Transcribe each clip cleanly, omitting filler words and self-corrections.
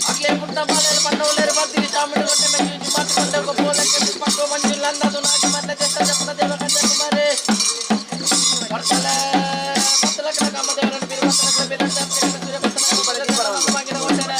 ಅಕ್ಲೆ ಪುಟ್ಟ ಬಾಲೆರ್ ಪಂಡವುಲೇರ್ ಬತ್ತಿಗೆ ಚಾಮುಂಡಿ ಕೊಟ್ಟೆ ಮೆಚ್ಚು ಮಾತುಕೊಂಡೆ ಗೋಪೋಲಕ್ಕೆ ಪಕ್ಕು ಮಂಜು ಲಂದದು ನಾಗಿ ಮಲ್ಲ ಜಷ್ಟ ಜಪ್ಪನ ದೇವ ಕನ್ಯಾಕುಮಾರಿ ಪರ್ತಲೆ ಪತ್ತಲಕ್ಕನ ಕಾಮದೇವರನ್ನು ಬಿರುವಂತನ ಬಿರಂತ ಸೂರ್ಯ ಪತ್ತನ ಕೊಟ್ಟೆನೆ.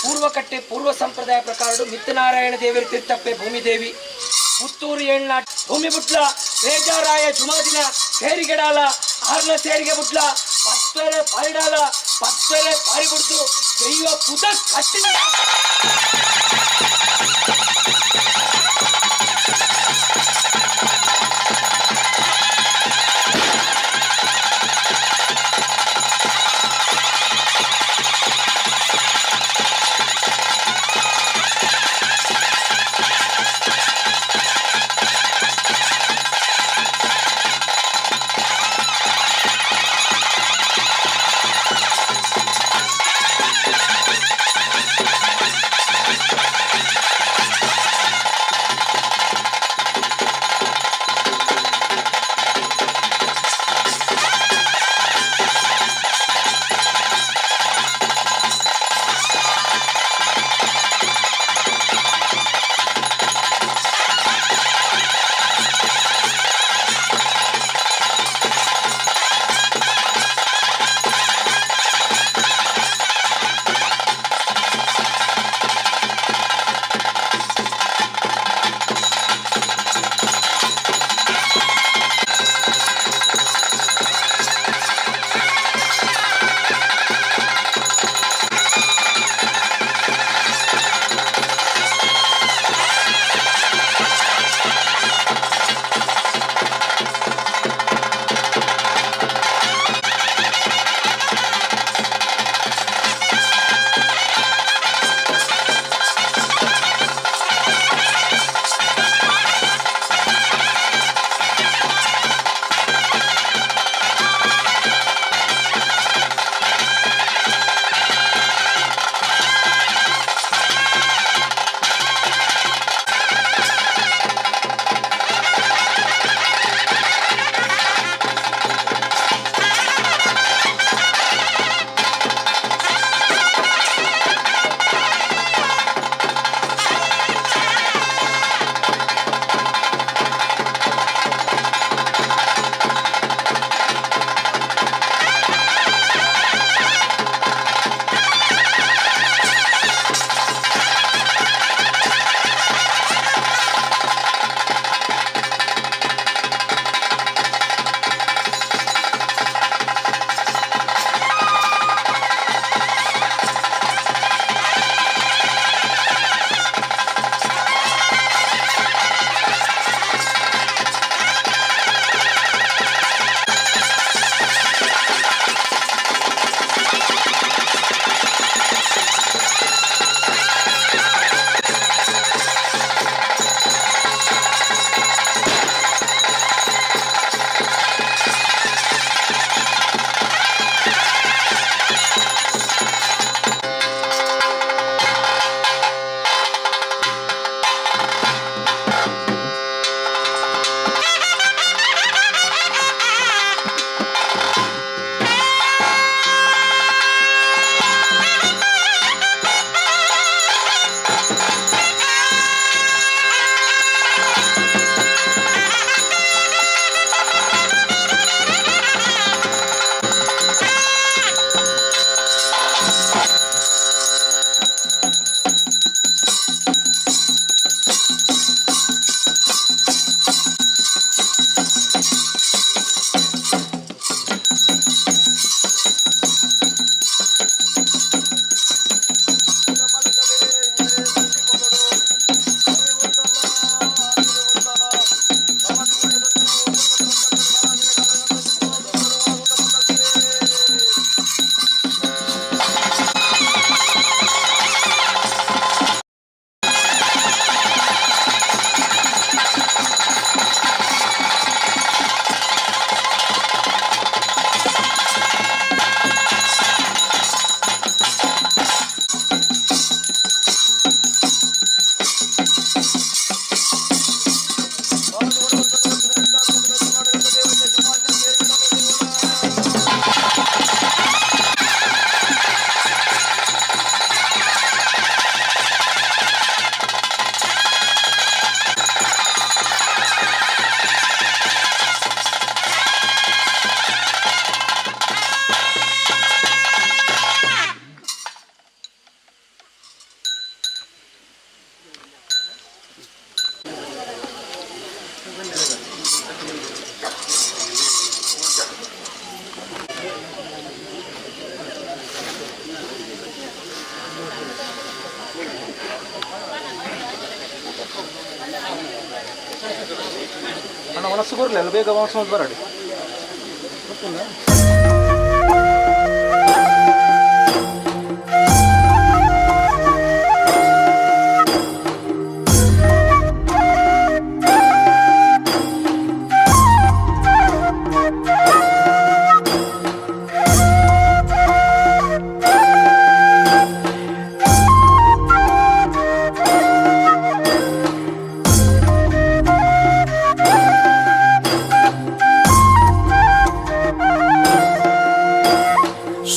ಪೂರ್ವಕಟ್ಟೆ ಪೂರ್ವ ಸಂಪ್ರದಾಯ ಪ್ರಕಾರ ಮಿತ್ತನಾರಾಯಣ ದೇವರು ತೀರ್ಥಪ್ಪೆ ಭೂಮಿದೇವಿ ಪುತ್ತೂರು ಏಳ್ನಾಟ್ ಭೂಮಿ ಬುಟ್ಲ ಬೇಜಾರಾಯ ಜುಮಾದಿನ ಸೇರಿಗೆಡಾಲ ಆರ್ನ ಸೇರಿಗೆ ಬುಟ್ಲ ಪತ್ತರೆ ಪಾರಿಡಾಲ ಪತ್ತರೆ ಪಾರಿಬುಡ್ತು ದೈವ ಪುದ ಕಟ್ಟಿನ. ಮನಸ್ಸು ಕೊರಲಿಲ್ಲ, ಬೇಗ ಮನಸ್ಸು ಬರಡಿ.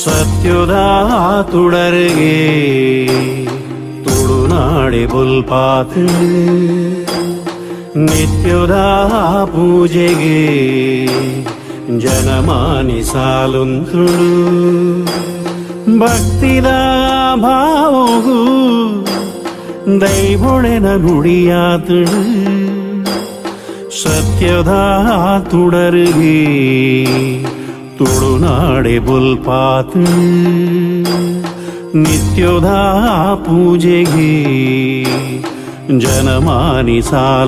ಸತ್ಯುದ ತುಡರಿಗೆ ತುಳುನಾಡೆ ಬುಲ್ಪಾತ್, ನಿತ್ಯದ ಪೂಜೆಗೆ ಜನಮಾನಿ ಸಾಲುಂತುಳು. ಭಕ್ತಿದ ಭಾವಗೂ ದೈವೊಳೆನ ನುಡಿಯಾತಳು. ಸತ್ಯದ ತುಡರಿಗೆ ತುಳುನಾಡೆ ಬುಲ್ಪಾತ್, ನಿತ್ಯದ ಪೂಜೆಗೆ ಜನಮಾನಿ ಸಾಲ.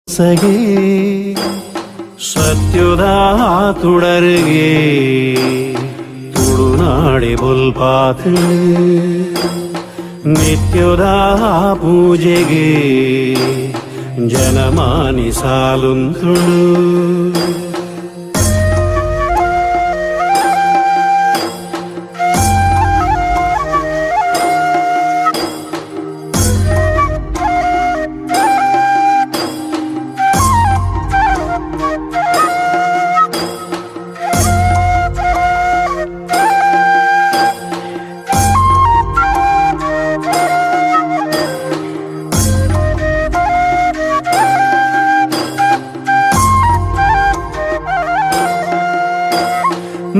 ಸಗೆ ಸತ್ಯುದ ತುಡರಿಗೆ ತುಳುನಾಡೆ ಬುಲ್ಪಾತ್, ನಿತ್ಯದ ಪೂಜೆಗೆ ಜನಮಾನಿ ಸಾಲುಂತುಳು.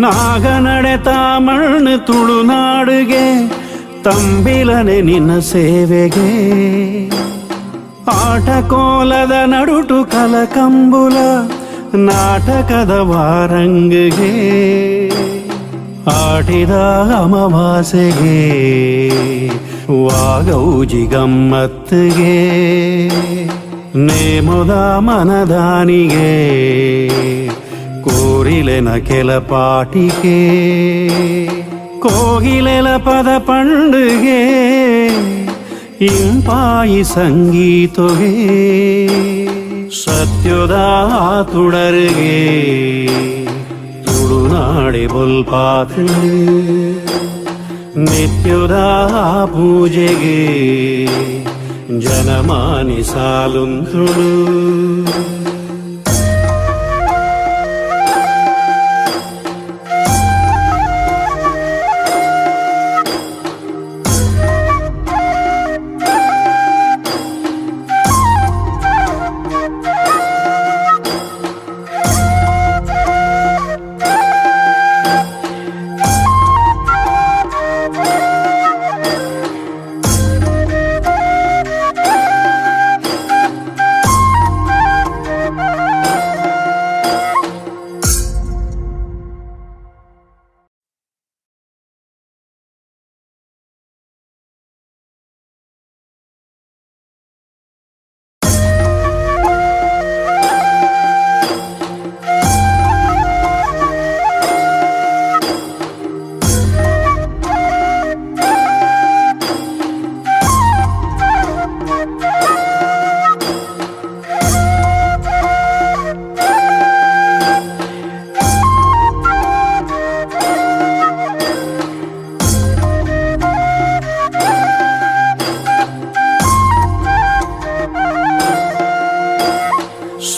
ನಾಗನಡೆ ಮಣ್ಣು ತುಳುನಾಡುಗೆ, ತಂಬಿಲನೆ ನಿನ್ನ ಸೇವೆಗೆ. ಆಟಕೋಲದ ನಡುಟು ಕಲಕಂಬುಲ ನಾಟಕದ ವಾರಂಗಿಗೆ, ಆಟಿದ ಅಮಾವಾಸೆಗೆ ವಾಗೌಜಿ ಗಮ್ಮತ್ತಿಗೆ, ನೇಮುದ ಮನದಾನಿಗೆ ಕೋರಿಲೆನ ಕೆಲ ಪಾಟಿಗೆ, ಕೋಗಿಲೆಲ ಪದ ಪಂಡುಗೆ, ಇಂಪಾಯಿ ಸಂಗೀತೊಗೆ. ಸತ್ಯದ ತುಡರಿಗೆ ತುಳುನಾಡೆ ಬುಲ್ಪಾತ್, ನಿತ್ಯದ ಪೂಜೆಗೆ ಜನಮಾನಿ ಸಾಲುಂತುಳು.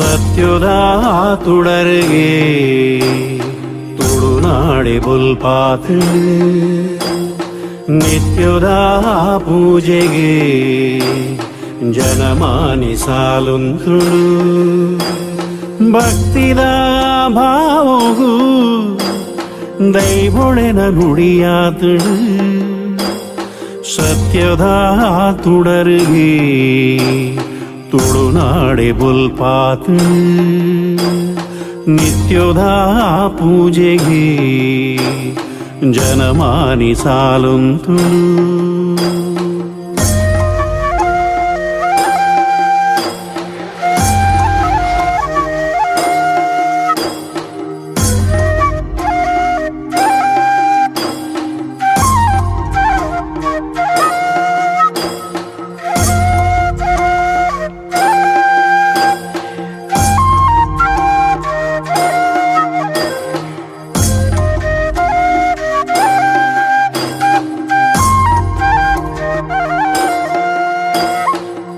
ಸತ್ಯದ ತುಡರ್ಗೆ ತುಳುನಾಡೆ ಬುಲ್ಪಾತ್ ನಿತ್ಯದ ಪೂಜೆಗೆ ಜನಮಾನಿ ಸಾಲುಂತುಳು ಭಕ್ತಿದ ಭಾವಗೂ ದೈವೊಳೆನ ನುಡಿಯಾತಳು ಸತ್ಯದ ತುಡರ್ಗೆ ತುಳುನಾಡೆ ಬುಲ್ಪಾತ್ ನಿತ್ಯದ ಪೂಜೆಗೆ ಜನಮಾನಿ ಸಾಲುಂತುಳು.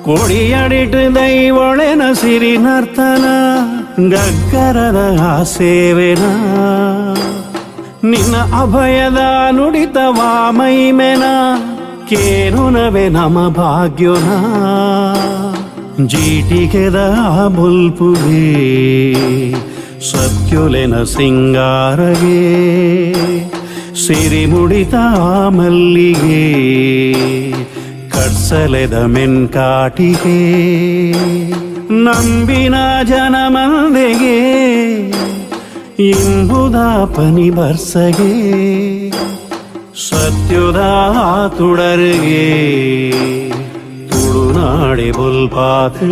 ಕೊಡಿಯಡಿಟ್ ದೈವೊಳೆನ ಸಿರಿ ನರ್ತನ ಗಗ್ಗರದ ಆ ಸೇವೆನ ನಿನ್ನ ಅಭಯದ ನುಡಿತವಾ ಮೈಮೆನ ಕೇನುನವೆ ನಮ ಭಾಗ್ಯೋನ ಜೀಟಿಗೆದ ಬುಲ್ಪುಗೆ ಸತ್ಯುಲೆನ ಸಿಂಗಾರಗೆ ಸಿರಿಮುಡಿತ ಮಲ್ಲಿಗೆ ಕಡ್ಸಲೆದ ಮೆನ್ಕಾಟಿಗೆ ನಂಬಿನ ಜನಮಂದೆಗೆ ಇಂಬುದ ಪನಿ ಬರ್ಸಗೆ ಸತ್ಯುದ ತುಡರ್ಗೆ ತುಳುನಾಡೆ ಬುಲ್ಪಾತ್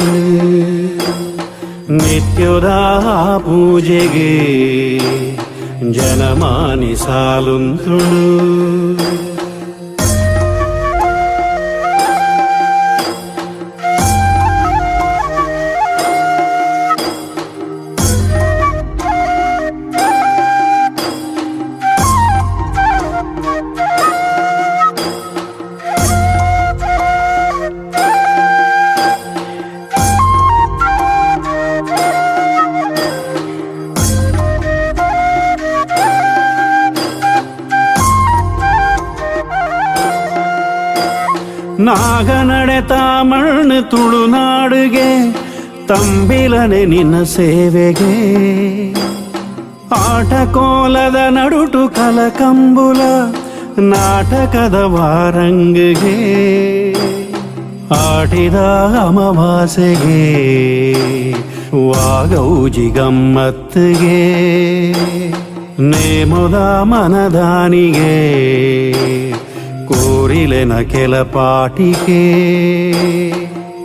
ನಿತ್ಯದ ಪೂಜೆಗೆ ಜನಮಾನಿ ಸಾಲುಂತುಳು. ನಾಗನಡೆ ತಾಮಣ್ಣು ತುಳುನಾಡುಗೆ ತಂಬಿಲನೆ ನಿನ್ನ ಸೇವೆಗೆ ಆಟ ಕೋಲದ ನಡುಟು ಕಲಕಂಬುಲ ನಾಟಕದ ವಾರಂಗಿಗೆ ಆಟಿದ ಅಮಾವಾಸೆಗೆ ವಾಗೌಜಿ ಗಮ್ಮತ್ತಿಗೆ ನೇಮುದ ಮನದಾನಿಗೆ ಕೋರಿಲೆನ ಕೆಲ ಪಾಟಿಗೆ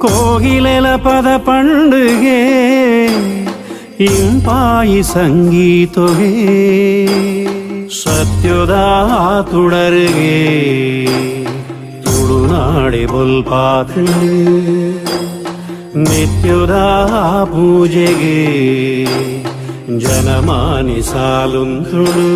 ಕೋಗಿಲೆಲ ಪದ ಪಂಡುಗೆ ಇಂಪಾಯಿ ಸಂಗೀತೊಗೆ ಸತ್ಯದ ತುಡರ್ಗೆ ತುಳುನಾಡೆ ಬುಲ್ಪಾತ್ ನಿತ್ಯದ ಪೂಜೆಗೆ ಜನಮಾನಿ ಸಾಲುಂತುಳು.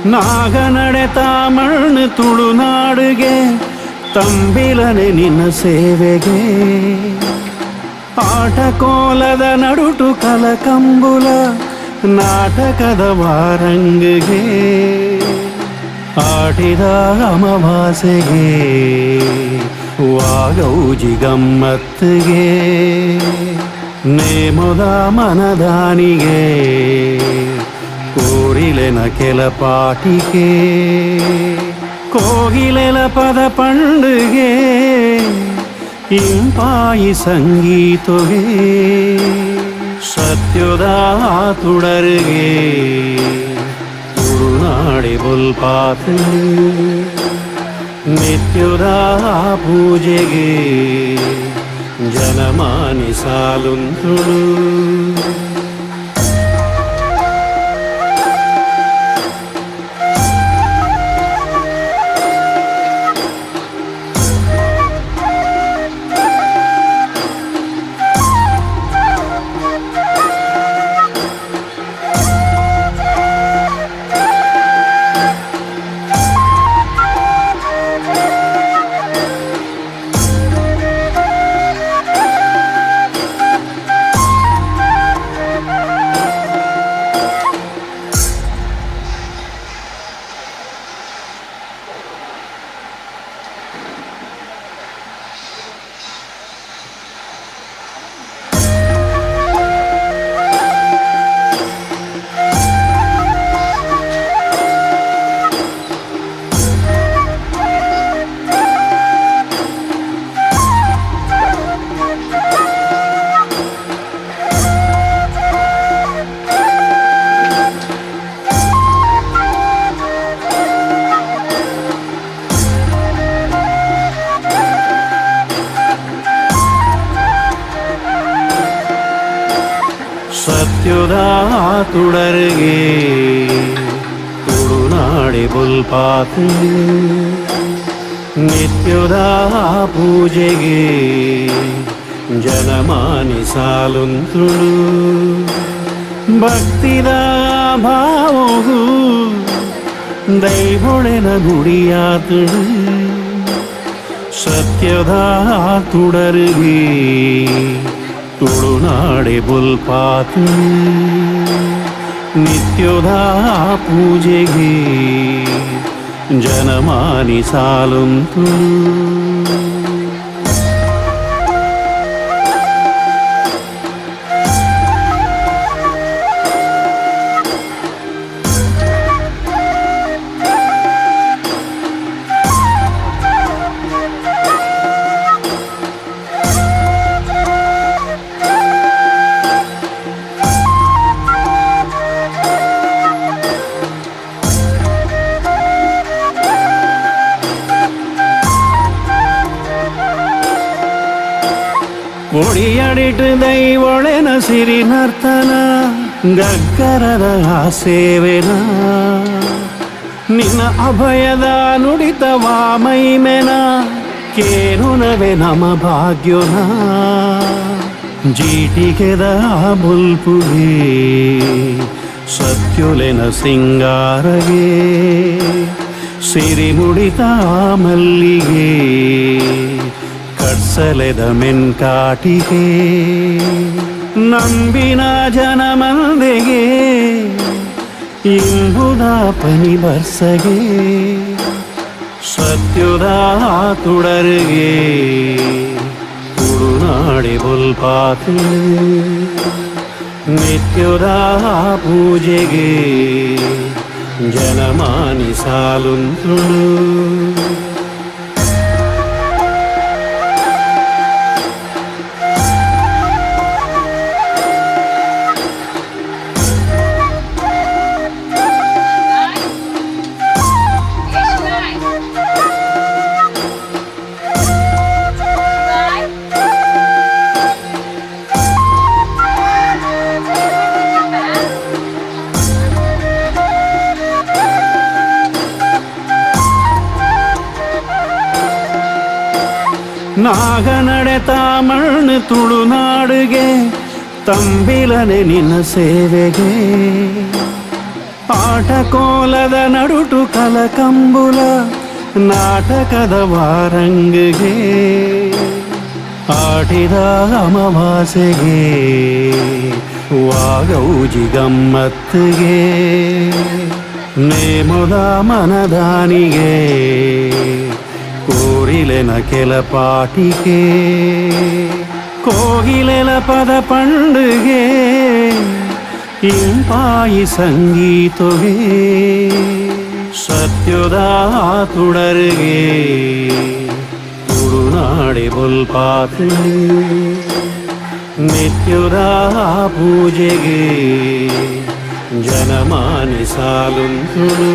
ನಾಗನಡೆ ತಾಮಣ್ಣು ತುಳುನಾಡುಗೆ ತಂಬಿಲನೆ ನಿನ್ನ ಸೇವೆಗೆ ಆಟಕೋಲದ ನಡುಟು ಕಲಕಂಬುಲ ನಾಟಕದ ವಾರಂಗಿಗೆ ಆಟಿದ ಅಮಾವಾಸ್ಯೆಗೆ ವಾಗೌಜಿ ಗಮ್ಮತ್ತಿಗೆ ನೇಮದ ಮನದಾನಿಗೆ ಕೋರಿಲೆನ ಕೆಲ ಪಾಟಿಗೆ ಕೋಗಿಲೆಲ ಪದ ಪಂಡುಗೆ ಇಂಪಾಯಿ ಸಂಗೀತಗೆ ಸತ್ಯದ ತುಡರಿಗೆ. ತುಳುನಾಡೆ ಬೊಲ್ಪಾತು ನಿತ್ಯದ ಪೂಜೆಗೆ ಜನಮಾನಿ ಸಾಲುಂತುಳು. ಸತ್ಯದ ತುಡರ್ಗೆ ತುಳುನಾಡೆ ಬೊಲ್ಪಾತು ನಿತ್ಯದ ಪೂಜೆಗೆ ಜನಮಾನಿ ಸಾಲುಂತುಳು. ಭಕ್ತಿದ ಭಾವವು ದೈವೊಳೆನ ಗುಡಿಯಾತುಳು. ಸತ್ಯದ ತುಡರ್ಗೆ ತುಳುನಾಡೆ ಬೊಲ್ಪಾತು ನಿತ್ಯದ ಪೂಜೆಗೆ ಜನಮಾನಿ ಸಾಲುಂತು. ಕೊಡಿಯಡಿಟ್ಟು ದೈವೊಳೆನ ಸಿರಿ ನರ್ತನ ಗಗ್ಗರದ ಆ ಸೇವೆನ ನಿನ್ನ ಅಭಯದ ನುಡಿತವಾ ಮೈಮೆನ ಕೇನುನವೆ ನಮ ಭಾಗ್ಯೋನ. ಜೀಟಿಗೆದ ಬುಲ್ಪುಗೆ ಸತ್ಯುಲೆನ ಸಿಂಗಾರಗೆ ಸಿರಿಮುಡಿತ ಮಲ್ಲಿಗೆ ಕಡ್ಸಲೆದ ಮೆನ್ಕಾಟಿಗೆ ನಂಬಿನ ಜನಮಂದೆಗೆ ಇಂಬುದ ಪನಿ ಬರ್ಸಗೆ. ಸತ್ಯುದ ತುಡರ್ಗೆ ತುಳುನಾಡೆ ಬೊಲ್ಪಾತು ನಿತ್ಯದ ಪೂಜೆಗೆ ಜನಮಾನಿ ಸಾಲುಂತುಳು. ನಾಗನಡೆ ತಾಮಣ್ಣು ತುಳುನಾಡುಗೆ ತಂಬಿಲನೆ ನಿನ್ನ ಸೇವೆಗೆ ಆಟಕೋಲದ ನಡುಟು ಕಲಕಂಬುಲ ನಾಟಕದ ವಾರಂಗಿಗೆ ಆಟಿದ ಅಮಾವಾಸೆಗೆ ವಾಗೌಜಿ ಗಮ್ಮತ್ತಿಗೆ ನೇಮುದ ಮನದಾನಿಗೆ ಕೋರಿಲೆನ ಕೆಲ ಪಾಟಿಗೆ ಕೋಗಿಲೆಲ ಪದ ಪಂಡುಗೆ ಇಂಪಾಯಿ ಸಂಗೀತೊಗೆ. ಸತ್ಯದ ತುಡರ್ಗೆ ತುಳುನಾಡೆ ಬೊಲ್ಪಾತು ನಿತ್ಯದ ಪೂಜೆಗೆ. ಜನಮಾನಿ ಸಾಲುಂತುಳು.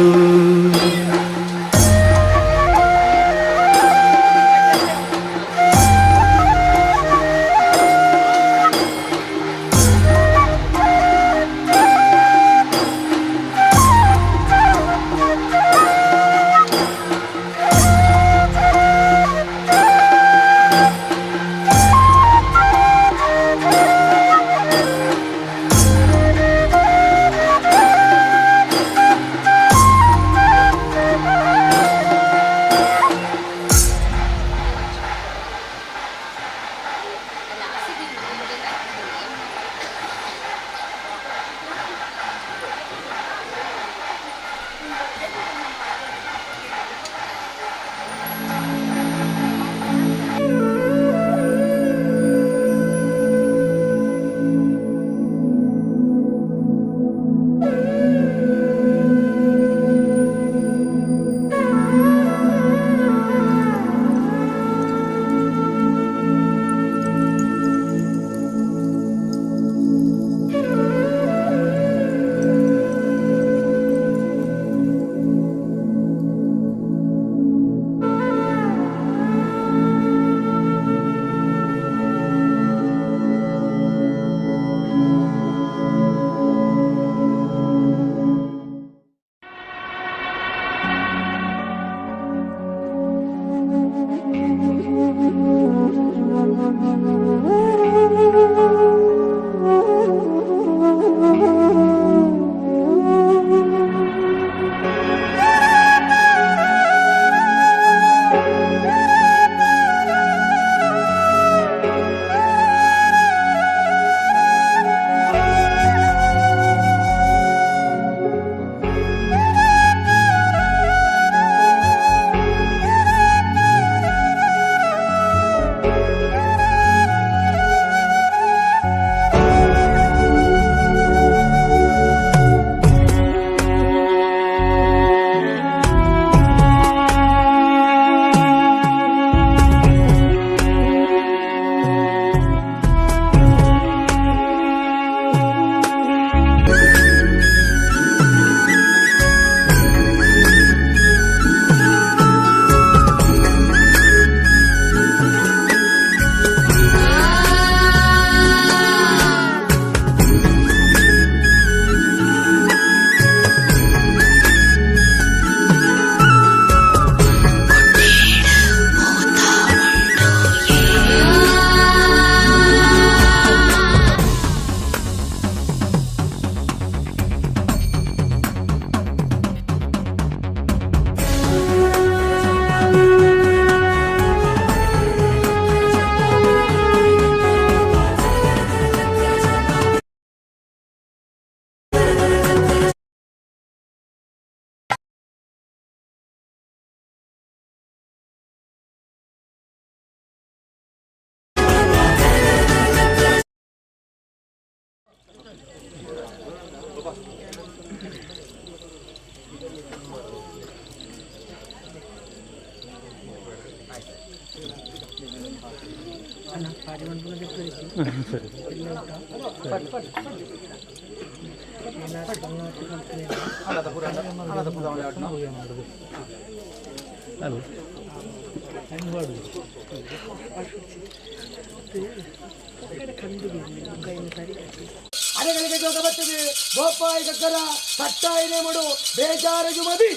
ಅರೆಗಳಿಗೆ ಜೋಗ ಬರ್ತದೆ ಗೋಪಾಯ ಗಗ್ಗರ ಕಟ್ಟಾಯಿನೇ ಮುಡು ಬೇಜಾರ ಜುಮದಿ.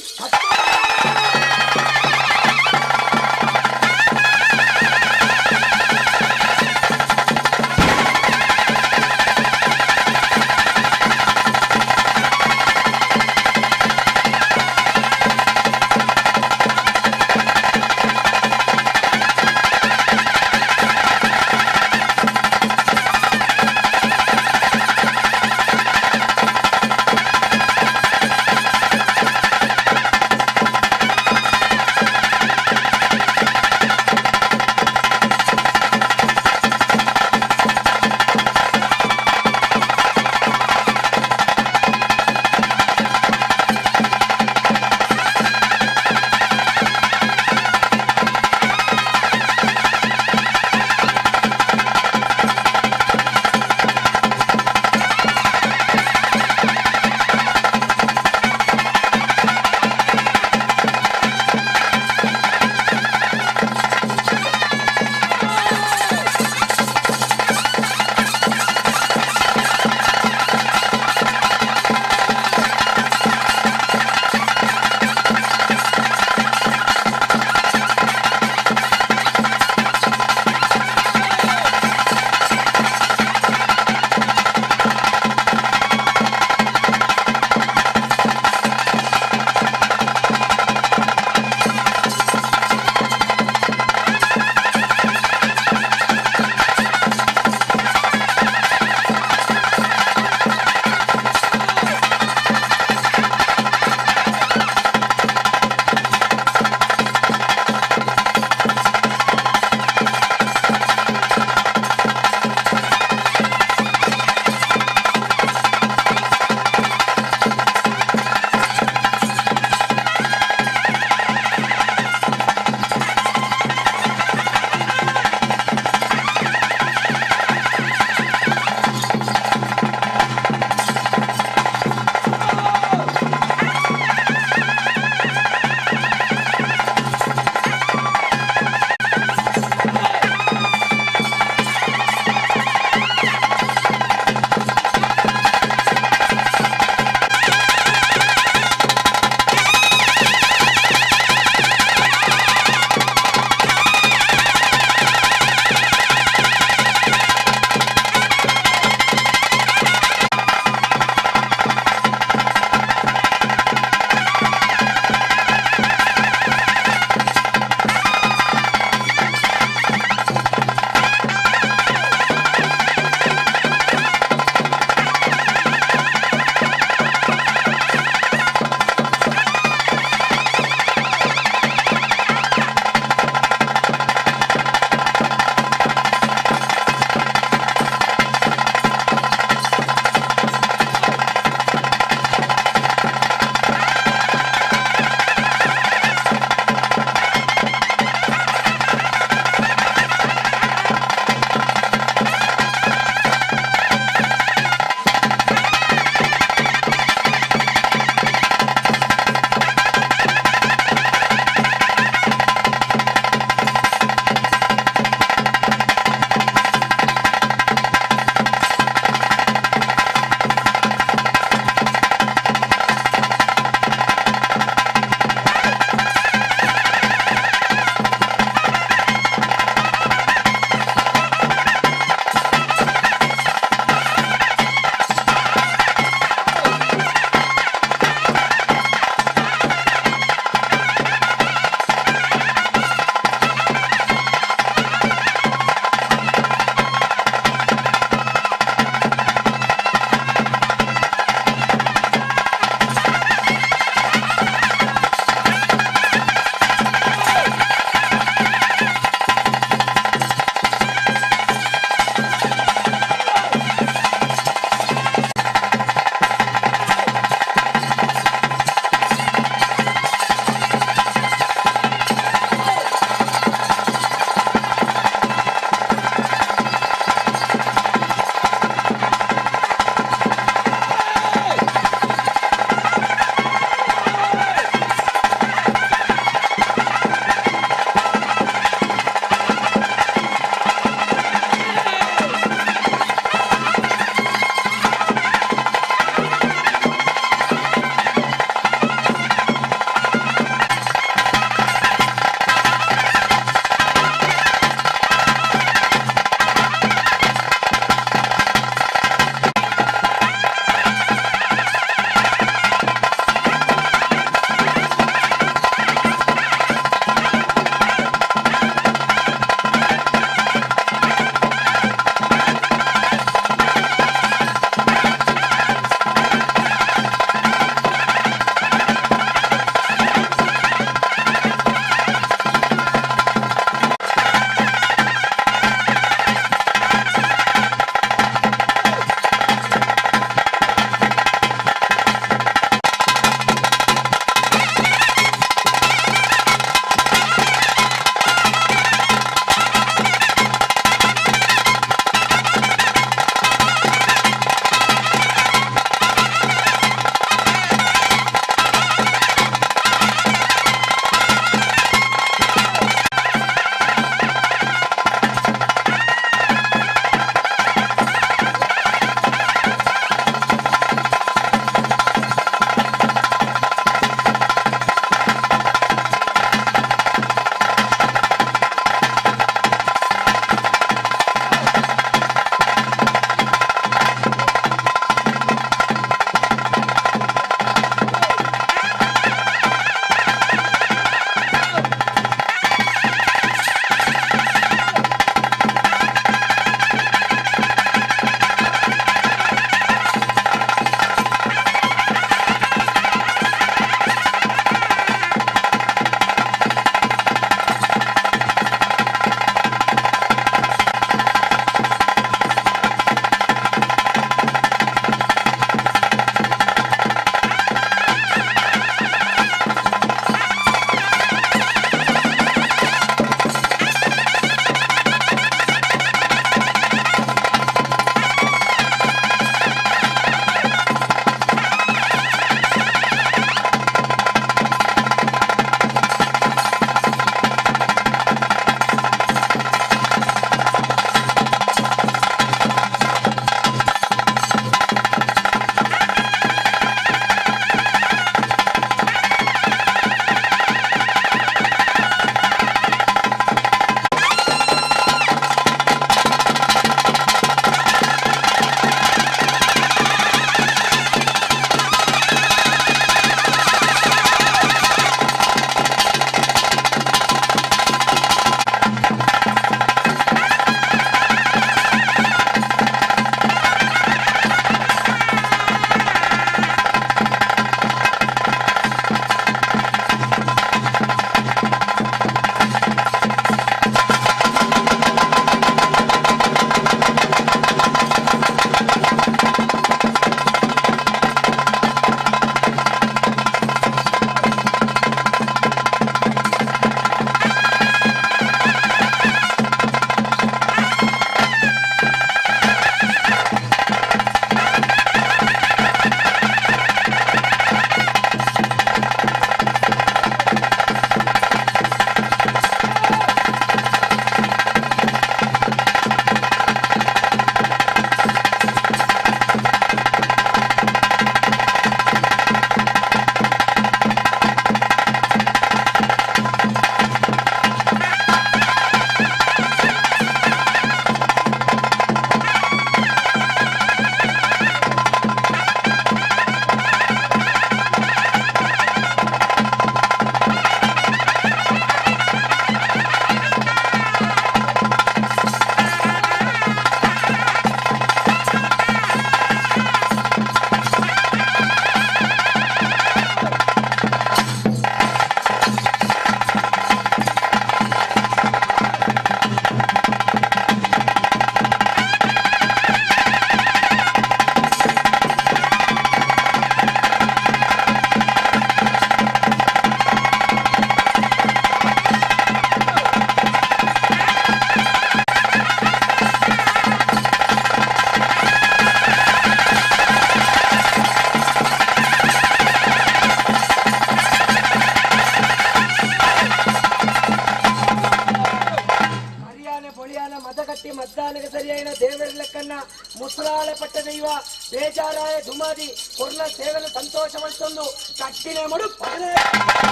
ಕಟ್ಟಿ ಮದ್ದಾನಗೆ ಸರಿಯಾಯಿನ ದೇವರ ಲೆಕ್ಕನ್ನ ಮುಸುರಾಳೆ ಪಟ್ಟ ದೈವ ಬೇಜಾರಾಯ ಧುಮಾದಿ ಕೊರ್ನ ಸೇವೆನ ಸಂತೋಷ ಮಲ್ತೊಂದು ಕಟ್ಟಿನ ಮಡು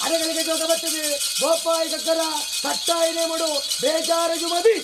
ಅರೆಗಳಿಗೆ ಜೋಗ ಬರ್ತದೆ ಗೋಪಾಯಿ ಗಗ್ಗರ ಕಟ್ಟಾಯಿನೇ ಮಡು ಬೇಜಾರ ಜುಮದಿ.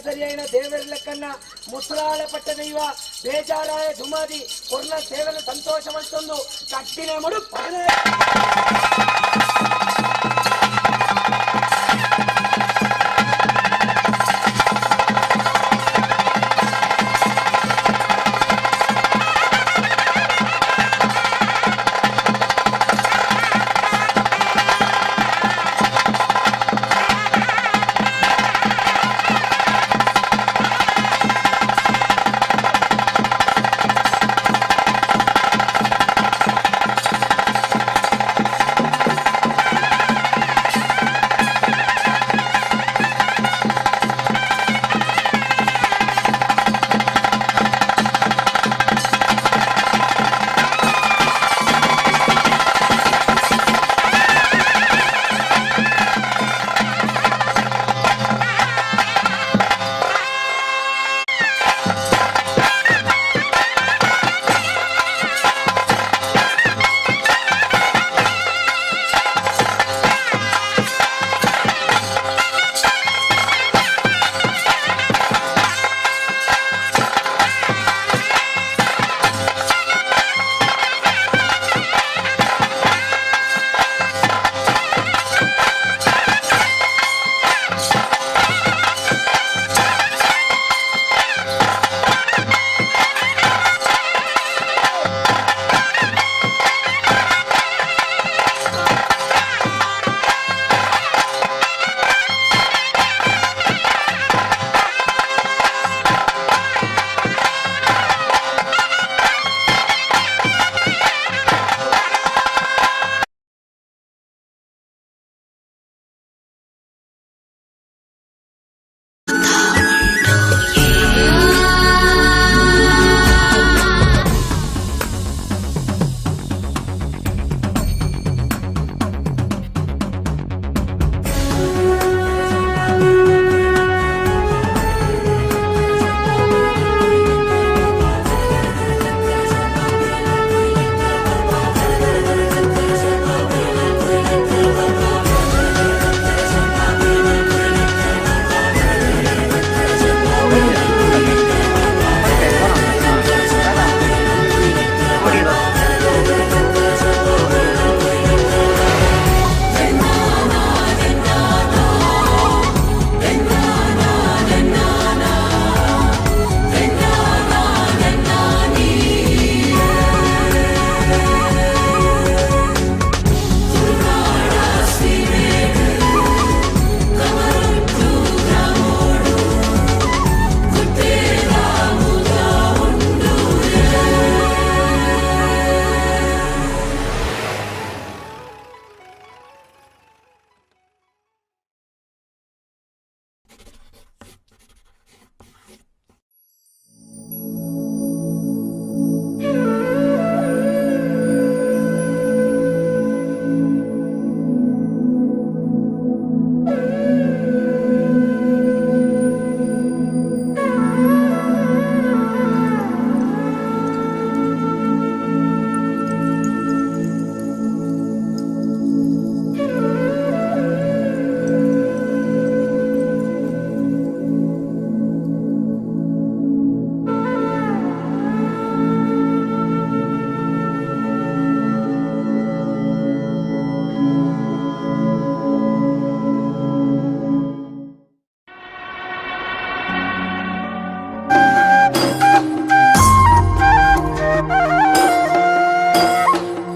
ಸರಿಯಾಯಿನ ದೇವರ ಲೆಕ್ಕನ್ನ ಮುಸುರಾಳ ಪಟ್ಟ ದೈವ ಬೇಜಾರಾಯ ಜುಮಾದಿ ಕೊರ್ನ ಸೇವನ ಸಂತೋಷ ಮಲ್ತೊಂದು ಕಟ್ಟಿನ ಮಡು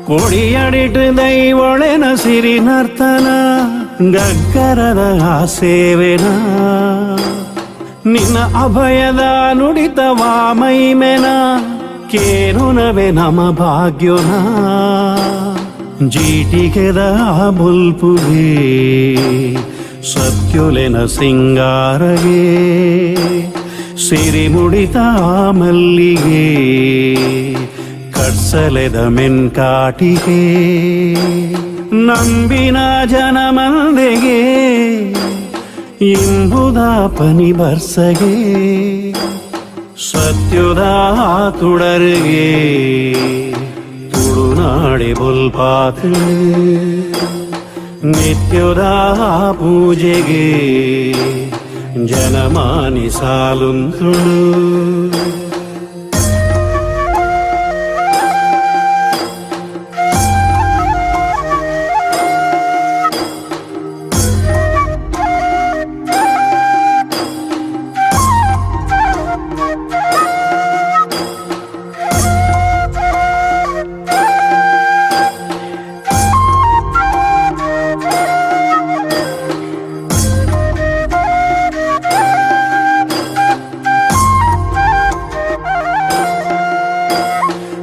ಕೊಡಿಯಡಿಟ್ಟು ದೈವೊಳೆನ ಸಿರಿ ನರ್ತನ ಗಗ್ಗರದ ಆ ಸೇವೆನ ನಿನ್ನ ಅಭಯದ ನುಡಿತವಾ ಮೈಮೆನ ಕೇನುನವೆ ನಮ ಭಾಗ್ಯೋನ ಜೀಟಿಗೆದ ಆ ಬುಲ್ಪುಗೆ ಸತ್ಯುಲೆನ ಸಿಂಗಾರಗೆ ಸಿರಿಮುಡಿತ ಮಲ್ಲಿಗೆ ಕಡ್ಸಲೆದ ಮೆನ್ಕಾಟಿಗೆ ನಂಬಿನ ಜನಮಂದೆಗೆ ಇಂಬುದ ಪನಿ ಬರ್ಸಗೆ ಸತ್ಯುದ ತುಡರ್ಗೆ ತುಳುನಾಡೆ ಬುಲ್ಪಾತು ನಿತ್ಯದ ಪೂಜೆಗೆ ಜನಮಾನಿ ಸಾಲುಂತುಳು.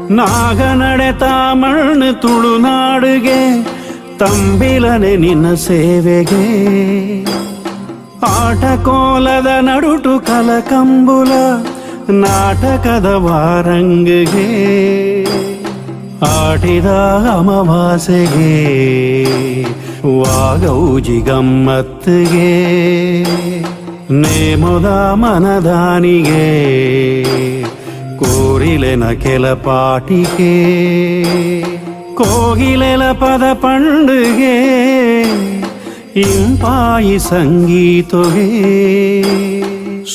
ನಾಗನಡೆ ತಾಮಣ್ಣು ತುಳುನಾಡುಗೆ ತಂಬಿಲನೆ ನಿನ್ನ ಸೇವೆಗೆ. ಆಟಕೋಲದ ನಡುಟು ಕಲಕಂಬುಲ ನಾಟಕದ ವಾರಂಗಿಗೆ. ಆಟಿದ ಅಮಾವಾಸೆಗೆ ವಾಗೌಜಿ ಗಮ್ಮತ್ತಿಗೆ. ನೇಮದ ಮನದಾನಿಗೆ ಕೋರಿಲೆನ ಕೆಲ ಪಾಟಿಗೆ. ಕೋಗಿಲೆಲ ಪದ ಪಂಡುಗೆ ಇಂಪಾಯಿ ಸಂಗೀತೊಗೆ.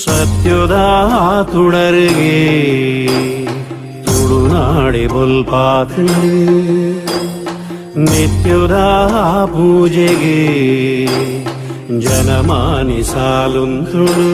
ಸತ್ಯದ ತುಡರ್ಗೆ ತುಳುನಾಡೆ ಬೊಲ್ಪಾತು. ನಿತ್ಯದ ಪೂಜೆಗೆ ಜನಮಾನಿ ಸಾಲುಂತುಳು.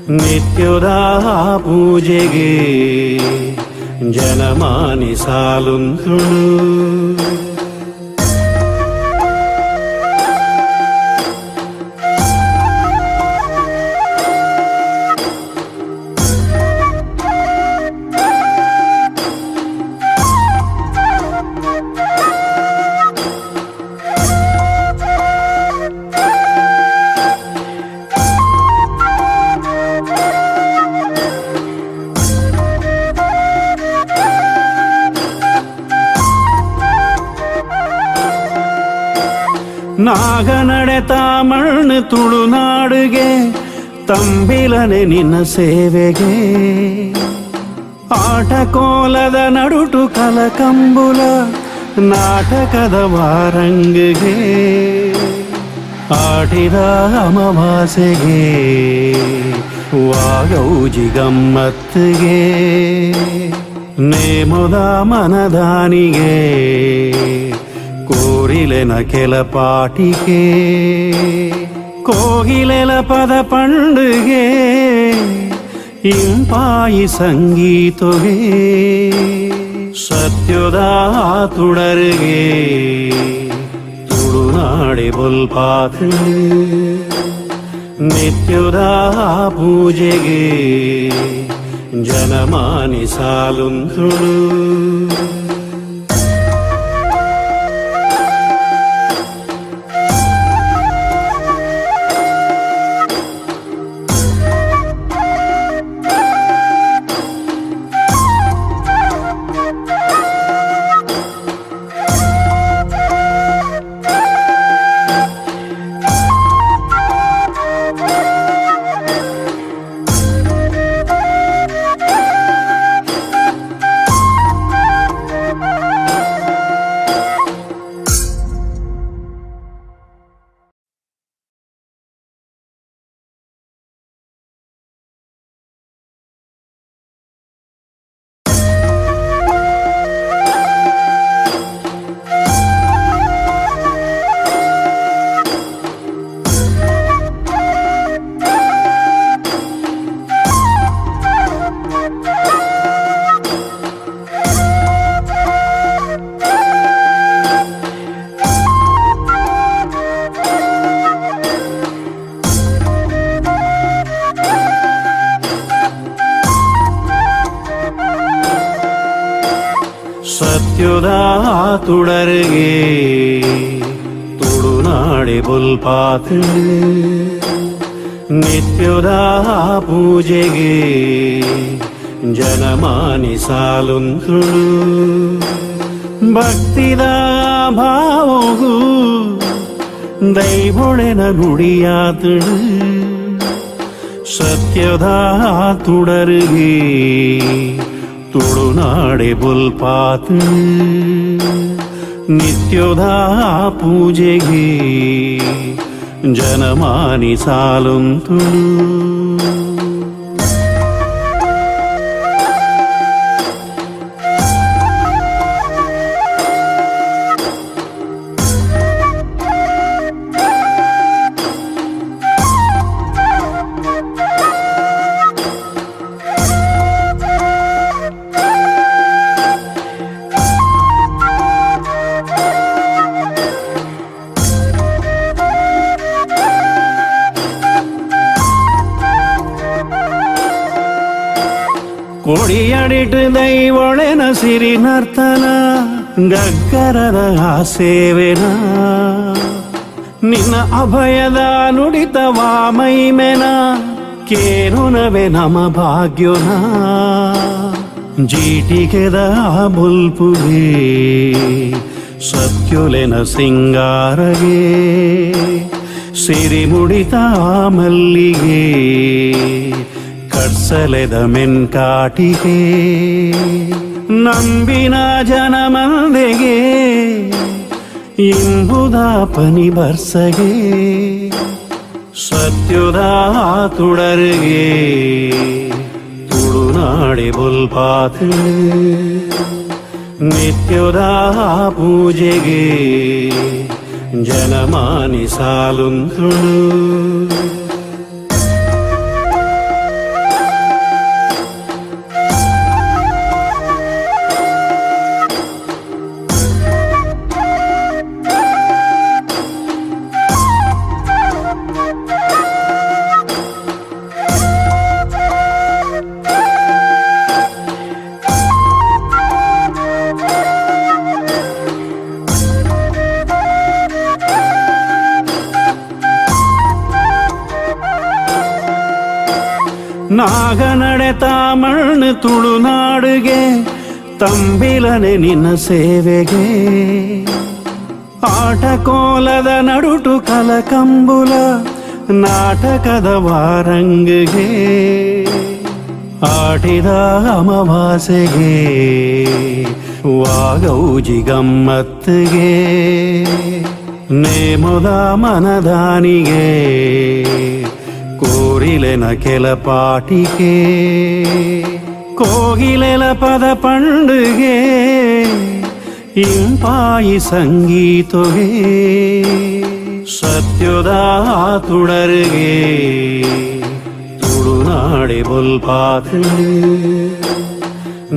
ನಿತ್ಯದ ಪೂಜೆಗೆ ಜನಮಾನಿ ಸಾಲುಂತುಳು. ನಾಗನಡೆ ತಾಮಣ್ಣು ತುಳುನಾಡುಗೆ ತಂಬಿಲನೆ ನಿನ್ನ ಸೇವೆಗೆ. ಆಟಕೋಲದ ನಡುಟು ಕಲಕಂಬುಲ ನಾಟಕದ ವಾರಂಗಿಗೆ ಆಟಿದ ಅಮಾವಾಸ್ಯೆಗೆ ವಾಗೌಜಿ ಗಮ್ಮತ್ತಿಗೆ ನೇಮುದ ಮನದಾನಿಗೆ ಕೋರಿಲೆನ ಕೆಲ ಪಾಟಿಗೆ ಕೋಗಿಲೆಲ ಪದ ಪಂಡುಗೆ ಇಂಪಾಯಿ ಸಂಗೀತಗೆ ಸತ್ಯದ ತುಡರಿಗೆ ತುಳುನಾಡೆ ಬೊಲ್ಪಾತು ನಿತ್ಯದ ಪೂಜೆಗೆ ಜನಮಾನಿ ಸಾಲುಂತುಳು. ಸತ್ಯದ ತುಡರಿಗೆ ತುಳುನಾಡೆ ಬೊಲ್ಪಾತು ನಿತ್ಯದ ಪೂಜೆಗೆ ಜನಮಾನಿ ಸಾಲುಂತುಳು. ಭಕ್ತಿದ ಭಾವಗೂ ದೈವೊಳೆನ ನುಡಿಯಾತಳು ಸತ್ಯದ ತುಡರಿಗೆ ತುಳುನಾಡೆ ಬೊಲ್ಪಾತು ನಿತ್ಯದ ಪೂಜೆಗೆ ಜನಮಾನಿ ಸಾಲುಂತುಳು. ಕೊಡಿಯಡಿಟ್ಟು ದೈವೊಳೆನ ಸಿರಿ ನರ್ತನ ಗಗ್ಗರದ ಆ ಸೇವೆನ ನಿನ್ನ ಅಭಯದ ನುಡಿತವಾ ಮೈಮೆನ ಕೇರುನವೆ ನಮ ಭಾಗ್ಯೋನ ಜೀಟಿಗೆದ ಬುಲ್ಪುಗೆ ಸತ್ಯುಲೆನ ಸಿಂಗಾರಗೆ ಸಿರಿಮುಡಿತ ಮಲ್ಲಿಗೆ ಕಡ್ಸಲೆದ ಮೆನ್ಕಾಟಿಗೆ ನಂಬಿನ ಜನಮಂದೆಗೆ ಇಂಬುದ ಪನಿ ಬರ್ಸಗೆ ಸತ್ಯುದ ತುಡರಿಗೆ ತುಳುನಾಡೆ ಬೊಲ್ಪಾತು ನಿತ್ಯದ ಪೂಜೆಗೆ ಜನಮಾನಿ ಸಾಲುಂತುಳು. ನಾಗನಡೆ ತಾಮಣ್ಣು ತುಳುನಾಡುಗೆ ತಂಬಿಲನೆ ನಿನ್ನ ಸೇವೆಗೆ. ಆಟಕೋಲದ ನಡುಟು ಕಲಕಂಬುಲ ನಾಟಕದ ವಾರಂಗಿಗೆ ಆಟಿದ ಅಮಾವಾಸ್ಯೆಗೆ ವಾಗೌಜಿ ಗಮ್ಮತ್ತಿಗೆ ನೇಮುದ ಮನದಾನಿಗೆ ಕೋರಿಲೆನ ಕೆಲ ಪಾಟಿಗೆ ಕೋಗಿಲೆಲ ಪದ ಪಂಡುಗೆ ಇಂಪಾಯಿ ಸಂಗೀತೊಗೆ ಸತ್ಯದ ತುಡರಿಗೆ ತುಳುನಾಡೆ ಬೊಲ್ಪಾತು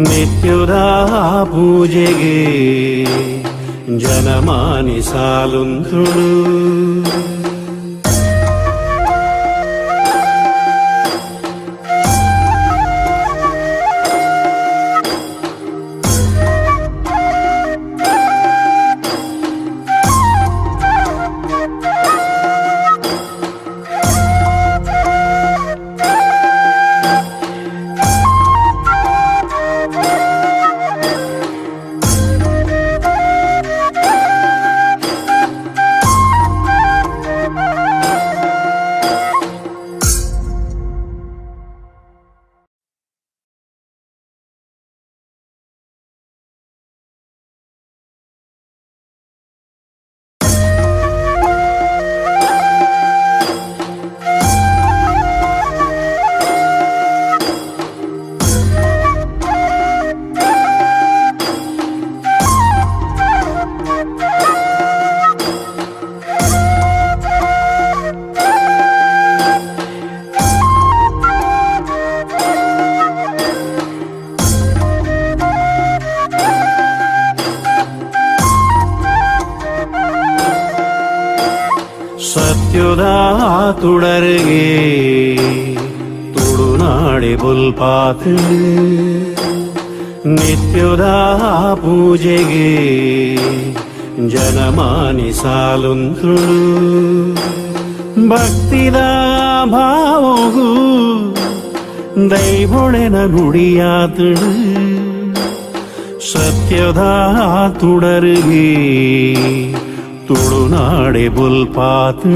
ನಿತ್ಯದ ಪೂಜೆಗೆ ಜನಮಾನಿ ಸಾಲುಂತುಳು. ಸತ್ಯದ ತುಡರಿಗೆ ತುಳುನಾಡೆ ಬೊಲ್ಪಾತು ನಿತ್ಯದ ಪೂಜೆಗೆ ಜನಮಾನಿ ಸಾಲುಂತುಳು. ಭಕ್ತಿದ ಭಾವಗೂ ದೈವೊಳೆನ ನುಡಿಯಾತಳು. ಸತ್ಯದ ತುಡರಿಗೆ ತುಳುನಾಡೆ ಬೊಲ್ಪಾತು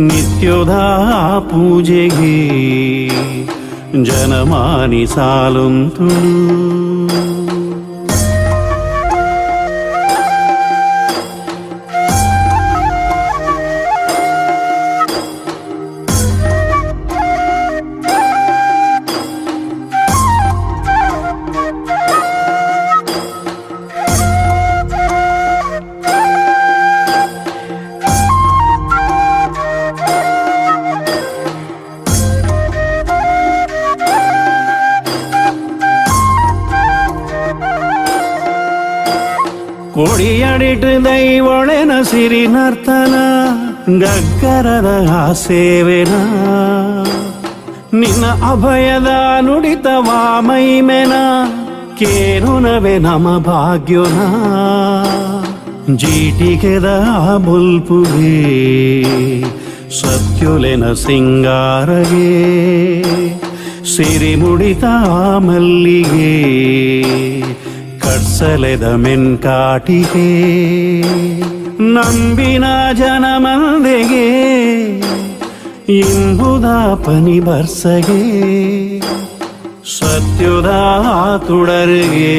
ನಿತ್ಯದ ಪೂಜೆಗೆ ಜನಮಾನಿ ಸಾಲುಂತುಳು. ಕೊಡಿಯಡಿಟ್ಟು ದೈವೊಳೆನ ಸಿರಿ ನರ್ತನ ಗಗ್ಗರದ ಆ ಸೇವೆನ ನಿನ್ನ ಅಭಯದ ನುಡಿತವಾ ಮೈಮೆನ ಕೇರುನವೆ ನಮ ಭಾಗ್ಯೋನ ಜೀಟಿಗೆದ ಬುಲ್ಪುಗೆ ಸತ್ಯುಲೆನ ಸಿಂಗಾರಗೆ ಸಿರಿಮುಡಿತ ಮಲ್ಲಿಗೆ ಕಡ್ಸಲೆದ ಮೆನ್ಕಾಟಿಗೆ ನಂಬಿನ ಜನಮಂದೆಗೆ ಇಂಬುದ ಪನಿ ಬರ್ಸಗೆ ಸತ್ಯದ ತುಡರಿಗೆ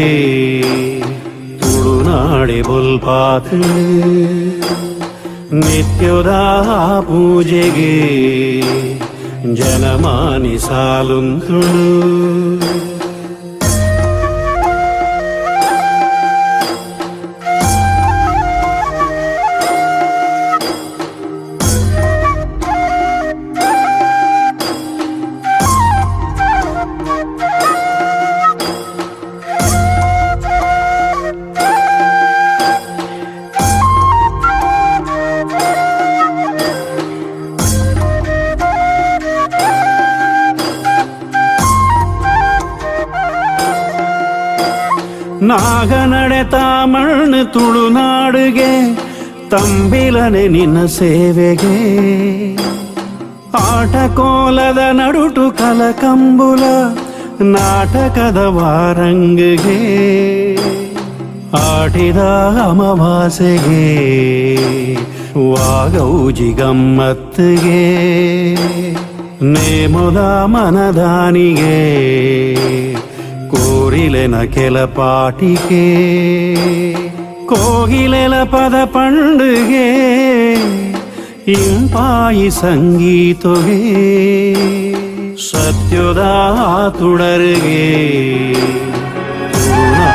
ತುಳುನಾಡೆ ಬೊಲ್ಪಾತು ನಿತ್ಯದ ಪೂಜೆಗೆ ಜನಮಾನಿ ಸಾಲುಂತುಳು. ನಾಗನಡೆ ತಾಮಣ್ಣು ತುಳುನಾಡುಗೆ ತಂಬಿಲನೆ ನಿನ್ನ ಸೇವೆಗೆ ಆಟಕೋಲದ ನಡುಟು ಕಲಕಂಬುಲ ನಾಟಕದ ವಾರಂಗಿಗೆ. ಆಟಿದ ಅಮಾವಾಸ್ಯೆಗೆ ವಾಗೌಜಿ ಗಮ್ಮತ್ತಿಗೆ ನೇಮುದ ಮನದಾನಿಗೆ ಕೋರಿಲೆನ ಕೆಲ ಪಾಟಿಗೆ ಕೋಗಿಲೆಲ ಪದ ಪಂಡುಗೆ ಇಂಪಾಯಿ ಸಂಗೀತೊಗೆ ಸತ್ಯದ ತುಡರಿಗೆ ತುಳುನಾ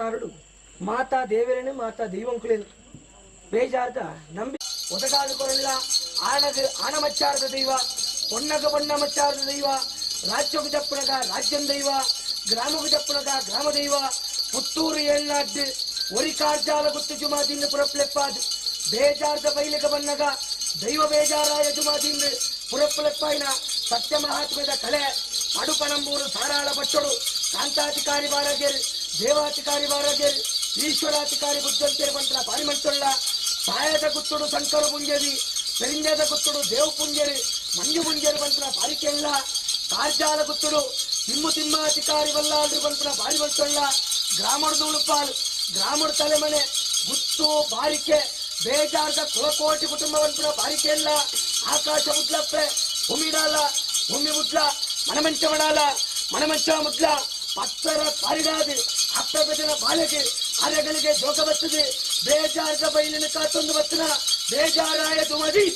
ಪ್ರಕಾರಡು ಮಾತಾ ದೇವರೇನು ಮಾತಾ ದೈವಂಕುಲೇನು ಬೇಜಾರ್ದ ನಂಬಿ ಒದಗಾದ ಕೊರಲ್ಲ ಆಣಗ ಆಣಮಚ್ಚಾರದ ದೈವ, ಪೊನ್ನಗ ಬೊಣ್ಣಮಚ್ಚಾರದ ದೈವ, ರಾಜ್ಯకు ಜಪ್ಪುನಗ ರಾಜ್ಯಂ ದೈವ, ಗ್ರಾಮకు ಜಪ್ಪುನಗ ಗ್ರಾಮ ದೈವ. ಪುತ್ತೂರು ಏಳ್ನಾಡ್ಡು ಒರಿ ಕಾರ್ಜಾಲ ಗುತ್ತು ಜುಮಾದಿಂದ ಪುರಪ್ಲೆಪ್ಪಾದು ಬೇಜಾರ್ದ ಬೈಲಕ ಬನ್ನಗ ದೈವ ಬೇಜಾರಾಯ ಜುಮಾದಿಂದ ಪುರಪ್ಪುಲೆಪ್ಪಾಯಿನ ಸತ್ಯ ಮಹಾತ್ಮ್ಯದ ಕಲೆ ಪಡುಪಣಂಬೂರು ಸಾರಾಳ ಭಟ್ಟರು ಕಾಂತಾಧಿಕಾರಿ ಬಾರಗೇರ್, ದೇವಾಧಿಕಾರಿ ಬಾರಗೇರ್, ಈಶ್ವರಾಧಿಕಾರಿ ಬುದ್ಧಂತೇರು ಬಂತರ ಪಾರಿಮಂತೊಳ್ಳ ಸಾಯದ ಗುತ್ತುಡು ಶಂಕರ ಪುಂಜರಿ, ಪೆರಿಂಜದ ಗುತ್ತುಡು ದೇವ್ ಪುಂಜರಿ, ಮಂಜು ಪುಂಜರಿ ಬಂತರ ಪಾರಿಕೆಲ್ಲ ಕಾರ್ಜಾಲ ಗುತ್ತುಡು ತಿಮ್ಮು ತಿಮ್ಮಾಧಿಕಾರಿ ವಲ್ಲಾಲ್ರು ಬಂತರ ಬಾರಿ ಬಂತೊಳ್ಳ ಗ್ರಾಮದ ಉಳುಪಾಲ್ ಗ್ರಾಮದ ತಲೆಮನೆ ಗುತ್ತು ಬಾರಿಕೆ ಬೇಜಾರ್ದ ಕುಲಕೋಟಿ ಕುಟುಂಬ ಬಂತರ ಬಾರಿಕೆಲ್ಲ ಆಕಾಶ ಮುದ್ಲಪ್ಪೆ ಭೂಮಿಡಾಲ ಭೂಮಿ ಮುದ್ಲ ಮನಮಂಚ ಮಡಾಲ ಮನಮಂಚ ಮುದ್ಲ ಪತ್ತರ ಪಾರಿಡಾದಿ ಅಪ್ಪ ಬೆದನ ಬಾಲೆಗೆ ಅರೆಗಳಿಗೆ ಜೋಗ ಬತ್ತದೆ ಬೇಜಾರ್ದ ಬೈಲಿನ ಕಾತೊಂದು ಬತ್ತನ ಬೇಜಾರಾಯ ದುಮದಿ.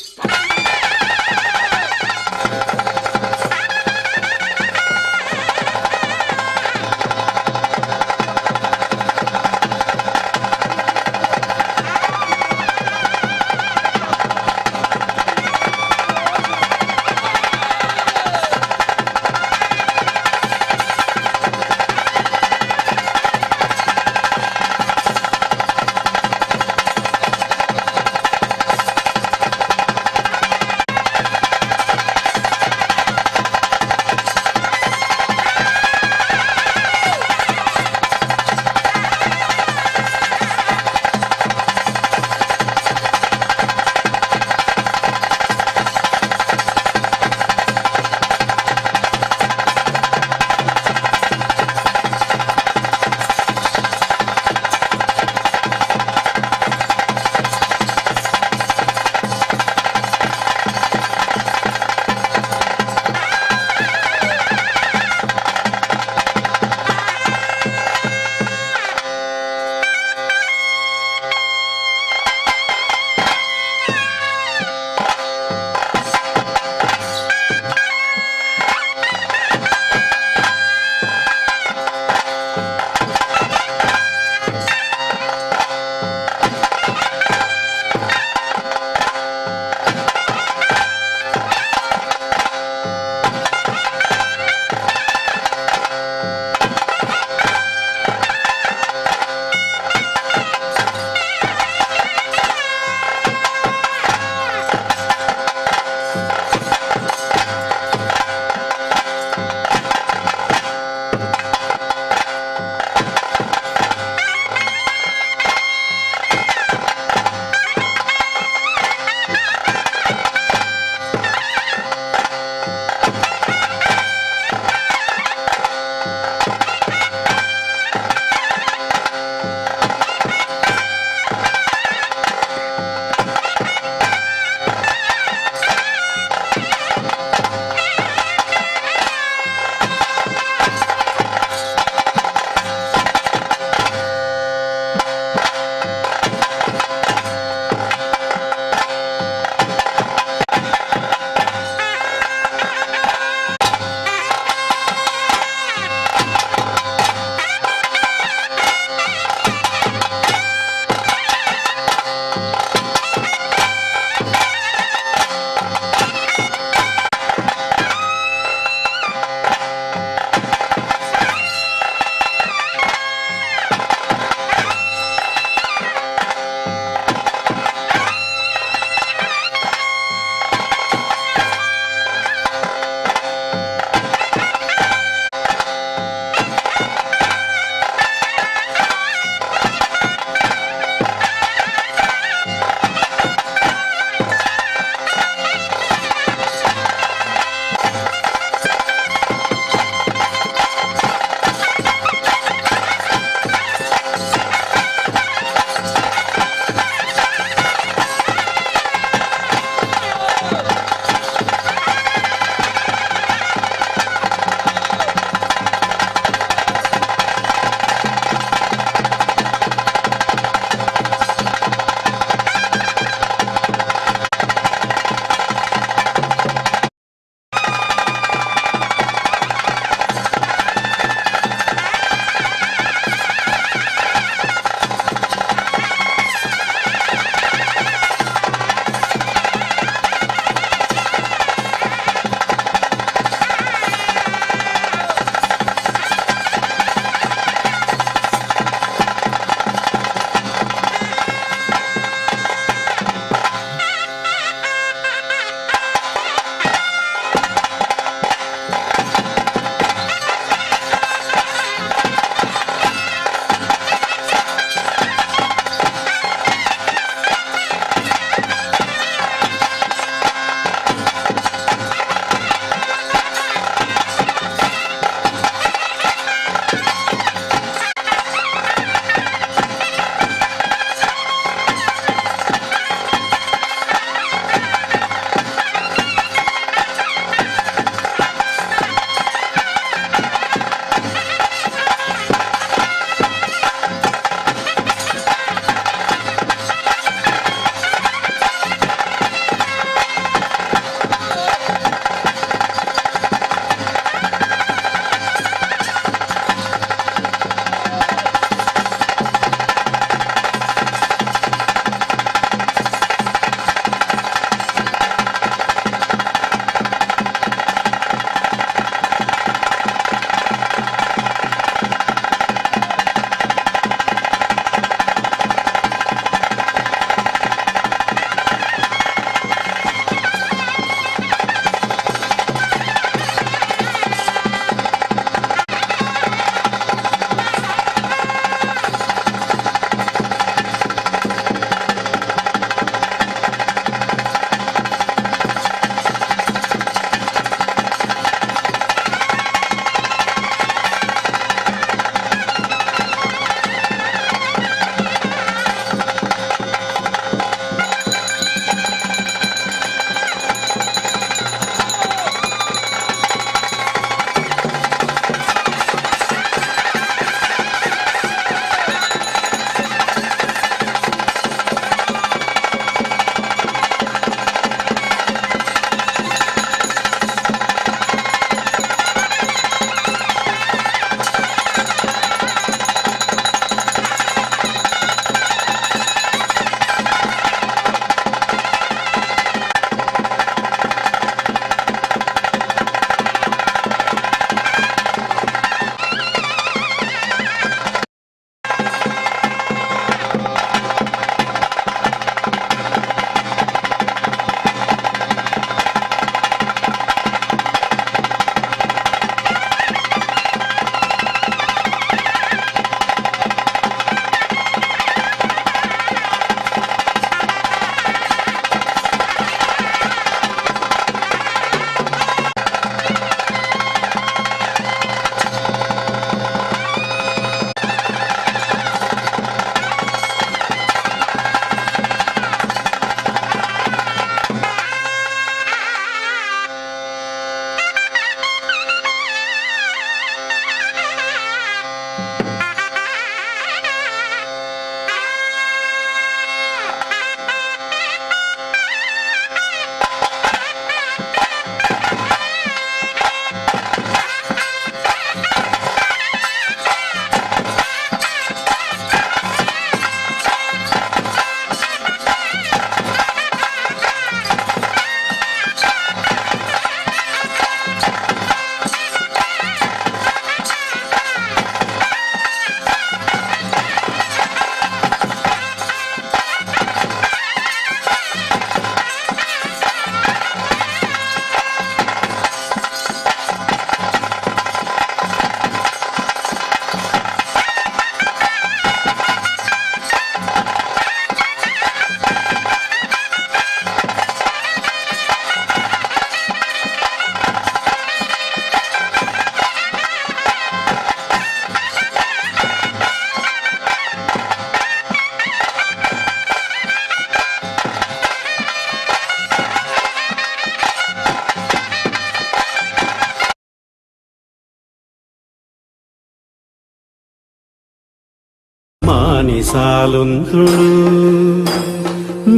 ಜನಮಾನಿ ಸಾಲುಂತುಳು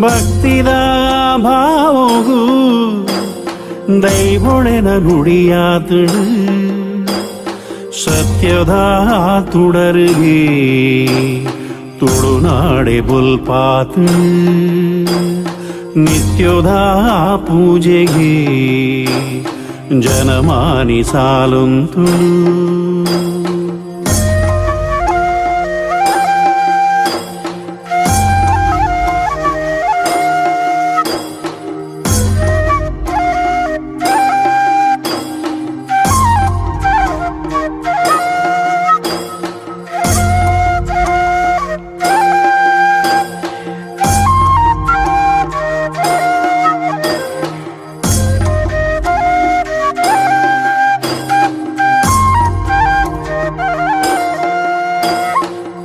ಭಕ್ತಿದ ಭಾವೋಗು ದೈವೊಳೆನ ನುಡಿಯಾತಳು ಸತ್ಯದ ತುಡರಿಗೆ ತುಳುನಾಡೆ ಬುಲ್ಪಾತು ನಿತ್ಯದ ಪೂಜೆಗೆ ಜನಮಾನಿ ಸಾಲುಂತುಳು.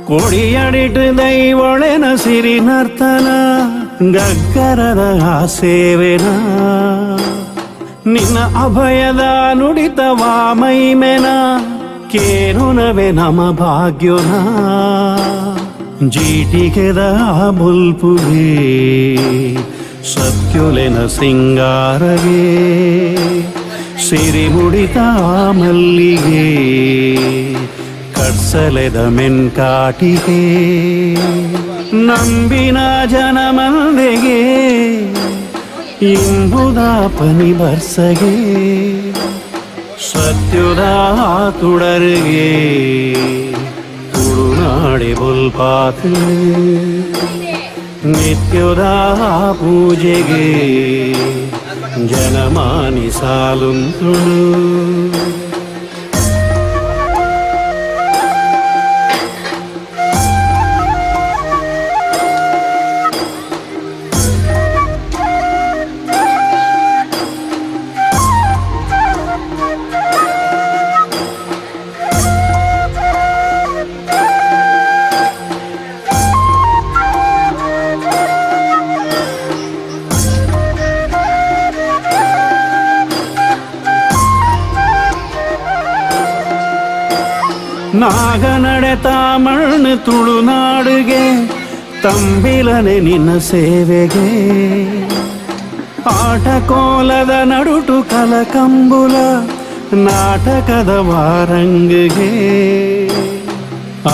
ಕೊಡಿಯಡಿಟ್ಟು ದೈವೊಳೆನ ಸಿರಿ ನರ್ತನ ಗಗ್ಗರದ ಆ ಸೇವೆನ ನಿನ್ನ ಅಭಯದ ನುಡಿತವಾ ಮೈಮೆನ ಕೇರುನವೆ ನಮ ಭಾಗ್ಯೋನ ಜೀಟಿಗೆದ ಬುಲ್ಪುಗೆ ಸತ್ಯುಲೆನ ಸಿಂಗಾರಗೆ ಸಿರಿಮುಡಿತ ಮಲ್ಲಿಗೆ ಕಡ್ಸಲೆದ ಮೆನ್ಕಾಟಿಗೆ ನಂಬಿನ ಜನಮಂದೆಗೆ ಇಂಬುದ ಪನಿ ಬರ್ಸಗೆ ಸತ್ಯುದ ತುಡರಿಗೆ ತುಳುನಾಡೆ ಬುಲ್ಪಾತು ನಿತ್ಯದ ಪೂಜೆಗೆ ಜನಮಾನಿ ಸಾಲುಂತುಳು. ನಾಗ ನಡೆತ ಮಣ್ಣು ತುಳುನಾಡಿಗೆ ತಂಬಿಲನೆ ನಿನ್ನ ಸೇವೆಗೆ ಆಟ ಕೋಲದ ನಡುಟು ಕಲಕಂಬುಲ ನಾಟಕದ ವಾರಂಗಿಗೆ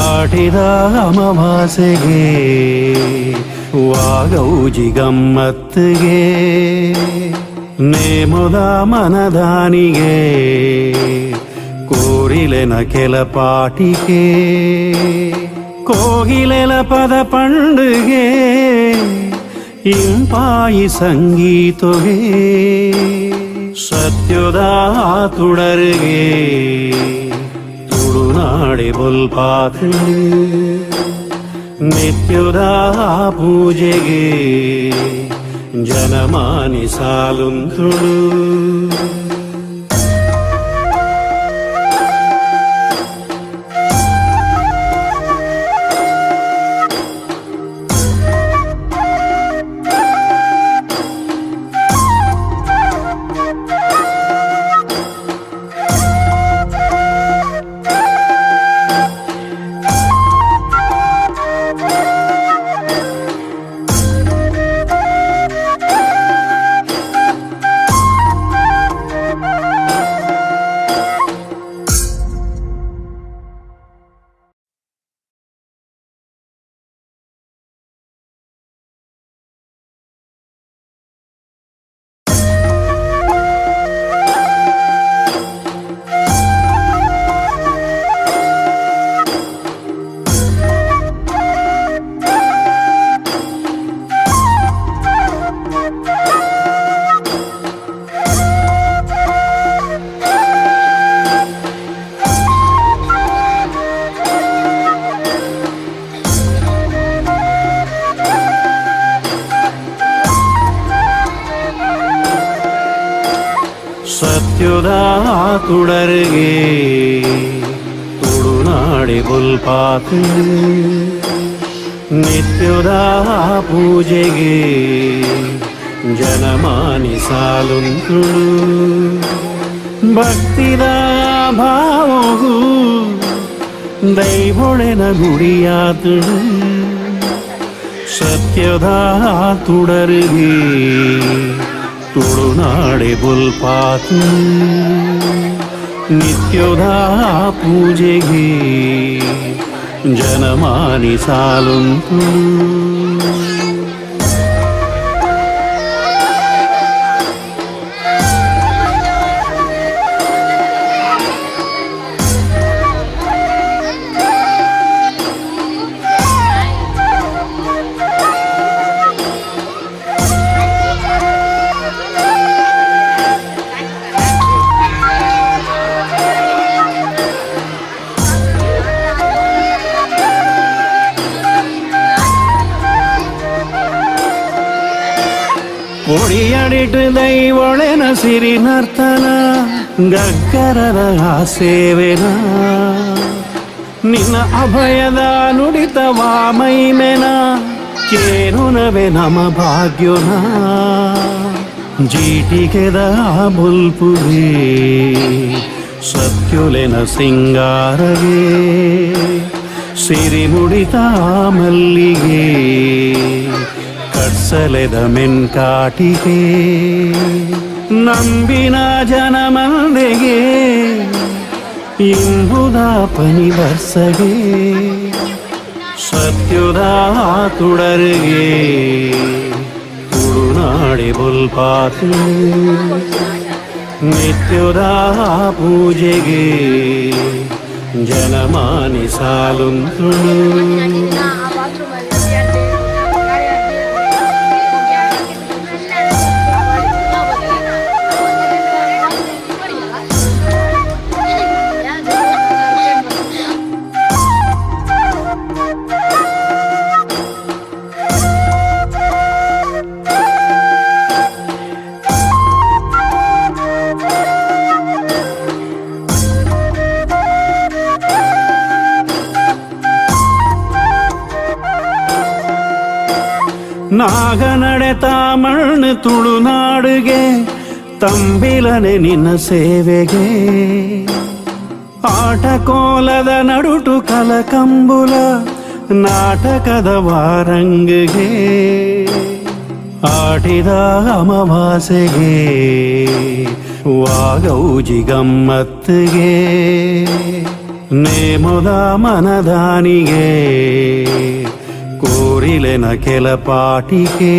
ಆಟಿದ ಅಮಾವಾಸೆಗೆ ವಾಗೌಜಿ ಗಮ್ಮತ್ತಿಗೆ ನೇಮುದ ಮನದಾನಿಗೆ ಕೋರಿಲೆನ ಕೆಲ ಪಾಟಿಗೆ ಕೋಗಿಲೆಲ ಪದ ಪಂಡುಗೆ ಇಂಪಾಯಿ ಸಂಗೀತೊಗೆ ಸತ್ಯದ ತುಡರಿಗೆ ತುಳುನಾಡೆ ಬುಲ್ಪಾತು ನಿತ್ಯದ ಪೂಜೆಗೆ ಜನಮಾನಿ ಸಾಲುಂತುಳು. ಸತ್ಯದ ತುಡರಿಗೆ ತುಳುನಾಡೆ ಬುಲ್ಪಾತು ನಿತ್ಯದ ಪೂಜೆಗೆ ಜನಮಾನಿ ಸಾಲುಂತುಳು ಭಕ್ತಿದ ಭಾವಗೂ ದೈವೊಳೆನ ಗುಡಿಯಾತಳು ಸತ್ಯದ ತುಡರಿಗೆ ತುಳುನಾಡೆ ಬುಲ್ಪಾತು ನಿತ್ಯದ ಪೂಜೆಗೆ ಜನಮಾನಿ ಸಾಲುಂಟು. ಕೊಡಿಯಡಿಟ್ಟು ದೈವೊಳೆನ ಸಿರಿ ನರ್ತನ ಗಗ್ಗರದ ಆ ಸೇವೆನ ನಿನ್ನ ಅಭಯದ ನುಡಿತವಾ ಮೈಮೆನ ಕೇನುನವೆ ನಮ ಭಾಗ್ಯೋನ ಜೀಟಿಗೆದ ಬುಲ್ಪುಗೆ ಸತ್ಯುಲೆನ ಸಿಂಗಾರವೇ ಸಿರಿಮುಡಿತ ಮಲ್ಲಿಗೆ ಕಡ್ಸಲೆದ ಮೆನ್ಕಾಟಿಗೆ ನಂಬಿನ ಜನಮಂದೆಗೆ ಇಂಬುದ ಪನಿ ಬರ್ಸಗೆ ಸತ್ಯುದ ತುಡರಿಗೆ ತುಳುನಾಡೆ ಬುಲ್ಪಾತು ನಿತ್ಯದ ಪೂಜೆಗೆ ಜನಮಾನಿ ಸಾಲುಂಟು. ನಾಗನಡೆ ತಾಮಣ್ಣು ತುಳುನಾಡುಗೆ ತಂಬಿಲನೆ ನಿನ್ನ ಸೇವೆಗೆ ಆಟಕೋಲದ ನಡುಟು ಕಲಕಂಬುಲ ನಾಟಕದ ವಾರಂಗಿಗೆ ಆಟಿದ ಅಮಾವಾಸೆಗೆ ವಾಗೌಜಿ ಗಮ್ಮತ್ತಿಗೆ ನೇಮುದ ಮನದಾನಿಗೆ ಕೋರಿಲೆನ ಕೆಲ ಪಾಟಿಗೆ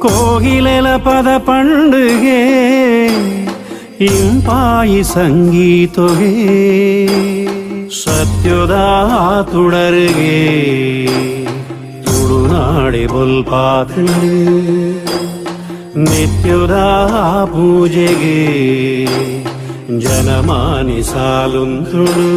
ಕೋಗಿಲೆಲ ಪದ ಪಂಡುಗೆ ಇಂಪಾಯಿ ಸಂಗೀತೊಗೆ ಸತ್ಯದ ತುಡರಿಗೆ ತುಳುನಾಡೆ ಬುಲ್ಪಾತು ನಿತ್ಯದ ಪೂಜೆಗೆ ಜನಮಾನಿ ಸಾಲುಂತುಳು.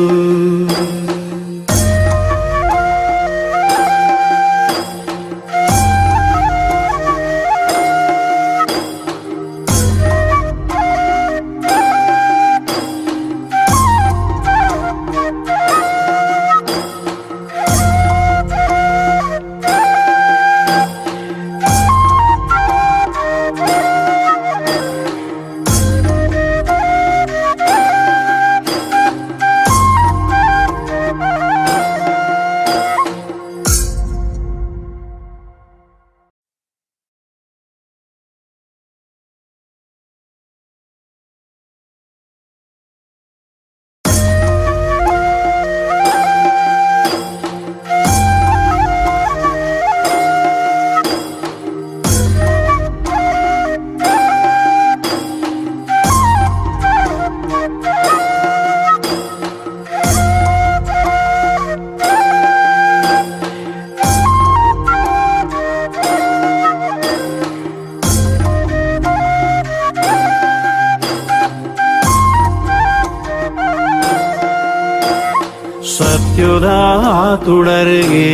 ಸತ್ಯದ ತುಡರಿಗೆ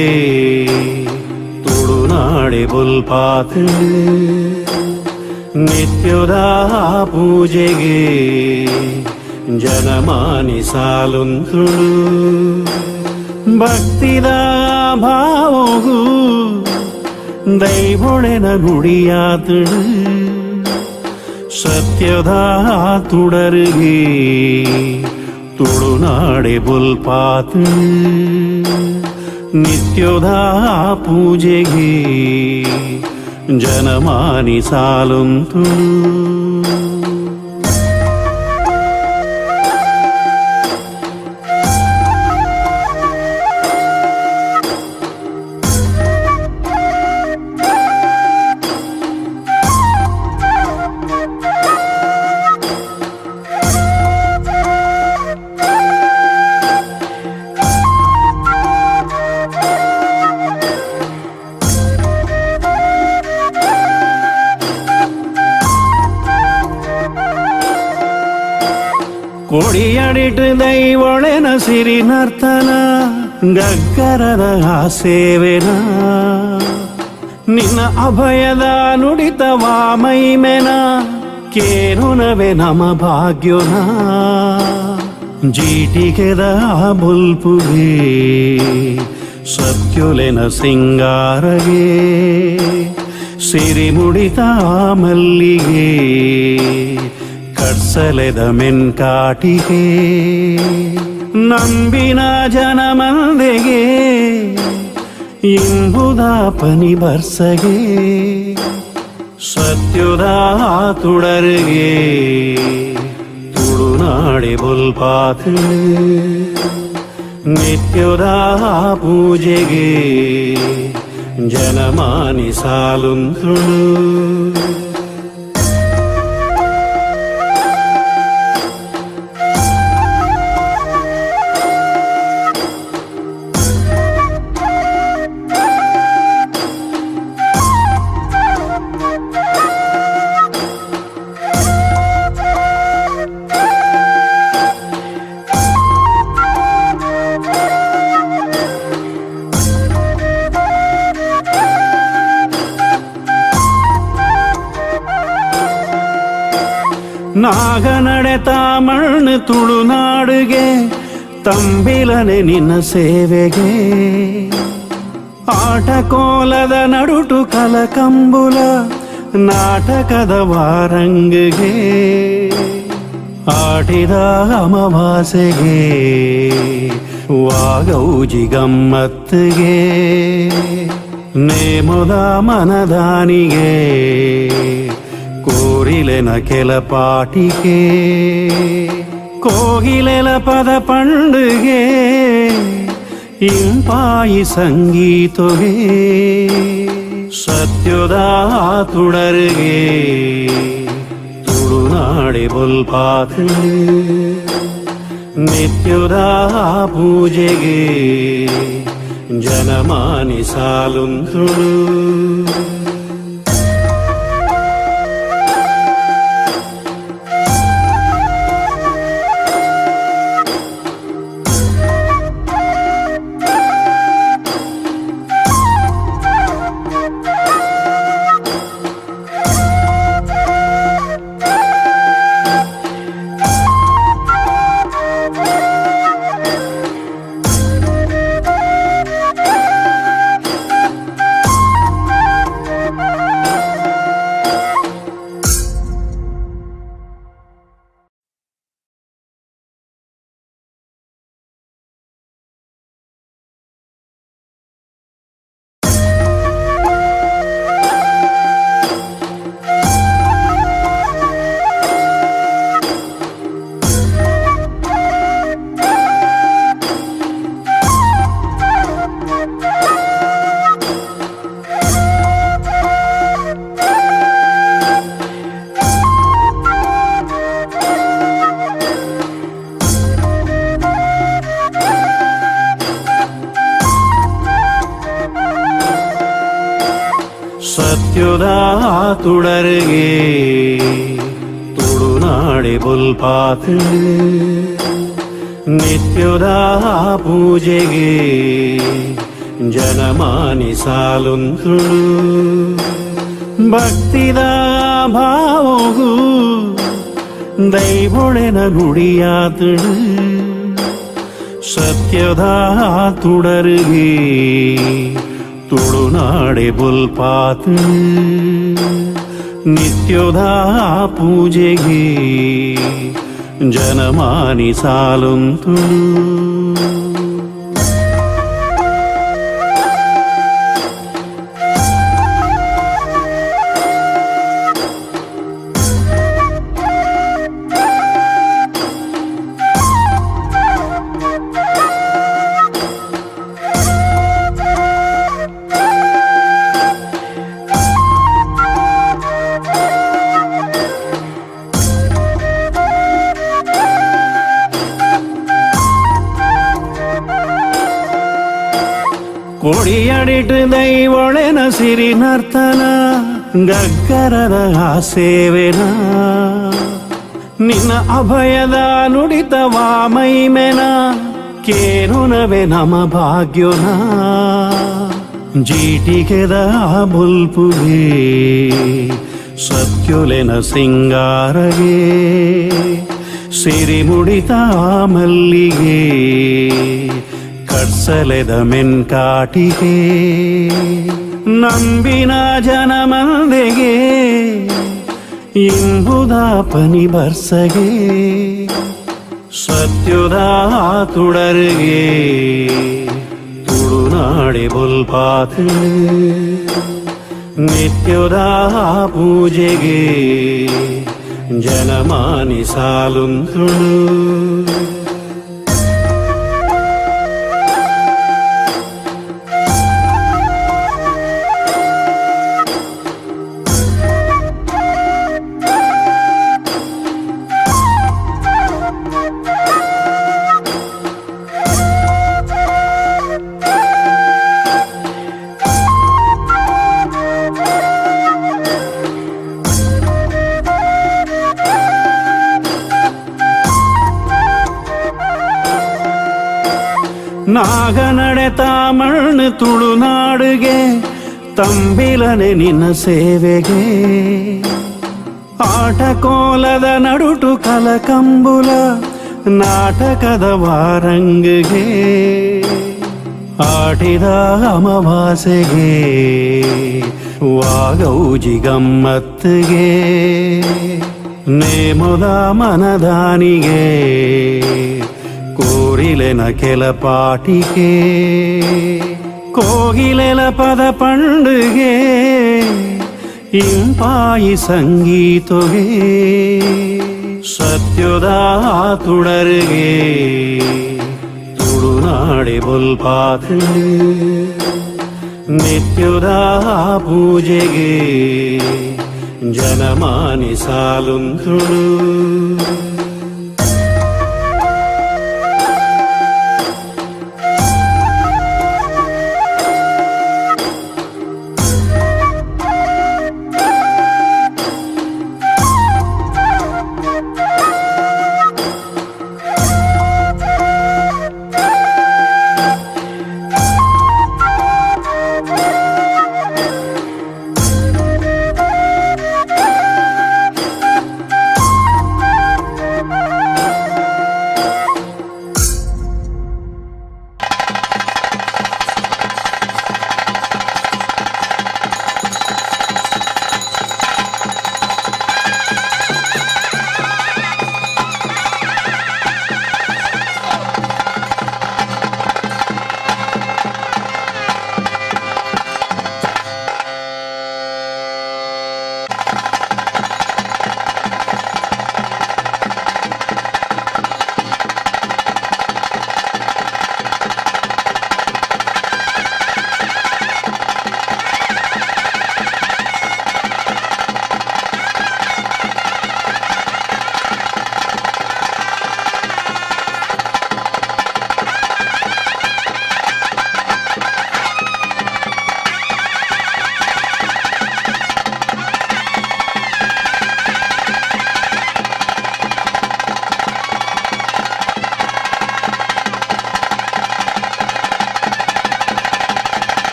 ತುಳುನಾಡೆ ಬುಲ್ಪಾತು ನಿತ್ಯದ ಪೂಜೆಗೆ ಜನಮಾನಿ ಸಾಲುಂತುಳು ಭಕ್ತಿದ ಭಾವಗೂ ದೈವೊಳೆನ ನುಡಿಯಾತಳು ಸತ್ಯದ ತುಡರಿಗೆ ತುಳುನಾಡೆ ಬುಲ್ಪಾತ್ ನಿತ್ಯೋದ ಪೂಜೆಗೆ ಜನಮಾನಿ ಸಾಲುಂತು. ಕೊಡಿಯಡಿಟ್ ದೈವೊಳೆನ ಸಿರಿ ನರ್ತನ ಗಗ್ಗರದ ಆ ಸೇವೆನ ನಿನ್ನ ಅಭಯದ ನುಡಿತವಾ ಮೈಮೆನ ಕೇನುನವೆ ನಮ ಭಾಗ್ಯೋನ ಜೀಟಿಗೆದ ಆ ಬುಲ್ಪುಗೆ ಸತ್ಯುಲೆನ ಸಿಂಗಾರಗೆ ಸಿರಿಮುಡಿತ ಮಲ್ಲಿಗೆ ಕಡ್ಸಲೆದ ಮೆನ್ಕಾಟಿಗೆ ನಂಬಿನ ಜನಮಂದೆಗೆ ಇಂಬುದ ಪನಿ ಬರ್ಸಗೆ ಸತ್ಯುದ ತುಡರ್ಗೆ ತುಳುನಾಡೆ ಬುಲ್ಪಾತ್ ನಿತ್ಯದ ಪೂಜೆಗೆ ಜನಮಾನಿ ಸಾಲುಂತುಳು. ನಾಗನಡೆ ತಾಮಣ್ಣು ತುಳುನಾಡುಗೆ ತಂಬಿಲನೆ ನಿನ್ನ ಸೇವೆಗೆ ಆಟಕೋಲದ ನಡುಟು ಕಲಕಂಬುಲ ನಾಟಕದ ವಾರಂಗಿಗೆ ಆಟಿದ ಅಮಾವಾಸೆಗೆ ವಾಗೌಜಿ ಗಮ್ಮತ್ತಿಗೆ ನೇಮುದ ಮನದಾನಿಗೆ ಕೋರಿಲೆನ ಕೆಲ ಪಾಟಿಗೆ ಕೋಗಿಲೆಲ ಪದ ಪಂಡುಗೆ ಇಂಪಾಯಿ ಸಂಗೀತೊಗೆ ಸತ್ಯದ ತುಡರ್ಗೆ ತುಳುನಾಡೆ ಬುಲ್ಪಾತ್ ನಿತ್ಯದ ಪೂಜೆಗೆ ಜನಮಾನಿ ಸಾಲುಂತುಳು. ಸತ್ಯದ ತುಡರ್ಗೆ ತುಳುನಾಡೆ ಬುಲ್ಪಾತ್ ನಿತ್ಯದ ಪೂಜೆಗೆ ಜನಮಾನಿ ಸಾಲುಂತುಳು ಭಕ್ತಿದ ಭಾವಗೂ ದೈವೊಳೆನ ನುಡಿಯಾತಳು ಸತ್ಯದ ತುಡರ್ಗೆ ತುಳುನಾಡೆ ಬುಲ್ಪಾತ್ ನಿತ್ಯದ ಪೂಜೆಗೆ ಜನಮಾನಿ ಸಾಲುಂತುಳು. ಕೊಡಿಯಡಿಟ್ಟು ದೈವೊಳೆನ ಸಿರಿ ನರ್ತನ ಗಗ್ಗರದ ಆ ಸೇವೆನ, ನಿನ್ನ ಅಭಯದ ನುಡಿತವಾ ಮೈಮೆನ ಕೇನುನವೆ ನಮ ಭಾಗ್ಯೋನ. ಜೀಟಿಗೆದ ಆ ಬುಲ್ಪುಗೆ ಸತ್ಯುಲೆನ ಸಿಂಗಾರಗೆ, ಸಿರಿಮುಡಿತ ಆ ಮಲ್ಲಿಗೆ ಕಡ್ಸಲೆದ ಮೆನ್ಕಾಟಿಗೆ, ನಂಬಿನ ಜನಮಂದೆಗೆ ಇಂಬುದ ಪನಿ ಬರ್ಸಗೆ, ಸತ್ಯುದ ತುಡರ್ಗೆ ತುಳುನಾಡೆ ಬೊಲ್ಪಾತು, ನಿತ್ಯದ ಪೂಜೆಗೆ ಜನಮಾನಿ ಸಾಲುಂತುಳು. ನಾಗ ನಡೆತ ಮಣ್ಣು ತುಳುನಾಡುಗೆ ತಂಬಿಲನೆ ನಿನ್ನ ಸೇವೆಗೆ, ಆಟ ಕೋಲದ ನಡುಟು ಕಲಕಂಬುಲ ನಾಟಕದ ವಾರಂಗ್ಗೆ, ಆಟಿದ ಅಮವಾಸೆಗೆ ವಾಗೌಜಿ ಗಮ್ಮತ್ತಿಗೆ, ನೇಮುದ ಮನದಾನಿಗೆ ಕೋರಿಲೆನ ಕೆಲ ಪಾಟಿಗೆ, ಕೋಗಿಲೆಲ ಪದ ಪಂಡುಗೆ ಇಂಪಾಯಿ ಸಂಗೀತೊಗೆ, ಸತ್ಯದ ತುಡರ್ಗೆ ತುಳುನಾಡೆ ಬೊಲ್ಪಾತು, ನಿತ್ಯದ ಪೂಜೆಗೆ ಜನಮಾನಿ ಸಾಲುಂತುಳು.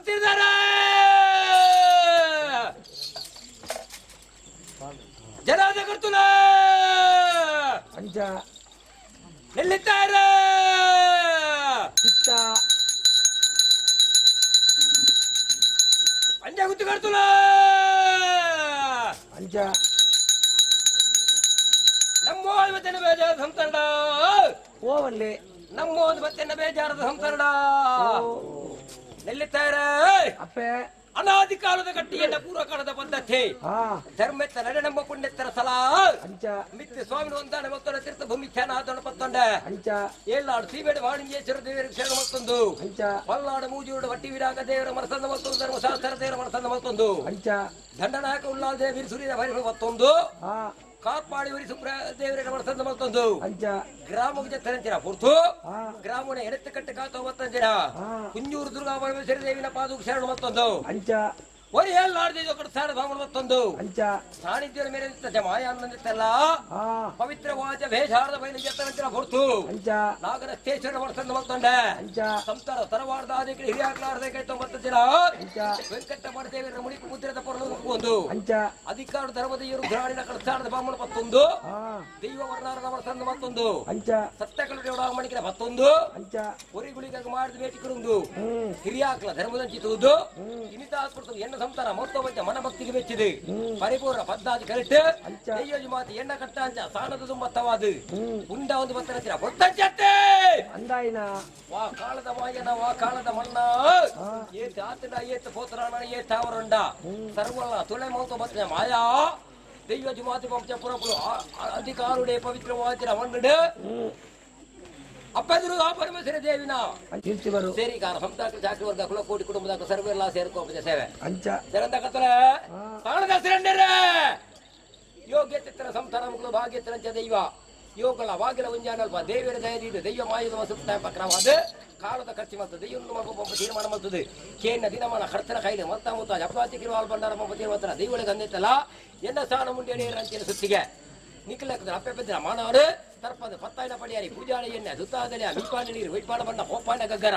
ಸಂತಿದಾರ ಜನಾದ ಕರ್ತುಲ ಅಂಚ ನಿಲ್ಲಿತ್ತಾರ ಚಿತ್ತ ಪಂಜ ಗುತ್ತು ಕರ್ತುಲ ಅಂಚ ನಮ್ಮೋದು ಮತ್ತೆ ಬೇಜಾರದ ಸಂತರಡ ಓವಲ್ಲಿ ನಮ್ಮೋದು ಮತ್ತೆ ಬೇಜಾರದ ಸಂತರಡ ನಿಲ್ಲಿತ್ತಾರ ಅಪ್ಪೆ ಅನಾದಿ ಕಾಲದ ಕಟ್ಟಿಯನ್ನ ಪೂರ್ವ ಕಾಲದ ಪದ್ಧತಿ ಹಾ ಧರ್ಮೆತ್ತ ನಡೆ ನಮ್ಮ ಪುಣ್ಯತ್ತರ ಸಲ ಅಂಚ ಮಿತ್ತೆ ಸ್ವಾಮಿ ಒಂದಾನೆ ಮತ್ತೊಂದು ತೀರ್ಥ ಭೂಮಿ ಧ್ಯಾನ ಆದೊಂಡ ಪತ್ತೊಂಡ ಅಂಚ ಏಳ್ನಾಡು ಸೀಬೇಡ ವಾಣಿಜ್ಯೇಶ್ವರ ದೇವರಿಗೆ ಶರಣ ಮತ್ತೊಂದು ಅಂಚ ಪಲ್ನಾಡು ಮೂಜೂರು ವಟ್ಟಿ ವಿರಾಗ ದೇವರ ಮನಸಂದ ಮತ್ತೊಂದು ಧರ್ಮಶಾಸ್ತ್ರ ದೇವರ ಮನಸಂದ ಮತ್ತೊಂದು ಅಂಚ ದಂಡನಾಯಕ ಉಲ್ಲಾಲ್ ದೇವಿ ಸೂರ್ಯನ ಭೈರವ ಮತ್ತೊಂದು ಹಾ ಕಾಪಾಡಿ ವರಿ ಸುಬ್ರ ದೇವರ ಮನಸಂದ ಮತ್ತೊಂದು ಅಂಚ ಗ್ರಾಮಕ್ಕೆ ಜತ್ತರಂಚಿನ ಪುರ್ತು ಹಾ ಗ್ರಾಮನ ಎಡತ್ತು ಕಟ್ಟು ಕಾತೋ ಮತ್ತೊಂದಿನ ಹಾ. ಕುಂಜೂರು ದುರ್ಗಾ ಪರಮೇಶ್ವರಿ ದೇವಿನ ಪಾದಕ್ಕೆ ಶರಣ ಮತ್ತೊಂದು ಅಂಚ ಒರಿ ಏಳ್ನಾಡು ಕಡ್ಸಾರ ಭಾಮನ ಮತ್ತೊಂದು ಅಂಚ ಸಾನ್ನಿಧ್ಯದ ಮೇಲೆ ನಿಂತ ಮಾಯಾನಂದಿತ್ತಲ್ಲ ಹಾ ಪವಿತ್ರವಾದ ಬೇಷಾರದ ಬಯಲು ಜತ್ತರಂಚಿನ ಪುರ್ತು ಅಂಚ ನಾಗರಸ್ಥೇಶ್ವರ ಮನಸಂದ ಮತ್ತೊಂಡೆ ಅಂಚ ಸಂತಾರ ತರವಾಡದ ಆದಿಕ್ಕೆ ಹಿರಿಯಾಗ್ಲಾರ್ದೆ ತೊಂಬತ್ತು ಜನ ಅಂಚ ವೆಂಕಟ ದೇವರ ಮುಡಿಪು ಮುದ್ರದ ಪೊರಲು ಒಂದು ಅಂಚ ಅಧಿಕಾರ ಧರ್ಮದ ಇರು ಘ್ರಾಣಿನ ಕಳಸಾರದ ಬಾಮಣ ಮತ್ತೊಂದು ಹಾ ದೈವ ವರ್ಣಾರದ ಮನಸಂದ ಮತ್ತೊಂದು ಅಂಚ ಸತ್ಯಕಲು ಮಣಿಕಿನ ಮತ್ತೊಂದು ಅಂಚ ಒರಿಗುಳಿಗಾಗಿ ಮಾಡಿದ ಬೇಟಿಕರುಂದು ಹ್ಮ್ ಹಿರಿಯಾಕ್ಲ ಧರ್ಮದಂಚಿತುವುದು ಇನಿತಾಸ್ಪೃತ ಎಣ್ಣ ಸಂತಾನ ಮೊತ್ತ ಮನ ಭಕ್ತಿಗೆ ಮೆಚ್ಚಿದೆ ಪರಿಪೂರ್ಣ ಪದ್ದಾದಿ ಕರೆಕ್ಟ್ ಅಂಚ. ದೈವಜಿ ಮಾತು ಎಣ್ಣ ಕಟ್ಟಾಂಚ ಸಾಣದ ತುಂಬತ್ತವಾದು ಹ್ಮ್ ಉಂಡ ಒಂದು ಬತ್ತನ ಹೊತ್ತಂಚತ್ತೆ ಅಂದಾಯಿನ ವಾ ಕಾಳದ ಮಾಯನ ವಾ ಕಾಳದ ಮಣ್ಣ ಏತ್ ಆತನ ಏತ್ ಪೋತರಾಣ ಏತ್ ಅವರುಂಡ ಸರ್ವಲ್ಲ ತುಳೆ ಮೌತ ಬತ್ತನ ಮಾಯಾ ದೈವ ಜುಮಾತಿ ಪಂಚ ಪುರಪುರು ಅಧಿಕಾರುಡೆ ಪವಿತ್ರವಾದಿರ ಮಣ್ಣು ಅಪ್ಪದ್ರು ಆ ಪರಮೇಶ್ವರ ದೇವಿನ ಕೀರ್ತಿವರು ಸೇರಿಕಾರ ಸಂತಾಕ ಚಾಕ್ರಿ ವರ್ಗ ಕುಲಕೋಟಿ ಕುಟುಂಬದ ಸರ್ವೆಲ್ಲ ಸೇರ್ಕೋಪದ ಸೇವೆ ಅಂಚ ಜರಂದ ಕತ್ತಲ ತಾಣದ ಸಿರಂಡರ ಯೋಗ್ಯತೆತ್ತರ ಸಂಸಾರ ಮಕ್ಕಳು ಭಾಗ್ಯತ್ತರಂಚ ದೈವ ಯೋಗಲ ವಾಗಿಲ ಉಂಜಾನಲ್ಪ ದೇವರ ದಯದಿದ್ದು ದೈವ ಮಾಯದ ವಸುತ್ತ ಪಕ್ರವಾದ ಕಾಲದ ಖರ್ಚು ಮಾಡ್ತದೆ ದೈವ ಮಲ್ಪ ತೀರ್ಮಾನ ಮಾಡ್ತದೆ ಕೇನ ದಿನಮಾನ ಖರ್ಚನ ಕೈಲಿ ಮತ್ತ ಮುತ್ತ ಅಪ್ರಾತಿ ಕಿರುವಾಲ್ ಭಂಡಾರ ಪಂಪ ತೀರ್ಮಾನ ದೈವಳಿಗೆ ಅಂದಿತ್ತಲ್ಲ ಎನ್ನ ಸ್ಥಾನ ಮುಂಡೇಳಿ ಅಂಚಿನ ಸುತ್ತಿಗೆ ನಿಖಲಕ್ಕದ ಅಪ್ಪೆ ಪೆದ್ದಿನ ಮಾನವರು ತರ್ಪದ ಪತ್ತಾಯಿನ ಪಡಿಯಾರಿ ಪೂಜಾಳಿ ಎಣ್ಣೆ ಸುತ್ತಾದಲಿಯ ಮೀಪಾನ ನೀರು ವೈಪಾನ ಬಣ್ಣ ಹೋಪಾನ ಗಗ್ಗರ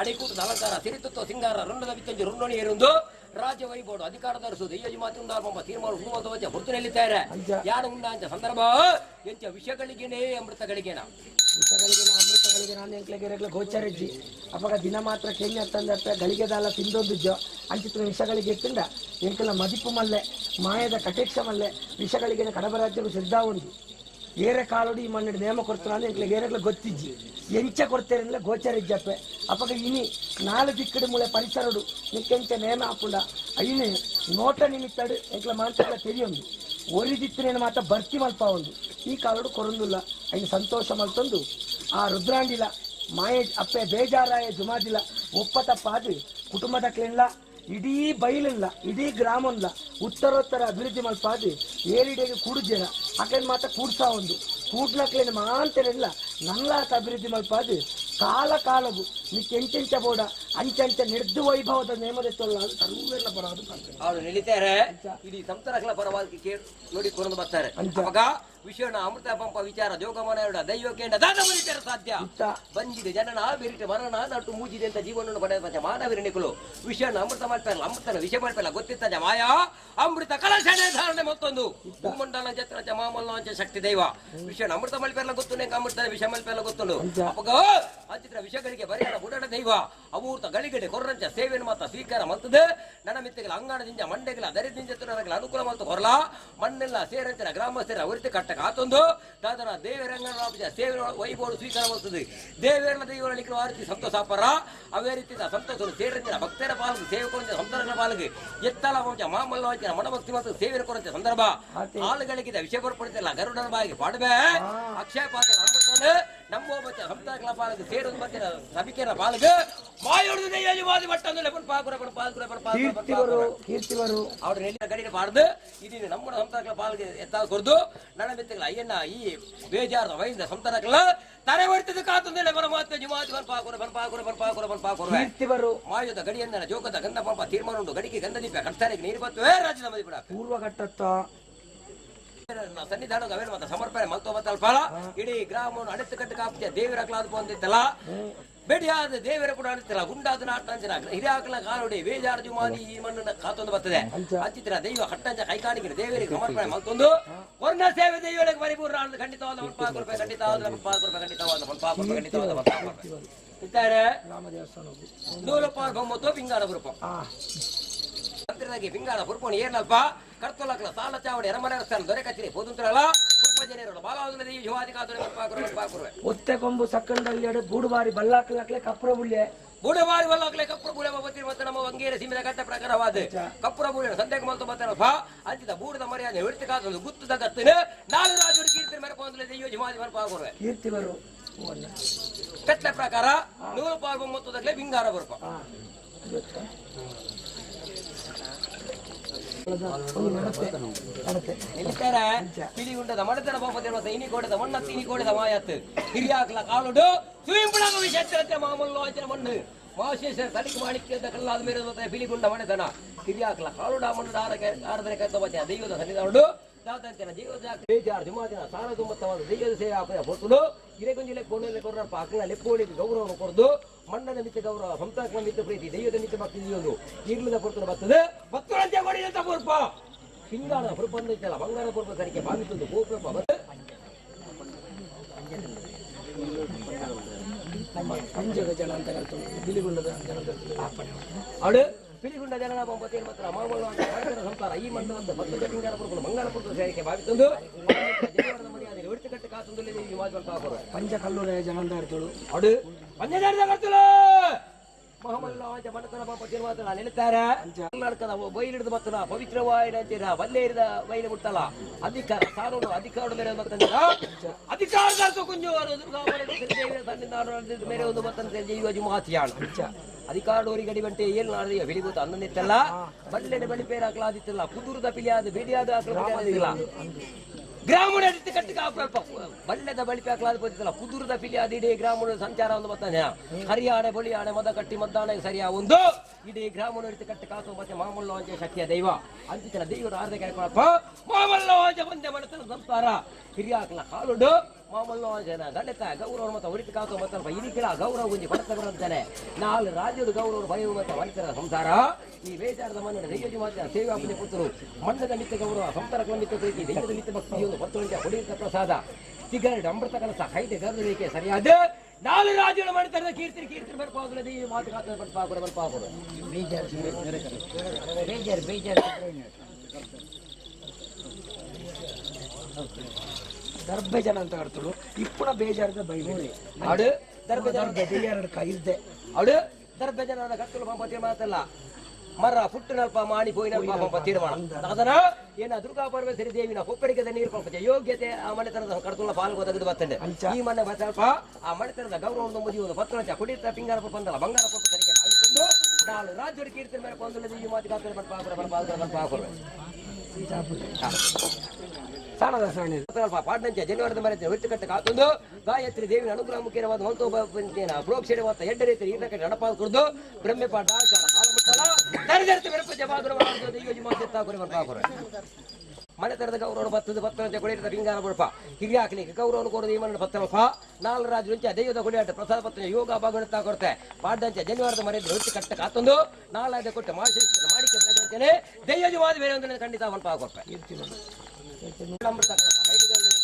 ಅಡಿಕೂಟದ ಅಲಂಕಾರ ಸಿರಿತುತ್ತ ಸಿಂಗಾರ ರುಂಡದ ಬಿತ್ತಂಜಿ ರುಂಡೋಣಿ ಏರುಂದು ರಾಜ್ಯ ವೈಬೋಡು ಅಧಿಕಾರದರಸು ದೈವ ಮಾತುಂದಾರ ತೀರ್ಮಾನ ಹುಡುಗ ಹೊರತು ನಿಲ್ಲುತ್ತಾರೆ ಯಾರು ಉಂಡ ಅಂತ ಸಂದರ್ಭ ಎಂಚ ವಿಷಗಳಿಗೇನೆ ಅಮೃತಗಳಿಗೇನ ವಿಷಗಳಿಗೆ ಅಮೃತಗಳಿಗೆ ನಾನು ಎಂಕ್ಲೆಗೆ ಗೋಚರಿಜ್ಜಿ ಅಪಗ ದಿನ ಮಾತ್ರ ಕೆಂಜ ತಂದಪ್ಪ ಗಳಿಗೆದಾಲ ತಿಂದೊಂದಿಜ್ಜೋ ಅಂಚಿತ್ತಿನ ವಿಷಗಳಿಗೆ ತಿಂದ ಎಂಕಲ ಮದಿಪು ಮಲ್ಲೆ ಮಾಯದ ಕಟೇಕ್ಷ ಮಲ್ಲೆ ವಿಷಗಳಿಗೆ ಕಡಬರಾಜ್ಯವು ಸಿದ್ಧ ಉಂಡು ಏರೆ ಕಾಲೋಡಿ ಈ ಮಣ್ಣಿನ ನೇಮ ಕೊಡ್ತಾನೆ ಎಂಕ್ಲೆಗೆ ಏರೆಗ್ಲ ಗೊತ್ತಿಜ್ಜಿ ಎಂಚ ಕೊಡ್ತೇರೆ ಗೋಚರಿಜ್ಜಪ್ಪೆ ಅಪಗ ಇನಿ ನಾಲು ದಿಕ್ಕಡು ಮೂಳೆ ಪರಿಸರಡು ನಿಕ್ಕೆಂಚ ನೇಮ ಹಾಪುಂಡ ಐನೆ ನೋಟ ನಿಮಿತ್ತಡು ಎಂಕ್ಲ ಮಾಂತಗಳ ತೆರಿಯೊಂದು ಒರಿದಿತ್ತಿನೇನು ಮಾತ್ರ ಭರ್ತಿ ಮಲ್ಪ ಒಂದು ಈ ಕಾಲೋಡು ಕೊರಂದುಲ್ಲ ಐನ ಸಂತೋಷ ಮಲ್ತೊಂದು ಆ ರುದ್ರಾಂಡಿಲ ಮಾಯೆ ಅಪ್ಪೆ ಬೇಜಾರಾಯ ಜುಮಾದಿಲ ಒಪ್ಪ ತಪ್ಪಾದು ಕುಟುಂಬದ ಕ್ಲಿನ್ಲ ಇಡೀ ಬೈಲಿಲ್ಲ ಇಡೀ ಗ್ರಾಮಲ್ಲ ಉತ್ತರೋತ್ತರ ಅಭಿವೃದ್ಧಿ ಮಲ್ಪಾದು ಏರಿಡೆಗೆ ಕೂಡುಜನ ಅಕ್ಲೇನು ಮಾತ್ರ ಕೂಡ್ಸಾ ಒಂದು ಕೂಡ್ಲಕ್ಲೇನು ಮಾಂತರಿಲ್ಲ ನಲ್ಲಾತ ಅಭಿವೃದ್ಧಿ ಮಲ್ಪಾದು ಕಾಲ ಕಾಲಗು ನಿಕ್ಕೆಂಚೆಂಚ ಬೋಡ ಅಂಚಂಚ ನಿರ್ದು ವೈಭವದ ನೇಮದೆತ್ತೊಲ್ಲ ಸರ್ವೆಲ್ಲ ಬರೋದು ಕಾಣ್ತದೆ. ಅವರು ನಿಲ್ಲಿತಾರೆ ಇಡೀ ಸಂತರಗಳ ಪರವಾಗಿ ಕೇಳಿ ನೋಡಿ ಕೊರಂದು ಬರ್ತಾರೆ ಅವಾಗ ವಿಷಯನ ಅಮೃತ ಪಂಪ ವಿಚಾರ ಜೋಗಮನ ಎರಡ ದೈವಕೇಂಡ ದಾದ ಮುನಿತರ ಸಾಧ್ಯ ಇತ್ತ ಬಂದಿದೆ ಜನನ ಬಿರಿಟ ಮರಣ ನಟ್ಟು ಮೂಜಿದೆ ಅಂತ ಜೀವನವನ್ನು ಪಡೆದ ಮಾನವರಿಣಿಕಲು ವಿಷಯನ ಅಮೃತ ಮಾಡ್ತಾರಲ್ಲ ಅಮೃತನ ವಿಷ ಮಾಡ್ತಾರಲ್ಲ ಗೊತ್ತಿತ್ತ ಮಾಯಾ ಅಮೃತ ಕಲಶನೆ ಧಾರಣೆ ಮತ್ತೊಂದು ಭೂಮಂಡಲ ಜತ್ರ ಮಾಮಲ್ಲ ಶಕ್ತಿ ದೈವ ವಿಷಯನ ಅಮೃತ ಮಲ್ಪೆಲ್ಲ ಗೊತ್ತು ನೆಂಗೆ ಅಮೃತನ ವಿಷ ಮಲ್ಪೆಲ್ಲ ಗೊತ್ತುಂಡು ಅಪಗ ಅಂಚಿತ್ರ ವಿಷಗಳಿಗೆ ಪರಿಹಾರ ಬುಡಣ ದೈವ ಅಮೂರ್ತ ಗಳಿಗಡೆ ಕೊರ್ರಂಚ ಸೇವೆಯನ್ನು ಮಾತ್ರ ಸ್ವೀಕಾರ ಮಲ್ತದೆ ನನ್ನ ಮಿತ್ತಿಗಳ ಅಂಗಾಣದಿಂದ ಮಂಡೆಗಳ ದರಿದ್ರಿಂದ ತುನರಗಳ ಅನುಕೂಲ ಮಲ್ತು ಕೊರಲ ಮಣ್ಣೆಲ್ಲ ಸೇರಂಚಿನ ಗ್ರಾಮಸ್ಥರ ಉರಿತು ಕಟ್ಟಕ ಆತೊಂದು ದಾದನ ದೇವರಂಗನ ಸೇವೆ ವೈಭವ ಸ್ವೀಕಾರ ಮಾಡ್ತದೆ ದೇವೇರನ ದೈವರ ನಿಖಿಲ ಆರತಿ ಸಂತೋಷ ಅಪರ ಅವೇ ರೀತಿಯ ಸಂತೋಷರು ಸೇರಂಚಿನ ಭಕ್ತರ ಪಾಲ್ಗೆ ಸೇವಕರಂಚ ಸಂತರಗಳ ಪಾಲ್ಗೆ ಎತ್ತಲ ವಂಶ ಮಾಮಲ್ಲ ವಂಚನ ಮನಭಕ್ತಿ ಮತ್ತು ಸೇವೆ ಕೊರಂಚ ಸಂದರ್ಭ ಆಳುಗಳಿಗಿದ ವಿಷಯ ಬರ್ಪಡಿಸಿಲ್ಲ ಗರುಡನ ಬಾಯಿಗೆ ಪಾಡಬೆ ಅಕ್ಷಯ ಪಾತ್ರ ಅಮೃತನ ನಮ್ಮ ಮತ್ತೆ ಸಂತರಗಳ ಪಾಲ್ಗೆ ಸೇರೋದು ಮತ್ತೆ ಸಭಿಕೆಯ ಪಾಲ್ಗೆ ಮಾಯೋಡು ದೈವಾದಿ ಮಟ್ಟಂದು ಲೆಪನ್ ಪಾಕುರ ಪಣ ಪಾಲ್ಕುರ ಪಣ ಪಾಲ್ಕುರ ಪಣ ಕೀರ್ತಿವರು ಕೀರ್ತಿವರು ಅವ್ರ ನೆಲ್ಲಿನ ಗಡಿಗೆ ಬಾರ್ದು ಇದೀನಿ ನಮ್ಮ ಸಂತಾನಗಳ ಪಾಲ್ಗೆ ಎತ್ತಾಗ ಕೊರ್ದು ನನ್ನ ಮಿತ್ತಗಳ ಅಯ್ಯಣ್ಣ ಈ ಬೇಜಾರದ ವೈದ್ಯ ಸಂತಾನಗಳ ತರೆ ಹೊಡಿತದ ಕಾತಂದಿಲ್ಲ ಪರಮಾತ್ಮ ಜುಮಾತಿ ಬನ್ ಪಾಕುರ ಬನ್ ಪಾಕುರ ಬನ್ ಪಾಕುರ ಬನ್ ಪಾಕುರ ಕೀರ್ತಿವರು ಮಾಯದ ಗಡಿಯಂದನ ಜೋಗದ ಗಂಧ ಪಂಪ ತೀರ್ಮಾನ ಉಂಟು ಗಡಿಗೆ ಗಂಧ ದೀಪ ಕಟ್ತಾರಿಗೆ ನೀರು ಬತ್ತು ರಾಜ್ಯದ ಮದಿ ಬಿಡ ಪೂರ್ವಘಟ್ಟತ್ತ ಸನ್ನಿಧಾನ ಅವೇನು ಮತ್ತೆ ಸಮರ್ಪಣೆ ಮಲ್ತೋ ಮತ್ತಲ್ಪಾಲ ಇಡೀ ಗ್ರಾಮವನ್ನು ಅಡೆತು ಕಟ್ಟು ಕಾಪ್ತಿಯ ದೇವರ ಕ್ಲಾದ ಬಂದಿತ್ತಲ್ಲ. ಬೆಡಿಯಾದ ದೇವರ ಕೂಡ ಅನಿಸ್ತಿಲ್ಲ ಗುಂಡಾದ ನಾಟಂಚನ ಹಿರಿಯಾಕಲ ಕಾಲುಡಿ ಬೇಜಾರು ಜುಮಾದಿ ಈ ಮಣ್ಣನ್ನ ಕಾತೊಂದು ಬರ್ತದೆ ಅಂಚಿತ್ರ ದೈವ ಕಟ್ಟಂಚ ಕೈಕಾಣಿಕೆ ದೇವರಿಗೆ ಸಮರ್ಪಣೆ ಮಲ್ತೊಂದು ವರ್ಣ ಸೇವೆ ದೈವಗಳಿಗೆ ಪರಿಪೂರ್ಣ ಆನಂದ ಖಂಡಿತವಾದ ಮನ್ಪಾಕುರ್ಪೆ ಖಂಡಿತವಾದ ಮನ್ಪಾಕುರ್ಪೆ ಖಂಡಿತವಾದ ಮನ್ಪಾಕುರ್ಪೆ ಖಂಡಿತವಾದ ಮನ್ಪಾಕುರ್ಪೆ ಇದ್ದಾರೆ ರಾಮ ದೇವಸ್ಥಾನ ನೂಲಪ್ಪ ಬೊಮ್ಮತ್ತು ಪಿಂಗಾಣ ಪುರುಪ ಹತ್ತಿರದಾಗಿ ಪಿಂಗಾಣ ಪುರ್ಪಣಿ ಏನಲ್ಪ ಕರ್ತೊಲಕಲ ಸಾಲ ಚಾವಡಿ ಎರಮನೆ ರಸ್ತಾನ ದೊರೆ ಕಚೇರಿ ಪೋದುಂತ್ರಲ ಪುರ್ಪ ಜನರು ಬಾಲಾದುಲ ದೇವಿ ಶಿವಾದಿ ಕಾತುರೆ ಮನ್ಪಾಕುರ್ಪೆ ಮನ್ಪಾಕುರ್ಪೆ ಒತ್ತೆ ಕೊಂಬು ಸಕ್ಕಂಡಲ್ಲಿ ಬೂಡುಬಾರಿ ಬಲ್ಲಾಕ್ಲಾಕ್ಲೆ ಕಪ್ರ ಬುಲ್ಲೆ ಬುಡವಾರಿ ವಲ್ಲಕ್ಲೆ ಕಪ್ಪು ಬುಳೆ ಬತ್ತಿ ಮತ್ತು ನಮ್ಮ ವಂಗೇರ ಸೀಮೆದ ಕಟ್ಟ ಪ್ರಕಾರವಾದ ಕಪ್ಪುರ ಬುಳೆ ಸಂದೇಹ ಮಲ್ತು ಬತ್ತನಪ್ಪ ಅಂಚಿದ ಬೂಡದ ಮರ್ಯಾದೆ ಹಿಡಿತ ಕಾತೊಂದು ಗುತ್ತದ ಗತ್ತಿನ ನಾಲ್ಕು ರಾಜರು ಕೀರ್ತಿ ಮೆರಕೊಂದಲೆ ದೈವ ಜಿಮಾದಿ ಮನ್ಪಾಕುರ್ವೆ ಕೀರ್ತಿ ಬರು ಕಟ್ಲೆ ಪ್ರಕಾರ ನೂರು ಪಾಲು ಮೊತ್ತದಕ್ಲೆ ಬಿಂಗಾರ ಬರುಪ ನಿಲ್ತಾರೆ ಪಿಲಿಗುಂಡದ ಮಡತನ ಬಾಪತಿರುವ ಇನಿ ಕೋಟದ ಮಣ್ಣ ತೀನಿ ಕೋಟದ ಮಾಯತ್ತು ಹಿರಿಯಾಕ್ಲ ಕಾಲುಡು ಸುಯಿಂಪುಣಾಗ ವಿಷಯತ್ರ ಮಾಮೂಲು ಆಚರ ಮಣ್ಣು ಮಾಶೇಶ್ವರ ತಲಿಗೆ ಮಾಣಿಕ್ಯದ ಕಲ್ಲಾದ ಮೇರೆ ಮತ್ತೆ ಪಿಲಿಗುಂಡ ಮನೆತನ ಹಿರಿಯಾಕ್ಲ ಕಾಲುಡ ಮಣ್ಣು ಆರಾಧನೆ ಕರ್ತವ್ಯ ದೈವದ ಸನ್ನಿಧಾನುಡು ದಾದಂತಿನ ಜೀವದ ಬೇಜಾರು ಜುಮಾದಿನ ಸಾರದುಮ್ಮತ್ತವಾದ ದೈವದ ಸೇವೆ ಆಪದ ಪೊರ್ತುಡು ಹಿರೇಗುಂಜಿಲೆ ಕೋಣೆಲೆ ಕೊರ್ರ ಪಾಕನ ಲೆಪ್ಪೋಳಿಗೆ ಗೌರವವನ್ನು ಕೊರದು ಮಣ್ಣನ ಮಿತ್ತ ಗೌರವ ಸಂತಾನ ಮಿತ್ತ ಪ್ರೀತಿ ದೈವದ ಮಿತ್ತ ಭಕ್ತಿ ಜೀವನು ಈರ್ಲದ ಪೊರ್ತುಡು ಬರ್ತದೆ ಭಕ್ತರಂತೆ ಕೊಡಿದಂತ ಪೂರ್ಪ ಪಿಂಗಾಣ ಪುರ್ಪಂದಿತ್ತಲ್ಲ ಬಂಗಾರ ಪೂರ್ಪ ಸರಿಕೆ ಭಾವಿಸುವುದು ಗೋಪುರಪ್ಪ ಪಂಜದ ಜನ ಅಂತ ಹೇಳ್ತಾರೆ ಬಿಲಿಗುಂಡದ ಜನ ಅವಳು ಪಿಲಿಗುಂಡ ಜನನ ಬೊಂಬತ್ತೇನು ಮಾತ್ರ ಮಾಮೂಲು ಅಂತ ಸಂಸಾರ ಈ ಮಣ್ಣು ಭಕ್ತ ಪಿಂಗಾಣ ಪುರ್ಪುಲು ಮಂಗಾರ ಪುರ್ಪ ಸೇರಿಕೆ ಭಾವಿತಂದು ಮರ್ಯಾದೆ ಒಡಿತುಕಟ್ಟು ಕಾತಂದು ಪಂಜ ಕಲ್ಲೂರ ಜನ ಅಂತ ಹೇಳ್ತಾಳು ಅವಳು ಪಂಜಜಾರದ ಕರ್ತಲು ಮಹಮಲ್ಲ ಮಣತನ ಪಾಪ ತಿರುಮಾತನ ನಿಲ್ತಾರೆ ಕರ್ನಾಟಕದ ಬೈಲಿಡಿದ ಮತ್ತನ ಪವಿತ್ರವಾಯಿನ ಅಂತೀರ ಬಲ್ಲೇರಿದ ಬೈಲು ಮುಟ್ಟಲ್ಲ ಅಧಿಕಾರ ಸಾರೋಡು ಅಧಿಕಾರ ಮೇರೆ ಮತ್ತಂದ್ರ ಅಧಿಕಾರದ ಕುಂಜು ಸನ್ನಿಧಾನ ಮೇರೆ ಒಂದು ಮತ್ತಂತೆ ಜೀವ ಜುಮಾತಿಯಾಣ ಅಧಿಕಾರಡೋರಿ ಗಡಿಬಂಟೆ ಏಳು ನಾಡಿದ ಬೆಳಿಗೂತ ಅನ್ನನಿತ್ತಲ್ಲ ಬಲ್ಲೆಡೆ ಬಳಿ ಪೇರ ಹಾಕ್ಲಾದಿತ್ತಲ್ಲ ಕುದುರದ ಪಿಲಿಯಾದ ಬೇಡಿಯಾದ ಹಾಕ್ಲಾದಿಲ್ಲ ಗ್ರಾಮೀಣ ಕಟ್ಟಿ ಕಾಪಲ್ಪ ಬಲ್ಲೆದ ಬಳಿ ಹಾಕ್ಲಾದ ಪೋತಿತ್ತಲ್ಲ ಕುದುರದ ಪಿಲಿಯಾದ ಇಡೀ ಗ್ರಾಮೀಣ ಸಂಚಾರ ಒಂದು ಬರ್ತಾನೆ ಹರಿಯಾಣೆ ಬಳಿಯಾಣೆ ಮದ ಕಟ್ಟಿ ಮದ್ದಾನೆ ಸರಿಯಾ ಒಂದು ಇಡೀ ಗ್ರಾಮೀಣ ರೀತಿ ಕಟ್ಟಿ ಕಾಸು ಮತ್ತೆ ಮಾಮೂಲು ಅಂಚೆ ಶಕ್ತಿಯ ದೈವ ಅಂಚಿನ ದೈವದ ಆರ್ಧ ಕೇಳ್ಕೊಳಪ್ಪ ಮಾಮಲ್ಲ ವಾಂಚ ಬಂದೆ ಮನತನ ಸಂಸಾರ ಹಿರಿಯಾಕ್ಲ ಕಾಲುಡು ಮಾಮಲ್ಲ ವಾಂಚನ ಗಣಿತ ಗೌರವ ಮತ್ತು ಹೊರಿತು ಕಾಸು ಮತ್ತೆ ಇರಿಕಿಲ ಗೌರವ ಗುಂಜಿ ಪಡತ ಬರುತ್ತಾನೆ ನಾಲ್ ರಾಜ್ಯದ ಗೌರವ ಭಯವು ಮತ್ತು ವನಿತರ ಸಂಸಾರ ಈ ಬೇಜಾರದ ಮನ್ನಡ ದೈವಜಿ ಮಾತ್ರ ಸೇವಾ ಪುಣ್ಯ ಪುತ್ರರು ಮಣ್ಣದ ಮಿತ್ತ ಗೌರವ ಸಂಸಾರಗಳ ಮಿತ್ತ ಪ್ರೀತಿ ದೈವದ ಮಿತ್ತ ಭಕ್ತಿ ಒಂದು ಪತ್ತು ಹೊಡೆಯುತ್ತ ಪ್ರಸಾದ ತಿಗರಡು ಅಮೃತ ಕಲಸ ಕೈದೆ ಗರ್ದಲಿಕ್ಕೆ ಸರಿಯಾದ ನಾಲ್ ರಾಜ್ಯಗಳ ಮಾಡಿದ್ದಾರೆ ಕೀರ್ತಿ ಕೀರ್ತಿ ಬರ್ಪಾಗುಲ ದೈವ ಮಾತು ಕಾತ ಬರ್ಪಾಗುಲ ಬರ್ಪಾಗುಲ ಬೇಜಾರು ಬೇಜಾರು ದರ್ಬೆ ಜನ ಅಂತ ಕರ್ತಳು ಇಪ್ಪುನ ಬೇಜಾರದ ಬೈಬಿ ಅವಳು ದರ್ಬೆ ಜನ ಬೇಜಾರಡ್ಕ ಇದ್ದೆ ಅವಳು ದರ್ಬೆ ಜನರ ಕತ್ತಲು ಪಾಪ ತೀರ್ಮಾನತ್ತಲ್ಲ ಮರ ಪುಟ್ಟನಲ್ಪ ಮಾಣಿ ಪೋಯಿನಲ್ಪ ಪಾಪ ತೀರ್ಮಾನ ಅದನ್ನ ಏನ ದುರ್ಗಾ ಪರಮೇಶ್ವರಿ ದೇವಿನ ಕೊಪ್ಪರಿಗೆದ ನೀರು ಪಂಪಜ ಯೋಗ್ಯತೆ ಆ ಮನೆತನದ ಕರ್ತುಲ ಪಾಲ್ಗೋ ತೆಗೆದು ಬರ್ತದೆ ಈ ಮನೆ ಬರ್ತಲ್ಪ ಆ ಮನೆತನದ ಗೌರವವನ್ನು ಮುದಿಯುವುದು ಪತ್ರ ಕುಡಿತ ಪಿಂಗಾರ ಪಂದಲ ಬಂಗಾರ ಪಪ್ಪ ಸರಿಕೆ ಭಾವಿಸಿಕೊಂಡು ನಾಳು ರಾಜ್ಯದ ಕೀರ್ತನೆ ಮೇಲೆ ಕೊಂದುಲದ ಈ ಮಾತು ಕಾತರೆ ಬರ್ಪಾಕುರ ಬರ್ಪಾಕುರ ಬರ್ಪಾಕುರ ಸಾಣದ ಸಾಣಿ ಪಾಡ್ನಂಚೆ ಜನವರದ ಮರೆತ ಒಟ್ಟು ಕಾತೊಂದು ಗಾಯತ್ರಿ ದೇವಿನ ಅನುಗ್ರಹ ಮುಖ್ಯವಾದ ಮಂತೋಪನ ಪ್ರೋಕ್ಷಣೆ ವಾತ ಎಡ್ಡ ರೀತಿ ಈರ್ನ ಕಡೆ ನಡಪಾದ ಕುರಿದು ಬ್ರಹ್ಮೆ ಪಾಠ ಮನೆ ತರದ ಗೌರವ ಬತ್ತದ ಬತ್ತಂತೆ ಕೊಡಿದ ಪಿಂಗಾರ ಬುಡಪ ಹಿರಿಯ ಹಾಕ್ಲಿಕ್ಕೆ ಗೌರವ ಕೊಡೋದು ಈ ಮಣ್ಣು ಪತ್ತಲಪ್ಪ ನಾಲ್ ರಾಜು ರುಂಚ ದೈವದ ಕೊಡಿಯಾಟ ಪ್ರಸಾದ ಪತ್ರ ಯೋಗ ಭಾಗವತ ಕೊಡ್ತೆ ಪಾಡ್ದಂಚೆ ಜನಿವಾರದ ಮರೆದ ರೊಟ್ಟಿ ಕಟ್ಟ ಕಾತೊಂದು ನಾಲ್ಕು ಕೊಟ್ಟೆ ಮಾಡಿಕೆ ಬೆಳಗ್ಗೆಂತೇನೆ ದೈವಜವಾದ ಬೇರೆ ಒಂದು ಖಂಡಿತ ಒಲ್ಪ ಕೊಡ್ತೆ ಅಮೃತ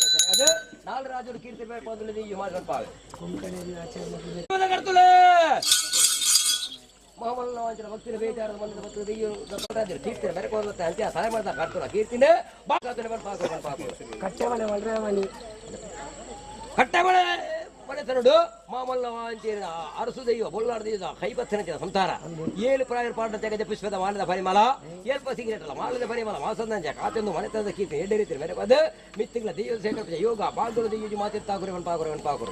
ಸರಿಯಾದ ನಾಲ್ ರಾಜರು ಕೀರ್ತಿ ಬೇಕು ಅಂದ್ರೆ ಈ ಮಾಡ್ಕೊಂಡು ಪಾವೆ ಮಹಮಲ್ಲ ಭಕ್ತಿನ ಬೇಜಾರದ ಮನದ ಭಕ್ತಿ ದೈವ ಕೀರ್ತನೆ ಬೆರಕೋದ ಅಂತ ಸಹಾಯ ಮಾಡ್ದ ಕರ್ತುಲ ಕೀರ್ತಿನೇ ಬಾಕಾತನೆ ಬಂದು ಪಾಕು ಕಟ್ಟೆ ಮನೆ ಒಳ್ಳೆ ಮನೆ ಕಟ್ಟೆಮನೆ ಮನೆ ತರಡು ಮಾಮಲ್ಲ ಅಂತೀರ ಅರಸು ದೈವ ಬೊಲ್ಲಾರ ದೈವ ಕೈಬತ್ತನ ಸಂಸಾರ ಏಳು ಪ್ರಾಯರ ಪಾಠ ತೆಗೆದ ಪುಷ್ಪದ ಮಾಲದ ಪರಿಮಳ ಏಲ್ಪ ಸಿಗರೇಟಲ್ಲ ಮಾಲದ ಪರಿಮಳ ಮಾಸಂದಂಜ ಕಾತೆಂದು ಮನೆ ತಂದ ಕೀರ್ತಿ ಎಡ್ಡೆ ರೀತಿ ಮೇರೆ ಪದ ಮಿತ್ತಿಗಳ ದೈವ ಸೇಕಲ್ಪ ಯೋಗ ಬಾಗುಲ ದೈವ ಮಾತಿತ್ತಾಗುರೆ ಒನ್ ಪಾಕುರೆ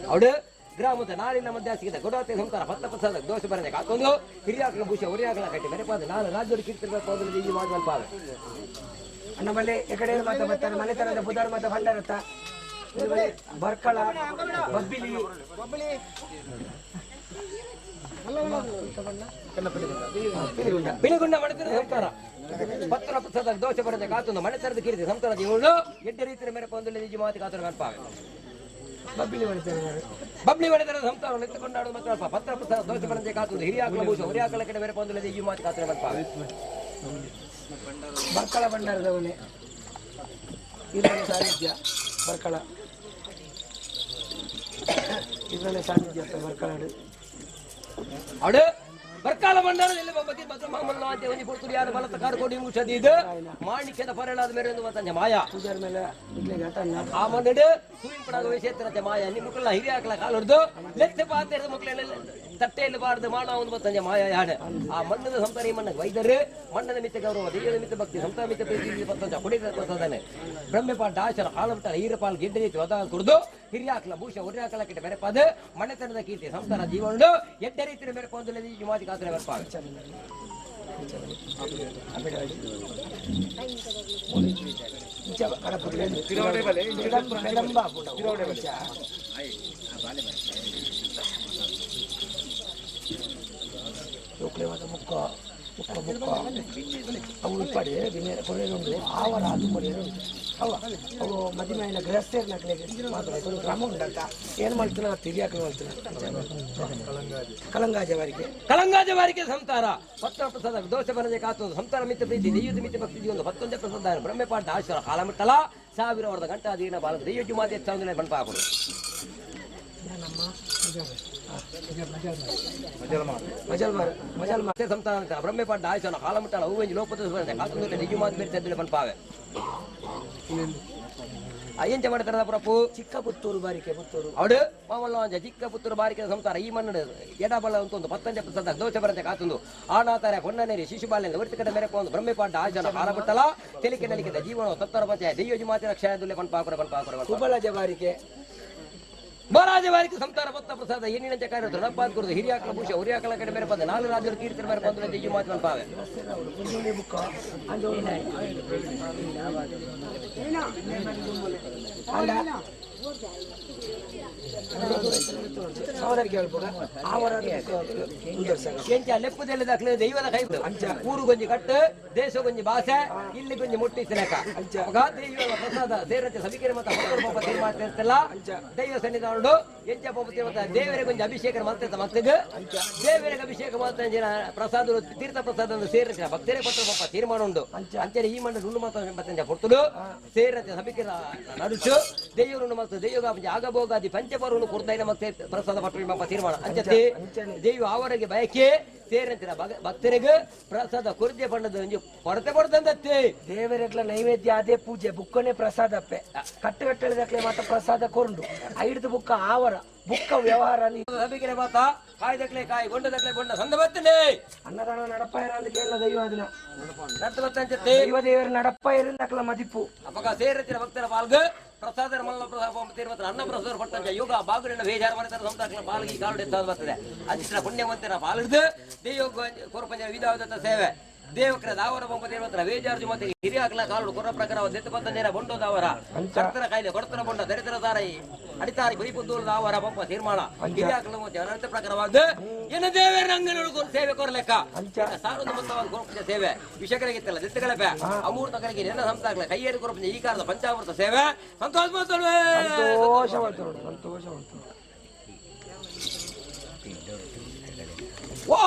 ಅವಡು ಗ್ರಾಮದ ನಾಡಿನ ಮಧ್ಯ ಸಿಗಿದ ಗೊಡಾತೆ ಸಂಸಾರ ಪತ್ತ ಪ್ರಸಾದ ದೋಷ ಬರದೆ ಕಾತೊಂದು ಹಿರಿಯಾಕಲ ಭೂಷ ಒರಿಯಾಕಲ ಕಟ್ಟಿ ಮೆರೆಪಾದ ನಾನು ರಾಜ್ಯದ ಕೀರ್ತಿ ಈ ಮಾಡುವ ಪಾದ ನಮ್ಮಲ್ಲಿ ಎಕಡೆ ಮಾತ ಬರ್ತಾರೆ ಮನೆತನದ ಬುಧರ್ ಮಾತ ಭಂಡಾರತ್ತ ಬರ್ಕಳ ಬಬ್ಬಿಲಿ ಬಿಳಿಗುಂಡ ಮನೆತನ ಸಂಸಾರ ಪತ್ರ ಪ್ರಸಾದ ದೋಷ ಬರದೆ ಕಾತೊಂದು ಮನೆತನದ ಕೀರ್ತಿ ಸಂಸಾರದ ಇವಳು ಎಡ್ಡೆ ರೀತಿಯ ಮೇರೆ ಪೊಂದು ಮಾತು ಕಾತೊಂದು ಕನ್ಪಾವೆ. ಬಬ್ಬಿಲಿ ಮಾಡ್ತಾರೆ. ಬಬ್ಲಿ ಒಡೆದರ ಸಂತಾನ ನೆತ್ತುಕೊಂಡಾಡು ಮತ್ತು ಅಲ್ಪ ಪತ್ರ ಪ್ರಸಾದ ದೋಷ ಬರಂತೆ ಕಾತುದು ಹಿರಿಯಾಕಲ ಭೂಷ ಹುರಿಯಾಕಲ ಕಡೆ ಬೇರೆ ಪಂದುಲದೆ ಈ ಮಾತು ಕಾತರೆ ಬರ್ಪ. ಬರ್ಕಳ ಭಂಡಾರದವನೇ ಇದರಲ್ಲಿ ಸಾನ್ನಿಧ್ಯ. ಬರ್ಕಳ ಇದರಲ್ಲೇ ಸಾನ್ನಿಧ್ಯ ಬರ್ಕಳಾಡು. ಅವಡು ಬರ್ಕಾಲ ಭಂಡಾರದಲ್ಲಿ ಬಬ್ಬತಿ ಭದ್ರ ಮಾಮಲ್ಲ ಅಂತ ಒಂಜಿ ಪೊರ್ತುಡು ಯಾರು ಬಲತ ಕಾರು ಕೊಡಿ ಮುಷದಿದು ಮಾಣಿಕ್ಯದ ಪರಳಾದ ಮೇರೆ ಒಂದು ಮತ್ತಂಜ ಮಾಯ ಪೂಜಾರ ಮೇಲೆ ಇಡ್ಲಿಗೆ ಆಟನ್ನ. ಆ ಮಣ್ಣಡು ಸೂರ್ಯನ ಪಡಾಗ ವಯಸ್ಸೇತನತೆ ಮಾಯ ನಿಮ್ಮ ಮುಕ್ಕಳ ಹಿರಿಯಾಕಲ ಕಾಲು ಹಿಡಿದು ಲೆತ್ತ ಪಾತ್ರದ ಮಕ್ಕಳ ತಟ್ಟೆಯಲ್ಲಿ ಬಾರದು ಮಾಡ ಒಂದು ಮತ್ತಂಜ ಮಾಯ ಯಾಡೆ ಆ ಮಣ್ಣದ ಸಂತಾನ ಈ ಮಣ್ಣಗೆ ವೈದ್ಯರು ಮಣ್ಣದ ಮಿತ್ತ ಗೌರವ, ದೈವದ ಮಿತ್ತ ಭಕ್ತಿ, ಸಂತಾನ ಮಿತ್ತ ಪ್ರೀತಿ ಮತ್ತಂಜ ಕುಡಿದ ಪ್ರಸಾದನೆ ಬ್ರಹ್ಮಪಾಲ್ ದಾಸರ ಹಾಲಬಿಟ್ಟ ಹೀರಪಾಲ್ ಗಿಡ್ಡ ರೀತಿ ವದ ಕುಡಿದು ಹಿರಿಯಾಕಲ ಭೂಷ ಉರಿಯಾಕಲ ಕಿಟ್ಟ ಮೆರೆಪಾದ ಮಣ್ಣತನದ ಕೀರ್ತಿ ಸಂತಾನ ಜೀವನ ಎಡ್ಡ ರೀತಿಯ ಮೆರೆಪೊಂದು ಜುಮಾತಿ ಕಾತರೆ ಬರ್ಪಾವೆ. ಇಂಚ ಕಡಪುಡ್ಲೆ ಪೆಡಂಬ ಆಪುಂಡು ಇಂಚ. ಜೋಕ್ಲೆ ಮಾತ ಮುಕ್ಕ ಮುಕ್ಕ ಮುಕ್ಕ ಅವು ಇಪ್ಪಡಿ ಬಿನೆ ಕೊರೆಯುಂಡು ಆವರ ಅದು ಕೊರೆಯುಂಡು ಅವ ಅವು ಮದಿಮೆಯ ಗೃಹಸ್ಥರು ನಕ್ಲೆಗೆ ಮಾತ್ರ ಒಂದು ಕ್ರಮ ಉಂಡಂತ ಏನು ಮಾಡ್ತಾನ ತಿರಿಯಾಕ ಮಾಡ್ತಾನ ಕಲಂಗಾಜ ವಾರಿಗೆ. ಕಳಂಗಾಜ ವಾರಿಕೆ ಸಂತಾರ ಪತ್ರ ಪ್ರಸಾದ ದೋಷ ಬರದೆ ಕಾತು ಸಂತಾರ ಮಿತ್ತ ಪ್ರೀತಿ ದೈವದ ಮಿತ್ತ ಭಕ್ತಿ ಒಂದು ಪತ್ತೊಂದೇ ಪ್ರಸಾದ ಬ್ರಹ್ಮಪಾಠ ಆಶ್ವರ ಕಾಲಮಿಟ್ಟಲ ಸಾವಿರ ವರ್ದ ಗಂಟಾ ದೀನ ಬಾಲ ದೈವ ಜುಮಾತಿ ಹೆಚ್ಚಾಂದ್ರೆ ಬಣ್ಪಾಕುಡು. ಮಜಲ್ ಮಾರ್ ಮಜಲ್ ಮಾರ್. ಮತ್ತೆ ಸಂತಾನ ಅಂತ ಬ್ರಹ್ಮಪಾಠ ಆಶ್ವರ ಕಾಲಮಿಟ್ಟಲ ಹೂವಂಜಿ ಲೋಪದ ಕಾತು ದೈವ ಮಾತು ಬೇರೆ ಚದ್ದಿಲ್ಲ ಬಣ್ಪಾವೆ ಅಯ್ಯಂಚ ಮಾಡ್ತಾರದ ಪ್ರಪು. ಚಿಕ್ಕ ಪುತ್ತೂರು ಬಾರಿಕೆ ಪುತ್ತೂರು. ಅವಡು ಮಾಮಲ್ಲ ಚಿಕ್ಕ ಪುತ್ತೂರು ಬಾರಿಕೆ ಸಂಸಾರ ಈ ಮಣ್ಣು ಎಡಬಲ ಅಂತ ಒಂದು ಪತ್ತಂಜ ಪ್ರಸಾದ ದೋಷ ಬರಂತೆ ಕಾತುಂದು ಆನಾತಾರೆ ಹೊನ್ನನೇರಿ ಶಿಶುಬಾಲ್ಯದ ಒರ್ತಿ ಕಡೆ ಮೇರೆ ಒಂದು ಬ್ರಹ್ಮಪಾಠ ಆಶನ ಹಾಲಬಿಟ್ಟಲ ತೆಲಿಕೆ ನಲಿಕೆದ ಜೀವನ ತತ್ತರ ಪಂಚಾಯ ದೈವ ಜುಮಾತಿ ರಕ್ಷಣೆ ಬಣ್ಪಾಕುರ ಬಣ್ಪಾಕುರ. ಕುಬಲಜ ಬಾರಿಕೆ. ಮಹಾರಾಜ ಬಾರಿಕೆ ಸಂತಾರ ಪತ್ತ ಪ್ರಸಾದ ಏನಿನ ಕಾರ್ಯ ದೃಢಪಾತ್ ಕುರಿತು ಹಿರಿಯಾಕಲ ಭೂಷ ಉರಿಯಾಕಲ ಕಡೆ ಮೇರೆ ಬಂದ ನಾಲ್ಕು ರಾಜರು ಕೀರ್ತನೆ ಮೇರೆ ಬಂದು ದೈವ ಮಾತು ಬಣ್ಪಾವೆ. ಸಹೋದರಿಗೆ ಹೇಳ್ಬೋದ ಆವರ ಎಂಚ ಲೆಪ್ಪುದೆಲ್ಲ ದಾಖಲೆ ದೈವದ ಕೈ ಊರು ಗೊಂಜಿ ಕಟ್ಟು ದೇಶ ಗೊಂಜಿ ಭಾಷೆ ಇಲ್ಲಿ ಗೊಂಜಿ ಮುಟ್ಟಿಸಲೇಕ ದೈವದ ಪ್ರಸಾದ ಸೇರಂತೆ ಸಭಿಕರ ಮತ ಹೊರಗಡೆ ಪಾಪ ತೀರ್ಮಾನ ಇರ್ತಲ್ಲ ದೈವ ಸನ್ನಿಧಾನಡು ಎಂಚ ಪಾಪ ತೀರ್ಮಾನ ದೇವರಿಗೆ ಗೊಂಜಿ ಅಭಿಷೇಕ ಮಾಡ್ತಿರ್ತ ಮಕ್ಕಳಿಗೆ ದೇವರಿಗೆ ಅಭಿಷೇಕ ಮಾಡ್ತಾ ಜನ ಪ್ರಸಾದ ತೀರ್ಥ ಪ್ರಸಾದ ಸೇರಿಸ ಭಕ್ತರೇ ಕೊಟ್ಟರು ಪಾಪ ತೀರ್ಮಾನ ಉಂಡು. ಅಂಚನೆ ಈ ಮಂಡ ನುಣ್ಣು ಮಾತ್ರ ಮತ್ತೆ ಪೊರ್ತುಡು ಸೇರಂತೆ ಸಭಿಕರ ನಡುಚು ದೇವರು ಮತ್ತು ದೈವ ಆಗಭೋಗಾದಿ ಪಂಚಪರುನು ಕೊಡ್ತಾ ಮತ್ತೆ ಪ್ರಸಾದ ಪಟ್ಟು ಪಾಪ ತೀರ್ಮಾನ ಅಂಚತೆ ದೈವ ಅವರಿಗೆ ಬಯಕೆ ಸೇರಂತಿನ ಭಕ್ತರಿಗೆ ಪ್ರಸಾದ ಕುರ್ಜೆ ಬಣ್ಣದ ಒಂಜಿ ಕೊರತೆ ಕೊಡ್ತಂದತ್ತೆ. ದೇವರೆಗ್ಲ ನೈವೇದ್ಯ ಅದೇ ಪೂಜೆ ಬುಕ್ಕನೆ ಪ್ರಸಾದಪ್ಪೆ ಕಟ್ಟು ಕಟ್ಟಳಿದಕ್ಲೆ ಮಾತ್ರ ಪ್ರಸಾದ ಕೊರುಂಡು ಐಡ್ದು ಬುಕ್ಕ ಆವರ ಬುಕ್ಕ ವ್ಯವಹಾರ. ಸಭಿಕರೆ ಮಾತ ಕಾಯ್ದಕ್ಲೆ ಕಾಯಿ ಗೊಂಡದಕ್ಲೆ ಗೊಂಡ ಸಂದ ಬತ್ತನೆ. ಅನ್ನದಾನ ನಡಪ್ಪ ಇರ ಕೇಳಲ ದೈವ ಅದನ್ನ ನಡ್ದು ಬತ್ತಂಚತ್ತೆ. ದೈವ ದೇವರ ನಡಪ್ಪ ಇರಂದಕ್ಲ ಮದಿಪು. ಅಪಗ ಸೇರತಿನ ಭಕ್ತರ ಪಾಲ್ಗ ಪ್ರಸಾದ ಮಲ್ಲ ಪ್ರಸಾದ ತೀರ್ಮತ್ರ ಅನ್ನ ಪ್ರಸಾದ ಪಟ್ಟಂಚ ಯೋಗ ಬಾಗುಲಿನ ಬೇಜಾರ ಮಾಡಿದ ಸಂತಾಕ್ಲ ಪಾಲ್ಗಿ ಕಾಲು ಎತ್ತಾದ ಬರ್ತದೆ ಅದಿಷ್ಟ ಪುಣ್ಯವಂತರ ಪಾಲಿಡ್ದು ದೇವ ಕೊರಪಂಜ ವಿಧಾವದ ಸೇವೆ ದೇವಕ್ರ ದಾವರ ಬೊಂಬ ತೀರ್ಮತ್ರ ಬೇಜಾರು ಮತ್ತೆ ಹಿರಿಯಾಕ್ಲ ಕಾಲು ಕೊರ ಪ್ರಕಾರ ದೆತ್ತ ಪತ್ತಂಜನ ಬೊಂಡೋದವರ ಕರ್ತರ ಕಾಯಿಲೆ ಕೊಡ್ತರ ಬೊಂಡ ದರಿದ್ರ ದಾರ ಅಡಿತಾರಿ ಬೈಪುದ್ದೂರು ದಾವರ ಬೊಂಬ ತೀರ್ಮಾನ ಹಿರಿಯಾಕ್ಲ ಮತ್ತೆ ಅನಂತ ಪ್ರಕಾರವಾದ ಏನು ದೇವರ ಅಂಗನ ಸೇವೆ ಕೊರಲೆಕ್ಕ ಸಾರೊಂದು ಮೊತ್ತವಾದ ಕೊರಪಂಜ ಸೇವೆ ವಿಷಕರಿಗಿತ್ತಲ್ಲ ದೆತ್ತಗಳಪೆ ಅಮೂರ್ತಕರಿಗೆ ನೆನ್ನ ಸಂತಾಕ್ಲ ಕೈಯೇರಿ ಕೊರಪಂಜ ಈ ಕಾಲದ ಪಂಚಾಮೃತ ಸೇವೆ ಸಂತೋಷ ಮಾಡ್ತಾಳೆ. ಸಂತೋಷ ಮಾಡ್ತಾರೆ, ಸಂತೋಷ ಮಾಡ್ತಾರೆ. ವಾ.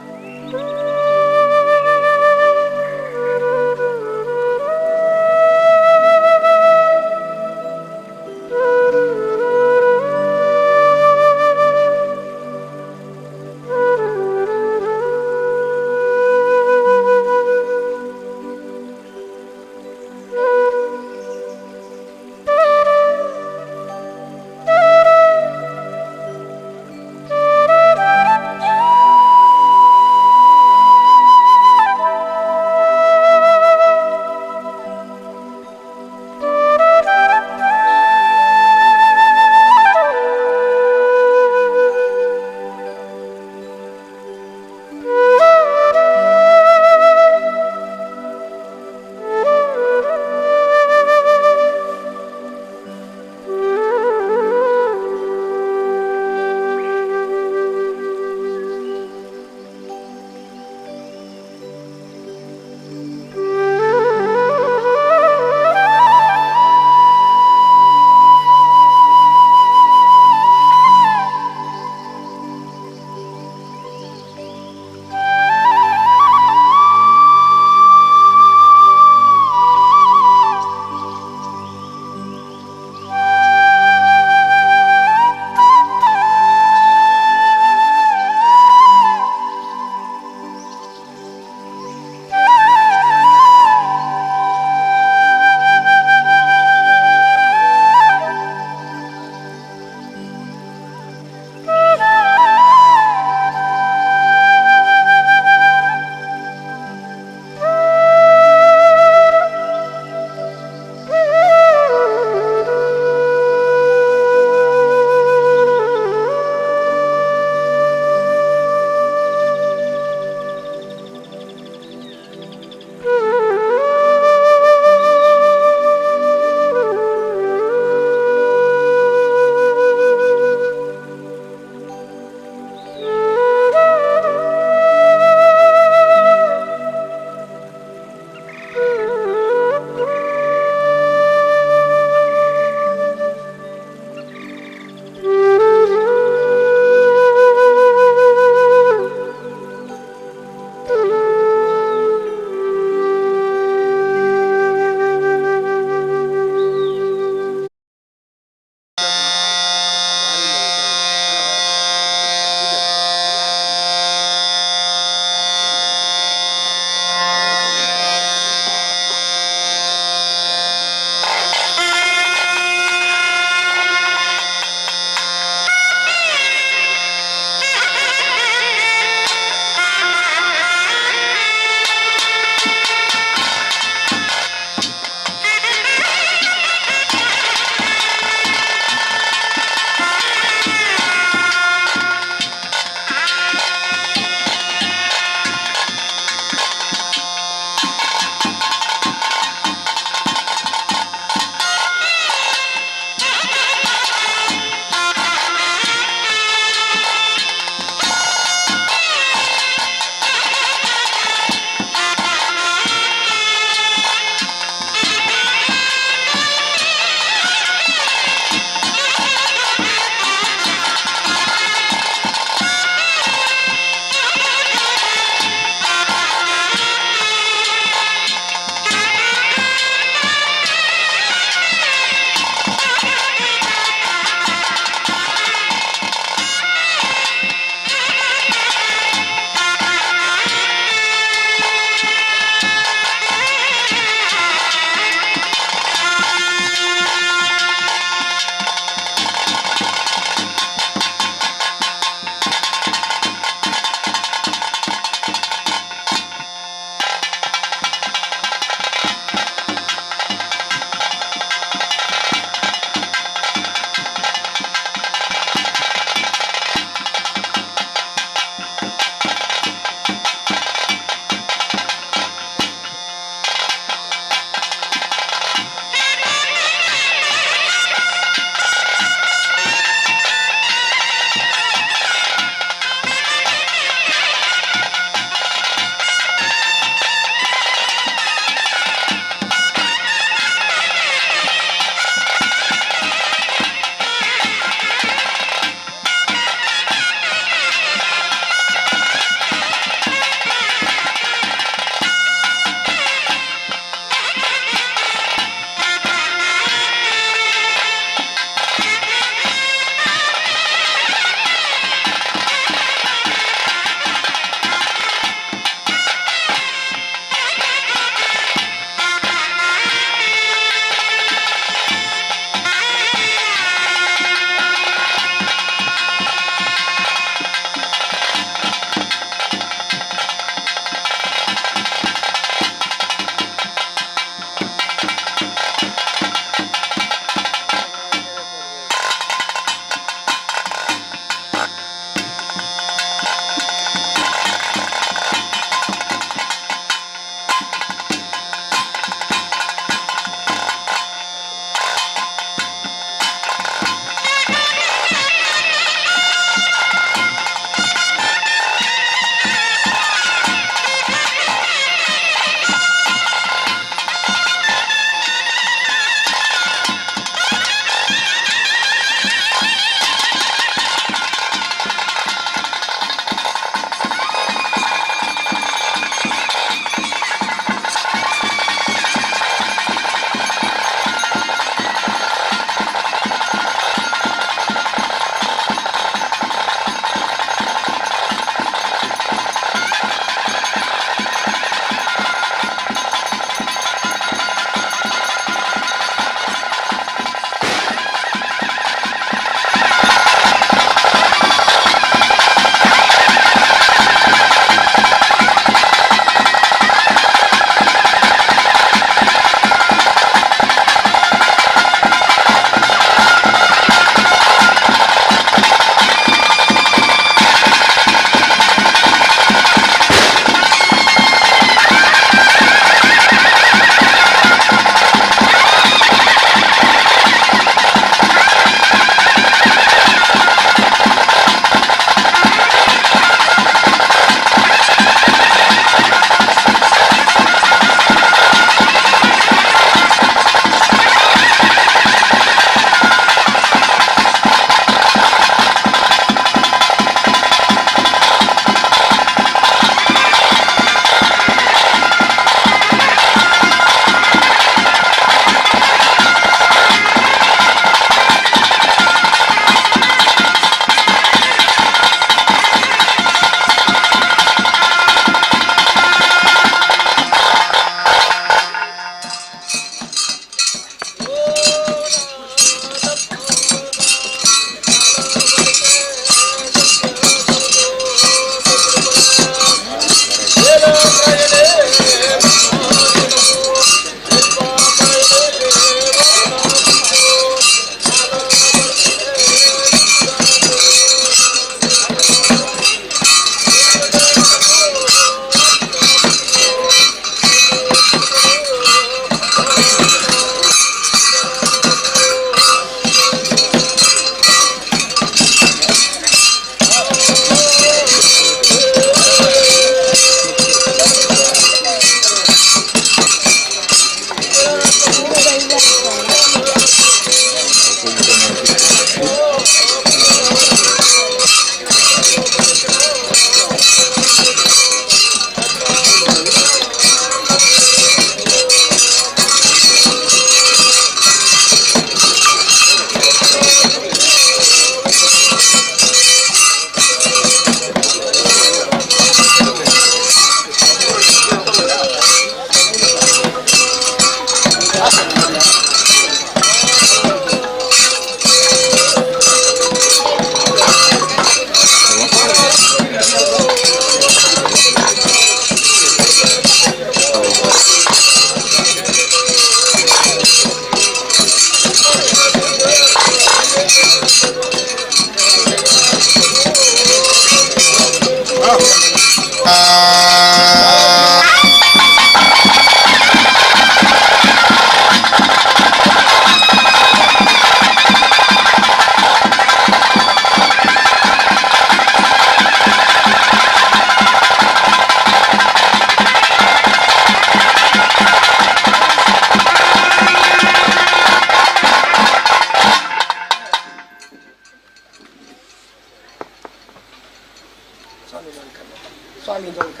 ಸ್ವಾಮಿ ದೊಂಕ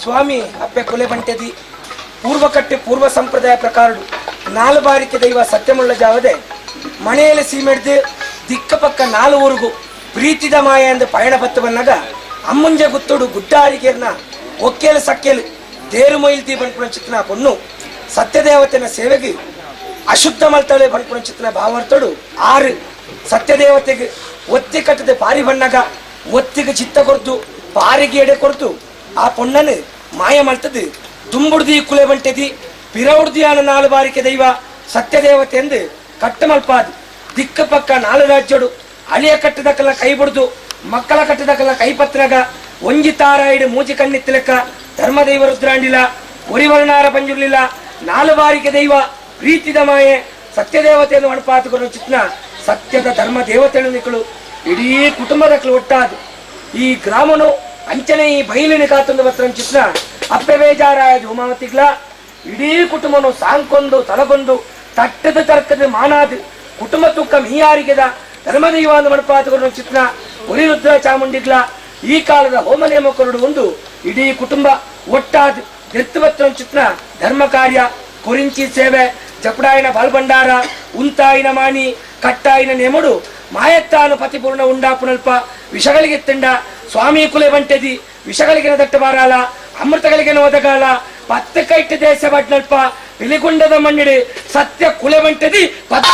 ಸ್ವಾಮಿ ಅಪ್ಪೆ ಕೊಲೆ ಬಂಟೆದಿ ಪೂರ್ವಕಟ್ಟೆ ಪೂರ್ವ ಸಂಪ್ರದಾಯ ಪ್ರಕಾರಡು ನಾಲು ಬಾರಿಕೆ ದೈವ ಸತ್ಯಮುಳ್ಳ ಜಾವದೆ ಮನೆಯಲ್ಲಿ ಸೀಮೆಡ್ದು ದಿಕ್ಕ ಪಕ್ಕ ನಾಲು ಊರುಗು ಪ್ರೀತಿದ ಮಾಯ ಎಂದು ಪಯಣ ಬತ್ತು ಬಂದಾಗ ಅಮ್ಮುಂಜೆ ಗುತ್ತೋಡು ಗುಡ್ಡಾರಿಗೆರ್ನ ಒಕ್ಕೇಲು ಸಕ್ಕೇಲು ದೇರು ಮೊಯಿಲ್ತಿ ಬಂಡ್ಪುಣ ಚಿತ್ನ ಪೊಣ್ಣು ಸತ್ಯದೇವತೆನ ಸೇವೆಗೆ ಅಶುದ್ಧ ಮಲ್ತಳೆ ಬಂಡ್ಪುಣ ಚಿತ್ನ ಭಾವಾರ್ಥಡು ಆರು ಸತ್ಯದೇವತೆಗೆ ಒತ್ತಿ ಕಟ್ಟದೆ ಪಾರಿ ಬಣ್ಣಗ ಒತ್ತಿಗೆ ಚಿತ್ತ ಕೊರ್ದು ಪಾರಿಗೆ ಎಡೆ ಕೊರ್ದು ಆ ಪೊಣ್ಣನು ಮಾಯ ಮಲ್ತದು ದುಂಬುಡ್ದಿ ಕುಲೆ ಬಂಟೆದಿ ಪಿರೌಡ್ದಿಯಾನ ನಾಲು ಬಾರಿಕೆ ದೈವ ಸತ್ಯದೇವತೆ ಎಂದು ಕಟ್ಟ ಮಲ್ಪಾದು ದಿಕ್ಕ ಪಕ್ಕ ನಾಲು ರಾಜ್ಯಡು ಅಳಿಯ ಕಟ್ಟದಕಲ್ಲ ಕೈ ಬಡ್ದು ಮಕ್ಕಳ ಕಟ್ಟದಕಲ್ಲ ಕೈ ಪತ್ರಗ ಒಂಜಿ ತಾರಾಯಿಡು ಮೂಜಿ ಕಣ್ಣಿತ್ತಲೆಕ್ಕ ಧರ್ಮದೈವ ರುದ್ರಾಂಡಿಲ ಒರಿವರ್ಣಾರ ಪಂಜುರ್ಲಿಲ್ಲ ನಾಲು ಬಾರಿಕೆ ದೈವ ಪ್ರೀತಿದ ಮಾಯೆ ಸತ್ಯದೇವತೆಯನ್ನು ಅಣಪಾತುಕೊಂಡು ಚಿತ್ನ ಸತ್ಯದ ಧರ್ಮ ದೇವತೆಳು ನಿಕ್ಕಳು ಇಡೀ ಕುಟುಂಬದ ಒಟ್ಟಾದು ಈ ಗ್ರಾಮನು ಅಂಚನೆ ಈ ಬೈಲಿನ ಕಾತೊಂದು ಬತ್ರ ಚಿತ್ನ ಅಪ್ಪೆ ಬೇಜಾರಾಯ ಧೂಮಾವತಿಗ್ಲ ಇಡೀ ಕುಟುಂಬನು ಸಾಂಕೊಂದು ತಲಗೊಂದು ತಟ್ಟದ ತರ್ಕದ ಮಾನಾದು ಕುಟುಂಬ ತುಕ್ಕ ಮೀಯಾರಿಗೆದ ಧರ್ಮದೈವ ಅಂದು ಮಣಪಾತುಕೊಂಡು ಚಿತ್ನ ಒರಿ ರುದ್ರ ಚಾಮುಂಡಿಗ್ಲ ಈ ಕಾಲದ ಹೋಮ ನೇಮಕರುಡು ಒಂದು ಇಡೀ ಕುಟುಂಬ ಒಟ್ಟಾದ ದೆತ್ತು ಚಿತ್ನ ಧರ್ಮ ಕಾರ್ಯ ಕೊರಿಂಚಿ ಸೇವೆ ಜಪಡಾಯಿನ ಬಾಲ್ಭಂಡಾರ ಉಂತಾಯಿನ ಮಾಣಿ ಕಟ್ಟಾಯಿನ ನೇಮುಡು ಮಾಯತ್ತಾನು ಪತಿಪೂರ್ಣ ಉಂಡಾಪುನಲ್ಪ ವಿಷಗಳಿಗೆ ತಿಂಡ ಸ್ವಾಮಿ ಕುಲೆ ಬಂಟೆದಿ ವಿಷಗಳಿಗೆ ದಟ್ಟ ಬಾರಾಲ ಅಮೃತಗಳಿಗೆ ಒದಗಾಲ ಪತ್ತು ಕೈಟ್ಟು ದೇಶ ಬಟ್ನಲ್ಪ ಪಿಲಿಗುಂಡದ ಮಣ್ಣಿಡಿ ಸತ್ಯ ಕುಲೆ ಬಂಟೆದಿ ಪತ್ತ.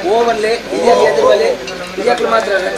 ಓವನ್ಲೆ ಹಿರಿಯ ಹಿರಿಯಕ್ಲು ಮಾತ್ರ ಬರಿ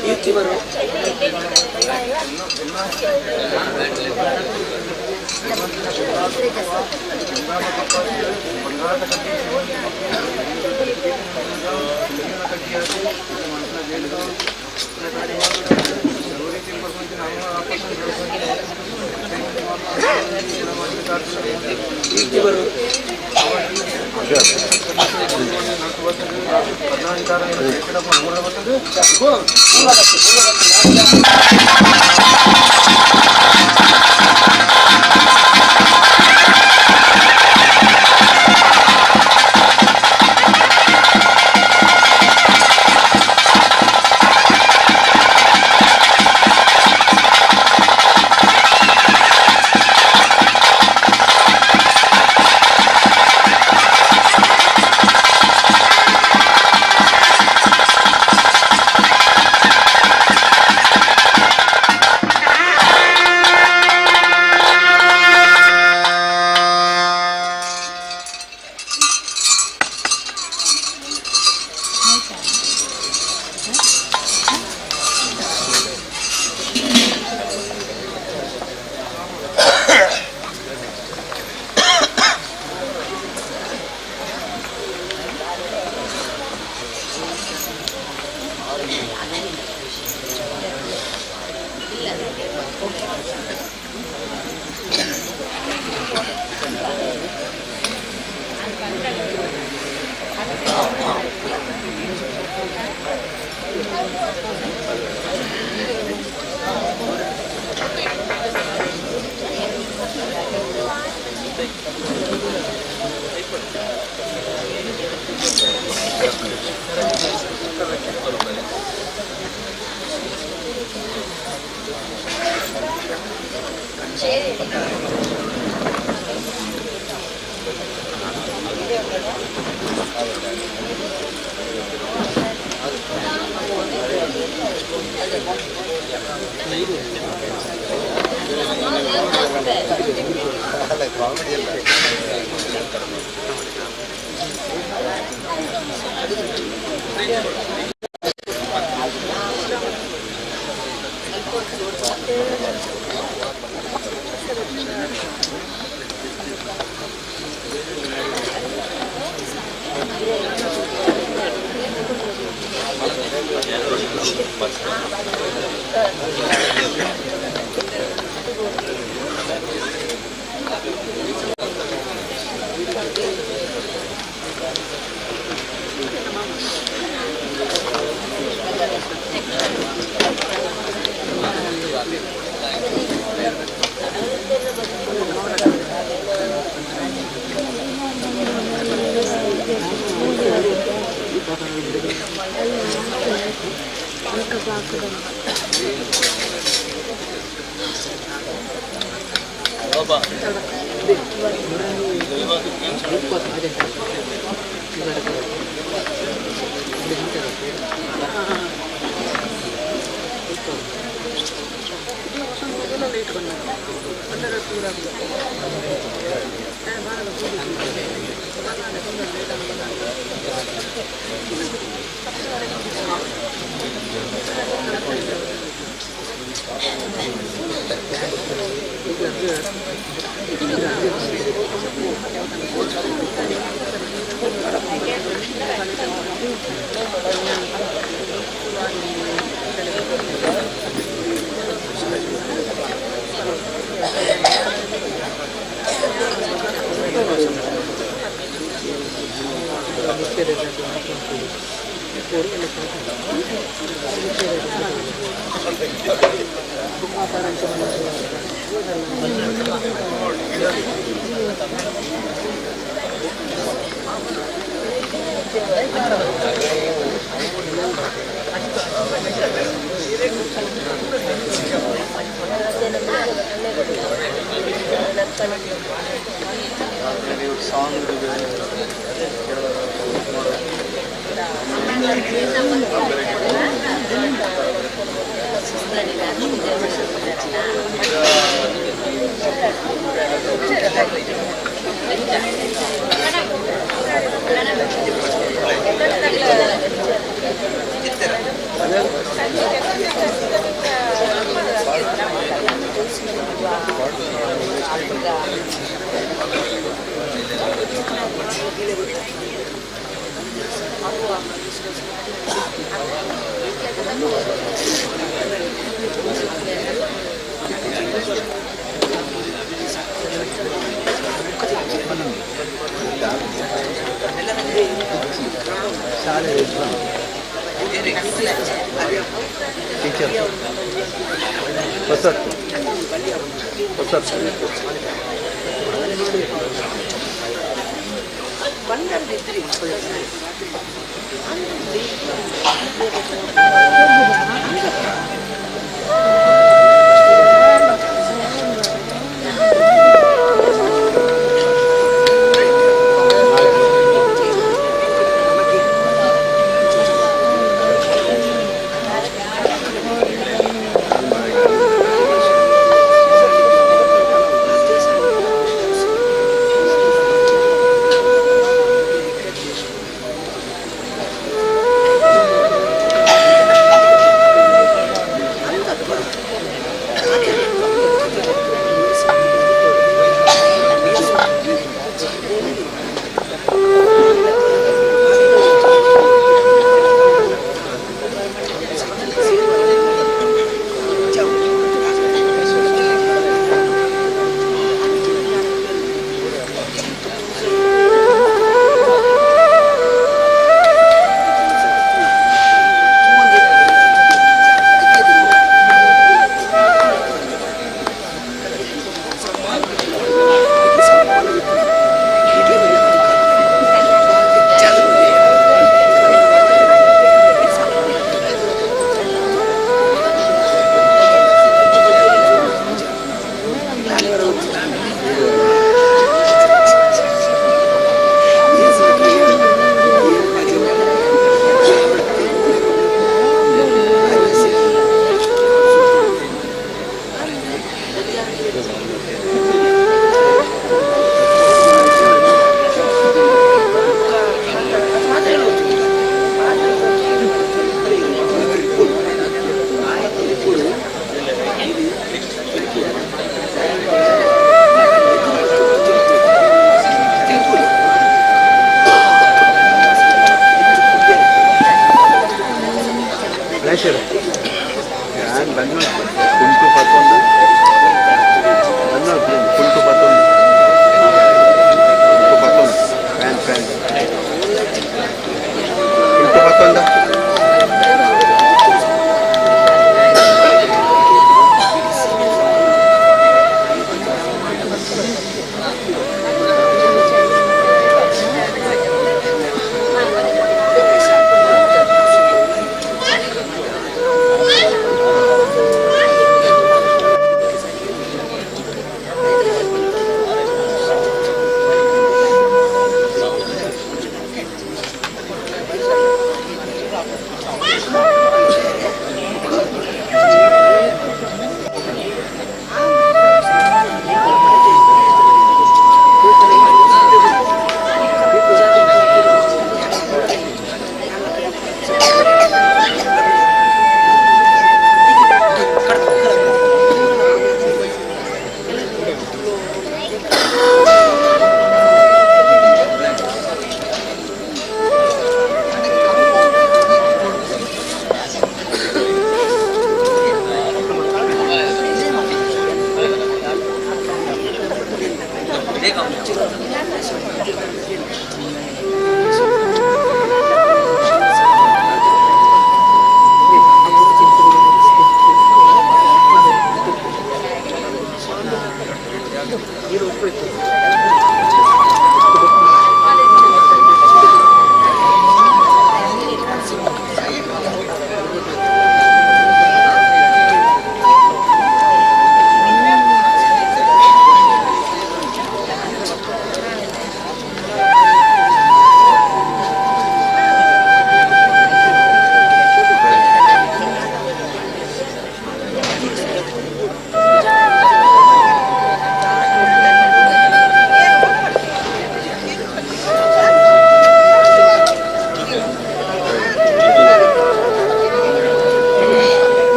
ಕೀರ್ತಿ ಬರು ಕೀರ್ತಿ ಬರು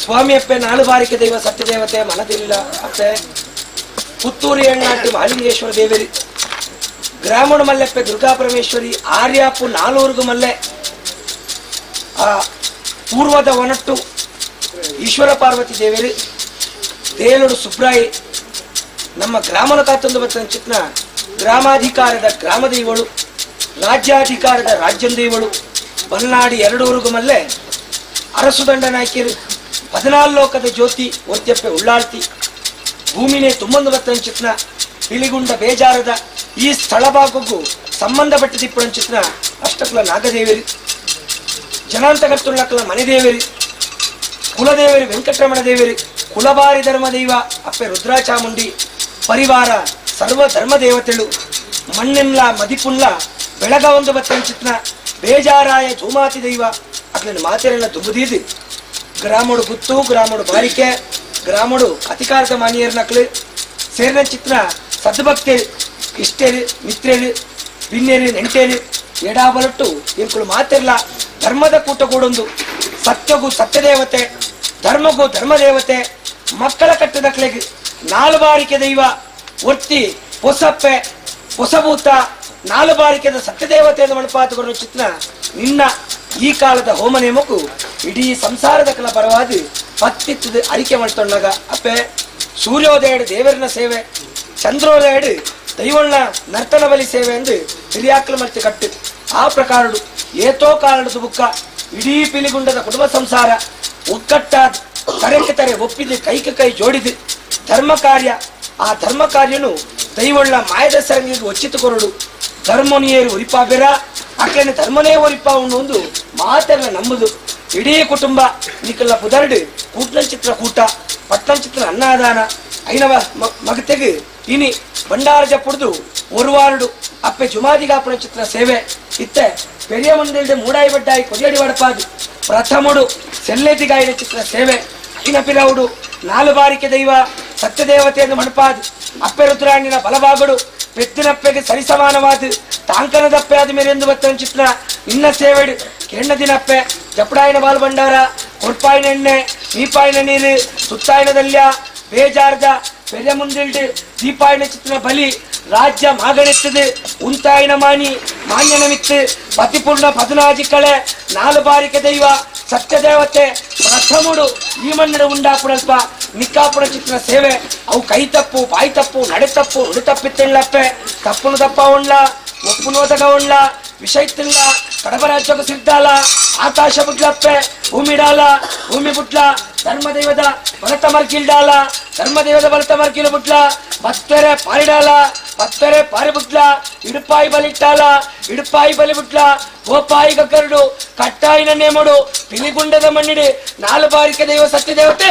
ಸ್ವಾಮಿಯಪ್ಪೆ ನಾಲು ಬಾರಿಕೆ ದೈವ ಸತ್ಯದೇವತೆ ಮನದಿಲ್ಲ ಅಪ್ಪೆ ಪುತ್ತೂರು ಎಣ್ಣಾಟ್ಟು ಮಹಾಲಿಂಗೇಶ್ವರ ದೇವರಿ ಗ್ರಾಮಣ ಮಲ್ಲೆಪ್ಪೆ ದುರ್ಗಾ ಪರಮೇಶ್ವರಿ ಆರ್ಯಾಪು ನಾಲೂರ್ಗು ಮಲ್ಲೆ ಆ ಪೂರ್ವದ ಒನಟ್ಟು ಈಶ್ವರ ಪಾರ್ವತಿ ದೇವರಿ ದೇಲುಡು ಸುಬ್ರಾಯಿ ನಮ್ಮ ಗ್ರಾಮನ ಕಾತೊಂದು ಬತ್ತನ ಚಿತ್ನ ಗ್ರಾಮಾಧಿಕಾರದ ಗ್ರಾಮ ದೈವಳು ರಾಜ್ಯಾಧಿಕಾರದ ರಾಜ್ಯಂದೈವಳು ಬಲ್ನಾಡಿ ಎರಡೂರುಗು ಮಲ್ಲೆ ಅರಸುದಂಡ ನಾಯಕಿರು ಪದಿನಾಲ್ಕು ಲೋಕದ ಜ್ಯೋತಿ ಒತ್ಯಪ್ಪೆ ಉಳ್ಳಾಳ್ತಿ ಭೂಮಿನೇ ತುಂಬೊಂದು ಬತ್ತನ ಚಿತ್ನ ಪಿಲಿಗುಂಡ ಬೇಜಾರದ ಈ ಸ್ಥಳ ಭಾಗಕ್ಕೂ ಸಂಬಂಧಪಟ್ಟಿದಿಪ್ಪುನ ಚಿತ್ನ ಅಷ್ಟಕುಲ ನಾಗದೇವರಿ ಜನಾಂತಕರ್ತುಳ್ಳಕಲ ಮನೆದೇವರಿ ಕುಲದೇವರಿ ವೆಂಕಟರಮಣ ದೇವರಿ ಕುಲಬಾರಿ ಧರ್ಮದೈವ ಅಪ್ಪೆ ರುದ್ರಾಚಾಮುಂಡಿ ಪರಿವಾರ ಸರ್ವ ಧರ್ಮ ದೇವತೆಳು ಮಣ್ಣೆನ್ಲ ಮದಿಪುನ್ಲ ಬೆಳಗ ಒಂದು ಬತ್ತನ ಚಿತ್ನ ಬೇಜಾರಾಯ ಧೂಮಾತಿ ದೈವ ಅಕ್ಲಿನ ಮಾತೆರೆಲ್ಲ ದುಂಬುದೀದಿ ಗ್ರಾಮಡು ಗುತ್ತು ಗ್ರಾಮಡು ಬಾರಿಕೆ ಗ್ರಾಮಡು ಅಧಿಕಾರದ ಮಾನಿಯರ್ನಕ್ಲು ಸೇರಿನ ಚಿತ್ರ ಸದ್ಭಕ್ತೇರು ಇಷ್ಟೇರು ಮಿತ್ರೇರು ಬಿನ್ನೇರು ನೆಂಟೇರು ಎಡಾಬಲಟ್ಟು ಇಂಕುಳು ಮಾತಿರ್ಲ ಧರ್ಮದ ಕೂಟಗೂಡೊಂದು ಸತ್ಯಗೂ ಸತ್ಯದೇವತೆ ಧರ್ಮಗೂ ಧರ್ಮದೇವತೆ ಮಕ್ಕಳ ಕಟ್ಟದಕ್ಲೆಗ್ ನಾಲು ಬಾರಿಕೆ ದೈವ ಒತ್ತಿ ಪೊಸಪ್ಪೆ ಹೊಸಭೂತ ನಾಲು ಬಾರಿಕೆದ ಸತ್ಯದೇವತೆ ಮಣಪಾತುಗಳು ಚಿತ್ರ ನಿನ್ನ ಈ ಕಾಲದ ಹೋಮ ನೇಮಕ್ಕೂ ಇಡೀ ಸಂಸಾರದ ಕಲ ಪರವಾದಿ ಪತ್ತಿತ್ತದ ಅರಿಕೆ ಮಾಡ್ತೊಂಡಾಗ ಅಪ್ಪೆ ಸೂರ್ಯೋದಯಡು ದೇವರನ ಸೇವೆ ಚಂದ್ರೋದಯಡು ದೈವಣ್ಣ ನರ್ತನ ಬಲಿ ಸೇವೆ ಎಂದು ಹಿರಿಯಾಕ್ಲು ಮರ್ತಿ ಕಟ್ಟು ಆ ಪ್ರಕಾರಡು ಏತೋ ಕಾಲಡು ಬುಕ್ಕ ಇಡೀ ಪಿಲಿಗುಂಡದ ಕುಟುಂಬ ಸಂಸಾರ ಒಗ್ಗಟ್ಟಾದ ತರೆಗೆ ತರೆ ಒಪ್ಪಿದು ಕೈಗೆ ಕೈ ಜೋಡಿದು ಧರ್ಮ ಕಾರ್ಯ ಆ ಧರ್ಮ ಕಾರ್ಯನು ದೈವಳ್ಳ ಮಾಯದ ಸರಂಗಿಗೆ ಒಚ್ಚಿತು ಕೊರಡು ಧರ್ಮನಿಯರು ಒರಿಪಾಬೆರ ಅಕ್ಲನೆ ಧರ್ಮನೇ ಒರಿಪಾ ಒಂದು ಮಾತೆಲ್ಲ ನಂಬುದು ಇಡೀ ಕುಟುಂಬ ನಿಕಲ್ಲ ಪುದರ್ಡು ಕೂಟ್ಲಂಚಿತ್ರ ಕೂಟ ಪಟ್ಲಂಚಿತ್ರ ಅನ್ನದಾನ ಐನವ ಮಗತೆಗೆ ಇನಿ ಭಂಡಾರ ಜಪ್ಪುಡ್ದು ಒರುವಾರುಡು ಅಪ್ಪೆ ಜುಮಾದಿಗಾಪುರ ಚಿತ್ರ ಸೇವೆ ಇತ್ತೆ ಪೆರಿಯ ಮುಂದಿಲ್ದೆ ಮೂಡಾಯಿ ಬಡ್ಡಾಯಿ ಕೊದಿಯಡಿ ವಡಪಾದು ಪ್ರಥಮುಡು ಸೆಲ್ಲೆತಿಗಾಯಿನ ಚಿತ್ರ ಸೇವೆ ಐನ ಪಿರವುಡು ನಾಲು ಬಾರಿಕೆ ದೈವ ಸತ್ಯದೇವತೆಯನ್ನು ಮಣಪಾದು ಅಪ್ಪೆ ರುದ್ರಾಣಿನ ಬಲಭಾಗಡು ಪೆತ್ತಿನಪ್ಪೆಗೆ ಸರಿಸಮಾನವಾದ ತಾಂಕನದಪ್ಪೆ ಆದ ಮೇಲೆ ಎಂದು ಬತ್ತನ ಚಿತ್ರ ನಿನ್ನ ಸೇವೆಡು ಕೆಣ್ಣ ದಿನಪ್ಪೆ ಜಪಡಾಯಿನ ಬಾಲ್ ಭಂಡಾರ ಕೊರ್ಪಾಯಿನ ಎಣ್ಣೆ ನೀಪಾಯಿನ ನೀರು ಸುತ್ತಾಯಿನ ದಲ್ಯ ಬೇಜಾರ್ದ ಪೆರಿಯ ಮುಂದಿಲ್ಡು ದೀಪಾಯಿನ ಚಿತ್ರ ಬಲಿ ರಾಜ್ಯ ಮಾಗಣೆತ್ತದೆ ಉಂತಾಯಿನ ಮಾನಿ ಮಾನ್ಯನ ಮಿತ್ತು ಪತಿಪೂರ್ಣ ಪದನಾಜಿ ಕಳೆ ನಾಲು ಬಾರಿಕೆ ದೈವ ಸತ್ಯದೇವತೆ ಪ್ರಥಮುಡು ಈ ಮಣ್ಣಡು ಉಂಡಾಪುಡಲ್ಪ ನಿಕ್ಕಾಪುರ ಚಿತ್ರ ಸೇವೆ ಅವು ಕೈ ತಪ್ಪು ಬಾಯಿ ತಪ್ಪು ನಡೆ ತಪ್ಪು ನುಡಿ ತಪ್ಪಿತ್ತೆಳ್ಳಪ್ಪೆ ತಪ್ಪುನು ತಪ್ಪ ಉಂಡ್ಲ ಒಪ್ಪುನೋದಗ ಉಂಡ್ಲ ವಿಷ ಇತ್ತಿಲ್ಲ ಕಡಬ ಸಿದ್ಧಾಲ ಆಕಾಶ ಬುಡ್ಲಪ್ಪೆ ಭೂಮಿಡಾಲ ಭೂಮಿ ಬುಟ್ಲ ಧರ್ಮದೈವದ ಬಲತ ಮರ್ಕಿಲ್ಡಾಲ ಧರ್ಮದೈವದ ಬಲತ ಮರ್ಕಿಲು ಬುಟ್ಲ ಪತ್ತೆರೆ ಪಾರಿಡಾಲ ಪತ್ತೆರೆ ಪಾರಿ ಬುಟ್ಲ ಇಡುಪಾಯಿ ಬಲಿಟ್ಟಾಲ ಇಡುಪಾಯಿ ಬಲಿ ಬುಟ್ಲ ಗೋಪಾಯಿ ಕಕ್ಕರುಡು ಕಟ್ಟಾಯಿನ ನೇಮಡು ಪಿಲಿಗುಂಡದ ಮಣ್ಣಿಡು ನಾಲು ಬಾರಿಕೆ ದೈವ ಸತ್ಯದೇವತೆ.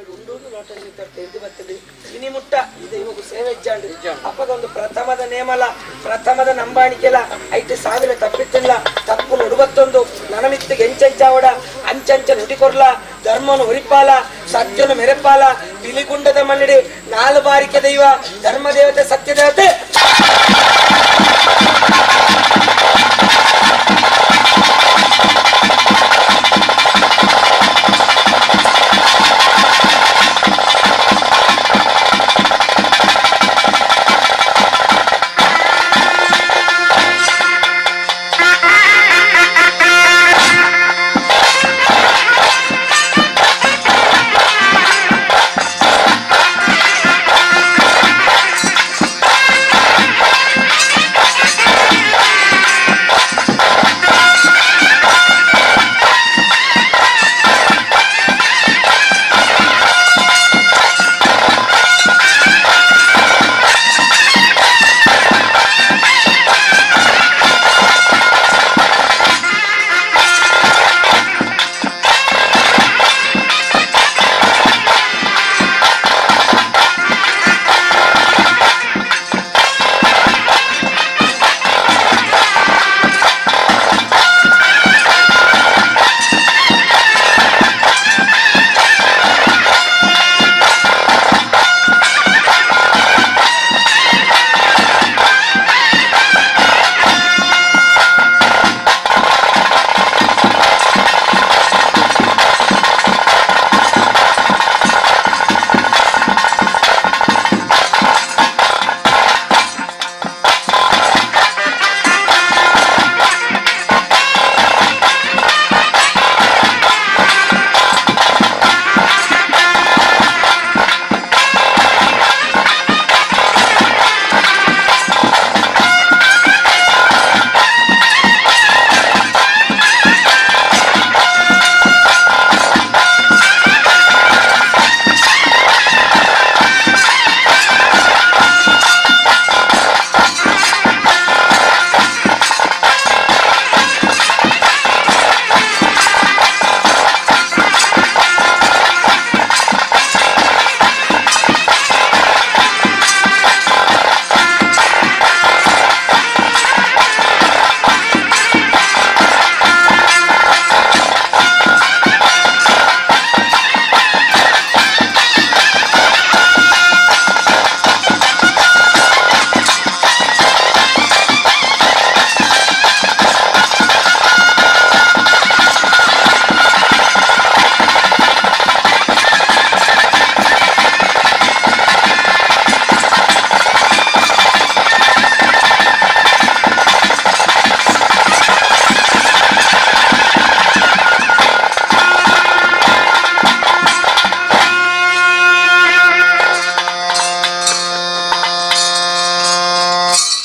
ಮಣ್ಣು ಉಂಡು ನೋಟಲ್ಲಿ ತೆಗೆದು ಬರ್ತದೆ ಇನಿ ಮುಟ್ಟ ಇದು ಇವಾಗ ಸೇವೆ ಇಜ್ಜಾಂಡು ಅಪ್ಪಗ ಒಂದು ಪ್ರಥಮದ ನೇಮಲ ಪ್ರಥಮದ ನಂಬಾಣಿಕೆಲ ಐಟು ಸಾವಿರ ತಪ್ಪಿತ್ತಿಲ್ಲ ತಪ್ಪು ನುಡುಬತ್ತೊಂದು ನನಮಿತ್ತಿಗೆ ಎಂಚಂಚಾವಡ ಅಂಚಂಚ ನುಡಿಕೊರ್ಲ ಧರ್ಮನು ಹುರಿಪಾಲ ಸತ್ಯನು ಮೆರೆಪಾಲ ಪಿಲಿಗುಂಡದ ಮಣ್ಣಿಡಿ ನಾಲು ಬಾರಿಕೆ ದೈವ ಧರ್ಮದೇವತೆ ಸತ್ಯದೇವತೆ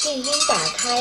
静音打开。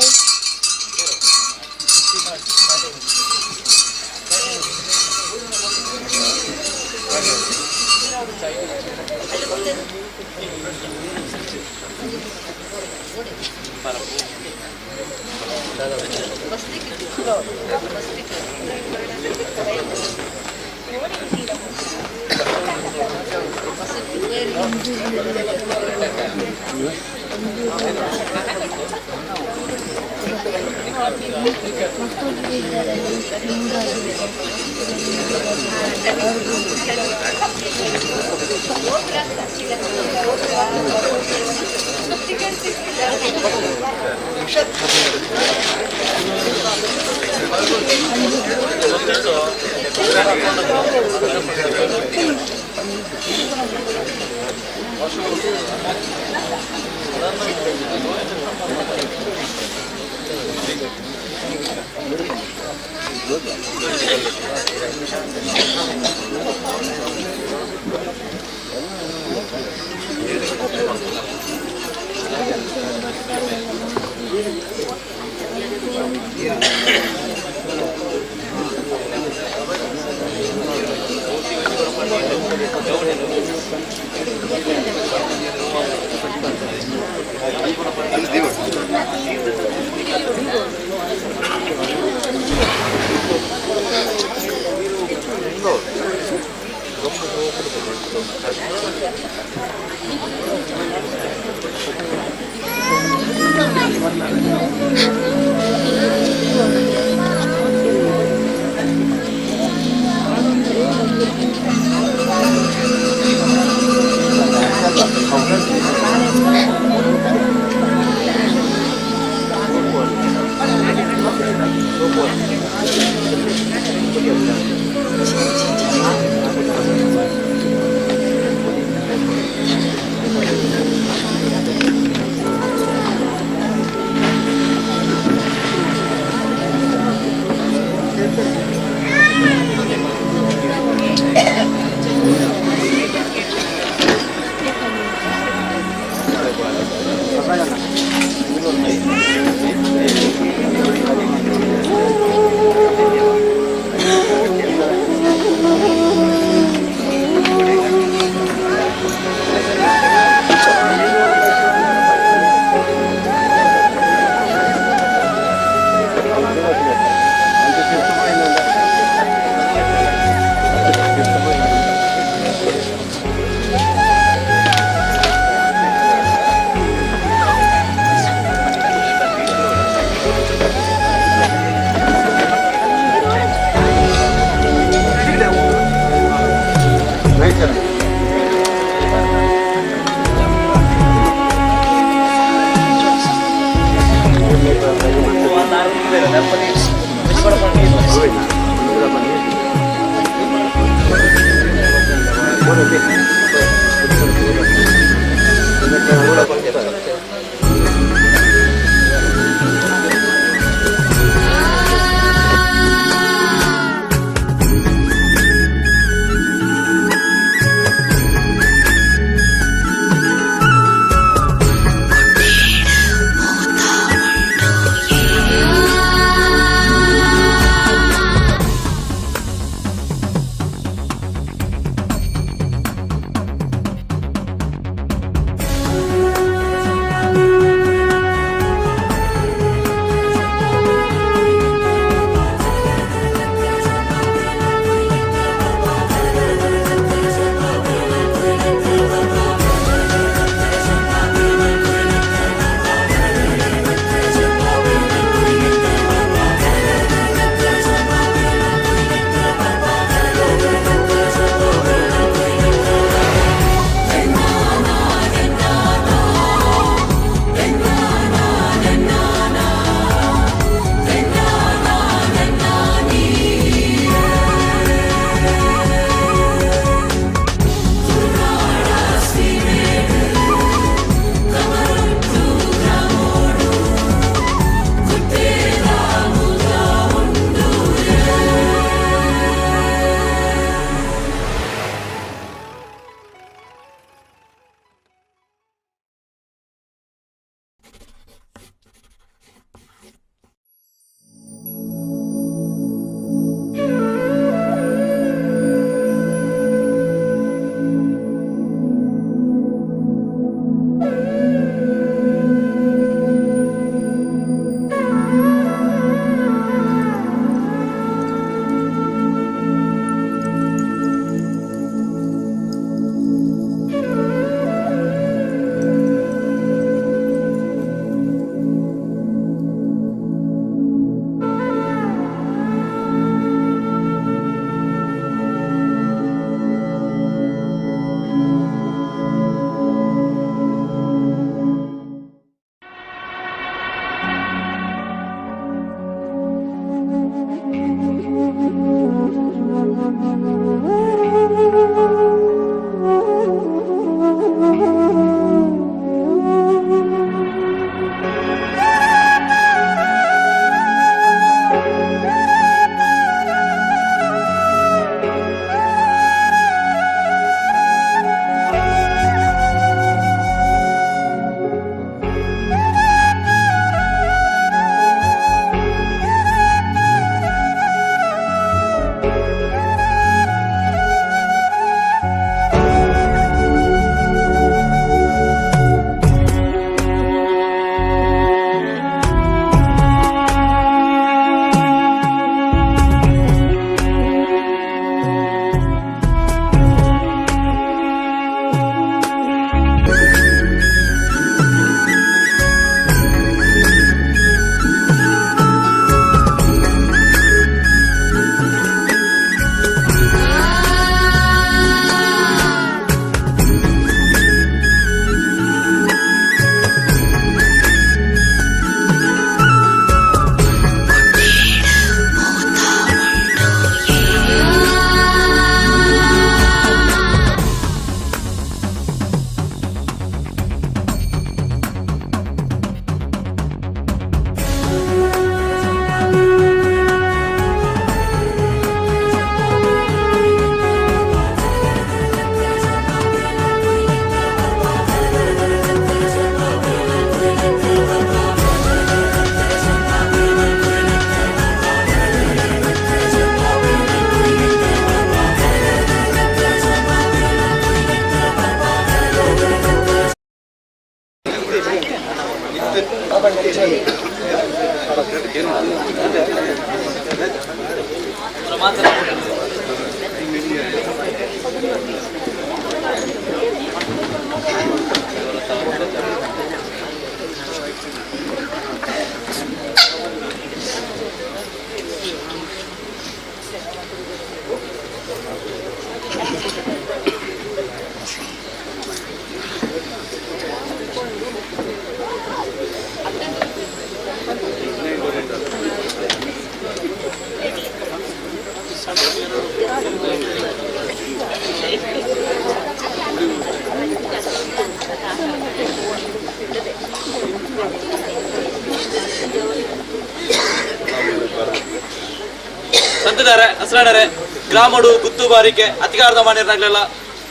ಸೇರಿದ್ದಾರೆ ಅಸ್ರಾಡರೆ ಗ್ರಾಮಡು ಗುತ್ತು ಬಾರಿಕೆ ಅಧಿಕಾರದ ಮಾನ್ಯರಾಗ್ಲಿಲ್ಲ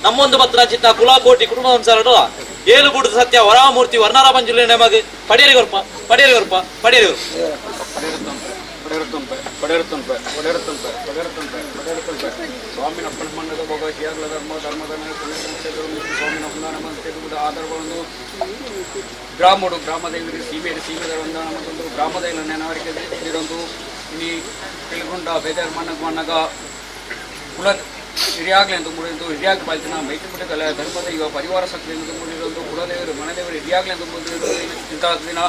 ನಮ್ಮೊಂದು ಪತ್ರ ಚಿತ್ತ ಕುಲಾಕೋಟಿ ಕುಟುಂಬ ಸಂಸಾರಡು ಏಳು ಬುಡದ ಸತ್ಯ ವರಾಮೂರ್ತಿ ವರ್ಣಾರ ಪಂಜುರ್ಲಿ ನಮಗೆ ಪಡಿಯರಿ ಗೊರ್ಪ ಪಡಿಯರಿ ಗೊರ್ಪ ಪಡಿಯರಿ ಗೊರ್ಪ. ಗ್ರಾಮಡು ಗ್ರಾಮದೇವರು ಸೀಮೆಯಲ್ಲಿ ಸೀಮೆದ ವಂದನ ಮತ್ತೊಂದು ಗ್ರಾಮದ ನೆನವರಿಕೆ ಇರೊಂದು ಇನಿ ತೆಲುಗುಂಡ ಬೇದಾರ್ ಮಣ್ಣಗ ಮಣ್ಣಗ ಕುಲ ಹಿರಿಯಾಗ್ಲಿ ಅಂತ ಮುಡಿದು ಹಿರಿಯಾಗಿ ಪಾಲ್ತಿನ ಮೈತ್ರಿ ಕಲೆ ಧರ್ಮದ ಇವ ಪರಿವಾರ ಶಕ್ತಿ ಎಂದು ಮುಡಿರೊಂದು ಕುಲದೇವರು ಮನದೇವರು ಹಿರಿಯಾಗ್ಲಿ ಅಂತ ಮುಡಿದು ಇಂತಹ ದಿನ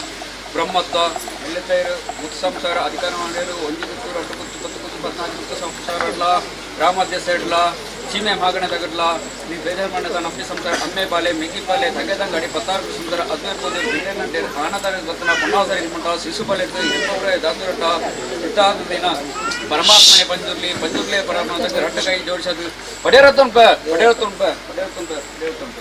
ಬ್ರಹ್ಮತ್ವ ಎಲ್ಲೆತ್ತೈರು ಮುತ್ತು ಸಂಸಾರ ಅಧಿಕಾರ ಮಾಡಿರು ಒಂಜಿ ಗುತ್ತು ರಟ್ಟು ಗುತ್ತು ಪತ್ತು ಗುತ್ತು ಪತ್ನಾಲ್ಕು ಗುತ್ತು ಸಂಸಾರ ಇಡ್ಲ ಗ್ರಾಮಾಧ್ಯಕ್ಷ ಇಡ್ಲ ಸೀಮೆ ಮಾಗಣೆ ತಗಡ್ಲ ನೀ ಬೇಜಾರ್ ಮಾಡದ ನಪ್ಪಿ ಸಂಸಾರ ಅಮ್ಮೆ ಬಾಲೆ ಮೆಗ್ಗಿ ಬಾಲೆ ತಂಗೆ ತಂಗಡಿ ಪತ್ತಾರು ಸುಂದರ ಅದ್ವೇರ್ ಪೋದು ಬಿಂಡೆ ಆನಂದ ಗೊತ್ತನ ಪೊನ್ನಾಸರಿ ಮಂಟ ಶಿಶು ಬಾಲೆ ಎಂಬವರೇ ದಾದುರಟ್ಟ ಇತ್ತಾದ ದಿನ ಪರಮಾತ್ಮನೆ ಪಂಜುರ್ಲಿ ಪಂಜುರ್ಲಿ ಪರಮಾತ್ಮ ರಟ್ಟ ಕೈ ಜೋಡಿಸೋದು ಪಡೆಯರತ್ತೊಂಪ ಪಡೆಯರತ್ತೊಂಪ ಪಡೆಯರತ್ತೊಂಪ ಪಡೆಯರತ್ತೊಂಪ.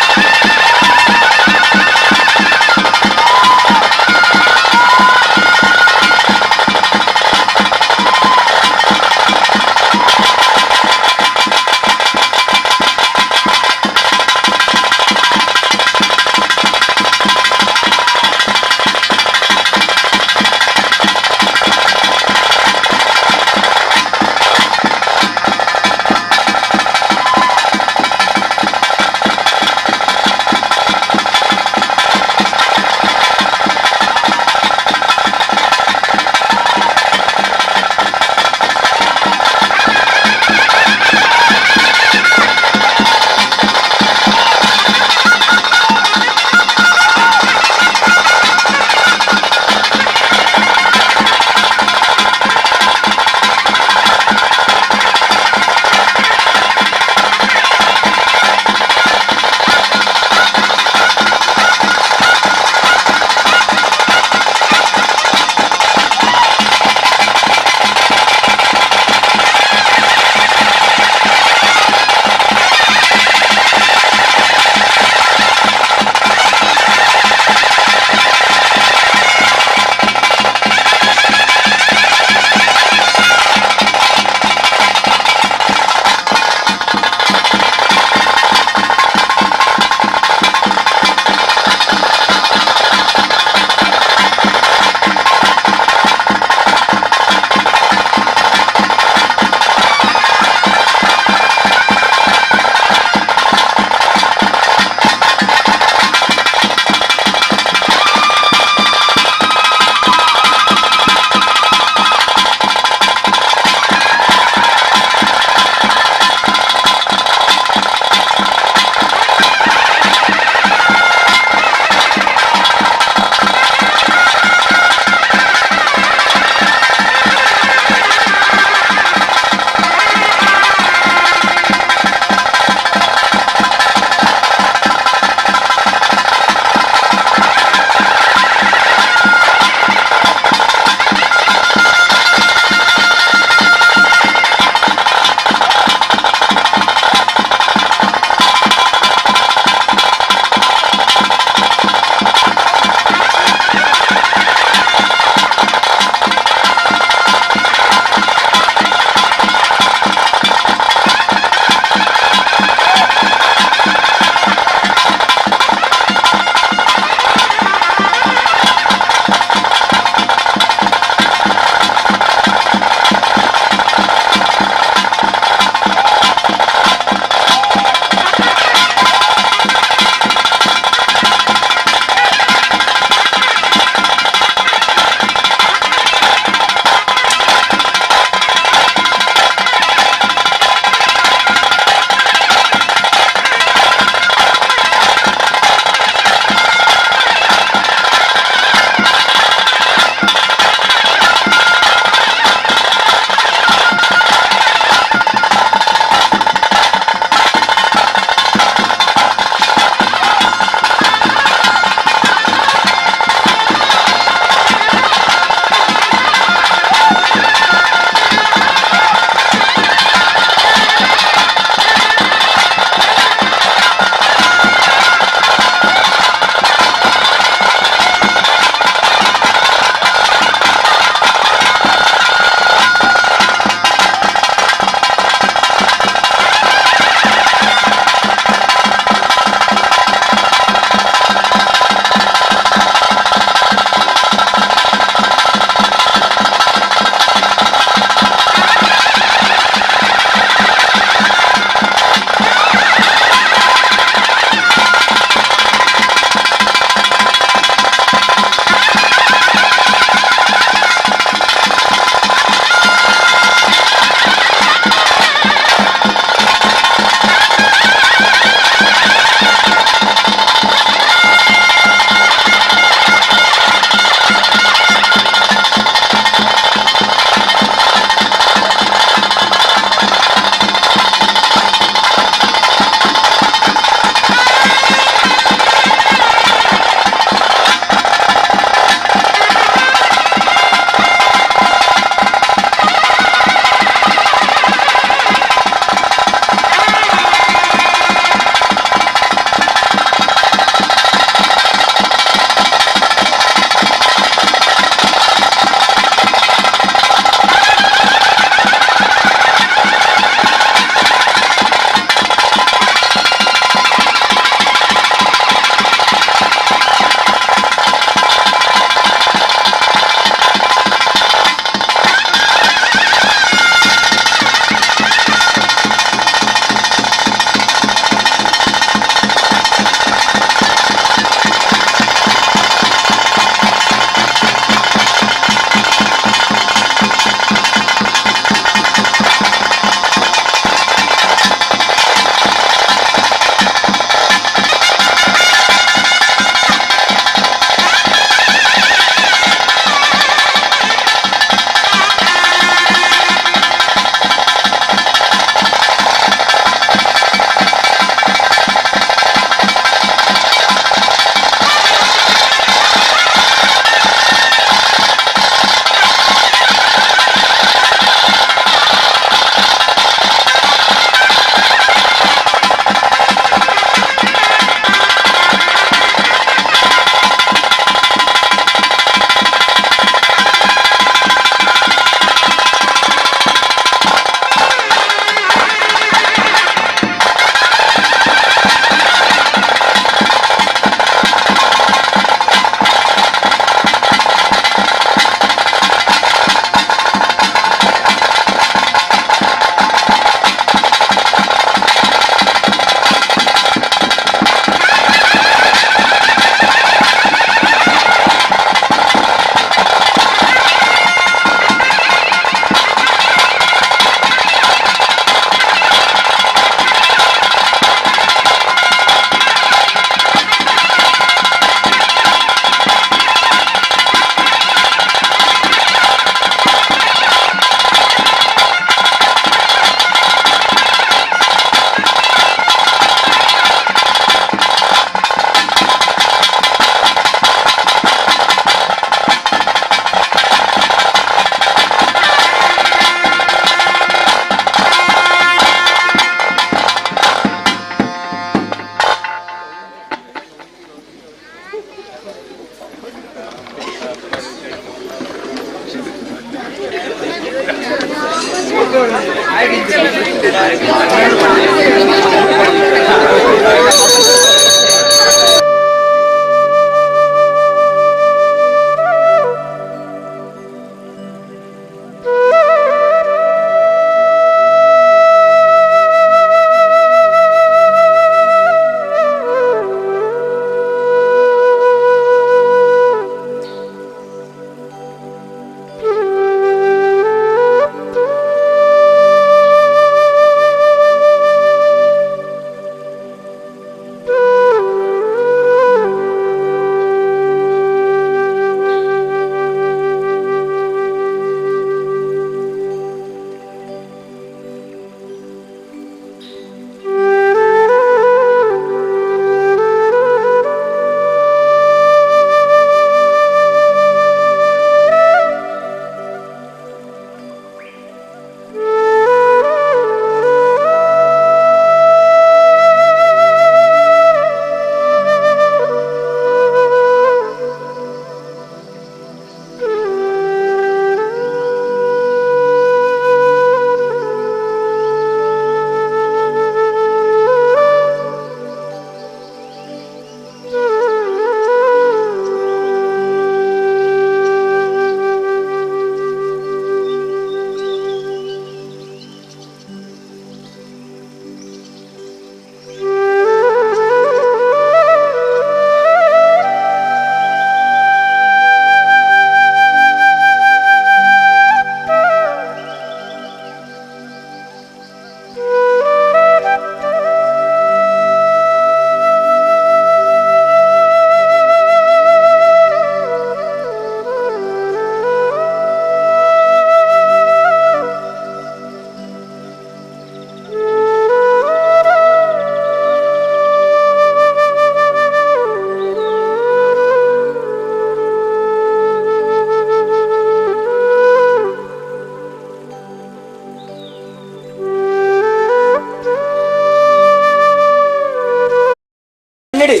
ಮಣ್ಣಿಡಿ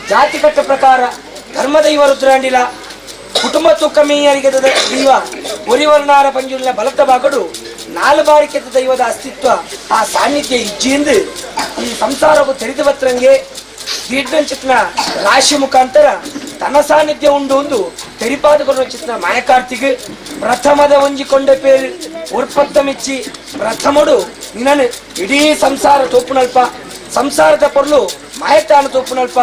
ಜಾತಿ ಕಟ್ಟ ಪ್ರಕಾರ ಧರ್ಮದೈವ ರುದ್ರಾಂಡಿಲ ಕುಟುಂಬ ತೂಕ ಮೇಯರಿಗೆ ದೈವ ಒರಿವರ್ಣಾರ ಪಂಜುರ್ನ ಬಲತ ಬಾಗಡು ನಾಲು ಬಾರಿ ಕೆತ್ತ ದೈವದ ಅಸ್ತಿತ್ವ ಆ ಸಾನ್ನಿಧ್ಯ ಇಜ್ಜಿಂದು ಈ ಸಂಸಾರವು ತೆರೆದು ಬತ್ತರಂಗೆ ದೀರ್ಘಂಚಿತ್ನ ರಾಶಿ ಮುಖಾಂತರ ತನ್ನ ಸಾನ್ನಿಧ್ಯ ಉಂಡು ಒಂದು ತೆರಿಪಾದಕೊಂಡು ಚಿತ್ನ ಮಾಯಕಾರ್ತಿಗ್ ಪ್ರಥಮದ ಒಂಜಿಕೊಂಡ ಪೇರು ಉರ್ಪತ್ತ ಮೆಚ್ಚಿ ಪ್ರಥಮಡು ನಿನನು ಇಡೀ ಸಂಸಾರ ತೋಪುನಲ್ಪ ಸಂಸಾರದ ಪೊರ್ಲು ಮಾಯತಾನ ತೋಪುನಲ್ಪ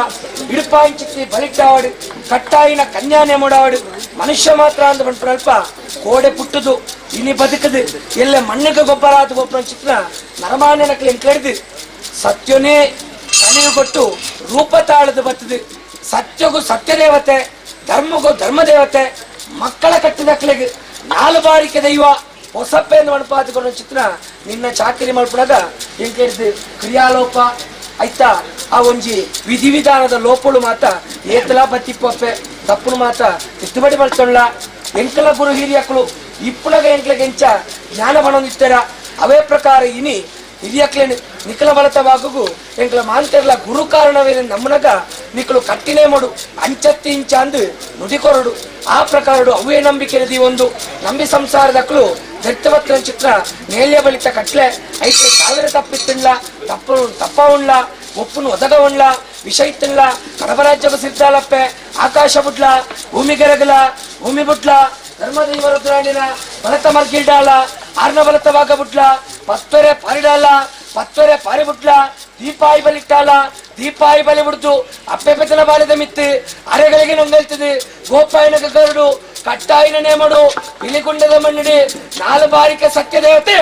ಇಡುಪಾಂಚಿತ್ತಿ ಬಲಿಟ್ಟಾವಡು ಕಟ್ಟಾಯಿನ ಕನ್ಯಾನೆ ಮೊಡಾವಡು ಮನುಷ್ಯ ಮಾತ್ರ ಅಂದ ಪನ್ಪುನಲ್ಪ ಕೋಡೆ ಪುಟ್ಟುದು ಇನಿ ಬದುಕದು ಎಲ್ಲ ಮಣ್ಣಿಗೆ ಗೊಬ್ಬರ ಆದ ಗೊಬ್ಬರ ಚಿತ್ರ ನರಮಾನ್ಯನಕ್ಲೆ ಎಂಕ್ಲೆಡ್ದು ಸತ್ಯನೇ ಕಲಿಯು ಕೊಟ್ಟು ರೂಪ ತಾಳದು ಬರ್ತದೆ. ಸತ್ಯಗೂ ಸತ್ಯದೇವತೆ, ಧರ್ಮಗೂ ಧರ್ಮದೇವತೆ, ಮಕ್ಕಳ ಕಟ್ಟಿದಕ್ಲೆಗೆ ನಾಲು ಬಾರಿಕೆ ದೈವ ಹೊಸಪ್ಪೆಯನ್ನು ಮಣಪಾತುಕೊಂಡ ಚಿತ್ರ ನಿನ್ನ ಚಾಕರಿ ಮಲ್ಪುಣಗ ಎಂಕೆಡ್ದು ಕ್ರಿಯಾಲೋಪ ಆಯ್ತಾ ಆ ಒಂಜಿ ವಿಧಿವಿಧಾನದ ಲೋಪಳು ಮಾತ ಏತಲಾ ಬತ್ತಿಪ್ಪಪ್ಪೆ ತಪ್ಪುನು ಮಾತ ತಿದ್ದುಪಡಿ ಮಲ್ತೊಳ್ಳ. ಎಂಕಲ ಗುರು ಹಿರಿಯಕ್ಕಳು ಇಪ್ಪುನಗ ಎಂಕ್ಲಗೆಂಚ ಜ್ಞಾನ ಬಣೊಂದಿತ್ತರ ಅವೇ ಪ್ರಕಾರ ಇನಿ ಹಿರಿಯಕ್ಲೇನು ನಿಖಲ ಬಲತವಾಗುಗು ಎಂಕ್ಲ ಮಾಂತೆರ್ಲ ಗುರು ಕಾರಣವೇನು ನಮ್ಮನಗ ನಿಕ್ಕಲು ಕಟ್ಟಿನೇ ಮಡು ಅಂಚತ್ತಿ ಇಂಚ ಅಂದು ನುಡಿಕೊರಡು ಆ ಪ್ರಕಾರಡು ಅವೇ ನಂಬಿಕೆ ಒಂದು ನಂಬಿ ಸಂಸಾರದಕ್ಕಳು ದತ್ತವತ್ರ ಚಿತ್ರ ನೇಲ್ಯ ಬಳಿತ ಕಟ್ಲೆ ಐತೆ ಸಾವಿರ ತಪ್ಪಿತ್ತಿಲ್ಲ ತಪ್ಪು ತಪ್ಪ ಉಣ್ಲ ಒಪ್ಪುನು ಒದಗ ಉಣ್ಲ ವಿಷ ಇತ್ತಿಲ್ಲ ಕಡಬರಾಜ್ಯದ ಸಿದ್ಧಾಲಪ್ಪೆ ಆಕಾಶ ಬುಡ್ಲ ಭೂಮಿ ಗೆರಗಲ ಭೂಮಿ ಬುಡ್ಲ ಧರ್ಮದೈವ ರುದ್ರಾಣಿನ ಬಲತ ಮರ್ಗಿಲ್ಡಾಲ ಆರ್ನ ಬಲತವಾಗ ಬುಡ್ಲ ಪತ್ತೊರೆ ಪಾರಿಡಾಲ ಪತ್ತೊರೆ ಪಾರಿ ಬುಡ್ಲ ದೀಪಾಯಿ ಬಲಿಟ್ಟಾಲ ದೀಪಾಯಿ ಬಲಿ ಬಿಡ್ದು ಅಪ್ಪೆ ಪೆತ್ತನ ಬಾಲಿದ ಮಿತ್ತು ಅರೆಗಳಿಗೆ ನೊಂದೆಲ್ತದೆ ಗೋಪಾಯನ ಗರುಡು ಕಟ್ಟಾಯಿನ ನೇಮಡು ಇಲಿಗುಂಡದ ಮಣ್ಣಿಡಿ ನಾಲು ಬಾರಿಕೆ ಸತ್ಯ ದೇವತೆ.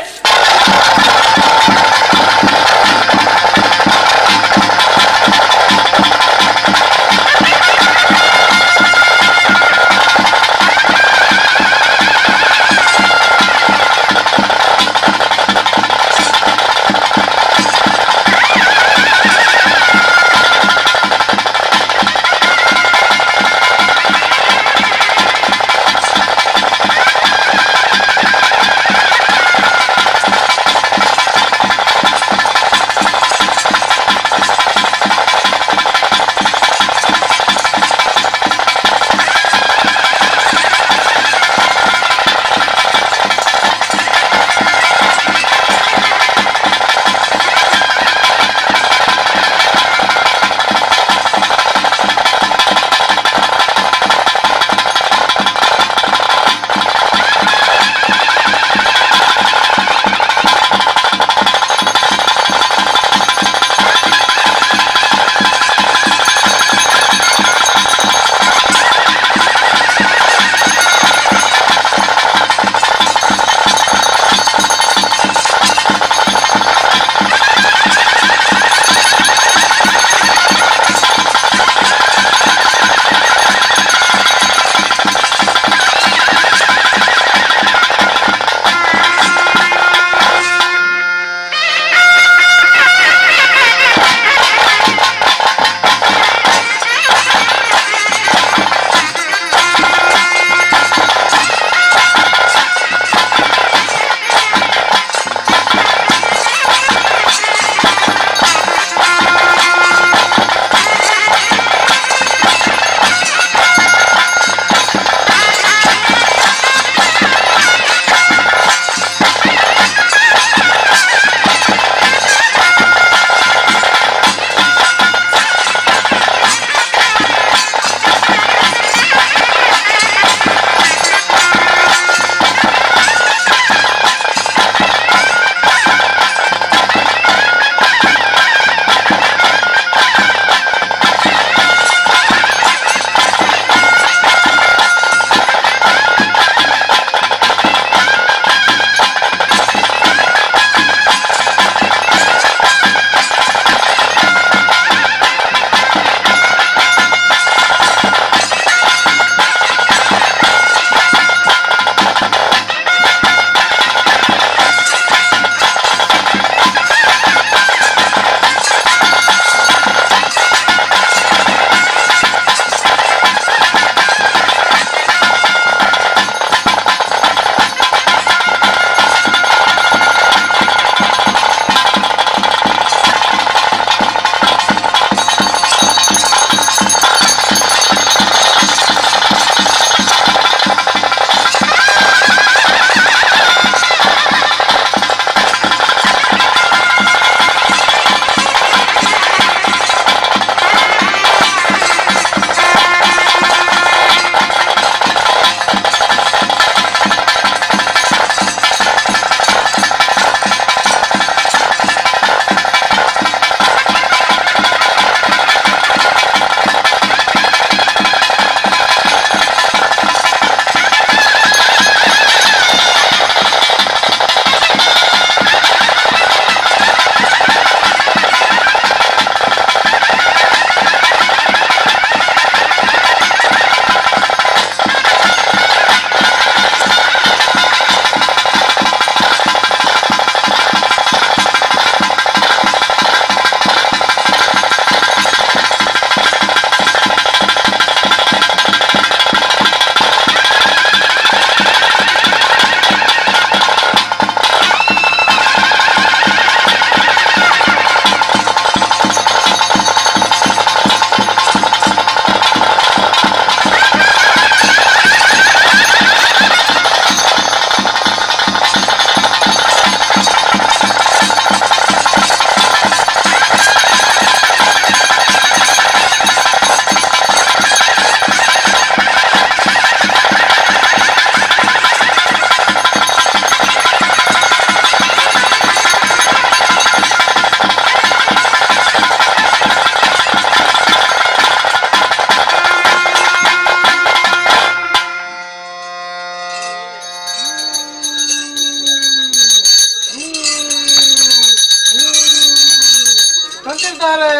ಸಂತಿರ್ತಾರೆ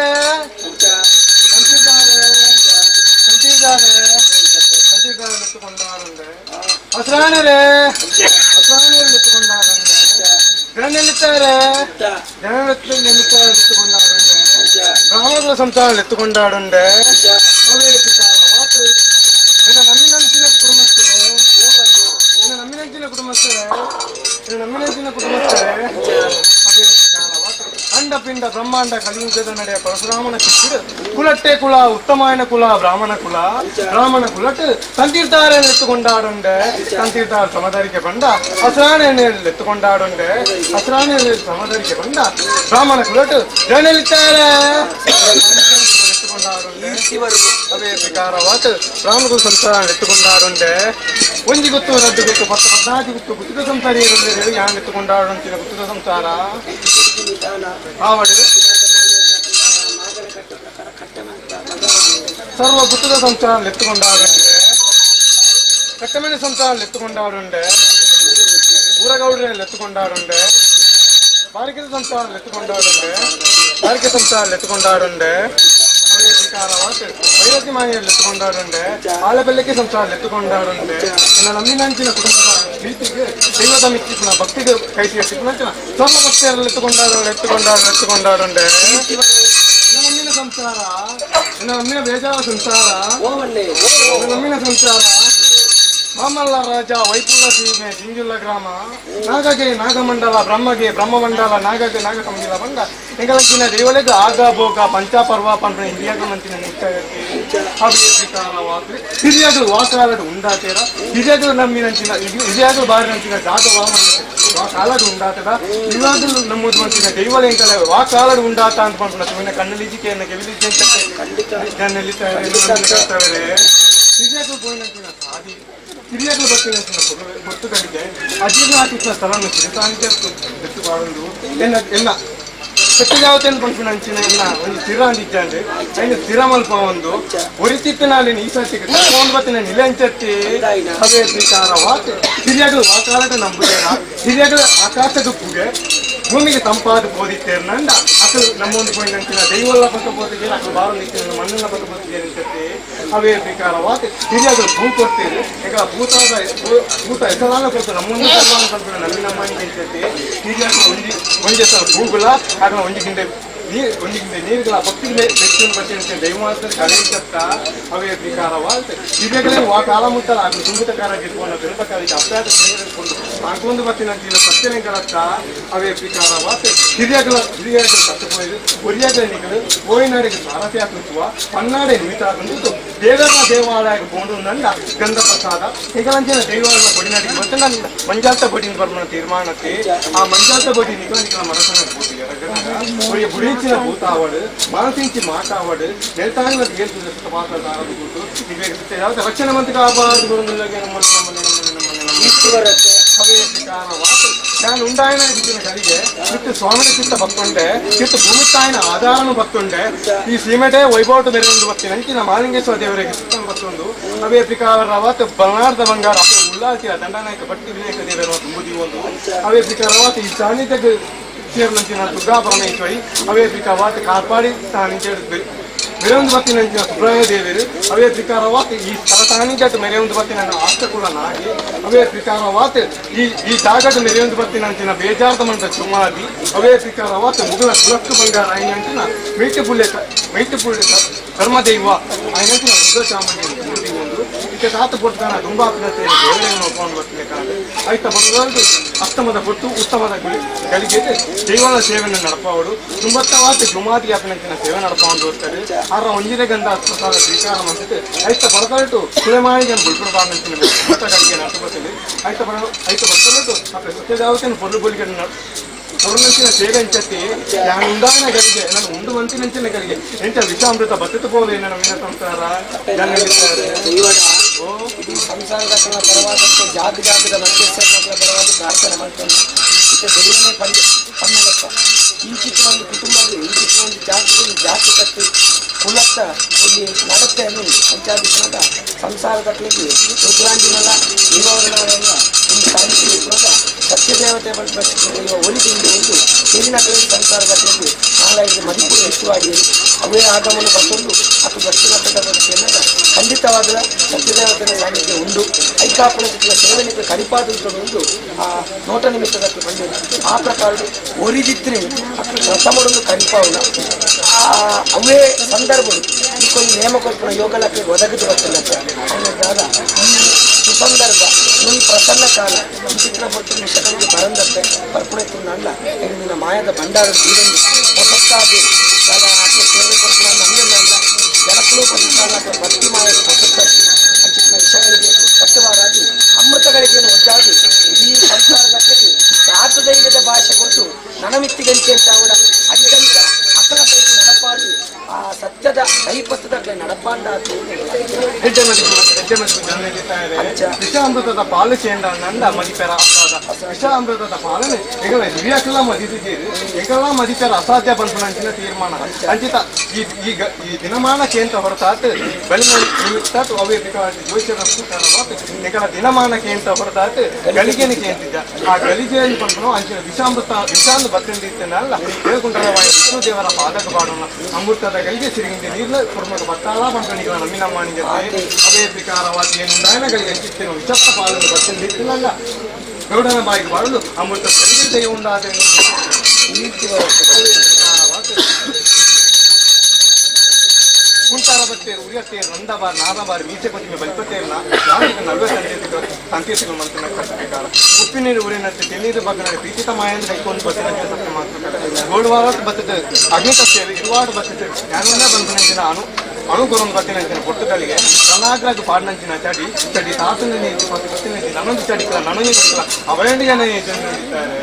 ಸಂತಿರ್ತಾರೆ ಸಂತಿರ್ತಾರೆ ಸಂತಿರ್ತಾರೆ ಎತ್ತುಕೊಂಡಾರುಂಡೆ ಹಸ್ರಾಣರೇ ಹಸ್ರಾಣರು ಎತ್ತುಕೊಂಡಾರುಂಡೆ ಜನನೆಲ್ಲಿತ್ತಾರೆ ಜನನೆಲ್ಲಿತ್ತಾರೆ ಎತ್ತುಕೊಂಡಾರುಂಡೆ ಬ್ರಾಹ್ಮಣರ ಸಂಸಾರ ಎತ್ತುಕೊಂಡಾಡುಂಡೆ ನಮ್ಮಿನಂಚಿನ ಕುಟುಂಬಸ್ಥರೇ ನಮ್ಮಿನಂಚಿನ ಕುಟುಂಬಸ್ಥರೇ ನಮ್ಮಿನಂಚಿನ ಕುಟುಂಬಸ್ಥರೇ ಅಂಡ ಪಿಂಡ ಬ್ರಹ್ಮಾಂಡ ಕಲಿಯುಗದ ನಡೆಯ ಪರಶುರಾಮನ ಶಿಷ್ಯರು ಕುಲಟ್ಟೆ ಕುಲ ಉತ್ತಮಾಯನ ಕುಲ ಬ್ರಾಹ್ಮಣ ಕುಲ ಬ್ರಾಹ್ಮಣ ಕುಲಟ್ಟು ತಂತೀರ್ತಾರೆ ಎತ್ತುಕೊಂಡಾಡುಂಡೆ ತಂತೀರ್ತಾರ ಸಮದರಿಕೆ ಬಂಡ ಹಸ್ರಾಣೆ ಎತ್ತುಕೊಂಡಾಡುಂಡೆ ಹಸ್ರಾಣೆ ಸಮದರಿಕೆ ಬಂಡ ಬ್ರಾಹ್ಮಣ ಕುಲಟ್ಟು ಜನಲಿತ್ತಾರೆ ಎತ್ತುಕೊಂಡಾಡುಂಡೆ ಅವೇ ಪ್ರಕಾರವಾದ ಬ್ರಾಹ್ಮಣ ಸಂಸಾರ ಎತ್ತುಕೊಂಡಾಡುಂಡೆ ಒಂಜಿ ಗುತ್ತು ರದ್ದು ಗುತ್ತು ಪತ್ತು ಪದ್ನಾಜಿ ಗುತ್ತು ಗುತ್ತಿದ ಸಂಸಾರ ಏರುಂಡೆ ಯಾನ್ ಎತ್ತುಕೊಂಡಾಡುಂತಿನ ಗುತ್ತದ ಸಂಸಾರ ಆವಡು ಸರ್ವ ಗುತ್ತದ ಸಂಸಾರ ಎತ್ತುಕೊಂಡಾಡುಂಡೆ ಕಟ್ಟಮನೆ ಸಂಸಾರ ಎತ್ತುಕೊಂಡಾಡುಂಡೆ ಊರಗೌಡ್ರಲ್ಲಿ ಎತ್ತುಕೊಂಡಾಡುಂಡೆ ಬಾರಿಕೆದ ಸಂಸಾರ ಎತ್ತುಕೊಂಡಾಡುಂಡೆ ಬಾರಿಕೆ ಸಂಸಾರ ಎತ್ತುಕೊಂಡಾಡುಂಡೆ ವೈರತಿ ಮಾಯೆಯಲ್ಲಿ ಎತ್ತುಕೊಂಡಾಡುಂಡೆ ಆಲಬೆಲ್ಲಕ್ಕೆ ಸಂಸಾರ ಎತ್ತುಕೊಂಡಾಡುಂಡೆ ನನ್ನ ನಮ್ಮಿನಂಚಿನ ಕುಟುಂಬದ ಪ್ರೀತಿಗೆ ದೈವದ ಮಿಚ್ಚಿನ ಭಕ್ತಿಗೆ ಕೈ ಸೇರಿಸಿದ ಸರ್ವ ಭಕ್ತಿಯಲ್ಲಿ ಎತ್ತುಕೊಂಡಾಡು ಎತ್ತುಕೊಂಡಾಡು ಎತ್ತುಕೊಂಡಾಡುಂಡೆ ನನ್ನ ನಮ್ಮಿನ ಸಂಸಾರ ನನ್ನ ನಮ್ಮಿನ ಬೇಜಾರ ಸಂಸಾರ ನನ್ನ ನಮ್ಮಿನ ಸಂಸಾರ ಮಾಮಲ್ಲ ರಾಜ ವೈಪುಲ್ಲ ಸೀಮೆ ಸಿಂಜುಲ್ಲ ಗ್ರಾಮ ನಾಗಗೆ ನಾಗಮಂಡಲ ಬ್ರಹ್ಮಗೆ ಬ್ರಹ್ಮಮಂಡಲ ನಾಗಗೆ ನಾಗಕಮಂಡಲ ಬಂದ ಎಂಗಲಂಚಿನ ದೇವಲೆಗ್ ಆಗ ಭೋಗ ಪಂಚಪರ್ವ ಪಂಪ ಹಿರಿಯಾಗ ಮಂತಿನ ಹಿರಿಯಾಗಲು ವಾಕಾಲಡು ಉಂಡಾತೇರ ಹಿರಿಯಾಗಲು ನಮ್ಮಿನಂಚಿನ ಹಿರಿಯಾಗಲು ಬಾರಿನಂಚಿನ ಜಾಗ ವಾಮನ ವಾಕಾಲಡು ಉಂಡಾತದ ಇವಾಗಲೂ ನಮ್ಮದು ಮಂತಿನ ದೈವಲೆ ಎಂಕಲ ವಾಕಾಲಡು ಉಂಡಾತ ಅಂತ ಪಂಪನ ಸುಮ್ಮನೆ ಕಣ್ಣಲಿಜಿಕೆಯನ್ನು ಕೆವಿಲಿಜೆ ಹಿರಿಯಾಗಲು ಪೋಯಿನಂಚಿನ ಸಾದಿ ಹಿರಿಯಾಗಲು ಬತ್ತಿನಂಚಿನ ಗೊತ್ತುಗಳಿಗೆ ಅಜೀರ್ಣ ಹಾಕಿದ ಸ್ಥಳವನ್ನು ಚಿರಸಾನಿಧ್ಯ ಎತ್ತುಪಾಡುಂಡು ಎನ್ನ ಎನ್ನ ಸತ್ಯಜಾವತೇನು ಪನ್ಪಿನಂಚಿನ ಎನ್ನ ಒಂದು ಸ್ಥಿರ ಅಂದಿಜ್ಜಾಂಡ್ ಐನ ಸ್ಥಿರ ಮಲ್ಪ ಒಂದು ಒರಿತಿತ್ತಿನಾಲಿನ ಈ ಸತಿಗೆ ತಕ್ಕೊಂಡು ಬತ್ತಿನ ನಿಲಂಚತ್ತಿ ಅವೇ ಪ್ರಕಾರ ವಾಕ್ ಹಿರಿಯಾಗಲು ವಾಕಾಲದ ನಂಬುದೇರ ಹಿರಿಯಾಗಲು ಆಕಾಶದ ಪುಗೆ ಭೂಮಿಗೆ ತಂಪಾದ ಬೋದಿತ್ತೇರ್ ನಂಡ ಅಕಲು ನಮ್ಮೊಂದು ಪೋಯಿನಂಚಿನ ದೈವಲ್ಲ ಪಕ್ಕ ಬೋತಿಗೆ ಅಕಲು ಬಾರು ನಿಂತಿನ ಮಣ್ಣನ್ನ ಪಕ್ಕ ಬೋತಿಗೆ ನಿಂತತ್ತೆ ಅವೇ ಪ್ರಕಾರ ವಾಕ್ ಹಿರಿಯಾಗಲು ಭೂ ಕೊಡ್ತೀರಿ ಈಗ ಭೂತಾದ ಭೂತ ಹೆಸರಾನ ಕೊಡ್ತಾರೆ ನಮ್ಮೊಂದು ಸರ್ವಾನ ಪನ್ಪಿನ ನಮ್ಮಿನ ನಿಂತತ್ತೆ ಹಿರಿಯಾಗಲು ಒಂಜಿ ಒಂಜಿ ಸಲ ಭೂಗುಲ ಆಗ ಒಂಜಿ ಗಿಂಡೆ ನೀರು ಒಂಜಿ ಗಿಂಡೆ ನೀರುಗಳ ಭಕ್ತಿಗೆ ಬೆಚ್ಚಿನ ಬಚ್ಚಿನ ದೈವ ಮಾತ್ರ ಕಳೆಯಿಸತ್ತ ಅವೇ ಪ್ರಕಾರವಾದ ಹಿರಿಯಾಗಲೇ ವಾ ಕಾಲ ಮುತ್ತಲ ಆಗಲು ತುಂಬಿತಕಾರ ಗಿಟ್ಕೊಂಡು ಬೆಳಪಕಾರಿಗೆ ಅಭ್ಯಾಸ ಸೇರಿಕೊಂಡು ತಾಂಕೊಂದು ಬತ್ತಿನ ಸತ್ಯನೆಗಳತ್ತ ಅವೇ ಪ್ರಕಾರವಾದ ಹಿರಿಯಾಗಲ ಹಿರಿಯಾಗಲು ತಪ್ಪು ಒರಿಯಾಗಲ ನಿಗಳು ಓಯಿನಾಡಿಗೆ ಸಾರಥಿ ಹಾಕುವ ಪನ್ನಾಡೆ ನಿಮಿತ್ತ ಹಾಕೊಂಡು ದೇವರ ದೇವಾಲಯ ಬೋಂಡು ನಂಡ ಗಂಧ ಪ್ರಸಾದ ಹೆಗಲಂಚಿನ ದೇವಾಲಯ ಬಡಿನಾಡಿಗೆ ಮತ್ತೆ ನನ್ನ ಮಂಜಾತ ಬಡಿನ ಬರ್ಮನ ತೀರ್ಮಾನಕ್ಕೆ ಆ ಮಂಜಾತ ಬಡಿ ನಿಗಳ ನಿಗಳ ಮನಸ್ಸನ್ನ ಒರಿಯ ಬುಡಿಂಚಿನ ಭೂತಾವಡು ಮಾನಸಿಂಚಿ ಮಾತಾವಡು ನೆಲ್ತಾಂಗ ಏಲ್ತು ಮಾತಾಡ ಯಾವ್ದು ರಕ್ಷಣೆ ಮಂತ್ರಿ ಕಾಪಾಡು ನಾನು ಉಂಡಾಯನ ಇದ್ದಿನ ಕಲಿಗೆ ಚಿತ್ತ ಸ್ವಾಮಿನ ಚಿತ್ತ ಭಕ್ತುಂಡೆ ಚಿತ್ತ ಭೂಮಿತಾಯಿನ ಆಧಾರನು ಭಕ್ತುಂಡೆ ಈ ಸೀಮೆಟೆ ವೈಭವಟ ಬೆರೆಯೊಂದು ಬತ್ತಿನ ಅಂಚಿನ ಮಾಲಿಂಗೇಶ್ವರ ದೇವರಿಗೆ ಚಿತ್ತನ ಭಕ್ತೊಂದು ಅವೇ ಪ್ರಕಾರವಾತ ಬಲ್ನಾರ್ದ ಬಂಗಾರ ಉಲ್ಲಾಸಿಯ ದಂಡನಾಯಕ ಭಟ್ಟಿ ವಿನಾಯಕ ದೇವರ ತುಂಬುದಿ ಒಂದು ಅವೇ ಪ್ರಕಾರವಾತ ಈ ಸಾನ್ನಿಧ್ಯಕ್ಕೆ ಸೇರಿನಂಚಿನ ದುರ್ಗಾ ಪರಮೇಶ್ವರಿ ಅವೇ ಪ್ರಕಾರವಾತ ಕಾಪಾಡಿ ಸಾನ್ನಿಧ್ಯ ಮೆರೆಯೊಂದು ಬತ್ತಿನಂಚಿನ ಸುಬ್ರಹ್ಮಣ್ಯ ದೇವರು ಅವೇ ಪ್ರಕಾರವಾತ ಈ ಸ್ಥಳ ಸಾನ್ನಿಧ್ಯಕ್ಕೆ ಮೆರೆಯೊಂದು ಬತ್ತಿನ ಆಷ್ಟಕುಲ ನಾಗಿ ಅವೇ ಪ್ರಕಾರವಾತ ಈ ಈ ಜಾಗದ ಮೆರೆಯೊಂದು ಬತ್ತಿನಂಚಿನ ಬೇಜಾರದ ಮಂಟ ಸುಮಾದಿ ಅವೇ ಪ್ರಕಾರವಾತ ಮುಗುಲ ಕುಲಕ್ಕು ಬಂಗಾರ ಆಯ್ನಂಚಿನ ಮೇಟು ಪುಳ್ಳೆ ಮೇಟು ಪುಳ್ಳೆ ಕರ್ಮದೈವ ಆಯ್ನಂಚಿನ ರುದ್ರ ಚಾಮುಂಡಿ ಮೂರ್ತಿ ಒಂದು ಇತ್ತೆ ತಾತ ಪೊರ್ತುಕಾನ ದುಂಬಾಪಿನ ಸೇರಿ ದೇವರನ್ನು ಒಪ್ಕೊಂಡು ಬರ್ತಿದೆ ಕಾರಣ ಐತ ಬರೋದು ಅಸ್ತಮದ ಪೊಟ್ಟು ಉತ್ತಮದ ಗಳಿಗೆ ದೈವದ ಸೇವೆಯನ್ನು ನಡಪಾವಡು ತುಂಬತ್ತವಾದ ಜುಮಾದಿ ಅಪಿನಂಚಿನ ಸೇವೆ ನಡಪಾವಂಡು ಹೋಗ್ತಾರೆ ಆರ ಒಂಜಿನ ಗಂಧ ಪ್ರಸಾದ ಸ್ವೀಕಾರ ಮಂತಿತ್ತು ಐತ ಬರದಲ್ಟು ಸುಳೆಮಾಯಿಗೆ ಬುಲ್ಪುರ ಬಾನಂಚಿನ ಗಳಿಗೆ ನಡಪತ್ತಿದೆ ಐತ ಬರ ಐತ ಬರ್ತಲಟು ಅಪ್ಪ ಸತ್ಯದಾವತಿನ ಪೊರ್ಲು ಬೊಲಿಗೆ ಹೊರನಂಚಿನ ಸೇವೆ ಅಂಚತ್ತಿ ನಾನು ಉಂಡಾಯನ ಗಳಿಗೆ ನಾನು ಉಂಡು ಮಂತಿನಂಚಿನ ಗಳಿಗೆ ಎಂಚ ವಿಷಾಮೃತ ಬತ್ತಿತು ಪೋಲೆ ನನ್ನ ಮೀನ ಸಂಸಾರ ಇಡೀ ಸಂಸಾರದ ಪರವಾದಂತೆ ಜಾಗ ಜಾಗದ ಮಧ್ಯಸ್ಥರ ಪರವಾದ ಪ್ರಾರ್ಥನೆ ಮಾಡ್ತಾನೆ. ಇತ್ತ ದೈವನೇ ಪಂಡ ಪಣ್ಣಲೆಕ್ಕ ಇಂಚಿತ್ತ ಒಂದು ಕುಟುಂಬದ ಇಂಚಿತ್ತ ಒಂದು ಜಾತಿ ಒಂದು ಜಾತಿ ಕಟ್ಟಿ ಕುಲತ್ತ ಇಲ್ಲಿ ನಡತೆ ಅನ್ನುವುದು ಅಂಚಾದಿಕ್ಕನಾಗ ಸಂಸಾರದ ರುದ್ರಾಂಜಿನಲ್ಲ ದೀಪಾವಳಿನವರೆಲ್ಲ ಒಂದು ಸಾಹಿತ್ಯ ಸತ್ಯದೇವತೆ ದೈವ ಒಲಿದಿಂದು ಒಂದು ತೆರಿನಕಲೆ ಸಂಸಾರದ ನಾಲೈದು ಮದಿಪು ಹೆಚ್ಚುವಾಗಿ ಅವೇ ಆಗಮನ ಬರ್ತೊಂದು ಅತು ದಕ್ಷಿಣ ಕನ್ನಡ ಖಂಡಿತವಾದ ಸತ್ಯದೇವತೆಯ ಸಾನ್ನಿಧ್ಯ ಉಂಡು. ಐಕಾಪುಣ ಸೇವನಿಗೆ ಕರಿಪಾದಂತ ಒಂದು ಆ ನೋಟ ನಿಮಿತ್ತದಕ್ಕೆ ಬಂದಿದೆ. ಆ ಪ್ರಕಾರ ಒರಿದಿತ್ರೆ ಅಷ್ಟು ಪ್ರಥಮಡೊಂದು ಕರಿಪಾವುನ ಆ ಅವೇ ಸಂದರ್ಭಗಳು ಈ ನೇಮ ನೇಮಕೊಲ್ಪನ ಯೋಗಲಕ್ಕೆ ಒದಗಿದು ಬರ್ತದೆ. ಅವನ ಈ ಸುಸಂದರ್ಭ ಈ ಪ್ರಸನ್ನ ಕಾಲ ಈ ಚಿತ್ರ ಪೊರ್ತು ವಿಷಯಗಳಿಗೆ ಬರಂದತ್ತೆ ಪರ್ಪುಣೆ ನಲ್ಲ ನಿನ್ನ ಮಾಯದ ಭಂಡಾರ ತೀರೊಂದು ಹೊಸತ್ತಾಗಿ ಕಾಲ ಆಕೆ ಸೇವೆ ಕೊಡ್ಪುಣ ನನ್ನಲ್ಲ ಜನಕ್ಕೂ ಕೊಟ್ಟಾಲ ಭಕ್ತಿ ಮಾಯದ ಹೊಸತ್ತ ಅಂಚಿನ ವಿಷಯಗಳಿಗೆ ಕಟ್ಟುವಾರಾಗಿ ಅಮೃತಗಳಿಗೆ ಒದ್ದಾಗಿ ಇಡೀ ಸಂಸಾರದಕ್ಕೆ ಸಾತು ಧೈರ್ಯದ ಭಾಷೆ ಕೊಟ್ಟು ನನಮಿತ್ತಿಗಂತೆ ಅಂತ ಅವಳ ಅತ್ಯಂತ ಅಸಲ ಕೈಗೆ ನಡಪಾಡಿ ಆ ಸತ್ಯದ ಕೈಪತ್ತದ ನಡಪಾಂಡ ವಿಷಾಮೃತದ ಪಾಲು ಚೇಂಡ ನಂದ ಮದಿಪೆರ ವಿಷಾಮೃತದ ಪಾಲನೆ ಎಂಗಲ ಹಿರಿಯಕ್ಲ ಮದಿತಿದ್ದೀರಿ ಎಂಗಲ ಮದಿಪೆರ ಅಸಾಧ್ಯ ಪನ್ಪುನಂಚಿನ ತೀರ್ಮಾನ ಅಂಚಿತ ಈ ಈ ಈ ದಿನಮಾನ ಕೇಂದ್ರ ಹೊರತಾತ್ ಬೆಳಿನ ನಿಮಿತ್ತಾತ್ ಅವೇ ಜೋಶರ ಎಂಗಲ ದಿನಮಾನ ಕೇಂದ್ರ ಹೊರತಾತ್ ಗಳಿಗೆನ ಕೇಂತಿದ್ದ ಆ ಗಳಿಗೆಯಲ್ಲಿ ಪನ್ಪುನ ಅಂಚಿನ ವಿಷಾಮೃತ ವಿಷಾಂದು ಬತ್ತಿಂದಿತ್ತನಲ್ಲ ಹೇಳ್ಕೊಂಡ್ರವಾಯ ವಿಷ್ಣು ದೇವರ ಪಾದಕ ಪಾಡೋಣ ಅಮೃತದ ಗಳಿಗೆ ಸಿರಿಗಿಂದ ನೀರ್ಲ ಕುರ್ಮಕ ಬತ್ತಾಳ ಪನ್ಪಣಿಗಳ ನಮ್ಮಿನ ಮಾಣಿಗೆ ಅದೇ ಪ್ರಕಾರವಾದ ಏನುಂಡಾಯನ ಗಳಿಗೆ ಅಂಚಿತ್ತೇನು ವಿಷಪ್ತ ಪಾಲನ್ನು ಬತ್ತಿಂದಿತ್ತನಲ್ಲ ಗೌಡನ ಬಾಯಿಗೆ ಬಾರಲು ಅಮೃತ ಗಳಿಗೆ ದಯ ಉಂಡಾದ ಕುಂಟಾರ ಬತ್ತೇರು ಉರಿಯತ್ತೇರು ನಂದಬಾರ್ ನಾದಬಾರ್ ಮೀಸೆ ಕೊತ್ತಿಮೆ ಬಲ್ಪತ್ತೇರ್ನ ಯಾರಿಗೆ ನಲ್ವೆ ಸಂತೇತಿಗಳು ಸಂತೇತಿಗಳು ಮಂತಿನ ಕಟ್ಟಬೇಕಾರ ಉಪ್ಪಿನೀರು ಉರಿನಂತೆ ತೆನ್ನೀರು ಬಗ್ಗನ ಪ್ರೀತಿತ ಮಾಯಂದು ಕೈಕೊಂಡು ಬತ್ತಿನಂತೆ ಸತ್ಯ ಮಾತ್ರ ಗೋಡುವಾರ ಬತ್ತದ ಅಗ್ನಿತತ್ತೇರು ಇರುವಾಡ ಬತ್ತದ ಜ್ಞಾನವನ್ನ ಬಂಧನಂಚಿನ ಅಣು ಅಣುಗುರಂ ಬತ್ತಿನಂಚಿನ ಪೊಟ್ಟುಗಳಿಗೆ ಕರ್ನಾಟಕ ಪಾಡ್ನಂಚಿನ ಚಡಿ ಚಡಿ ತಾತನ ಬತ್ತಿನಂಚಿನ ನನ್ನೊಂದು ಚಡಿಕಲ ನನಗೆ ಗೊತ್ತಿಲ್ಲ ಅವಯಂಡಿ ಜನ ಇದ್ದಾರೆ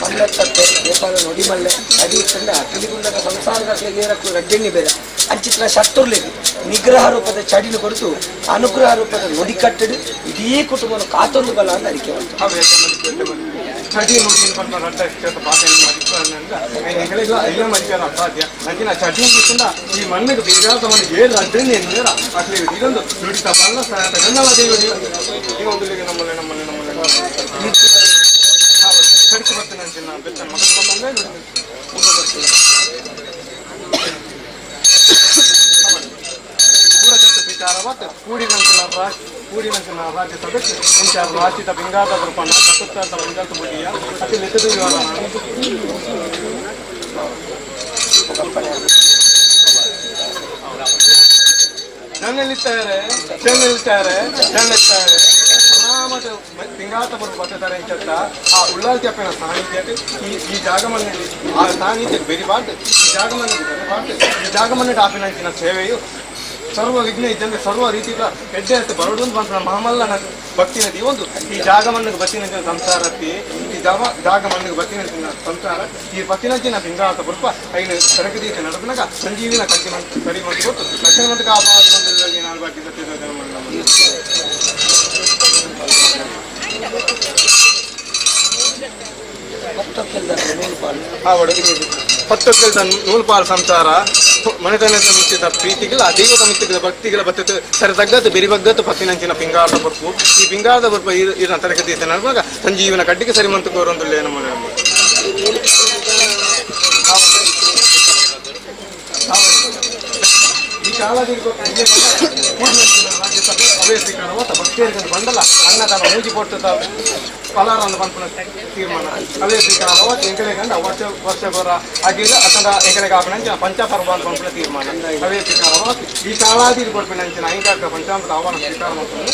ಪಲ್ಲತ್ತತ್ತೆ ದೇಪಾಲ ನುಡಿಮಲ್ಲೆ ಅಡಿ ಕಂಡ ಪಿಲಿಗುಂಡದ ಸಂಸಾರದ ರಡ್ಡೆಣ್ಣಿ ಬೇರೆ ಅಂಚಿತ್ರ ಶತ್ರುಲಿಗೆ ನಿಗ್ರಹ ರೂಪದ ಚಡಿಲು ಕೊಡ್ತು ಅನುಗ್ರಹ ರೂಪದ ನುಡಿ ಕಟ್ಟಡು ಇಡೀ ಕುಟುಂಬವನ್ನು ಕಾತೊಂದು ಬಲ ಅಂತ ಅರಿಕೆ ಉಂಟು. ಚಡಿ ನುಡಿ ಪನ್ಪ ರಡ್ಡ ಚೇತ ಪಾತೆ ಎಂಗಳಿಲ್ಲ ಇಲ್ಲ ಮದಿಕಾರ ಅಸಾಧ್ಯ ಅಂಚಿನ ಚಡಿ ನುಡಿಸಿಂದ ಈ ಮಣ್ಣಿಗೆ ಬೇಕಾದ ಮಣ್ಣು ಏಳು ರಡ್ಡನ್ನು ಎನ್ನುವೇರ ಅಟ್ಲಿ ಇದೊಂದು ನುಡಿತ ಬಲ್ಲ ಗನ್ನಲ ದೇವ ಈಗ ಒಂದು ನಮ್ಮಲ್ಲಿ ನಮ್ಮಲ್ಲಿ ನಮ್ಮಲ್ಲಿ ಕಡಿಕೆ ಬರ್ತೇನೆ ಅಂಚಿನ ಬೆತ್ತ ಮಗನ ಬಂದ್ರೆ ವಿಚಾರವಾದ ಕೂಡಿನಂಚಿನ ರಾಜ್ ಕೂಡಿನಂಚಿನ ರಾಜ್ಯ ಸಭೆ ಇಂಚ ರಾಚಿತ ಬಿಂಗಾದ ಬರುಪಣ್ಣ ಕಟ್ಟುತ್ತಾದ ಮಂಜಾತ ಬುಡಿಯ ಅತಿ ಲಿಖಿತ ವಿವರ ಜನ್ನೆಲ್ಲಿತ್ತಾರೆ ಜನ್ನೆಲ್ಲಿತ್ತಾರೆ ಜನ್ನೆತ್ತಾರೆ ಆರಾಮದ ಪಿಂಗಾತ ಬರು ಬತ್ತಾರೆ ಇಂಚತ್ತ ಆ ಉಳ್ಳಾಲ್ತಿ ಅಪ್ಪನ ಸಾನ್ನಿಧ್ಯತೆ ಈ ಈ ಜಾಗಮನ್ನಲ್ಲಿ ಆ ಸಾನ್ನಿಧ್ಯ ಬೆರಿಬಾರ್ದು ಈ ಜಾಗಮನ್ನಲ್ಲಿ ಬೆರಿಬಾರ್ದು ಈ ಜಾಗಮನ್ನ ಆಪಿನಂಚಿನ ಸೇವೆಯು ಸರ್ವ ವಿಘ್ನ ಇದ್ದಂತೆ ಸರ್ವ ರೀತಿಯ ಹೆಡ್ಡೆ ಅಂತ ಬರಡು ಅಂತ ಮಹಾಮಲ್ಲನ ಭಕ್ತಿ ನದಿ ಒಂದು ಈ ಜಾಗಮಣ್ಣಿಗೆ ಬತ್ತಿನ ಸಂಸಾರತಿ ಈ ಜಾಗ ಜಾಗಮಣ್ಣಿಗೆ ಬತ್ತಿನ ಸಂಸಾರ ಈ ಬತ್ತಿನಂಚಿನ ಪಿಂಗಾತ ಬುರ್ಪ ಐನು ಸರಕದೀತ ನಡಪನಗ ಸಂಜೀವಿನ ಕಟ್ಟಿ ಮಂತ್ ಸರಿ ಮಂತ್ ಗೊತ್ತು ಲಕ್ಷಣ ಮಂತ್ ಕಾಪಾದ ನಾನು ಬಾಕಿ ಸತ್ಯದ ಪತ್ತೊಕ್ಕೆಲ್ದ ನೂಲ್ಪಾಲ್ ಸಂಸಾರ ಮನೆತನದ ಮಿಚ್ಚಿದ ಪ್ರೀತಿಗಳ ದೈವದ ಮಿತ್ತಿಗಳ ಭಕ್ತಿಗಳ ಬತ್ತತ್ತು ಸರಿ ತಗ್ಗತ್ತು ಬೆರಿ ಬಗ್ಗತ್ತು ಪತ್ತಿನಂಚಿನ ಪಿಂಗಾರದ ಬೊರ್ಪು ಈ ಪಿಂಗಾರದ ಬೊರ್ಪು ಇರ ತರಗತಿ ನಡುವಾಗ ಸಂಜೀವನ ಕಡ್ಡಿಗೆ ಸರಿ ಮಂತು ಕೋರೊಂದುಳ್ಳೆ ನಮ್ಮ ಈ ರಾಜ್ಯಸಭೆ ಅವೇ ಸ್ವೀಕಾರವ ಭಕ್ತಿಯರಿಗೆ ಬಂದಲ್ಲ ಅನ್ನದಾನ ಮೂಜಿ ಪೊಟ್ಟು ಪಲಾರನ್ನು ಪನ್ಪುನ ತೀರ್ಮಾನ ಅವೇ ಸ್ವೀಕಾರವ ಎಂಕಲೆ ಗಂಡ ವರ್ಷ ವರ್ಷ ಗೊರ ಅಗಿಲ ಅತಂಡ ಎಂಕಲೆ ಕಾಪಿನಂಚಿನ ಪಂಚಪರ್ವ ಅಂತ ಪನ್ಪುನ ತೀರ್ಮಾನ ಅವೇ ಸ್ವೀಕಾರವ ಈ ಕಾಲಾದಿ ಕೊಡ್ಪಿನಂಚಿನ ಐಂಕಾಕ ಪಂಚಾಮೃತ ಆಹ್ವಾನ ಸ್ವೀಕಾರ ಮಾಡ್ಕೊಂಡು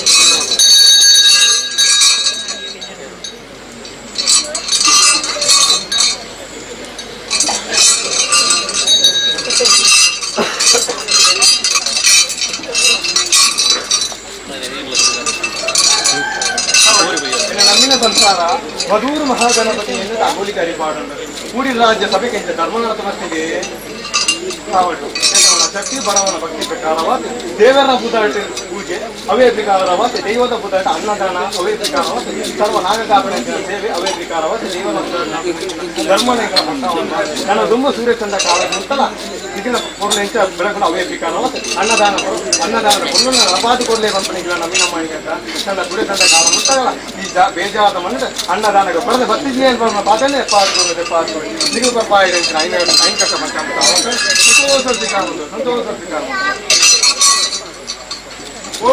ನಮ್ಮಿನ ಸಂಸಾರ ಮಧೂರು ಮಹಾಗಣಪತಿ ಎನ್ನುವುದು ಅಗೋಲಿ ಕರಿಪಾಡುಂಡು ಕೂಡಿ ರಾಜ್ಯ ಸಭೆಗೆ ಧರ್ಮನಾಥ ಮತ್ತಿಗೆ ಕಾವಟು ಶಕ್ತಿ ಬರವನ ಭಕ್ತಿ ಪ್ರಕಾರವಾದ ದೇವರ ಬುಧಾಟ ಪೂಜೆ ಅವೇ ಪ್ರಕಾರವಾದ ದೈವದ ಬುಧಾಟ ಅನ್ನದಾನ ಅವೇ ಪ್ರಕಾರವಾದ ಸರ್ವ ನಾಗಕಾಪಣೆ ಸೇವೆ ಅವೇ ಪ್ರಕಾರವಾದ ದೈವದ ಧರ್ಮನ ನನ್ನ ತುಂಬ ಸೂರ್ಯಚಂದ್ರ ಕಾಲ ಅಂತಲ್ಲ ಇದನ್ನ ಪೊರ್ಲು ಎಂಚ ಬೆಳಗುಣ ಅವೇ ಪ್ರಕಾರವಾದ ಅನ್ನದಾನ ಅನ್ನದಾನದ ಪೊರ್ಲನ್ನ ನಡಪಾದು ಕೊಡ್ಲೇ ಬಂಪಣಿಗಳ ನಮ್ಮಿನ ಮಾಡಿಗಂತ ನನ್ನ ಸೂರ್ಯಚಂದ್ರ ಕಾಲ ಮುಟ್ಟಲ್ಲ ಈ ಬೇಜಾದ ಮಣ್ಣು ಅನ್ನದಾನಗ ಪಡೆದ ಭಕ್ತಿ ಪಾದನೆ ಪಾತ್ರೆ ಪಾತ್ರೆ ನಿಗು ಪಾಯ ಐನ ಐನ್ ಕಟ್ಟ ಸಂತೋಷ ಸಂತೋಷ ಓ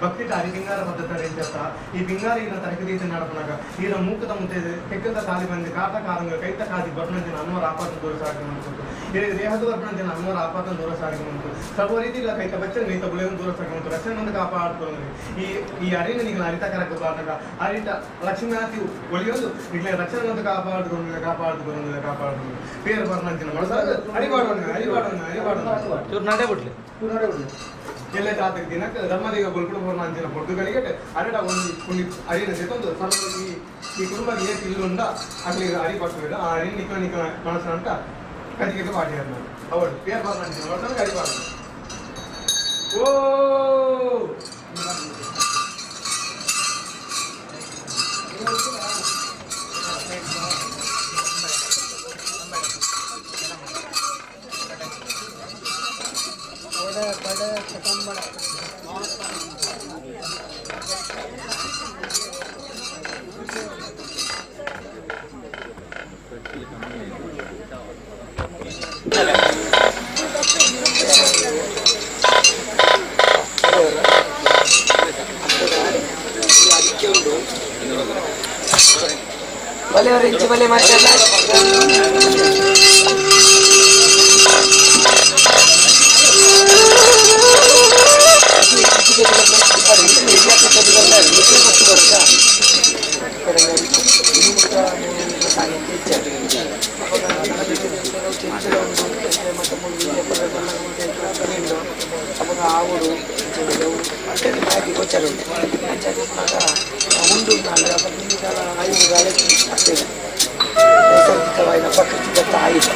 ಭಕ್ತಿ ಅರಿ ಪಿಂಗಾರ ಪದ್ಧತಿ ಎಂಚತ್ತ ಈ ಪಿಂಗಾರ ಈನ ತರಕದೀತ ನಡಪನಾಗ ಈನ ಮೂಕದ ಮುತ್ತೆ ತೆಕ್ಕದ ತಾಲಿ ಬಂದು ಕಾಟ ಕಾರಂಗ ಕೈತ ಕಾದಿ ಬರ್ನಂಚಿನ ಅನ್ವರ ಆಪಾತ ದೂರ ಸಾಗಿ ಮಂತು ಇರೆ ದೇಹದ ಬರ್ನಂಚಿನ ಅನ್ವರ ಆಪಾತ ದೂರ ಸಾಗಿ ಮಂತು ಸರ್ವ ರೀತಿಗಳ ಕೈತ ಬಚ್ಚನ ಕೈತ ಬುಳೆಯನ್ನು ದೂರ ಸಾಗಿ ಮಂತು ರಕ್ಷಣೆ ಒಂದು ಕಾಪಾಡ್ಕೊಂಡು ಈ ಈ ಅರಿನ ನಿಗಳ ಅರಿತ ಕರಕ ಬಾರ್ನಾಗ ಅರಿತ ಲಕ್ಷ್ಮೀನಾಥಿ ಒಳಿಯೊಂದು ನಿಗಳ ರಕ್ಷಣೆ ಒಂದು ಕಾಪಾಡ್ಕೊಂಡು ಕಾಪಾಡ್ಕೊಂಡು ಕಾಪಾಡ್ಕೊಂಡು పేరు ಬರ್ನಂಚಿನ ಮನಸಾಗ ಅರಿಬಾಡೋಣ ಅರಿಬಾಡೋಣ ಅರಿಬಾಡೋಣ ಚೂರು ನಡೆ ಬಿಡ್ಲಿ ಎಲ್ಲ ಜಾತ್ರೆ ದಿನಕ್ಕೆ ಧರ್ಮದೇವ ಗುಲ್ಕುಡು ಅಂಚಿನ ಪೊಡ್ಡುಗಳಿಗೆ ಅರೆಡ ಒಂದು ಪುಣ್ಯ ಅರಿನ ಜೊತೊಂದು ಸರ್ವ ಈ ಈ ಕುಟುಂಬದ ಏತ್ ಇಲ್ಲುಂಡ ಅಗ್ಲಿಗೆ ಅರಿ ಪಟ್ಟು ಆ ಅರಿ ನಿಕ್ಕ ನಿಕ್ಕ ಮನಸ್ಸು ಅಂತ ಕದಿಗೆ ಪಾಠಿಯಾರ ಅವಳು ಪೇರ್ ಬರ್ನಂಚಿನ ಮನಸ್ಸನ್ನು ಅರಿಬಾರ್ದು. ಓ ಬಲೆ ಇಂಚು ಬಲೆ ಮಾತಾಡಲ್ಲ. ಅವಾಗ ಆవుಡು ಗೋಚಾರ ಉಂಟು ಉಂಡು ಆಯುಧ ನೈಸರ್ಗಿಕವಾದ ಪ್ರಕೃತಿ ದತ್ತ ಆಯುಧ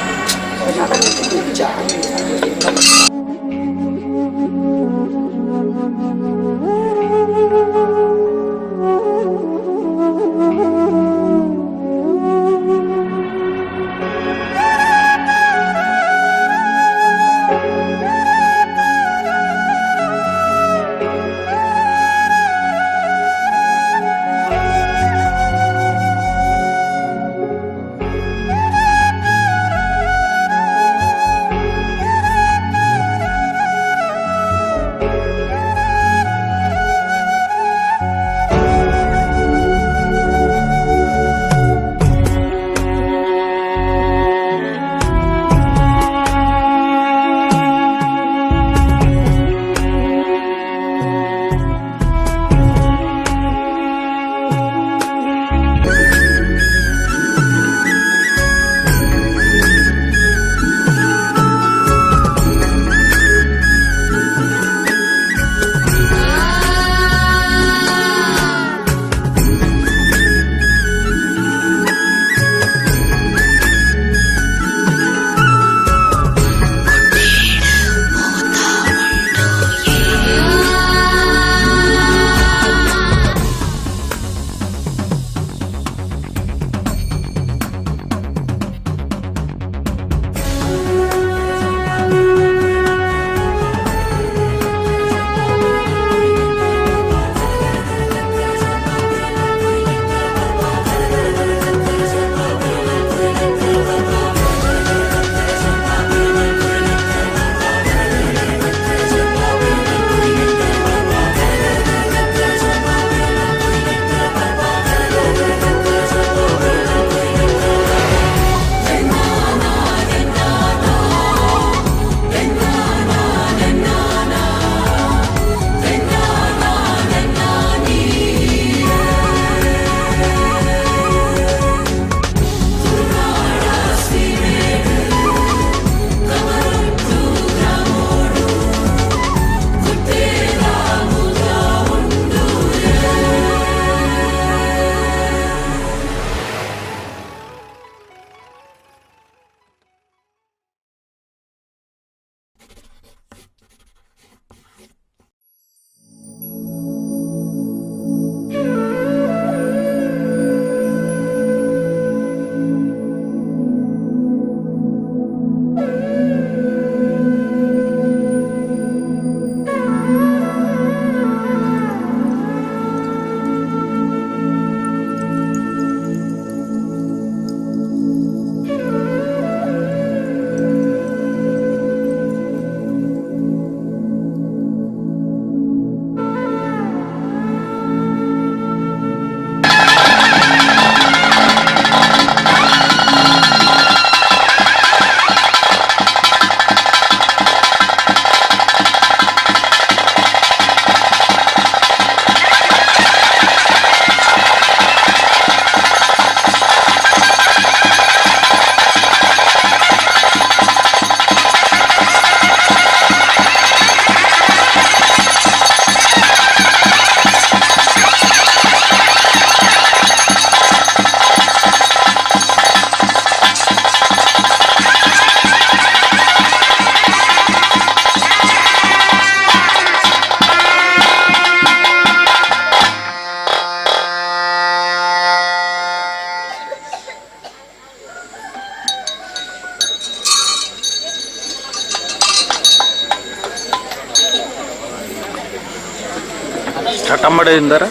ಪಾಡೆಯಿಂದರ.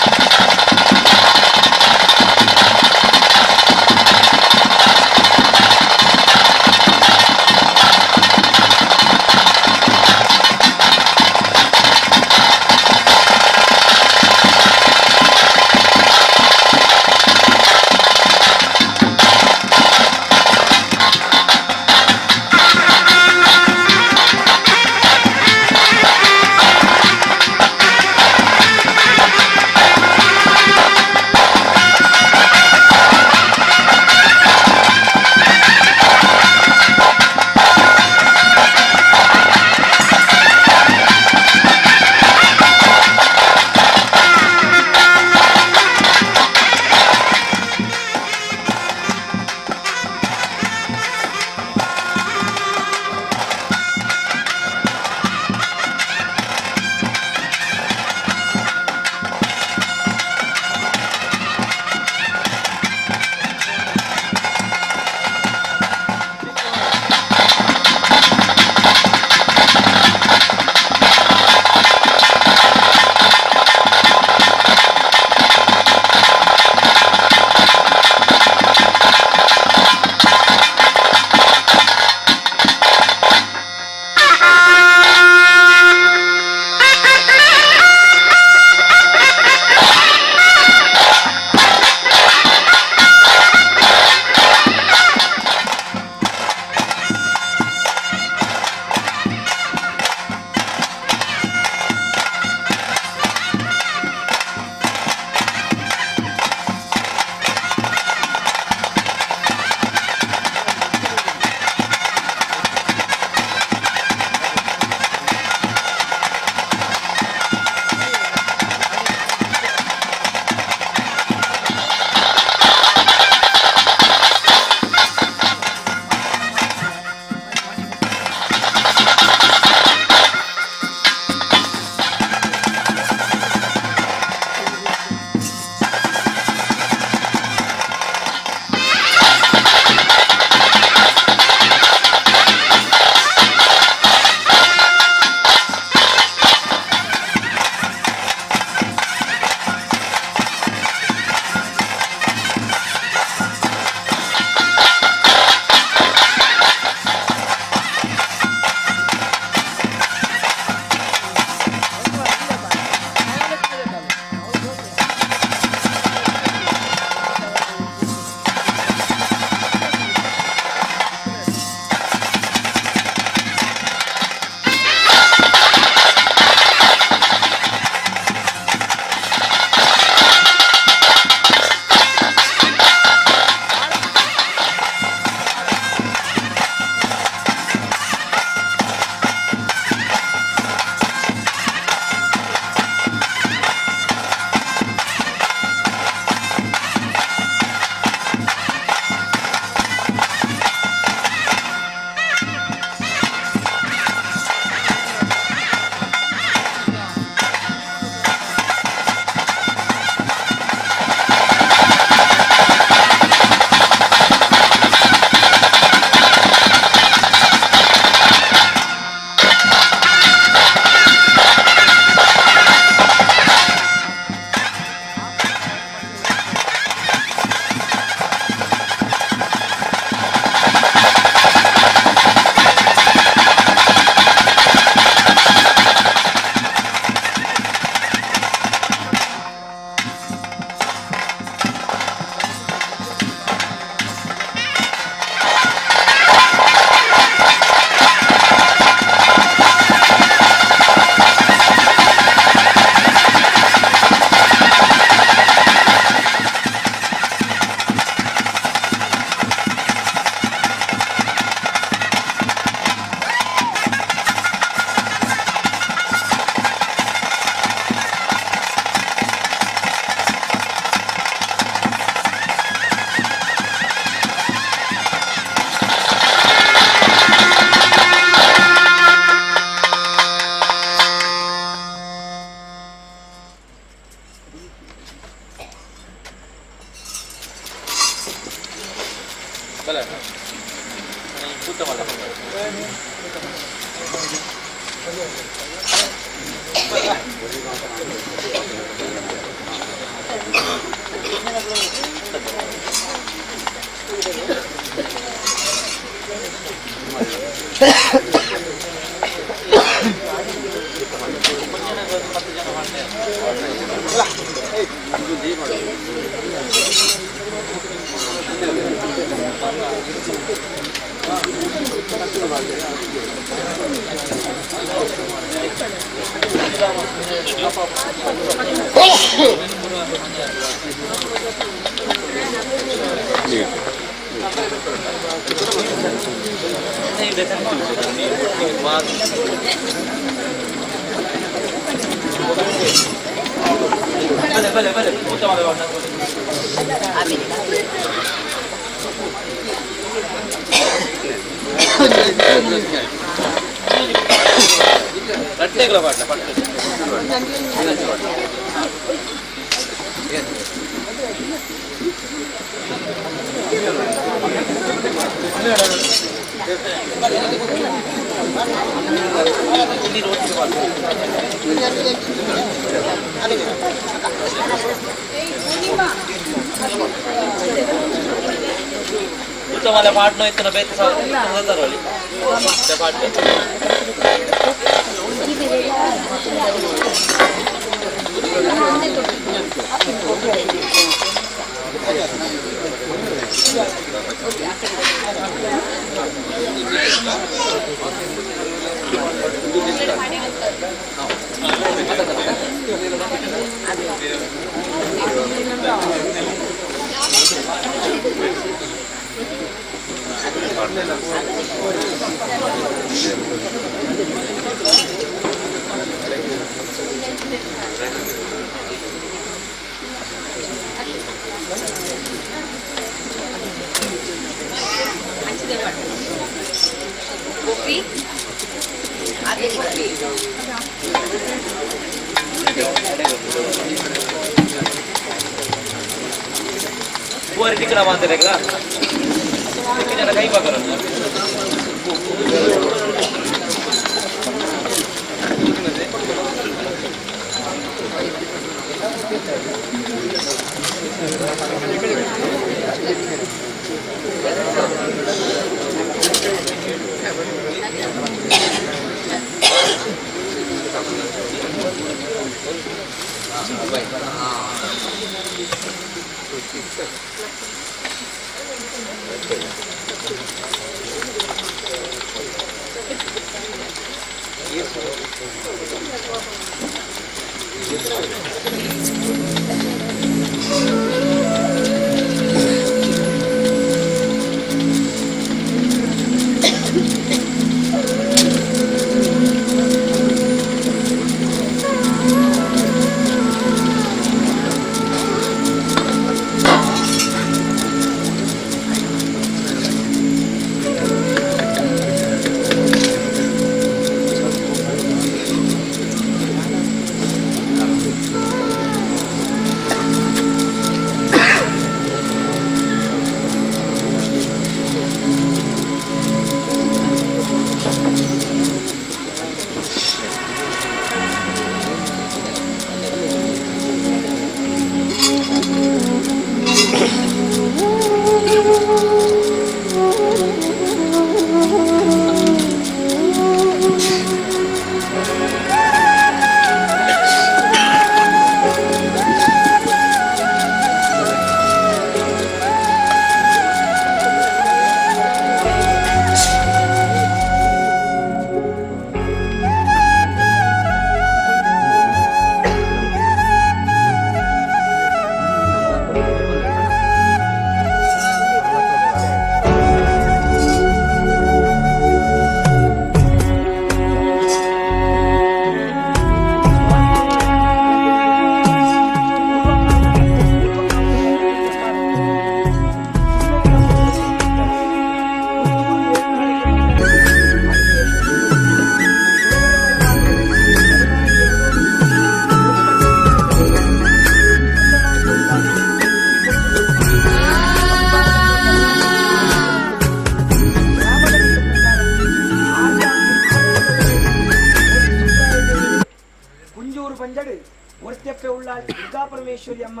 ಸತ್ಯಪ್ಪೆ ಉಳ್ಳಾಲ್ ದುರ್ಗಾ ಪರಮೇಶ್ವರಿ ಅಮ್ಮ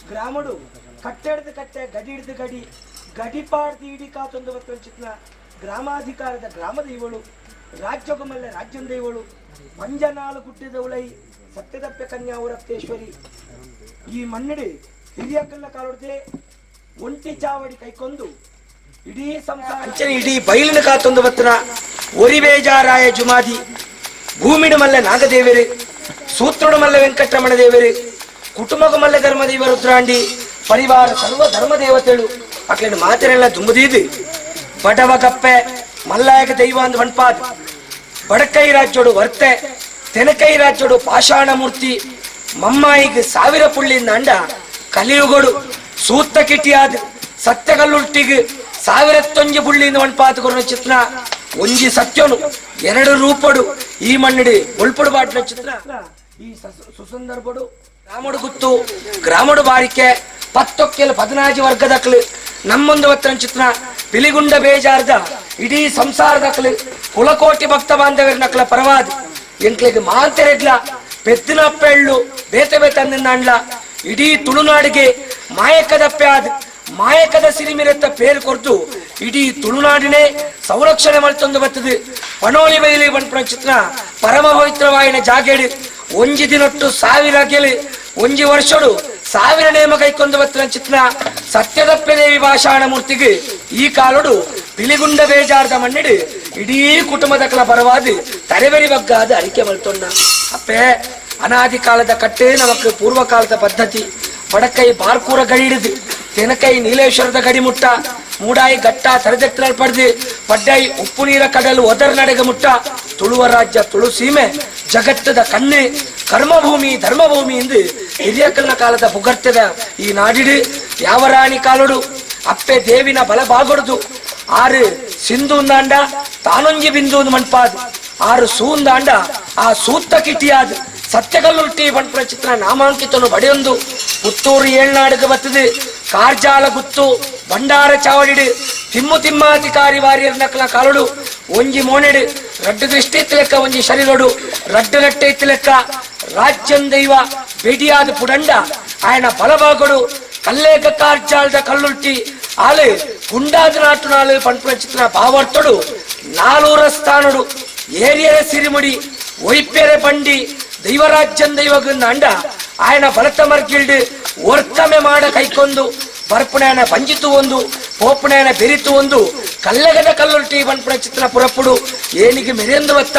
ಗ್ರಾಮಡು ಕಟ್ಟೆಡ್ದು ಕಟ್ಟೆ ಗಡಿ ಹಿಡ್ದು ಗಡಿ ಗಡಿಪಾಡ್ದು ಇಡೀ ಕಾತೊಂದು ಚಿತ್ನ ಗ್ರಾಮಾಧಿಕಾರದ ಗ್ರಾಮ ದೈವಳು ರಾಜ್ಯಗೊಮ್ಮಲ್ಲ ರಾಜ್ಯಂ ದೈವಳು ಪಂಜನಾಲು ಗುಡ್ಡದ ಉಳೈ ಸತ್ಯದಪ್ಪೆ ಕನ್ಯಾ ಊರತ್ತೇಶ್ವರಿ ಈ ಮಣ್ಣಿಡಿ ಹಿರಿಯಕ್ಕಲ್ಲ ಕಾಲೊಡ್ದೆ ಒಂಟಿ ಚಾವಡಿ ಕೈಕೊಂದು ಇಡೀ ಸಂಸಾರ ಅಂಚನೆ ಇಡೀ ಬೈಲಿನ ಕಾತೊಂದು ಬತ್ತನ ಒರಿ ಬೇಜಾರಾಯ ಜುಮಾದಿ ಭೂಮಿಡು ಮಲ್ಲೆ ನಾಗದೇವರು ಸೂತ್ರಡು ಮಲ್ಲೆ ವೆಂಕಟರಮಣ ದೇವರು ಕುಟುಂಬಗ ಮಲ್ಲೆ ಧರ್ಮದೇವ ರುದ್ರಾಂಡಿ ಪರಿವಾರ ಸರ್ವ ಧರ್ಮ ದೇವತೆಳು ಅಕ್ಲಿನ ಮಾತಿನೆಲ್ಲ ದುಂಬುದೀದು ಬಡವ ಕಪ್ಪೆ ಮಲ್ಲಾಯಕ ದೈವ ಅಂದ್ ವನ್ಪಾದ್ ಬಡಕೈ ರಾಜ್ಯೋಡು ವರ್ತೆ ತೆನಕೈ ರಾಜ್ಯೋಡು ಪಾಷಾಣ ಮೂರ್ತಿ ಮಮ್ಮಾಯಿಗೆ ಸಾವಿರ ಪುಳ್ಳಿಂದ ಅಂಡ ಕಲಿಯುಗಡು ಸೂತ್ತ ಕಿಟಿಯಾದ ಸತ್ಯಗಲ್ಲುಟ್ಟಿಗೆ ಸಾವಿರತ್ತೊಂಜಿ ಪುಳ್ಳಿಯಿಂದ ಒಣಪಾತು ಕೊರನ ಚಿತ್ರ ಒಂಜಿ ಸತ್ಯನು ಎರಡು ರೂಪಡು ಈ ಮಣ್ಣಿಡಿ ಒಳ್ಪಡು ಬಾಟ್ಲ ಚಿತ್ರ ಈ ಸುಸಂದರ್ಭಡು ಗ್ರಾಮಡು ಗುತ್ತು ಗ್ರಾಮಡು ಬಾರಿಕೆ ಪತ್ತೊಕ್ಕೆಲ್ ಪದಿನಾಜಿ ವರ್ಗದಕ್ಲು ನಮ್ಮೊಂದು ಒತ್ತನ ಚಿತ್ರ ಪಿಲಿಗುಂಡ ಬೇಜಾರ್ದ ಇಡೀ ಸಂಸಾರದಕ್ಲು ಕುಲಕೋಟಿ ಭಕ್ತ ಬಾಂಧವರ ನಕ್ಲ ಪರವಾದ ಎಂಕ್ಲೆಗ್ ಮಾಂತೆರೆಡ್ಲ ಪೆದ್ದಿನ ಪೆಳ್ಳು ಬೇತೆ ಬೇತೆ ಅಂದಿನ ಇಡೀ ತುಳುನಾಡಿಗೆ ಮಾಯಕದ ಪ್ಯಾದ್ ಮಾಯಕದ ಸಿರಿಮಿರೆತ್ತ ಪೇರು ಕೊರ್ದು ಇಡೀ ತುಳುನಾಡಿನೇ ಸಂರಕ್ಷಣೆ ಮಲ್ತೊಂದು ಬರ್ತದೆ. ಪಣೋಲಿ ಬೈಲಿ ಬನ್ಪುನ ಚಿತ್ರ ಪರಮ ಪವಿತ್ರವಾಯಿನ ಜಾಗೇಡು ಒಂಜಿ ದಿನೊಟ್ಟು ಸಾವಿರ ಗೆಲು ಒಂಜಿ ವರ್ಷಡು ಸಾವಿರ ನೇಮ ಕೈಕೊಂದು ಬತ್ತಿನ ಚಿತ್ರ ಸತ್ಯದಪ್ಪೆ ದೇವಿ ಭಾಷಾಣ ಮೂರ್ತಿಗೆ ಈ ಕಾಲೊಡು ಪಿಲಿಗುಂಡ ಬೇಜಾರ್ದ ಮಣ್ಣಿಡು ಇಡೀ ಕುಟುಂಬದ ಪರವಾದ ತರೆಬೆರಿ ಬಗ್ಗಾದ ಅರಿಕೆ ಮಲ್ತೊಂಡ ಅಪ್ಪೆ ಅನಾದಿ ಕಾಲದ ಕಟ್ಟೆ ನಮಕ್ ಪೂರ್ವಕಾಲದ ಪದ್ಧತಿ ಬಡಕೈ ಬಾರ್ಕೂರ ಗಡಿ ಹಿಡಿದು ತೆನಕೈ ನೀಲೇಶ್ವರದ ಗಡಿ ಮುಟ್ಟ ಮೂಡಾಯಿ ಗಟ್ಟ ತರದೆತ್ತಲ ಪಡೆದು ಪಡ್ಡಾಯಿ ಉಪ್ಪು ನೀರ ಕಡಲು ಒದರ್ ನಡೆಗ ಮುಟ್ಟ ತುಳುವ ರಾಜ್ಯ ತುಳು ಸೀಮೆ ಜಗತ್ತದ ಕಣ್ಣು ಕರ್ಮಭೂಮಿ ಧರ್ಮಭೂಮಿ ಎಂದು ಹಿರಿಯಕಲ್ನ ಕಾಲದ ಪುಗರ್ತದ ಈ ನಾಡಿಡು ಯಾವ ರಾಣಿ ಕಾಲೊಡು ಅಪ್ಪೆ ದೇವಿನ ಬಲ ಬಾಗೊಡ್ದು ಆರು ಸಿಂಧು ತಾನೊಂಜಿ ಬಿಂದು ಮಣ್ಪಾದ್ ಆರು ಸೂಂದಾಂಡ ಆ ಸೂತ್ತ ಕಿಟಿಯಾದ್ ಸತ್ಯಗಲ್ಲುಟ್ಟಿ ಪಂಪುನ ಚಿತ್ರ ನಾಮಾಂಕಿತನು ಬಡಿಯೊಂದು ಪುತ್ತೂರು ಏಳ್ನಾಡುಗೆ ಬತ್ತದು ಕಾರ್ಜಾಲ ಗುತ್ತು ಭಂಡಾರ ಚಾವಡಿಡು ತಿಮ್ಮು ತಿಮ್ಮಾಧಿಕಾರಿ ವಾರಿಯರ್ ನಕಲ ಕಾಲುಡು ಒಂಜಿ ಮೋನೆಡು ರಡ್ಡು ದೃಷ್ಟಿ ಇತ್ತು ಒಂಜಿ ಶರೀರಡು ರಡ್ಡು ನಟ್ಟೆ ಇತ್ತು ಲೆಕ್ಕ ರಾಜ್ಯಂ ದೈವ ಬೆಡಿಯಾದ ಪುಡಂಡ ఆయన ಬಲಭಾಗಡು ಕಲ್ಲೇಕ ಕಾರ್ಜಾಲದ ಕಲ್ಲುಟ್ಟಿ ಆಲು ಗುಂಡಾದ ನಾಟು ನಾಲು ಪಂಪುನ ಚಿತ್ರ ಭಾವರ್ತಡು ನಾಲೂರ ಸ್ಥಾನಡು ಏರಿಯರ ಸಿರಿముడి ಒಯ್ಪೆರೆ ಬಂಡಿ ದೈವರಾಜ್ಯಂ ದೈವಗುಂದ ಅಂಡ ఆయన ಬಲತ ಮರ್ಗಿಲ್ಡು ಒರ್ತಮೆ ಮಾಡ ಕೈಕೊಂದು ಬರ್ಪುಣೆಯನ ಬಂಜಿತು ಒಂದು ಪೋಪುಣೆಯನ ಬೆರಿತು ಒಂದು ಕಲ್ಲಗದ ಕಲ್ಲುಲ್ಟಿ ಪನ್ಪುನ ಚಿತ್ರ ಪುರಪ್ಪುಡು ಏನಿಗೆ ಮೆರೆಂದು ಬತ್ತ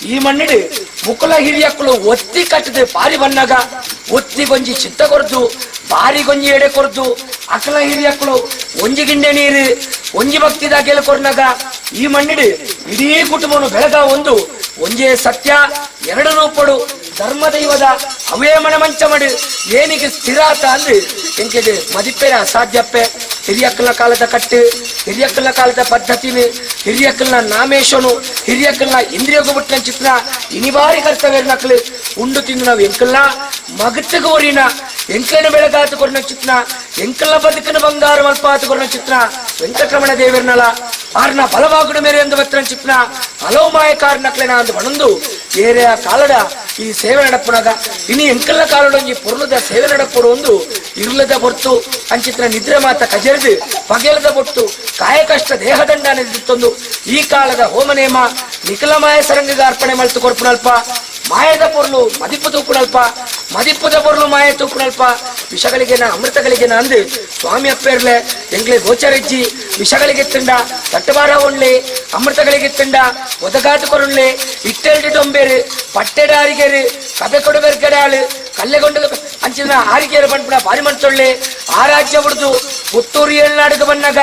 ಈ ಮಣ್ಣಿಡು ಮುಕುಲ ಹಿರಿಯಕ್ಕಳು ಒತ್ತಿ ಕಟ್ಟದೆ ಪಾರಿ ಬನ್ನಗ ಒತ್ತಿ ಗೊಂಜಿ ಚಿತ್ತ ಕೊರ್ದು ಬಾರಿ ಗೊಂಜಿ ಎಡೆ ಕೊರ್ದು ಅಕಲ ಹಿರಿಯಕ್ಕಳು ಒಂಜಿ ಗಿಂಡೆ ನೀರು ಒಂಜಿ ಭಕ್ತಿದ ಗೆಲು ಕೊರ್ನಗ ಈ ಮಣ್ಣಿಡು ಇಡೀ ಕುಟುಂಬನು ಬೆಳಗ ಒಂದು ಒಂಜೇ ಸತ್ಯ ಎರಡು ರೂಪಡು ಧರ್ಮದೈವದ ಅವೇ ಮಣ ಮಂಚಮಡು ಏನಿಗೆ ಸ್ಥಿರಾತ ಅಂದು ಎಂಕೆಗೆ ಮದಿಪೇರ ಅಸಾಧ್ಯಪ್ಪೆ. ಹಿರಿಯಕ್ಕಲ ಕಾಲದ ಕಟ್ಟು ಹಿರಿಯಕ್ಕಲ ಕಾಲದ ಪದ್ಧತಿನಿ ಹಿರಿಯಕ್ಕಲ್ನ ನಾಮೇಶನು ಹಿರಿಯಕ್ಕಲ್ನ ಇಂದ್ರಿಯೋಗ ಬಿಟ್ಟ ಚಿತ್ರ ಇನಿಬಾರಿ ಕರ್ತವ್ಯ ನಕಲು ಉಂಡು ತಿಂದು ನಾವು ಎಂಕಲ್ನ ಮಗತ್ತಿಗೆ ಓರಿನ ಎಂಕಲನ ಬೆಳಗಾತು ಕೊರ್ನ ಚಿತ್ರ ಎಂಕಲ್ನ ಬದುಕಿನ ಬಂಗಾರ ಮಲ್ಪಾತು ಕೊರ್ನ ಚಿತ್ರ ವೆಂಕಟರಮಣ ದೇವರ್ನಲ ಆರ್ನ ಬಲವಾಗುಡು ಮೇರೆ ಎಂದು ಬತ್ತಿನ ಚಿತ್ರ ಹಲವು ಮಾಯಕಾರ ನಕ್ಲೆನ ಅಂದು ಬಣಂದು ಏರೆಯ ಕಾಲಡ ಈ ಸೇವೆ ನಡಪುನಗ ಇನಿ ಎಂಕಲ್ನ ಕಾಲಡೊಂಜಿ ಪೊರ್ಲದ ಸೇವೆ ನಡಪುಡು ಒಂದು ಇರ್ಲದ ಬೊರ್ತು ಅಂಚಿತ್ರ ನಿದ್ರೆ ಮಾತ ಕಜೆರೆದು ಪಗೆಲದ ಬೊಟ್ಟು ಕಾಯಕಷ್ಟ ದೇಹದಂಡ ನಿಂತೊಂದು ಈ ಕಾಲದ ಹೋಮನೇಮ ನಿಖಲಮಾಯ ಸರಂಗಿಗೆ ಅರ್ಪಣೆ ಮಲ್ತು ಕೊರ್ಪುನಲ್ಪ ಮಾಯದ ಪೊರ್ಲು ಮದಿಪು ತೂಪುನಲ್ಪ ಮದಿಪ್ಪುದ ಪೊರ್ಲು ಮಾಯ ತೂಪುನಲ್ಪ ವಿಷಗಳಿಗೆನ ಅಮೃತಗಳಿಗೆನ ಅಂದು ಸ್ವಾಮಿ ಅಪ್ಪೇರ್ಲೆ ಎಂಗ್ಲೆ ಗೋಚರಿಜ್ಜಿ ವಿಷಗಳಿಗೆ ತಿಂಡ ತಟ್ಟಬಾರ ಒಣ್ಲೆ ಅಮೃತಗಳಿಗೆ ತಿಂಡ ಒದಗಾತು ಕೊರುಣ್ಲೆ ಇಟ್ಟೆಲ್ಡಿ ಡೊಂಬೇರು ಪಟ್ಟೆಡ ಆರಿಗೆರು ಕಬೆ ಕೊಡಬೇರ್ಗಡಾಳು ಕಲ್ಲೆಗೊಂಡು ಅಂಚಿನ ಆರಿಗೆರು ಪಂಪುನ ಬಾರಿ ಮನ್ಸೊಳ್ಳೆ ಆ ರಾಜ್ಯ ಬಿಡ್ದು ಪುತ್ತೂರು ಏಳ್ನಾಡುಗೆ ಬನ್ನಗ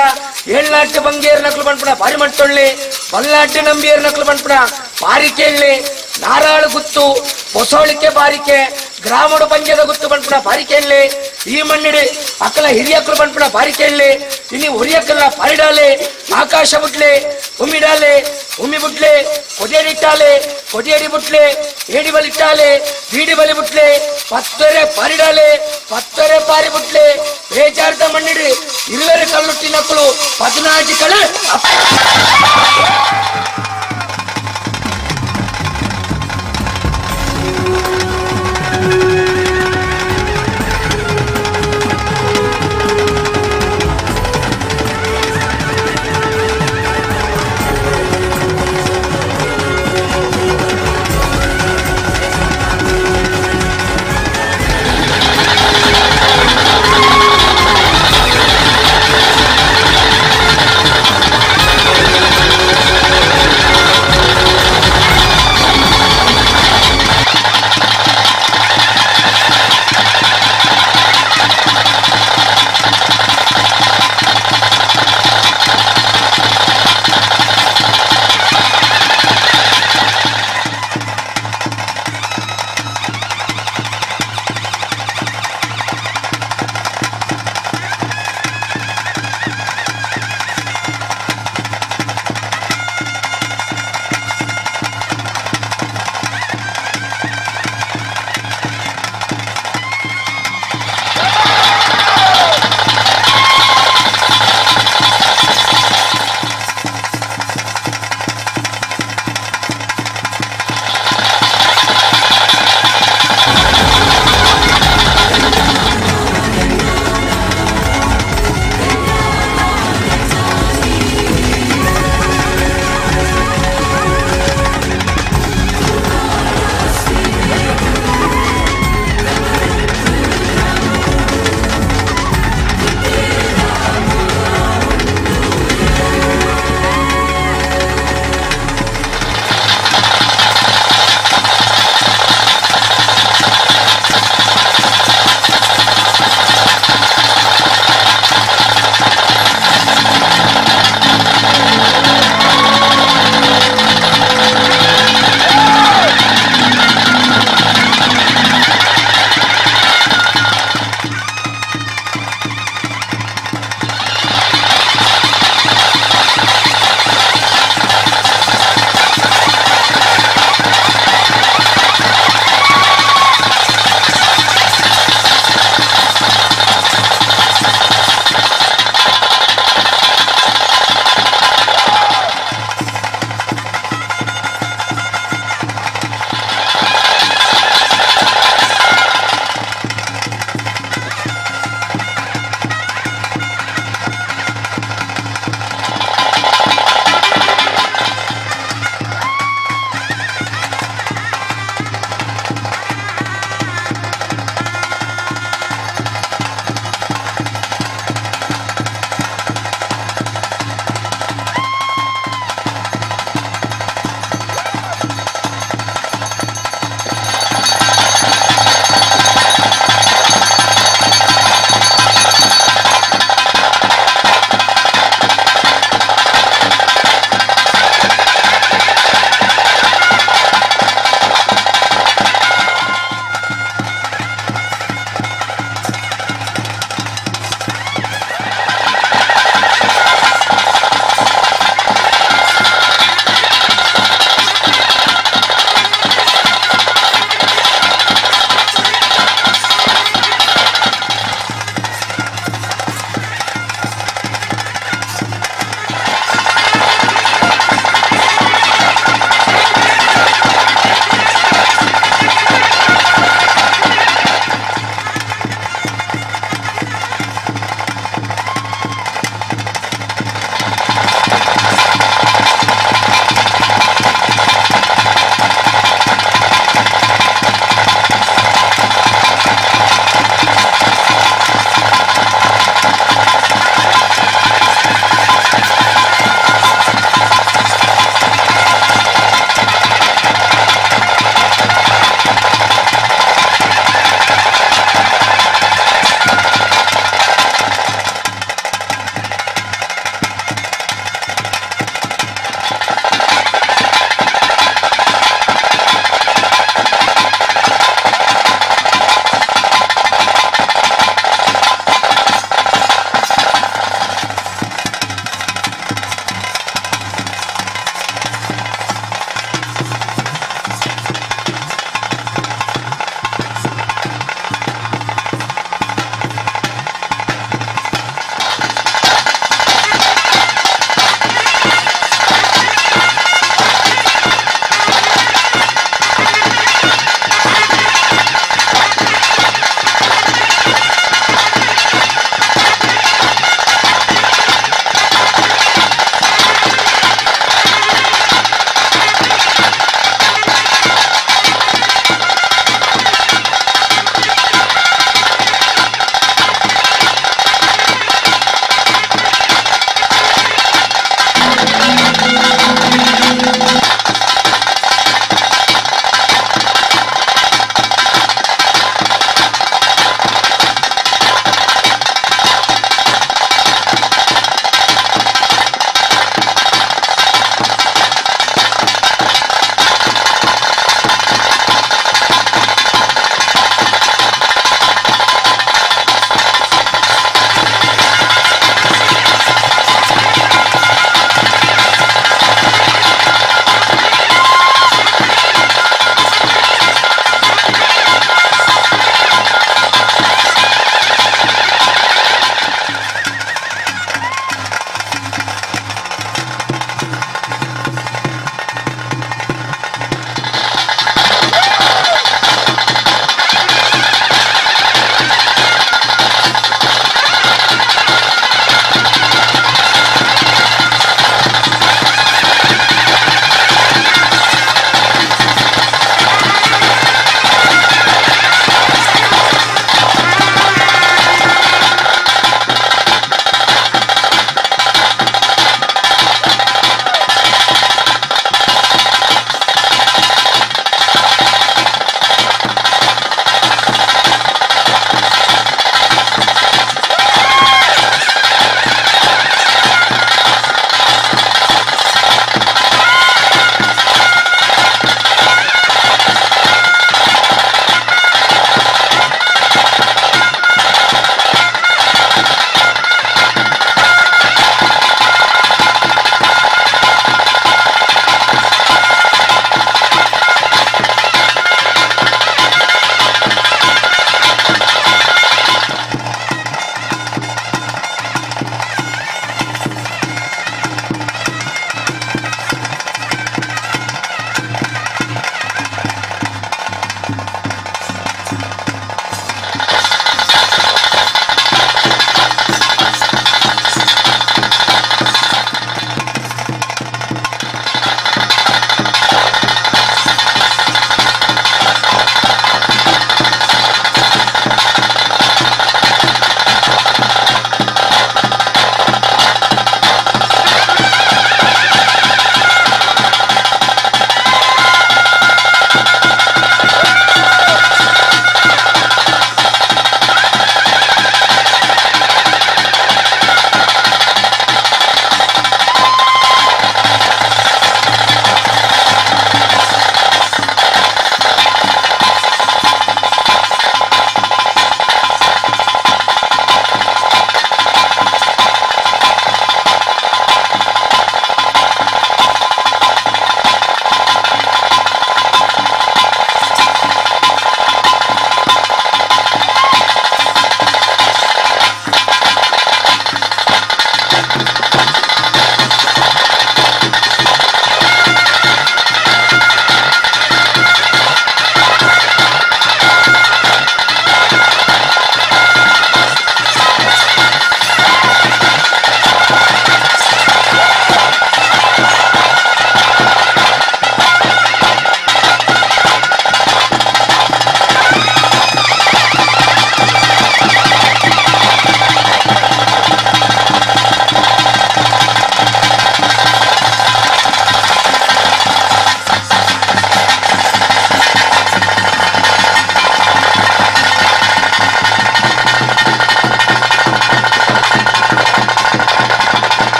ಏಳ್ನಾட்டு ಬಂಗೇರು ನಕಲು ಪಂಪುನ ಬಾರಿ ಮನ್ಸೊಳ್ಳೆ ಬಲ್ನಾட்டு ನಂಬಿಯರ್ ನಕಲು ಪಂಪುನ ಬಾರಿ ಕೇಳಲೆ ನಾರಾಳು ಗುತ್ತು ಪೊಸೋಳಿಕೆ ಬಾರಿಕೆ ಗ್ರಾಮಡು ಪಂಜದ ಗುತ್ತು ಪಂಪುನ ಬಾರಿಕೆಳ್ಳೆ ಈ ಮಣ್ಣಿಡು ಅಕ್ಕಲ ಹಿರಿಯಕ್ಕಲು ಪಂಪುನ ಬಾರಿಕೆಳ್ಳೆ ಇನಿ ಒರಿಯಕ್ಕಲ ಪಾರಿಡಾಲೆ ಆಕಾಶ ಬುಟ್ಲೆ ಉಮ್ಮಿಡಾಲೆ ಉಮ್ಮಿ ಬುಟ್ಲೆ ಕೊಡಿಯಡಿಟ್ಟಾಲೆ ಕೊಡಿಯಡಿ ಬುಟ್ಲೆ ಏಡಿ ಬಲಿಟ್ಟಾಲೆ ಬೀಡಿ ಬಲಿ ಬುಟ್ಲೆ ಪತ್ತರೆ ಪಾರಿಡಾಲೆ ಪತ್ತರೆ ಪಾರಿ ಬುಟ್ಲೆ ಬೇಜಾರ್ದ ಮಣ್ಣಿಡು ಇರುವೆರೆ ಕಲ್ಲುಟ್ಟಿ ನಕ್ಕಲು ಪದಿನಾಜಿ ಕಳೆ.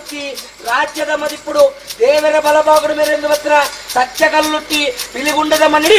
ಬೊರ್ಚಿ ರಾಜ್ಯದ ಮದಿಪುಡು ದೇವರ ಬಲಭಾಗದ ಮೇರೆಂದು ಬತ್ರ ಸತ್ಯ ಕಲ್ಲುಟ್ಟಿ ಪಿಲಿಗುಂಡದ ಮಣ್ಣಿ.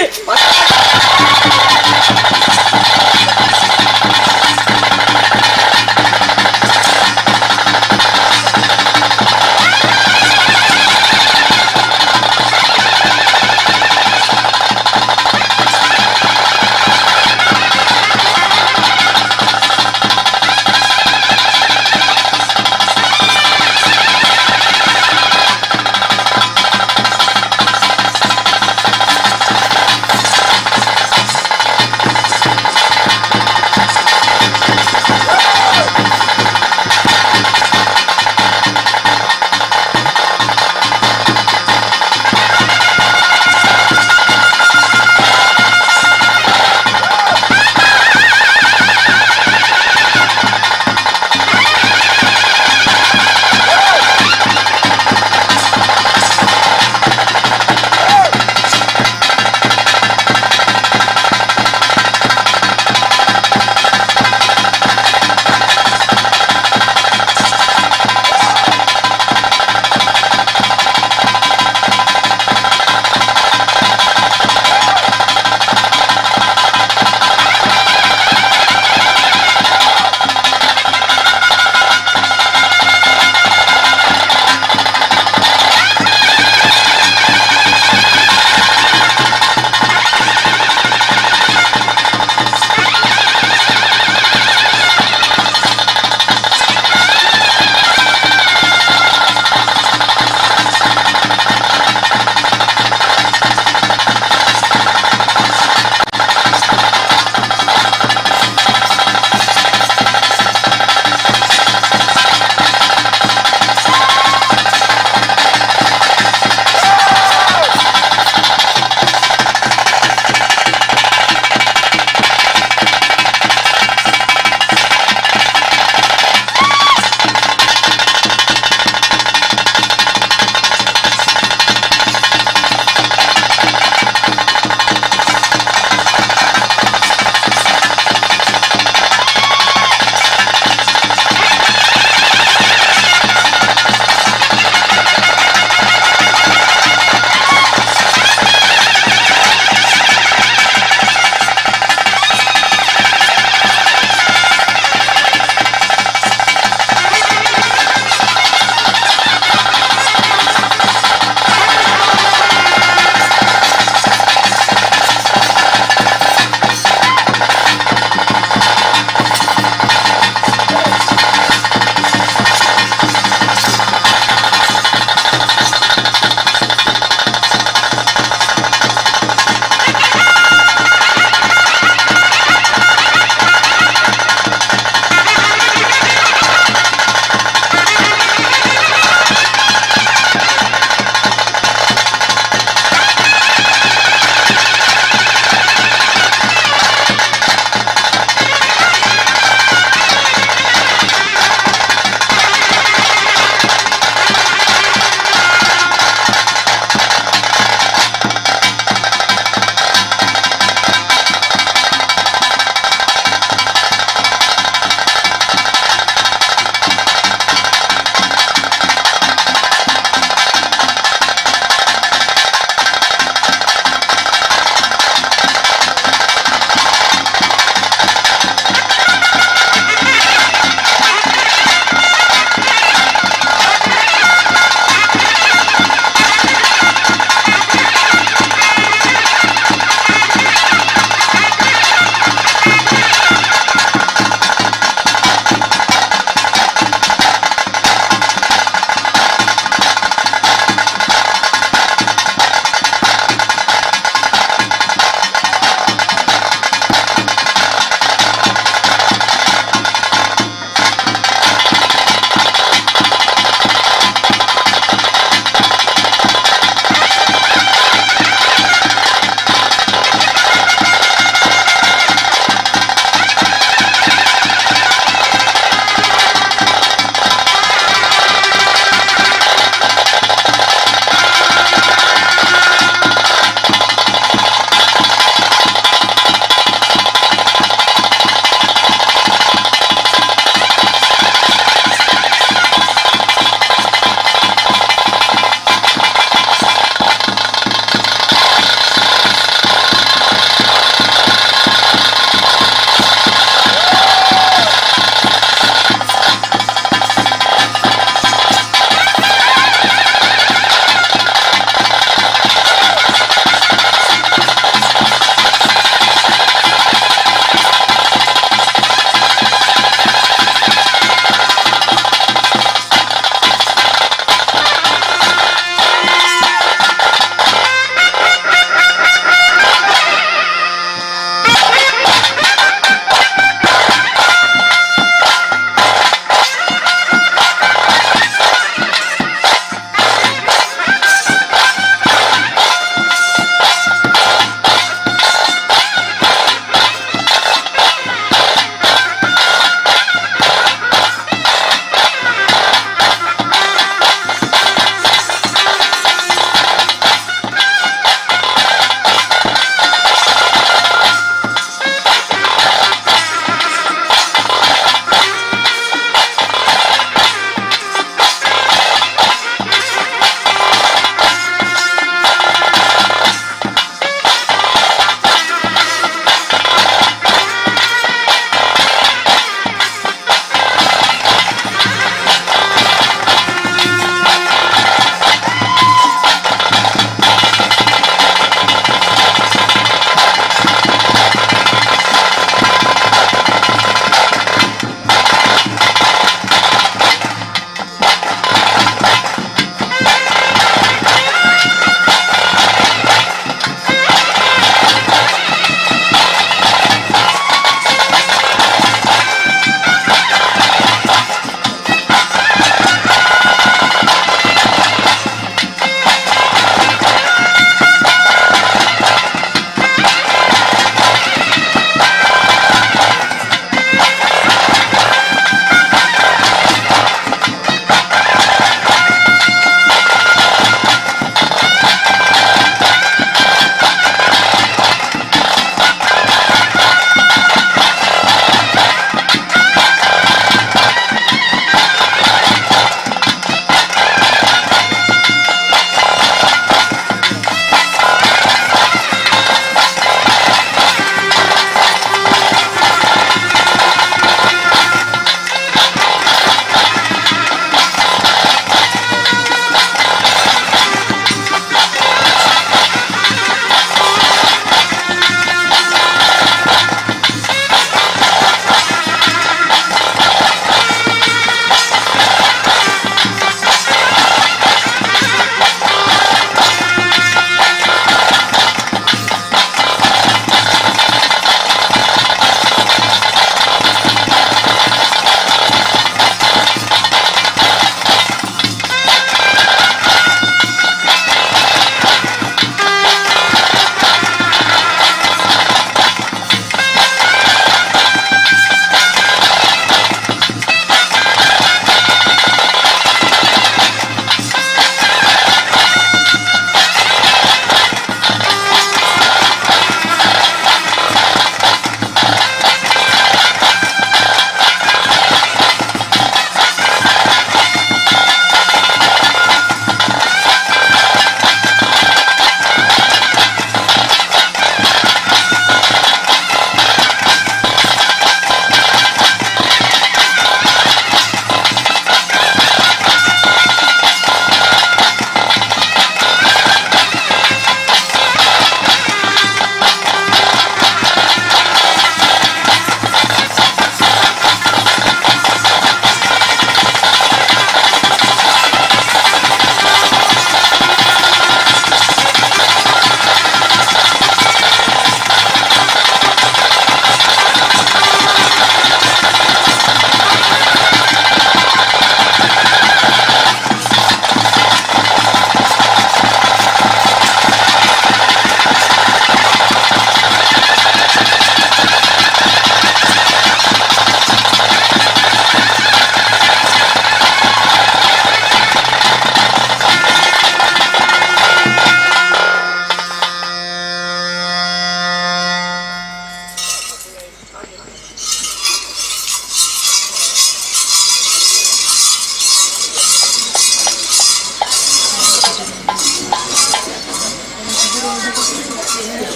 Thank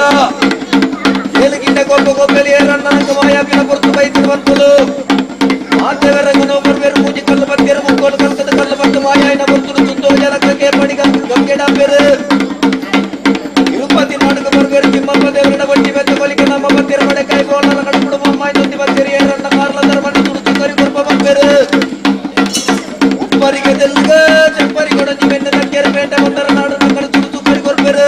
ಬನ್ನಗ ಏಲಗಿಂಡ ಗೊಬ್ಬ ಗೊಬ್ಬಲಿ ಏರಣ್ಣನಕ ಮಾಯಾಪಿನ ಪೊರ್ತು ಬೈತಿರುವಂತಲು ಆತೇವರ ಗುಣೋ ಬರ್ವೇರು ಮೂಜಿ ಕಲ್ಲು ಬತ್ತೇರು ಮುಕ್ಕೋಲು ಕಲ್ಕದ ಕಲ್ಲು ಬತ್ತು ಮಾಯಾಯಿನ ಪೊರ್ತುಡು ತುತ್ತೋ ಜನಕ್ಕೆ ಪಡಿಗ ಗಂಗೆಡ ಪೆರು ತಿರುಪತಿ ನಾಟಕ ಬರ್ವೇರು ತಿಮ್ಮಪ್ಪ ದೇವರನ ಬಟ್ಟಿ ಬೆತ್ತ ಕೊಲಿಕೆ ನಮ್ಮ ಬತ್ತೇರು ಮಡೆಕಾಯಿ ಬೋಲರ ಕಡಪುಡು ಮಮ್ಮಾಯಿ ತೊಂದಿ ಬತ್ತೇರು ಏರಣ್ಣ ಕಾರ್ಲ ಧರ್ಮಣ್ಣ ತುಡುತು ಕರಿ ಕೊರ್ಪ ಬಪ್ಪೇರು ಉಪ್ಪರಿಗೆ ತೆಲ್ಗ ಚಪ್ಪರಿ ಕೊಡಂಜಿ ಬೆನ್ನ ತಕ್ಕೇರು ಪೇಟೆ ಬಂದರ ನಾಡು ನಗರ ತುಡುತು ಕರಿ ಕೊರ್ಪೇರು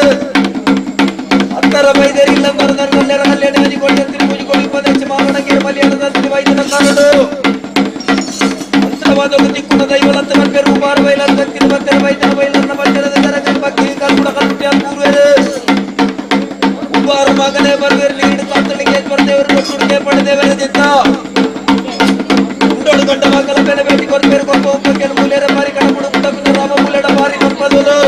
ಅತ್ತರ ಬೈದೇರಿ ಇಲ್ಲ ಬರದರ ಕಲ್ಯಾಣ ಕಲ್ಯಾಣ ಹಜಿಕೊಳ್ಳಿ ಅಂತಿರಿ ಪೂಜಿಕೊಳ್ಳಿ ಉಪದೇಶ ಮಾವಣಗೇರು ಮಲಯಾಳದ ಅಂತಿರಿ ವೈದ್ಯನ ಕಾರಡು ಅಂತರವಾದ ತಿಕ್ಕುಣ ದೈವಲಂತ ಬರ್ಪೇರು ಉಬಾರ ಬೈಲಂತ ತಿರು ಬತ್ತೆರ ವೈದ್ಯನ ಬೈಲನ್ನ ಬಚ್ಚರದ ದರಗನ ಭಕ್ತಿ ಕಲ್ಪುಣ ಕಲ್ಪುಟಿ ಪೂರ್ವೇರು ಉಬಾರ ಮಗನೇ ಬರ್ವೇರು ಲೀಡು ಕಾತಳಿಗೆ ಬರ್ದೇವರು ಲೊಟ್ಟುಡಿಗೆ ಪಡೆದೇವರ ದಿತ್ತ ಉಂಡೋಡು ಗಂಡ ಮಗಲ ಬೆಲೆ ಬೇಟಿ ಕೊರ್ಪೇರು ಕೊಪ್ಪ ಉಪ್ಪಕ್ಕೆ ಮೂಲೇರ ಬಾರಿ ಕಡಪುಡು ಕುಟಪಿನ ರಾಮ ಮೂಲೆಡ ಬಾರಿ ಕೊರ್ಪದೋಲು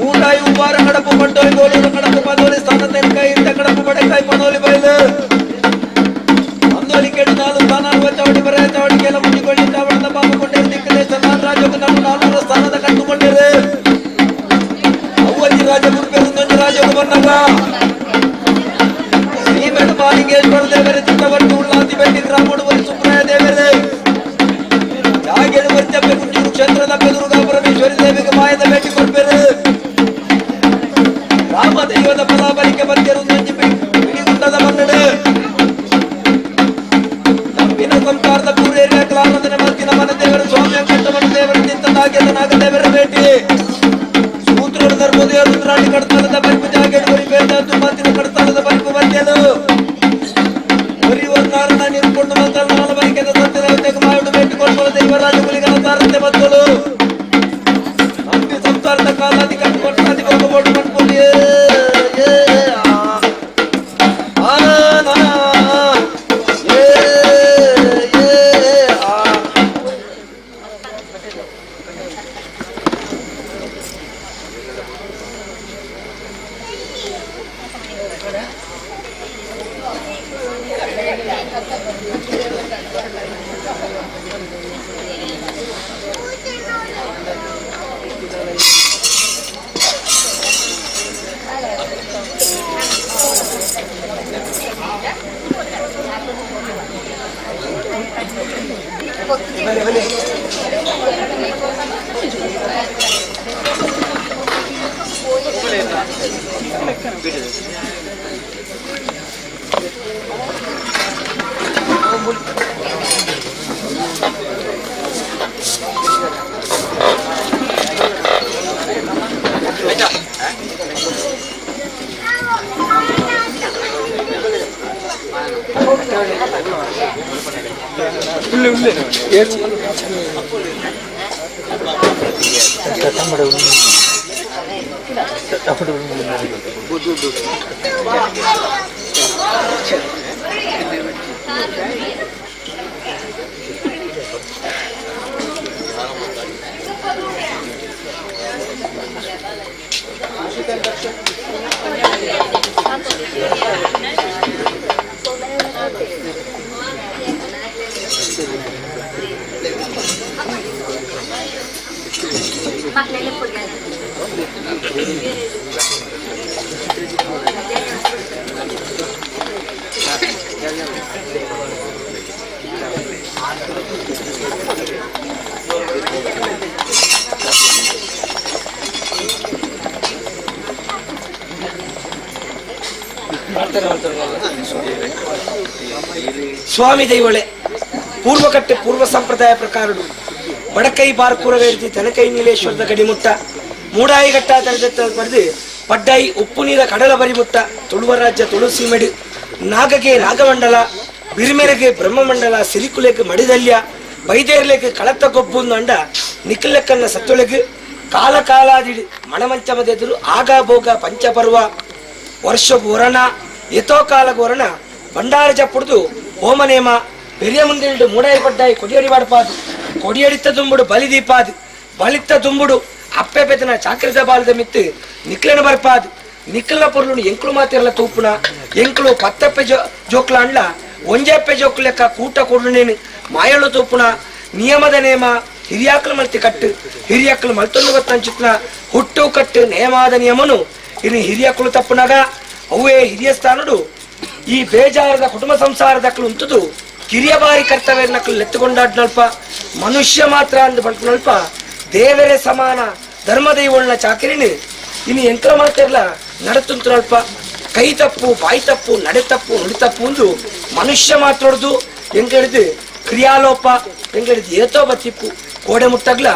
ಊಟಾಯಿ ಉಬಾರ ಕಡಪು ಪಂಡೋಲಿ ಗೋಲೂರು ಕಡಪು ಪದೋಲಿ ಸ್ಥಾನ ತೆನ್ಕಾಯಿ ಇಂತ ಕಡಪು ಬಡೆಕಾಯಿ ಪದೋಲಿ ಬಯಲು ಅಂದೋಲಿ ಕೆಡು ನಾಲು ಸ್ಥಾನ ಚಾವಡಿ ಬರ ಚಾವಡಿ ಕೇಲ ಮುಚ್ಚಿಕೊಳ್ಳಿ ಚಾವಡದ ಪಾಪ ಕೊಂಡೇರು ದಿಕ್ಕದೇಶ ನಾನ್ ರಾಜೋಗ ನಾನು ನಾನೂರ ಸ್ಥಾನದ ಕಟ್ಟುಕೊಂಡೇರು ಅವ್ವಂಜಿ ರಾಜ ಗುರುಪೇರು ಒಂದೊಂದು ರಾಜೋಗ ಬನ್ನಗ ಶ್ರೀಮಠ ಬಾಲಿಂಗೇಶ್ವರ ದೇವರೇ ಚಿತ್ತವಟ್ಟು ಉಳ್ಳಾತಿ ಬೆಟ್ಟಿ ಗ್ರಾಮಡು ಬರಿ ಸುಬ್ರಾಯ ದೇವರೇ ಜಾಗೇಡು ಬರ್ಚಪ್ಪೆ ಕುಂಜೂರು ಕ್ಷೇತ್ರದ ದುರ್ಗಾ ಪರಮೇಶ್ವರಿ ದೇವಿಗೆ ಮಾಯದ ಭೇಟಿ ಕೊಡ್ಬೇರು ರಾಮ ದೈವದ ಫಲಾಬಲಿಕೆ ಬಂದಿರು ನಂಜಿ ಬಿಡಿಗುಂಡದ ಮನ್ನಡು ನಂಬಿನ ಸಂಸಾರದ ಪೂರೇರಿಯ ಕ್ಲಾನದನೆ ಮತ್ತಿನ ಮನ ದೇವರ ಸ್ವಾಮಿಯ ಕಟ್ಟಮನ ದೇವರ ತಿಂತ ನಾಗ್ಯದ ನಾಗದೇವರ ಭೇಟಿ ಸೂತ್ರರು ಧರ್ಮೋದಯ ರುದ್ರಾಣಿ ಕಡ್ತಾಲದ ಬರಿಪು ಜಾಗೇಡು ಬರಿ ಬೇದಾತು ಮಾತಿನ ಕಡ್ತಾಲದ ಬರಿಪು ಬಂದ್ಯಲು ಒರಿವರ್ನಾರನ ನೀರುಕೊಂಡು ಮಂತಲ್ ನಾಲ ಬರಿಕೆದ ಸತ್ಯದೇವತೆಗೆ ಮಾಯುಡು ಭೇಟಿ ಕೊಡ್ಕೊಳ್ಳ ದೇವರಾಜ ಗುಲಿಗನ ತಾರತೆ ಬತ್ತಳು ನಂಬಿ ಸಂಸಾರದ ಕಾಲಾದಿ ಕಟ್ಕೊಟ್ಟಾದಿ ಹೋಗಬೋಡು ಮಟ್ಕೊಂಡು ಏ ಏ ಆ ಆ ನಾ ಏ ಏ ಆ. ಸ್ವಾಮಿ ದೈವಳೆ ಪೂರ್ವಕಟ್ಟೆ ಪೂರ್ವ ಸಂಪ್ರದಾಯ ಪ್ರಕಾರಡು ಬಡಕೈ ಬಾರ್ಕೂರವೇರ್ತಿ ತಲಕೈ ನೀಲೇಶ್ವರದ ಗಡಿಮುಟ್ಟ ಮೂಡಾಯಿಘಟ್ಟ ತರದತ್ತ ಬರೆದು ಪಡ್ಡಾಯಿ ಉಪ್ಪು ನೀರ ಕಡಲ ಬರಿಮುಟ್ಟ ತುಳುವ ರಾಜ್ಯ ತುಳು ಸೀಮೆಡು ನಾಗಗೆ ನಾಗಮಂಡಲ ಬಿರಿಮೆರೆಗೆ ಬ್ರಹ್ಮಮಂಡಲ ಸಿರಿಕುಲೆಗೆ ಮಡಿದಲ್ಯ ಬೈದೇರ್ಲೆಗೆ ಕಳತ್ತ ಗೊಬ್ಬು ಅಂಡ ನಿಖಿಲಕ್ಕನ್ನ ಸತ್ತೊಳಗೆ ಕಾಲ ಕಾಲಾದಿಡು ಮಣಮಂಚಮದೆದುರು ಆಗ ಭೋಗ ಪಂಚಪರ್ವ ವರ್ಷ ಒರಣ ಯಥೋ ಕಾಲ ಒರಣ ಭಂಡಾರ ಚಪ್ಪುಡ್ದು ಹೋಮನೇಮ ಪೆರಿಯ ಮುಂದಿಲ್ಡು ಮೂಡಾಯಿ ಪಡ್ಡಾಯಿ ಕೊಡಿಯಡಿ ಬಾಡ್ಪಾದು ಕೊಡಿಯಡಿತ್ತ ದುಂಬುಡು ಬಲಿದೀಪಾದು ಬಲಿತ್ತ ದುಂಬುಡು ಅಪ್ಪೆ ಪೆತನ ಚಾಕ್ರಿದ ಬಾಲದ ಮಿತ್ತು ನಿಕ್ಲನ ಬರ್ಪಾದು ನಿಕ್ಲನ ಪೊರ್ಲುನು ಎಂಕ್ಲು ಮಾತಿರಲ ತೂಪುನ ಎಂಕ್ಲು ಪತ್ತಪ್ಪೆ ಜೋ ಜೋಕ್ಲ ಅಂಡ್ಲ ಒಂಜಪ್ಪೆ ಜೋಕ್ಲೆಕ್ಕ ಕೂಟ ಕೊಡ್ಲು ಮಾಯಳು ತೂಪುನ ನಿಯಮದ ನೇಮ ಹಿರಿಯಾಕ್ಲು ಮಲ್ತಿ ಕಟ್ಟು ಹಿರಿಯಾಕ್ಲು ಮಲ್ತೊಂದು ಗೊತ್ತಂಚಿತ್ನ ಹುಟ್ಟು ಕಟ್ಟು ನೇಮಾದ ನಿಯಮನು ಇನ್ನು ಹಿರಿಯಕುಲು ತಪ್ಪುನಾಗ ಅವೇ ಹಿರಿಯ ಸ್ಥಾನಡು ಈ ಬೇಜಾರದ ಕುಟುಂಬ ಸಂಸಾರದಕ್ಕಲು ಉಂಟುದು ಕಿರಿಯ ಬಾರಿ ಕರ್ತವ್ಯ ನಕಲು ಲೆತ್ತುಕೊಂಡಾಡ್ನಲ್ಪ ಮನುಷ್ಯ ಮಾತ್ರ ಅಂದು ಪಂಪನಲ್ಪ ದೇವರೇ ಸಮಾನ ಧರ್ಮದೈವೊಳ್ಳ ಚಾಕಿರಿನಿ ಇನ್ನು ಎಂಕಲ ಮಾತಿರ್ಲ ನಡತುಂತನಲ್ಪ ಕೈ ತಪ್ಪು ಬಾಯಿ ತಪ್ಪು ನಡೆ ತಪ್ಪು ನುಡಿ ತಪ್ಪು ಒಂದು ಮನುಷ್ಯ ಮಾತಾಡ್ದು ಎಂಕಳಿದು ಕ್ರಿಯಾಲೋಪ ಎಂಕಳಿದು ಏತೋ ಬತ್ತಿಪ್ಪು ಕೋಡೆ ಮುಟ್ಟಗ್ಲ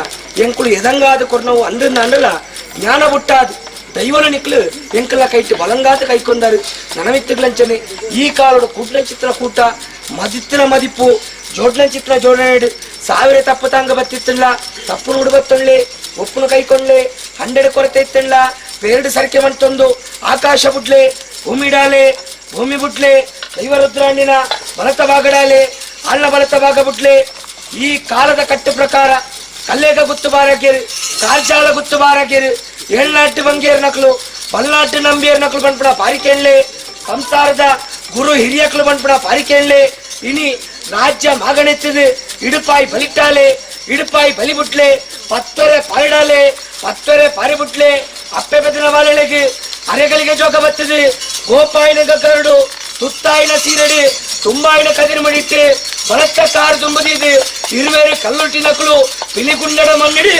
ಎಂಕುಳು ಎದಂಗಾದ ಕೊರ್ನವು ಅಂದನ್ನ ಅಂಡಲ ಜ್ಞಾನ ಬುಟ್ಟಾದು ದೈವನ ನಿಕ್ಲು ಎಂಕಲ ಕೈಟ್ ಬಲಂಗಾದ ಕೈಕೊಂಡರು ನನಮಿತ್ತುಗ್ಲಂಚನೆ ಈ ಕಾಲೋಡು ಕೂಟ್ಲಂಚಿತ್ರ ಕೂಟ ಮದಿತ್ತಿನ ಮದಿಪ್ಪು ಜೋಡ್ಲಂಚಿತ್ರ ಜೋಡಣೆಡು ಸಾವಿರ ತಪ್ಪು ತಾಂಗ ಬತ್ತಿತ್ತಲ್ಲ ತಪ್ಪು ನುಡು ಬತ್ತೊಳ್ಳೆ ಒಪ್ಪುನು ಕೈಕೊಂಡ್ಲೆ ಹಂಡೆಡ್ ಕೊರತೆ ಇತ್ತಲ್ಲ ಪೇರಡು ಸರಕೆ ಮಂತೊಂದು ಆಕಾಶ ಬುಡ್ಲೆ ಭೂಮಿಡಾಲೆ ಭೂಮಿ ಬುಡ್ಲೆ ದೈವರುದ್ರಾಣಿನ ಬಲತ ಬಾಗಡಾಲೆ ಅಳ್ಳ ಬಲತ ಭಾಗ ಬುಡ್ಲೆ ಈ ಕಾಲದ ಕಟ್ಟು ಪ್ರಕಾರ ಕಲ್ಲೇಗ ಗುತ್ತು ಬಾರಕೇರು ಕಾರ್ಜಾಲ ಗುತ್ತು ಬಾರಕೇರು ಏಳ್ನಾட்டு ಬಂಗೇರ್ ನಕಲು ಬಲ್ನಾட்டு ನಂಬಿಯರ್ ನಕಲು ಬಂದ್ಬಿಡ ಪಾರಿಕೆಳ್ಳೆ ಸಂಸಾರದ ಗುರು ಹಿರಿಯಕ್ಲು ಬಂದ್ಬಿಡ ಪಾರಿಕೆಳ್ಳೆ ಇನಿ ರಾಜ್ಯ ಮಾಗಣೆತ್ತಿದು ಇಡುಪಾಯಿ ಬಲಿಟ್ಟಾಲೆ ಇಡುಪಾಯಿ ಬಲಿಬುಟ್ಲೆ ಪತ್ತೊರೆ ಪಾರಿಡಾಲೆ ಪತ್ತೊರೆ ಪಾರಿಬುಟ್ಲೆ ಅಪ್ಪೆ ಬೆದನ ವಾಲೆಳೆಗೆ ಅರೆಗಳಿಗೆ ಜೋಗ ಬತ್ತದೆ ಗೋಪಾಯಿನ ಕರಡು ತುತ್ತಾಯಿನ ಸೀರಡಿ ತುಂಬಾಯಿನ ಕದಿರು ಮಡಿಟ್ಟು ಬಲತ್ತ ಕಾರು ತುಂಬದಿದು ಇರುವೇರು ಕಲ್ಲುಟ್ಟಿ ನಕಲು ಪಿಲಿಗುಂಡಡ ಮಣ್ಣಿಡಿ.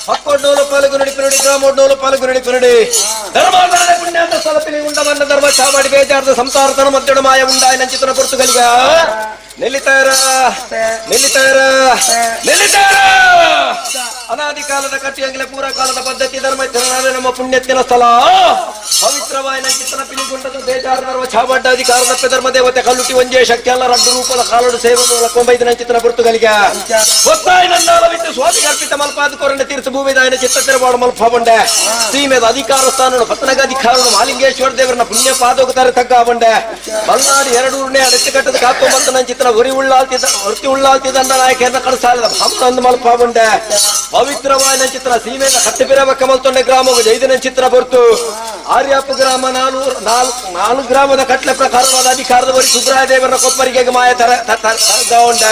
ಪಕ್ಕೊಡ್ನೂಲು ಪಾಲುಗು ನಡಿ ಗ್ರಾಮೊಡ್ನೂಲು ಪಾಲುಗು ನಡಿ ಧರ್ಮಾಂತರದ ಪುಣ್ಯಾಂತ ಸ್ಥಳಪಿಲಿ ಉಂಡವನ್ನ ಧರ್ಮ ಚಾವಾಡಿ ಬೇಜಾರದ ಸಂಸಾರತನ ಮದ್ದೆಡು ಮಾಯ ಉಂಡಾಯ ನಂಚಿತನ ಪೊರ್ತುಗಲಿಗ ನೆಲ್ಲಿತಾರ ನೆಲ್ಲಿತಾರ ನೆಲ್ಲಿತಾರ ಅನಾದಿ ಕಾಲದ ಕಟ್ಟಿಯಂಗಲೆ ಪೂರ ಕಾಲದ ಪದ್ಧತಿ ಧರ್ಮ ಇತ್ತಿನ ನಮ್ಮ ಪುಣ್ಯತ್ತಿನ ಸ್ಥಳ ಪವಿತ್ರವಾಯ ನಂಚಿತನ ಪಿಲಿಗುಂಡದ ಬೇಜಾರ ಧರ್ಮ ಚಾವಡ್ಡ ಅಧಿಕಾರದ ಧರ್ಮ ದೇವತೆ ಕಲ್ಲುಟಿ ಒಂಜೇ ಶಕ್ತಿ ಅಲ್ಲ ರಡ್ಡು ರೂಪದ ಕಾಲೋಡು ಸೇವೆ ಕೊಂಬೈದು ನಂಚಿತನ ಪೊರ್ತುಗಲಿಗ ಒತ್ತಾಯ ನಂದಾಲವಿತ್ತು ಸ್ವಾಮಿ ಅರ್ಪಿತ ಮಲ್ಪಾದ ಕೊರಣ ತೀರ್ಥ ಭೂಮಿದಾಯನ ಚಿತ್ತ ತಿರುವಾಡ ಮಲ್ಪಾಬಂಡೆ ಸೀಮೆದ ಅಧಿಕಾರ ಸ್ಥಾನ ಪತ್ತನಗ ಅಧಿಕಾರ ಮಾಲಿಂಗೇಶ್ವರ ದೇವರನ್ನ ಪುಣ್ಯ ಪಾದೋಗತಾರೆ ತಗ್ಗಾಬಂಡೆ ಮಲ್ನಾಡು ಎರಡೂರನೇ ಅಡೆತ್ತು ಕಟ್ಟದ ಕಾಕು ಬಂತ ನಂಚಿತನ ಉರಿ ಉಳ್ಳಾಲ್ತಿದ್ದ ವೃತ್ತಿ ಉಳ್ಳಾಲ್ತಿದ್ದ ನಾಯಕರನ್ನ ಕಡಸಾಲದ ಭಾಮನಂದ ಮಲ್ಪಾಬಂಡೆ ಪವಿತ್ರವಾಯ ನಂಚಿತನ ಸೀಮೆದ ಕಟ್ಟಿಪಿರವ ಕಮಲ್ತೊಂಡೆ ಗ್ರಾಮವು ಜೈದಿನ ಚಿತ್ರ ಬರ್ತು ಆರ್ಯಾಪು ಗ್ರಾಮ ನಾಲ್ಕು ನಾಲ್ಕು ಗ್ರಾಮದ ಕಟ್ಲೆ ಪ್ರಕಾರವಾದ ಅಧಿಕಾರದ ವರಿ ಸುಬ್ರಾಯ ದೇವರ ಕೊಪ್ಪರಿಗೆ ಮಾಯ ತರ ತರಗೌಂಡ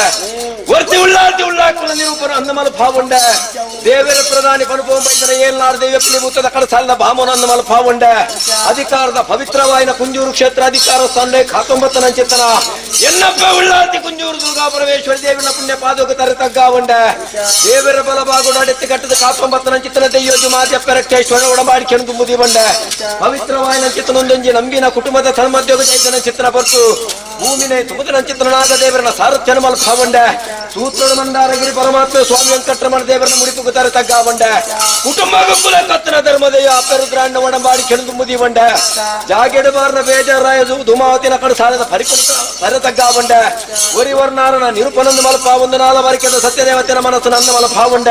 ವರ್ತಿ ಉಳ್ಳಾಲ್ತಿ ಉಳ್ಳಾಕುಲ ನಿರೂಪಣ ಅಂದಮಲ ಭಾವುಂಡ ದೇವರ ಪ್ರಧಾನಿ ಪನುಪೋಂಬೈದನ ಏಲ್ನಾಡು ದೇವ ಪಿಲಿಭೂತದ ಕಡಸಾಲದ ಭಾಮನ ಅಂದಮಲ ಭಾವುಂಡ ಅಧಿಕಾರದ ಪವಿತ್ರವಾಯಿನ ಕುಂಜೂರು ಕ್ಷೇತ್ರ ಅಧಿಕಾರ ಸ್ಥಾನ ಖಾತೊಂಬತ್ತನ ಚಿತ್ತನ ಎನ್ನಪ್ಪ ಉಳ್ಳಾಲ್ತಿ ಕುಂಜೂರು ದುರ್ಗಾ ಪರಮೇಶ್ವರಿ ದೇವನ ಪುಣ್ಯ ಪಾದೋಗ ತರ ತಗ್ಗಾವುಂಡ ದೇವರ ಬಲ ಬಾಗುಡ ಅಡೆತ್ತು ಕಟ್ಟದ ಕಾತೊಂಬತ್ತನ ಚಿತ್ತನ ದೆಯ್ಯೋಜು ಮಾದ್ಯ ಪೆರಕ್ಷೇಶ್ವರ ಒಡಂಬಾಡಿ ಕೆಣದು ಮುದಿ ಬಂಡ ಪವಿತ್ರವಾಯಿನ ಚಿತ್ತನೊಂದೊಂಜಿ ನಂಬಿನ ಕುಟುಂಬದ ತನ್ಮದ್ಯೋಗ ಜೈತನ ಚಿತ್ತನ ಬರ್ತು ಭೂಮಿನೇ ತುಮುದನ ಚಿತ್ರನಾದ ದೇವರನ ಸಾರಥ್ಯನ ಮಲ್ಪಾವಂಡ ಸೂತ್ರನ ಮಂದಾರಗಿರಿ ಪರಮಾತ್ಮ ಸ್ವಾಮಿ ವೆಂಕಟರಮಣ ದೇವರನ ಮುಡಿಪುಗುತ್ತಾರೆ ತಗ್ಗಾವಂಡ ಕುಟುಂಬ ಕುಲ ಕತ್ತನ ಧರ್ಮದೆಯ ಅಪರುದ್ರಾಂಡ ಒಡಂಬಾಡಿ ಕೆಣದು ಮುದಿ ಬಂಡ ಜಾಗೆಡಬಾರನ ಬೇಜಾರಾಯ ಧುಮಾವತಿನ ಕಡೆ ಸಾಲದ ಪರಿಪುಣ ಪರ ತಗ್ಗಾವಂಡ ಒರಿವರ್ನಾರನ ನಿರುಪನಂದ ಮಲ್ಪಾವಂದು ನಾಲ ಬರಿಕೆದ ಸತ್ಯದೇವತೆನ ಮನಸ್ಸು ನಂದ ಮಲ್ಪಾವಂಡ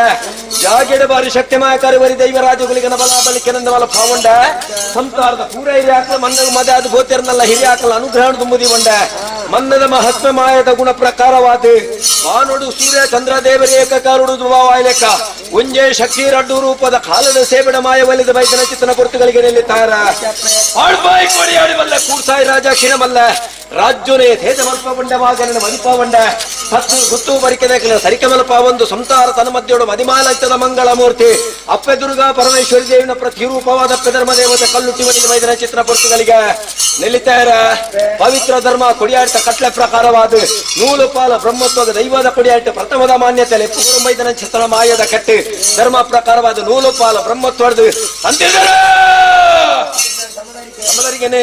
ಜಾಗೆಡಬಾರಿ ಶಕ್ತಿಮಾಯಕಾರಿ ವರಿ ದೈವ ರಾಜಗುಲಿಗನ ಬಲ ಬಲಿಕೆನಂದ ಮಲ್ಪಾವಂಡ ಸಂಸಾರದ ಪೂರ ಹಿರಿಯಾಕಲ ಮನ್ನಗ ಮದಾದ ಗೋತಿರ್ನಲ್ಲ ಹಿರಿಯಾಕಲ ಅನುಗ್ರಹ ತುಂಬುದಿ ಬಂಡ ಮನ್ನದ ಮಹಾತ್ಮ ಮಾಯದ ಗುಣ ಪ್ರಕಾರವಾದ ವಾನುಡು ಸೂರ್ಯ ಚಂದ್ರ ದೇವರ ಏಕಕಾರುಡು ಧ್ರುವವಾಯ್ಲೆಕ್ಕ ಒಂಜೇ ಶಕ್ತಿ ರಡ್ಡು ರೂಪದ ಕಾಲದ ಸೇಬಿಡ ಮಾಯ ಒಲಿದ ಬೈದನ ಚಿತ್ತನ ಗುರುತುಗಳಿಗೆ ನಿಲ್ಲಿತ್ತಾರ ಆಳ್ಬಾಯಿ ಕೊಡಿಯಾಡಿ ಬಲ್ಲ ಕೂರ್ಸಾಯಿ ರಾಜ ಕ್ಷೀಣಮಲ್ಲ ರಾಜ್ಯನೇ ತೇಜ ಮಲ್ಪ ಬಂಡ ವಾಗನ ಮದಿಪ ಬಂಡ ಸತ್ತು ಗುತ್ತು ಬರಿಕೆದ ಸರಿಕೆ ಮಲ್ಪ ಒಂದು ಸಂಸಾರ ತನ್ನ ಮಧ್ಯೊಡು ಮದಿಮಾಲಂಚದ ಮಂಗಳ ಮೂರ್ತಿ ಅಪ್ಪೆ ದುರ್ಗಾ ಪರಮೇಶ್ವರಿ ದೇವಿನ ಪ್ರತಿರೂಪವಾದ ಅಪ್ಪೆ ಧರ್ಮ ದೇವತೆ ಕಲ್ಲುಟ್ಟಿ ಒಲಿದ ಬೈದನ ಚಿತ್ರ ಪೊರ್ತುಗಳಿಗೆ ನಿಲ್ಲಿತ್ತಾರ ಪವಿತ್ರ ಧರ್ಮ ಕೊಡಿಯಾಟ ಕಟ್ಲೆ ಪ್ರಕಾರವಾದ ನೂಲು ಪಾಲ ಬ್ರಹ್ಮತ್ವದ ದೈವದ ಕೊಡಿಯಾಟ ಪ್ರಥಮದ ಮಾನ್ಯತೆ ಲೆಪ್ಪು ಚಿತ್ರ ಮಾಯದ ಕಟ್ಟೆ ಧರ್ಮ ಪ್ರಕಾರವಾದ ನೂಲು ಪಾಲ ಬ್ರಹ್ಮತ್ವದ ಅಂತಿದ್ದಾರೆ ಸಮದರಿಗೆನೆ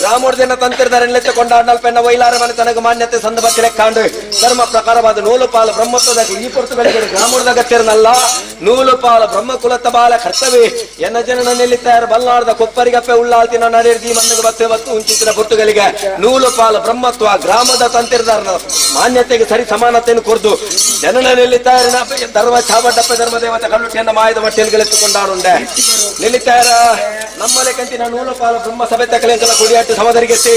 ರಾಮೋರ್ದೆನ ತಂತಿರ್ದಾರೆ ಕೊಂಡಾಡ್ನಲ್ಪೆನ್ನ ವೈಲಾರ ಮನೆ ತನಗ ಮಾನ್ಯತೆ ಸಂದ ಲೆಕ್ಕಾಂಡು ಧರ್ಮ ಪ್ರಕಾರವಾದ ನೂಲು ಪಾಲ ಬ್ರಹ್ಮತ್ವದ ಈ ಪೊರ್ತುಗಳಿಗೆ ಗ್ರಾಮೋರ್ದ ಗತ್ತಿರನಲ್ಲ ನೂಲು ಪಾಲ ಬ್ರಹ್ಮಕುಲತ ಬಾಲ ಕರ್ತವ್ಯ ಎನ್ನ ಜನನ ನಿಲ್ಲಿತ್ತಾರ ಬಲ್ಲಾರ್ದ ಕೊಪ್ಪರಿಗಪ್ಪೆ ಉಳ್ಳಾಲ್ತಿನ ನಡೆದಿ ಮಣ್ಣಿಗೆ ಬತ್ತೆ ಬತ್ತು ಉಂಚಿತ್ತಿನ ಪೊರ್ತುಗಳಿಗೆ ನೂಲು ಪಾಲ ಬ್ರಹ್ಮತ್ವ ಗ್ರಾಮದ ತಂತಿರ್ದಾರನ ಮಾನ್ಯತೆಗೆ ಸರಿ ಸಮಾನತೆಯನ್ನು ಕೊರ್ದು ಜನನ ನಿಲ್ಲಿತ್ತಾರ ಧರ್ಮ ಛಾಬಡ್ಡಪ್ಪ ಧರ್ಮ ದೇವತೆ ಕಳ್ಳುಟ್ಟಿಯನ್ನ ಮಾಯದ ಮಟ್ಟೆಲ್ಗಳೆತ್ತುಕೊಂಡಾಡುಂಡೆ ನಿಲ್ಲಿತ್ತಾರ ನಮ್ಮಲೆ ಕಂತಿನ ನೂಲು ಪಾಲ ಬ್ರಹ್ಮ ಸಭೆ ತಕಲೆಂಕಲ ಕುಡಿಯಾಟ ಸಮದರಿಗೆತ್ತಿ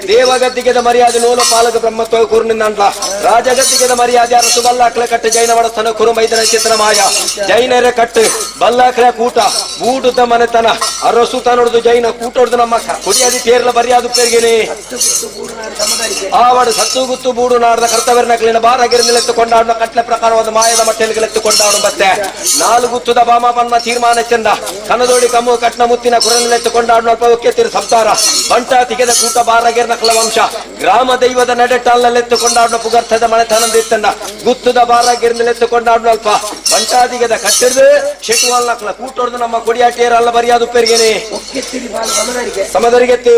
ದೇವಗದ್ದಿಗೆದ ಮರ್ಯಾದೆ ನೂಲು ಪಾಲಕ ಬ್ರಹ್ಮತ್ವ ಕುರುನಿಂದ ರಾಜಗದ್ದಿಗೆದ ಮರ್ಯಾದೆ ಅರಸು ಬಲ್ಲಾಕ್ಲೆ ಕಟ್ಟು ಜೈನ ವಡಸ್ಥನ ಕುರು ಮೈದನ ಚಿತ್ರ ಮಾಯ ಜೈನರ ಕಟ್ಟು ಬಲ್ಲಾಕ್ಲೆ ಕೂಟ ಬೂಡುದ ಮನೆತನ ಅರಸು ತನ್ನೊಡ್ದು ಜೈನ ಕೂಟೊಡ್ದು ನಮ್ಮ ಕುಡಿಯಾದಿ ತೇರ್ಲ ಬರಿಯಾದು ಪೆರ್ಗಿನಿ ಆವಡು ಸತ್ತು ಗುತ್ತು ಬೂಡು ನಾಡದ ಕರ್ತವ್ಯನ ಬಾರಗಿರಿನೆಲೆತ್ತು ಕೊಂಡಾಡುವ ಕಟ್ಲೆ ಪ್ರಕಾರವಾದ ಮಾಯದ ಮಟ್ಟೆಲ್ಗಳೆತ್ತು ಮತ್ತೆ ನಾಲ್ಕು ಗುತ್ತುದ ಬಾಮ ಪನ್ಮ ತೀರ್ಮಾನ ಚಂದ ಕನದೋಡಿ ಕಮ್ಮು ಕಟ್ನ ಮುತ್ತಿನ ಕುರನೆಲೆತ್ತು ಕೊಂಡಾಡುವ ಅಲ್ಪ ತಿರು ಸಂಸಾರ ಬಂಟ ತಿಗೆದ ಕೂಟ ಬಾರಗಿರ್ನ ಕಲವಂಶ ಗ್ರಾಮ ದೈವದ ನಡೆಟಾಲಲ್ಲೆತ್ತು ಕೊಂಡಾಡುವ ಪುಗರ್ಥದ ಮಳೆತನಂದಿತ್ತನ್ನ ಗುತ್ತುದ ಬಾರಗಿರ್ನೆಲೆತ್ತು ಕೊಂಡಾಡುವ ಅಲ್ಪ ಬಂಟಾದಿಗದ ಕಟ್ಟಿಡ್ದು ಶೆಟ್ಟುವಾಲ್ನಕ್ಲ ಕೂಟೊಡ್ದು ನಮ್ಮ ಕೊಡಿಯಾಟಿಯರಲ್ಲ ಬರಿಯಾದು ಪೆರ್ಗಿನಿ ಸಮದರಿಗೆತ್ತಿ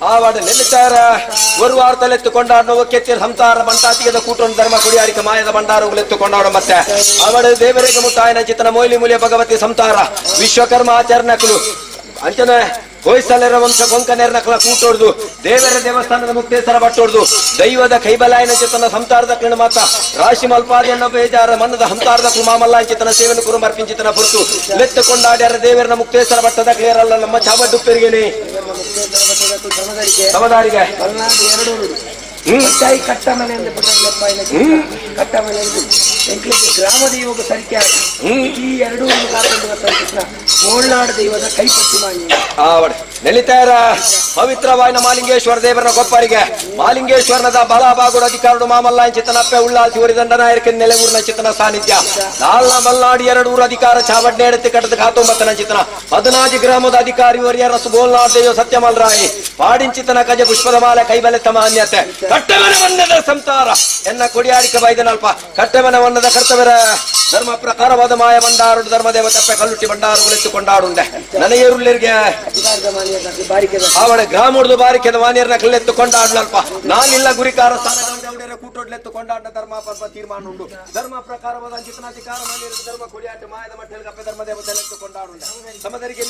ಆವಾಡ ನೆಲ್ಲಿತ್ತಾರ ಒಂದು ವಾರದಲ್ಲೆತ್ತು ಕೊಂಡಾಡುವ ಕೆತ್ತಿರ ಸಂಸಾರ ಬಂಟಾತಿಗದ ಕೂಟೊಂದು ಧರ್ಮ ಕುಡಿಯಾರಿಕ ಮಾಯದ ಭಂಡಾರಗಳೆತ್ತು ಕೊಂಡಾಡ ಮತ್ತೆ ಅವಳ ದೇವರಿಗೆ ಮುಟ್ಟಾಯನ ಚಿತ್ತನ ಮೋಲಿ ಮೂಲ್ಯ ಭಗವತಿ ಸಂಸಾರ ವಿಶ್ವಕರ್ಮ ಆಚರಣೆಕಲು ಅಂಚನೆ ಹೊಯ್ಸಲರ ವಂಶ ಕೊಂಕನೇರ್ನಕಲ ಕೂಟೋಡ್ದು ದೇವರ ದೇವಸ್ಥಾನದ ಮುಕ್ತೇಶ್ವರ ಬಟ್ಟೋಡ್ದು ದೈವದ ಕೈಬಲಾಯನ ಚಿತ್ತನ ಸಂಸಾರದ ಕಣ ಮಾತ ರಾಶಿ ಮಲ್ಪಾದಿಯನ್ನ ಬೇಜಾರ ಮನ್ನದ ಹಂಸಾರದ ಕುಮಾಮಲ್ಲ ಚಿತ್ತನ ಸೇವನ ಕುರುಮರ್ಪಿಂಚಿತನ ಪುರ್ತು ಲೆತ್ತು ಕೊಂಡಾಡ್ಯಾರ ದೇವರನ ಮುಕ್ತೇಶ್ವರ ಬಟ್ಟದ ಕ್ಲಿಯರಲ್ಲ ನಮ್ಮ ಚಾಬಡ್ಡು ಪೆರಿಗೆನೆ ಸಮದಾರಿಗೆ ಕಟ್ಟ ಮನೆ ಅಂದ್ರೆ ಕಟ್ಟ ಮನೆ ಎಂಕ್ಲೆಗ್ ಗ್ರಾಮ ದೈವಗ ಸರಿಕೆ ಈ ಎರಡು ಕಾಕೊಂಡು ಕೃಷ್ಣ ಗೋಳ್ನಾಡು ದೈವದ ಕೈಪಟ್ಟಿ ಮಾನ್ಯ. ನೆಲಿತಾರ ಪವಿತ್ರವಾಯಿನ ಮಾಲಿಂಗೇಶ್ವರ ದೇವರ ಕೊಪ್ಪರಿಗೆ ಮಾಲಿಂಗೇಶ್ವರನದ ಬಲಬಾಗುಡ ಅಧಿಕಾರಡು ಮಾಮಲ್ಲ ಚಿತ್ತನಪ್ಪೆ ಉಳ್ಳಾಲ್ತಿ ಊರಿದಂಡ ನಾಯಕ ನೆಲೆಊರಿನ ಚಿತ್ತನ ಸಾನ್ನಿಧ್ಯ ನಾಲ್ನ ಮಲ್ನಾಡಿ ಎರಡು ಊರ ಅಧಿಕಾರ ಚಾವಡ್ನೆ ಎಡತಿ ಕಟ್ಟದ ಕಾತೊಂಬತ್ತನ ಚಿತ್ತನ 14 ಗ್ರಾಮದ ಅಧಿಕಾರಿ ಒರಿಯರ ಸುಬೋಲ್ನಾರ್ದೇವ ಸತ್ಯಮಲ್ರಾಯಿ ಪಾಡಿಂಚಿತನ ಕಜ ಪುಷ್ಪದ ಮಾಲೆ ಕೈಬಲೆ ಮಾನ್ಯತೆ ಕಟ್ಟಮನ ವನ್ನದ ಸಂಸಾರ ಎನ್ನ ಕೊಡಿಯಾಡಿಕ ಬೈದನಲ್ಪ ಕಟ್ಟಮನ ವನ್ನದ ಕರ್ತವ್ಯರ ಧರ್ಮ ಪ್ರಕಾರವಾದ ಮಾಯ ಬಂಡಾರು ಧರ್ಮದೇವತಪ್ಪೆ ಕಲ್ಲುಟ್ಟಿ ಬಂಡಾರು ಎತ್ತುಕೊಂಡಾಡುಂಡೆ ನನಗೇರುಳ್ಳರಿಗೆ ಆವಡೆ ಗ್ರಾಮದ ಬಾರಿಕೆದ ಮಾನ್ಯರನ್ನ ಕಲ್ಲೆತ್ತು ಕೊಂಡಾಡ್ಲಲ್ಪ ನಾನಿಲ್ಲ ಗುರಿಕಾರ ಸ್ಥಾನ ಕೂಟೊಡ್ಲೆತ್ತು ಕೊಂಡಾಡ ಧರ್ಮ ಪರ್ವ ತೀರ್ಮಾನ ಉಂಡು ಧರ್ಮ ಪ್ರಕಾರವಾದ ಅಂಚಿತನಾಧಿಕಾರ ಮಾನ್ಯರ ಧರ್ಮ ಕೊಡಿಯಾಟ ಮಾಯದ ಮಟ್ಟೆಲ್ಗಪ್ಪೆ ಧರ್ಮ ದೇವತೆ ಕೊಂಡಾಡುಂಡೆ ಸಮದರಿಗೆ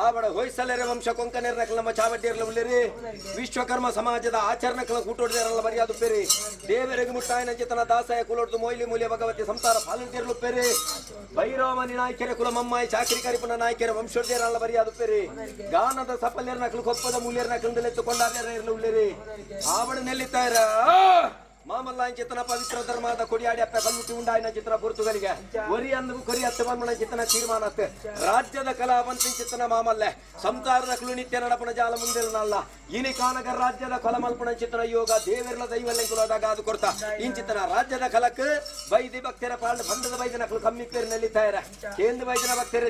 ಆವಡ ಹೊಯ್ಸಲೆರೆ ವಂಶ ಕೊಂಕನೇರ್ನ ನಮ್ಮ ಚಾವಡ್ಡಿಯರ್ಲ ಉಳ್ಳೇರಿ ವಿಶ್ವಕರ್ಮ ಸಮಾಜದ ಆಚರಣೆಗಳ ಕೂಟೊಡ್ದೇರಲ್ಲ ಮರ್ಯಾದು ಪೇರಿ ದೇವರಿಗೆ ಮುಟ್ಟಾಯನ ಚಿತನ ದಾಸಾಯ ಕುಲೊಡ್ದು ಮೊಯ್ಲಿ ಮೂಲ್ಯ ಭಗವತಿ ಸಂಸಾರ ಪಾಲಂತಿರ್ಲು ಪೇರಿ ಭೈರವಮನಿ ನಾಯ್ಕೆರೆ ಕುಲಮಮ್ಮಾಯಿ ಚಾಕ್ರಿ ಕರಿಪುನ ನಾಯ್ಕೆರೆ ವಂಶೋಡ್ದೇರಲ್ಲ ಮರ್ಯಾದು ಪೇರಿ ಗಾನದ ಸಫಲ್ಯರ ನಕಲು ಕೊಪ್ಪದ ಮೂಲ್ಯರ ನಕಲದಲ್ಲೆತ್ತು ಕೊಂಡಾಡ್ಯಾರ ಇರ್ಲು ಉಳ್ಳೇರಿ ಆವಡ ನೆಲ್ಲಿತ್ತಾರ ಮಾಮಲ್ಲ ಚಿತನ ಪವಿತ್ರ ಧರ್ಮದ ಕೊಡಿಯಾಡಿ ಅಪ್ಪ ಕಲ್ಲುಟ್ಟಿ ಉಂಡಾಯಿನ ಚಿತ್ರ ಪುರ್ತುಗಳಿಗೆ ಒರಿ ಅಂದು ಕೊರಿ ಅತ್ತ ಮನ್ಮನ ಚಿತನ ತೀರ್ಮಾನ ರಾಜ್ಯದ ಕಲಾವಂತಿ ಚಿತನ ಮಾಮಲ್ಲೆ ಸಂಸಾರದ ಕುಲು ನಿತ್ಯ ನಡಪಣ ಜಾಲ ಮುಂದಿರನಲ್ಲ ಇನಿ ಕಾನಗ ರಾಜ್ಯದ ಕೊಲಮಲ್ಪಣ ಚಿತನ ಯೋಗ ದೇವಿರ್ಲ ದೈವಲ್ಲೆ ಕುಲದಾಗ ಅದು ಕೊಡ್ತಾ ಇಂಚಿತನ ರಾಜ್ಯದ ಕಲಕ್ ಬೈದಿ ಭಕ್ತರ ಪಾಂಡ ಬಂಧದ ಬೈದಿನ ಕಲು ಕಮ್ಮಿ ಪೇರು ನೆಲ್ಲಿತ್ತಾರ ಕೇಂದ್ರ ಬೈದಿನ ಭಕ್ತರ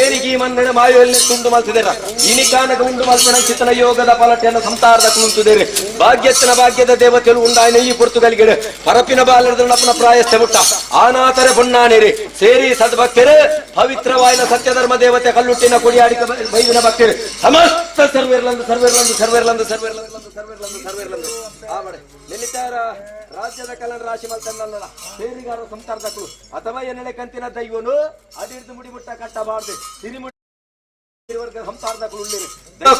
ಏನಿಗೆ ಈ ಮನ್ನಣ ಮಾಯುವಲ್ಲಿ ತುಂಡು ಮಲ್ತಿದ್ದೀರ ಇನಿ ಕಾನಗ ಉಂಡು ಮಲ್ಪಣ ಚಿತನ ಯೋಗದ ಪಲಟೆಯನ್ನು ಸಂಸಾರದ ಕುಂತುದೇರಿ ಭಾಗ್ಯತ್ತಿನ ಭಾಗ್ಯದ ದೇವತೆಗಳು ಉಂಡಾಯಿನ ಈ ಪೊರ್ತುಗಲ್ಗೆ ಪರಪಿನ ಬಾಲರದಣ್ಣಪ್ಪನ ಪ್ರಾಯಸ್ಥೆ ಮುಟ್ಟ ಆನಾತರೆ ಪುಣ್ಣಾನೇರಿ ಸೇರಿ ಸದ್ಭಕ್ತರು ಪವಿತ್ರವಾಯಿನ ಸತ್ಯಧರ್ಮ ದೇವತೆ ಕಲ್ಲುಟ್ಟಿನ ಕೊಡಿಯಾಡಿಕ ಬೈದಿನ ಭಕ್ತರು ಸಮಸ್ತ ಸರ್ವೇರ್ಲಂದು ಸರ್ವೇರ್ಲಂದು ಸರ್ವೇರ್ಲಂದು ಸರ್ವೇರ್ಲಂದು ಸರ್ವೇರ್ಲಂದು ಸರ್ವೇರ್ಲಂದು ಆವಡೆ ನೆಲ್ಲಿತಾರ ರಾಜ್ಯದ ಕಲನ್ ರಾಶಿ ಮಲ್ತನ್ನಲ್ಲ ಸೇರಿಗಾರ ಸಂಸಾರದಕ್ಕಳು ಅಥವಾ ಎನ್ನೆಲೆ ಕಂತಿನ ದೈವನು ಅಡಿರ್ದು ಮುಡಿಮುಟ್ಟ ಕಟ್ಟಬಾರ್ದು ಸಿರಿಮುಡಿ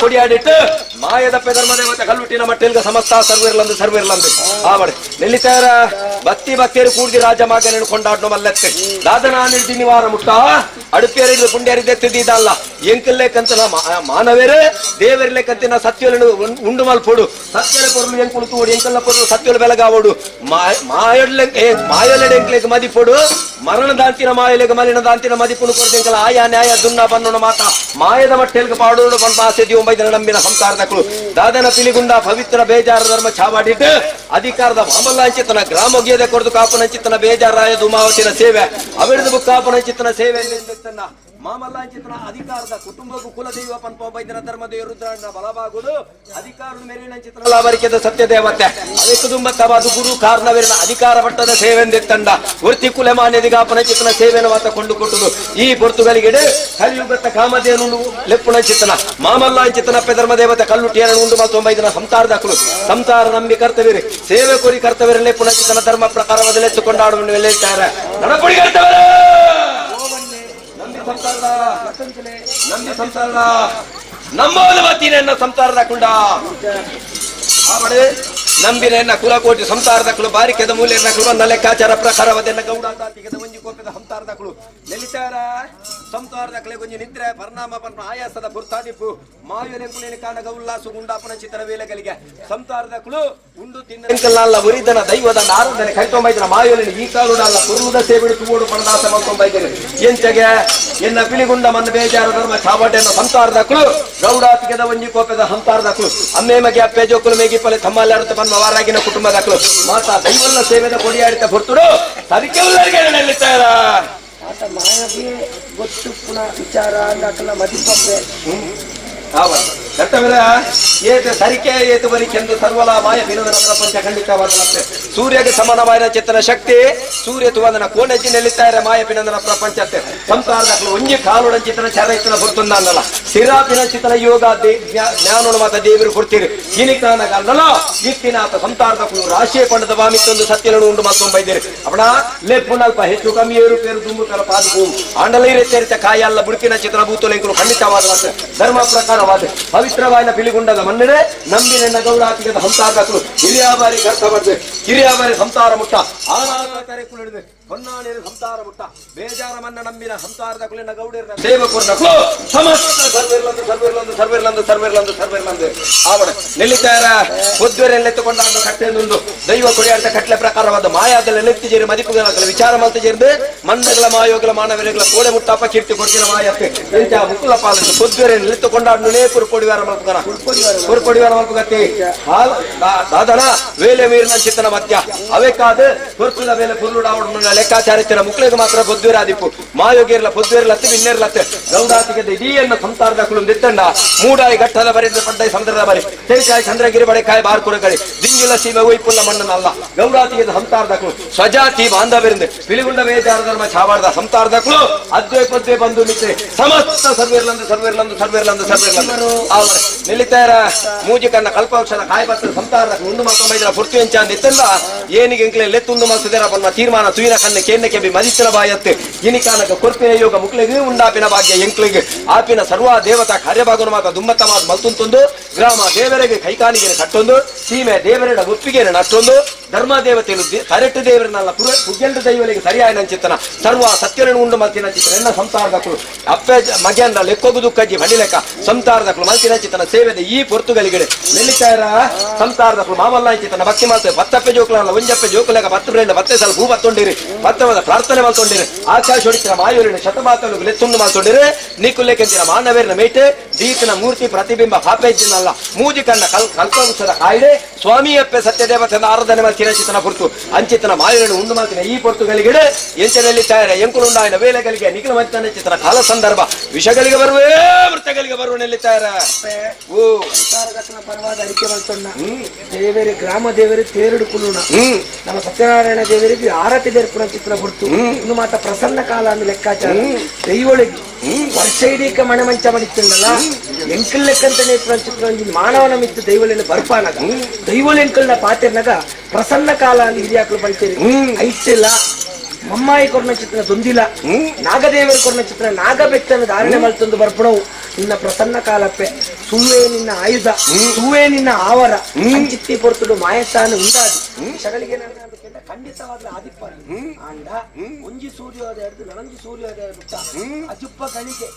ಕೊಡಿಯಾಡಿಟ್ಟು ಮಾಯದ ಧರ್ಮದೇವತೆ ಕಲ್ಲುಟ್ಟಿನ ಮಟ್ಟೆಲ್ಗ ಸಮಸ್ತ ಸರ್ವೇರ್ಲಂದು ಸರ್ವೇರ್ಲಂದು ಆವಡೆ ನೆಲ್ಲಿತಾರ ಭಕ್ತಿ ಭಕ್ತಿಯರು ಕೂಡ್ದಿ ರಾಜ ಮಾಗನನ್ನು ಕೊಂಡಾಡ್ನು ಮಲ್ಲತ್ತೆ ದಾದನ ನಿರ್ದಿ ನಿವಾರ ಮುಟ್ಟ ಅಡುಪಿಯರಿದ್ದು ಪುಂಡ್ಯರಿದ್ದೆತ್ತಿದ್ದಲ್ಲ ಎಂಕಲ್ಲೇ ಕಂತನ ಮಾನವೇರು ದೇವರಿಲೆ ಕಂತಿನ ಸತ್ಯలను ಉಂಡು ಮಲ್ಪೋಡು ಸತ್ಯಲ ಪೊರ್ಲು ಎಂಕುಲು ತೂಡು ಎಂಕಲ್ಲ ಪೊರ್ಲು ಸತ್ಯಲು ಬೆಲಗಾವೋಡು ಮಾಯೊಡ್ಲೆ ಮಾಯೊಲೆಡೆ ಎಂಕ್ಲೆಗ್ ಮದಿಪೋಡು ಮರಣ ದಾಂತಿನ ಮಾಯಲೆಗ್ ಮಲಿನ ದಾಂತಿನ ಮದಿಪುನು ಕೊರ್ದು ಎಂಕಲ ಆಯಾ ನ್ಯಾಯ ದುನ್ನ ಬನ್ನುಣ ಮಾತ ಮಾಯದ ಮಟ್ಟೆಲ್ಗೆ ಪಾಡೋಡು ಪಂಪ ಆಸೆ ಒಂಬೈದನ ನಂಬಿನ ಸಂಸಾರದಕ್ಕಳು ದಾದನ ಪಿಲಿಗುಂಡ ಪವಿತ್ರ ಬೇಜಾರ ಧರ್ಮ ಛಾವಾಡಿಟ್ಟು ಅಧಿಕಾರದ ಮಾಮಲ್ಲಾಂಚಿತನ ಗ್ರಾಮೋಗ್ಯದ ಕೊರದು ಕಾಪನಂಚಿತನ ಬೇಜಾರಾಯ ಧುಮಾವತಿನ ಸೇವೆ ಅವಿಡದು ಕಾಪನಂಚಿತನ ಸೇವೆ ಮಾಮಲ್ಲಾಂಚಿತನ ಅಧಿಕಾರದ ಕುಟುಂಬಕ್ಕೂ ಕುಲದೈವ ಪನ್ಪ ಬೈದನ ಧರ್ಮದೇವ ರುದ್ರಣ್ಣ ಬಲವಾಗುವುದು ಅಧಿಕಾರದ ಮೇಲಿನ ಲಾಭರಿಕೆದ ಸತ್ಯ ದೇವತೆ ಅದಕ್ಕೆ ದುಂಬತ್ತವಾದ ಗುರು ಕಾರಣವೇರಿನ ಅಧಿಕಾರ ಪಟ್ಟದ ಸೇವೆಂದಿತ್ತಂಡ ವೃತ್ತಿ ಕುಲ ಮಾನ್ಯದಿಗಾಪನ ಚಿತ್ತನ ಸೇವೆಯನ್ನು ಮಾತ ಕೊಂಡು ಕೊಟ್ಟುದು ಈ ಪೊರ್ತುಗಲಿಗೆ ಕಲಿಯುಗತ್ತ ಕಾಮಧೇನು ಲೆಪ್ಪುಣ ಚಿತ್ತನ ಮಾಮಲ್ಲಾಂಚಿತನ ಧರ್ಮ ದೇವತೆ ಕಲ್ಲುಟ್ಟಿಯನ್ನು ಉಂಡು ಮತ್ತು ಒಂಬೈದನ ಸಂಸಾರದ ಕುಲು ಸಂಸಾರ ನಂಬಿ ಕರ್ತವ್ಯರಿ ಸೇವೆ ಕೋರಿ ಕರ್ತವ್ಯರ ಲೆಪ್ಪುಣ ಚಿತ್ತನ ಧರ್ಮ ಪ್ರಕಾರವಾದ ಲೆತ್ತುಕೊಂಡಾಡುವ ಹೇಳ್ತಾರೆ ನಡಪುಡಿ ಕರ್ತವ್ಯ ನಂಬಿ ಸಂಸಾರದ ನಂಬೋದು ಮತ್ತೀನ ಸಂಸಾರದ ಕುಂಡ ನಂಬಿನ ಎನ್ನ ಕುಲಕೋಟಿ ಸಂಸಾರದ ಕುಲು ಬಾರಿಕೆದ ಮೂಲ್ಯನ ಕುಲು ನನ್ನ ಲೆಕ್ಕಾಚಾರ ಪ್ರಕಾರವಾದ ಗೌಡ ತಾತಿಗದ ಒಂಜಿ ಕೋಪದ ಸಂಸಾರದ ಕುಲು ನೆಲಿತಾರ ಸಂಸಾರದ ಕಲೆ ಗೊಂಜಿ ನಿದ್ರೆ ಪರಿಣಾಮ ಪನ್ಪ ಆಯಾಸದ ಪುರ್ತಾದಿಪ್ಪು ಮಾಯುಲೆ ಕಾಣಗ ಉಲ್ಲಾಸು ಗುಂಡಾಪನ ಚಿತ್ರ ವೇಲೆಗಳಿಗೆ ಸಂಸಾರದ ಕುಲು ಉಂಡು ತಿನ್ನ ಉರಿದನ ದೈವದ ನಾರಂದನೆ ಕೈತೊಂಬೈದನ ಮಾಯುಲೆ ಈ ಕಾಲುಡಲ್ಲ ಕುರುದ ಸೇವಿಡು ತೂಡು ಪಣದಾಸ ಮಲ್ಕೊಂಬೈದೇನೆ ಎಂಚಗೆ ಎನ್ನ ಪಿಲಿಗುಂಡ ಮನ್ನ ಬೇಜಾರ ಧರ್ಮ ಚಾವಟೆಯನ್ನು ಸಂಸಾರದ ಕುಲು ಗೌಡಾತಿಗದ ಒಂಜಿ ಕೋಪದ ಸಂಸಾರದ ಕುಲು ಅಮ್ಮೆ ಮಗೆ ಅಪ್ಪೆ ಜೋಕುಲು ಮೇಗಿ ಪಲೆ ತಮ್ಮಲ್ಲಾರುತ್ತ ಪನ್ಮ ವಾರಾಗಿನ ಕುಟುಂಬದ ಕುಲು ಮಾತಾ ದೈವಲ್ಲ ಸೇವೆದ ಕೊಡಿಯಾಡಿತ ಹೊರ್ತುಡು ಸರಿಕೆ ಉಲ್ಲರಿಗೆ ನೆಲ್ಲಿತ್ತಾರ ಆತ ಮಾಯಗೆ ಗೊತ್ತು ಪುನಃ ವಿಚಾರ ಅಂದಾಕಲ್ಲ ಮದಿಪಪ್ಪೆ ಕರ್ತವ್ಯ ಏತ ಸರಿಕೆ ಏತು ಬರಿಕೆಂದು ಸರ್ವಲ ಮಾಯ ಬಿನದ ಪ್ರಪಂಚ ಖಂಡಿತವಾದ ಸೂರ್ಯಗೆ ಸಮಾನವಾದ ಚೇತನ ಶಕ್ತಿ ಸೂರ್ಯ ತುವಂದನ ಕೋಣೆಜ್ಜಿ ನೆಲ್ಲಿತ್ತಾರೆ ಮಾಯ ಪಿನಂದನ ಪ್ರಪಂಚಕ್ಕೆ ಸಂಸಾರದ ಒಂಜಿ ಕಾಲುಡಂಚಿತನ ಚರೈತನ ಹೊರ್ತುಂದಲ್ಲ ಸಿರಾಪಿನ ಚಿತನ ಯೋಗ ಜ್ಞಾನೋಣ ಮಾತ ದೇವರು ಕೊಡ್ತೀರಿ ಇನಿಕಾನಗ ಅಲ್ಲಲ್ಲ ಇತ್ತಿನಾತ ಸಂಸಾರದ ಕುಲು ರಾಶಿಯ ಪಂಡದ ಬಾಮಿತ್ತೊಂದು ಸತ್ಯలను ಉಂಡು ಮತ್ತೊಂಬೈದಿರಿ ಅವಣ ಲೆಪ್ಪುನಲ್ಪ ಹೆಚ್ಚು ಕಮ್ಮಿ ಏರು ಪೇರು ದುಂಬು ತರ ಪಾದಕು ಆಂಡಲೈರೆ ತೆರಿತ ಕಾಯ ಅಲ್ಲ ಬುಡುಕಿನ ಚಿತ್ರ ಭೂತೊಲೆಂಕುಲು ಖಂಡಿತವಾದ ಧರ್ಮ ಪ್ರಕಾರವಾದ ಪವಿತ್ರವಾದ ಪಿಲಿಗುಂಡದ ಮನ್ನಡೆ ನಂಬಿನ ಗೌಡಾತಿಗದ ಸಂಸಾರದಕುಲು ಹಿರಿಯಾಬಾರಿ ಕರ್ತಬಾರ್ದು ಹಿರಿಯಾಬಾರಿ ಸಂಸಾರ ಮುಟ್ಟ ಆರಾಧನೆ ಕುಲಿಡಿದೆ ಹೊನ್ನಾಣಿರು ಸಂಸಾರ ಬುಟ್ಟ ಬೇಜಾರ ಮನ್ನ ನಂಬಿನ ಸಂಸಾರದ ಕುಲಿನ ಗೌಡಿರ್ನ ಸೇವಕರ್ನ ಕುಲು ಸಮಸ್ತ ಸರ್ವಿರ್ಲಂದು ಸರ್ವಿರ್ಲಂದು ಸರ್ವಿರ್ಲಂದು ಸರ್ವಿರ್ಲಂದು ಸರ್ವಿರ್ಲಂದು ಆವಡ ನೆಲ್ಲಿತಾರ ಪೊದ್ವೆರೆಲ್ಲೆತ್ತುಕೊಂಡ ಕಟ್ಟೆಂದುಂಡು ದೈವ ಕೊಡಿಯಾಡ್ತ ಕಟ್ಲೆ ಪ್ರಕಾರವಾದ ಮಾಯಾದಲ್ಲಿ ನೆತ್ತಿ ಜೇರಿ ಮದಿಪುಗಳ ವಿಚಾರ ಮಲ್ತ ಜೇರ್ದು ಮಂದಗಳ ಮಾಯೋಗಳ ಮಾನವರೆಗಳ ಕೋಡೆ ಮುಟ್ಟಾಪ ಕೀರ್ತಿ ಕೊಡ್ತಿನ ಮಾಯತ್ತೆ ಎಂಚ ಮುಕ್ಕುಲ ಪಾಲಂದು ಪೊದ್ವೆರೆ ನಿಲ್ಲಿತ್ತುಕೊಂಡಾಡ್ನುನೇ ಕುರುಪೊಡಿವಾರ ಮಲ್ಪುಗನ ಕುರುಪೊಡಿವಾರ ಮಲ್ಪುಗತ್ತಿ ಹಾಲ್ ದಾದನ ವೇಲೆ ಮೀರಿನ ಚಿತ್ತನ ಮಧ್ಯ ಅವೇಕಾದ ಪೊರ್ತುದ ವೇಲೆ ಪುರ್ಲುಡಾವಡ ಲೆಕ್ಕಾಚಾರ ಮುಕ್ಳಿಗೆ ಮಾತ್ರ ಪೊದ್ವೆರಾದಿಪ್ಪು ಮಾಯೋಗಿರ್ಲ ಪೊದ್ವೆರ್ಲತ್ತು ವಿನ್ನೆರ್ಲತ್ತು ಗೌಡಾತಿಗೆ ಇಡೀ ಎನ್ನ ಸಂಸಾರದ ಕುಳು ದಿತ್ತಂಡ ಮೂಡಾಯಿ ಘಟ್ಟದ ಬರಿ ಪಡ್ಡೈ ಸಮುದ್ರದ ಬರಿ ತೆರಿಕಾಯಿ ಚಂದ್ರಗಿರಿ ಬಡೆಕಾಯಿ ಬಾರ್ಕುರಗಳಿ ದಿಂಗಿಲ ಸೀಮೆ ಒಯ್ಪುಲ್ಲ ಮಣ್ಣನಲ್ಲ ಗೌಡಾತಿಗೆ ಸಂಸಾರದ ಕುಳು ಸ್ವಜಾತಿ ಬಾಂಧವ್ಯರಿಂದ ಪಿಲಿಗುಂಡ ಬೇಜಾರ ಧರ್ಮ ಛಾವಾಡದ ಸಂಸಾರದ ಕುಳು ಅದ್ವೈ ಪದ್ವೆ ಬಂಧು ಮಿತ್ರೆ ಸಮಸ್ತ ಸರ್ವೇರ್ಲಂದು ಸರ್ವೇರ್ಲಂದು ಸರ್ವೇರ್ಲಂದು ಸರ್ವೇರ್ಲಂದು ಆವರ ನಿಲ್ಲಿತಾರ ಮೂಜಿ ಕನ್ನ ಕಲ್ಪವೃಕ್ಷದ ಕಾಯಿ ಬತ್ತ ಸಂಸಾರದ ಉಂಡು ಮಲ್ತೊಂಬೈದ್ರ ಪುರ್ತು ಎಂಚ ಅಂದಿತ್ತಲ್ಲ ಏನಿಗೆ ಎಂಕ್ಲೆ ಲೆತ್ತುಂಡು ಮಲ್ತಿದಾರ ಪನ್ನ ತೀರ್ಮಾನ ತುಯಿನ ಕನ್ನ ಕೇನ್ನ ಕೆಬಿ ಮದಿತ್ತಿನ ಬಾಯತ್ತೆ ಇನಿಕಾನಕ ಕೊರ್ಪಿನ ಯೋಗ ಮುಕ್ಲೆಗ್ ಉಂಡಾಪಿನ ಭಾಗ್ಯ ಎಂಕ್ಲೆಗ್ ಆಪಿನ ಸರ್ವ ದೇವತಾ ಕಾರ್ಯಭಾಗನು ಮಾತ ದುಮ್ಮತ್ತ ಮಾತು ಮಲ್ತುಂತುಂದು ಗ್ರಾಮ ದೇವರಿಗೆ ಕೈಕಾನಿಗೆ ಕಟ್ಟೊಂದು ಸೀಮೆ ದೇವರೆಡ ಒಪ್ಪಿಗೆ ನಟ್ಟೊಂದು ಧರ್ಮ ದೇವತೆಲು ಕರೆಕ್ಟ್ ದೇವರನ್ನಲ್ಲ ಪುಗ್ಗೆಲ್ಡು ದೈವಲಿಗೆ ಸರಿಯಾಯ ನಂಚಿತ್ತನ ಸರ್ವ ಸತ್ಯನನ್ನು ಉಂಡು ಮಲ್ತಿನ ಚಿತ್ತನ ಎನ್ನ ಸಂಸಾರದಕ್ಕಳು ಅಪ್ಪೆ ಮಗ್ಯಾಂಡ ಲೆಕ್ಕೋಗು ದುಃಖಜ್ಜಿ ಬಡಿ ಲೆಕ್ಕ ಸಂಸಾರದಕ್ಕಳು ಮಲ್ತಿನ ಚಿತ್ತನ ಸೇವೆದ ಈ ಪೊರ್ತುಗಲಿಗಡೆ ನೆಲ್ಲಿತಾರ ಸಂಸಾರದಕ್ಕಳು ಮಾಮಲ್ಲ ಚಿತ್ತನ ಭಕ್ತಿ ಮಾತು ಪತ್ತಪ್ಪೆ ಜೋಕುಲಲ್ಲ ಒಂಜಪ್ಪೆ ಜೋಕುಲೆಗ ಪತ್ತು ಬ್ರೇಂಡ ಪತ್ತೆ ಸಲ ಭೂ ಬತ್ತೊಂಡಿರಿ ಪತ್ತವದ ಪ್ರಾರ್ಥನೆ ಮಲ್ತೊಂಡಿರಿ ಆಕಾಶ ಹೊಡಿತಿನ ಮಾಯೂರಿನ ಶತಮಾತಲು ಲೆತ್ತುಂಡು ಮಲ್ತೊಂಡಿರಿ ನೀಕುಲ್ಲೇಕೆಂತಿನ ಮಾನವೇರಿನ ಮೇಟೆ ದೀತನ ಮೂರ್ತಿ ಪ್ರತಿಬಿಂಬ ಪಾಪೆಜ್ಜಿನಲ್ಲ ಮೂಜಿ ಕಣ್ಣ ಕಲ್ಪವೃಕ್ಷದ ಕಾಯಿಡೆ ಸ್ವಾಮಿಯಪ್ಪೆ ಸತ್ಯದೇವತೆನ ಆರಾಧನೆ ಮಲ್ತಿನ ಚಿತ್ತನ ಪುರ್ತು ಅಂಚಿತನ ಮಾಯೂರಿನ ಉಂಡು ಮಲ್ತಿನ ಈ ಪೊರ್ತುಗಳಿಗಡೆ ಎಂಚನಲ್ಲಿ ತಯಾರ ಎಂಕುಲುಂಡಾಯಿನ ವೇಲೆಗಳಿಗೆ ನಿಖಿಲ ಮಂಚನ ಚಿತ್ತನ ಕಾಲ ಸಂದರ್ಭ ವಿಷಗಳಿಗೆ ಬರುವೇ ವೃತ್ತಗಳಿಗೆ ಬರುವ ನೆಲ್ಲಿತಾರ ಓ ಸಂಸಾರದಕ್ಕನ ಪರವಾದ ಅರಿಕೆ ಮಲ್ತೊಂಡ ದೇವರಿ ಗ್ರಾಮ ದೇವರಿ ತೇರುಡು ಕುಲ್ಲುಣ ನಮ್ಮ ಸತ್ಯನಾರಾಯಣ ದೇವರಿಗೆ ಆರತಿ ದೇರ್ಪುಣ ಚಿತ್ರ ಹೊರ್ತು ಇನ್ನು ಮಾತ ಪ್ರಸನ್ನ ಕಾಲ ಅಂದು ಲೆಕ್ಕಾಚಾರ ದೈವೊಳಗೆ ವರ್ಷ ಇಡೀಕ ಮಣೆ ಮಂಚ ಮಡಿತ್ತುಂಡಲ್ಲ ಎಂಕಲ್ ಲೆಕ್ಕಂತಾನೆ ಚಿತ್ರ ಮಾನವನ ಮಿತ್ತು ದೈವಳಿನ ಬರ್ಪಾನಗ ದೈವಳ ಎಂಕಲ್ನ ಪಾತೆರ್ನಗ ಪ್ರಸನ್ನ ಕಾಲ ಅಂದು ಹಿರಿಯಾಕ್ಲು ಬಲ್ತೀರಿ ಐತಿಲ್ಲ ಮಮ್ಮಾಯಿ ಕೊರ್ನ ಚಿತ್ರ ದೊಂದಿಲ್ಲ ನಾಗದೇವರ ಕೊರ್ನ ಚಿತ್ರ ನಾಗಬೆತ್ತನ ಧಾರಣೆ ಮಲ್ತೊಂದು ಬರ್ಪಣವು ನಿನ್ನ ಪ್ರಸನ್ನ ಕಾಲಪ್ಪೆ ಸುಳ್ವೇ ನಿನ್ನ ಆಯುಧ ಸುಳ್ವೇ ನಿನ್ನ ಆವರ ಅಂಚಿತ್ತಿ ಪೊರ್ತುಡು ಮಾಯತ್ತಾನು ಉಂಡಾದಿ ಶಗಳಿಗೆ ಖಂಡಿತವಾದ ಆದಿಪ್ಪ ಆಂಡ ಒಂಜಿ ಸೂರ್ಯೋದಯ ಹಿಡ್ದು ನನಂಜಿ ಸೂರ್ಯೋದಯ ಬಿಟ್ಟ ಅಜುಪ್ಪ ಗಳಿಗೆ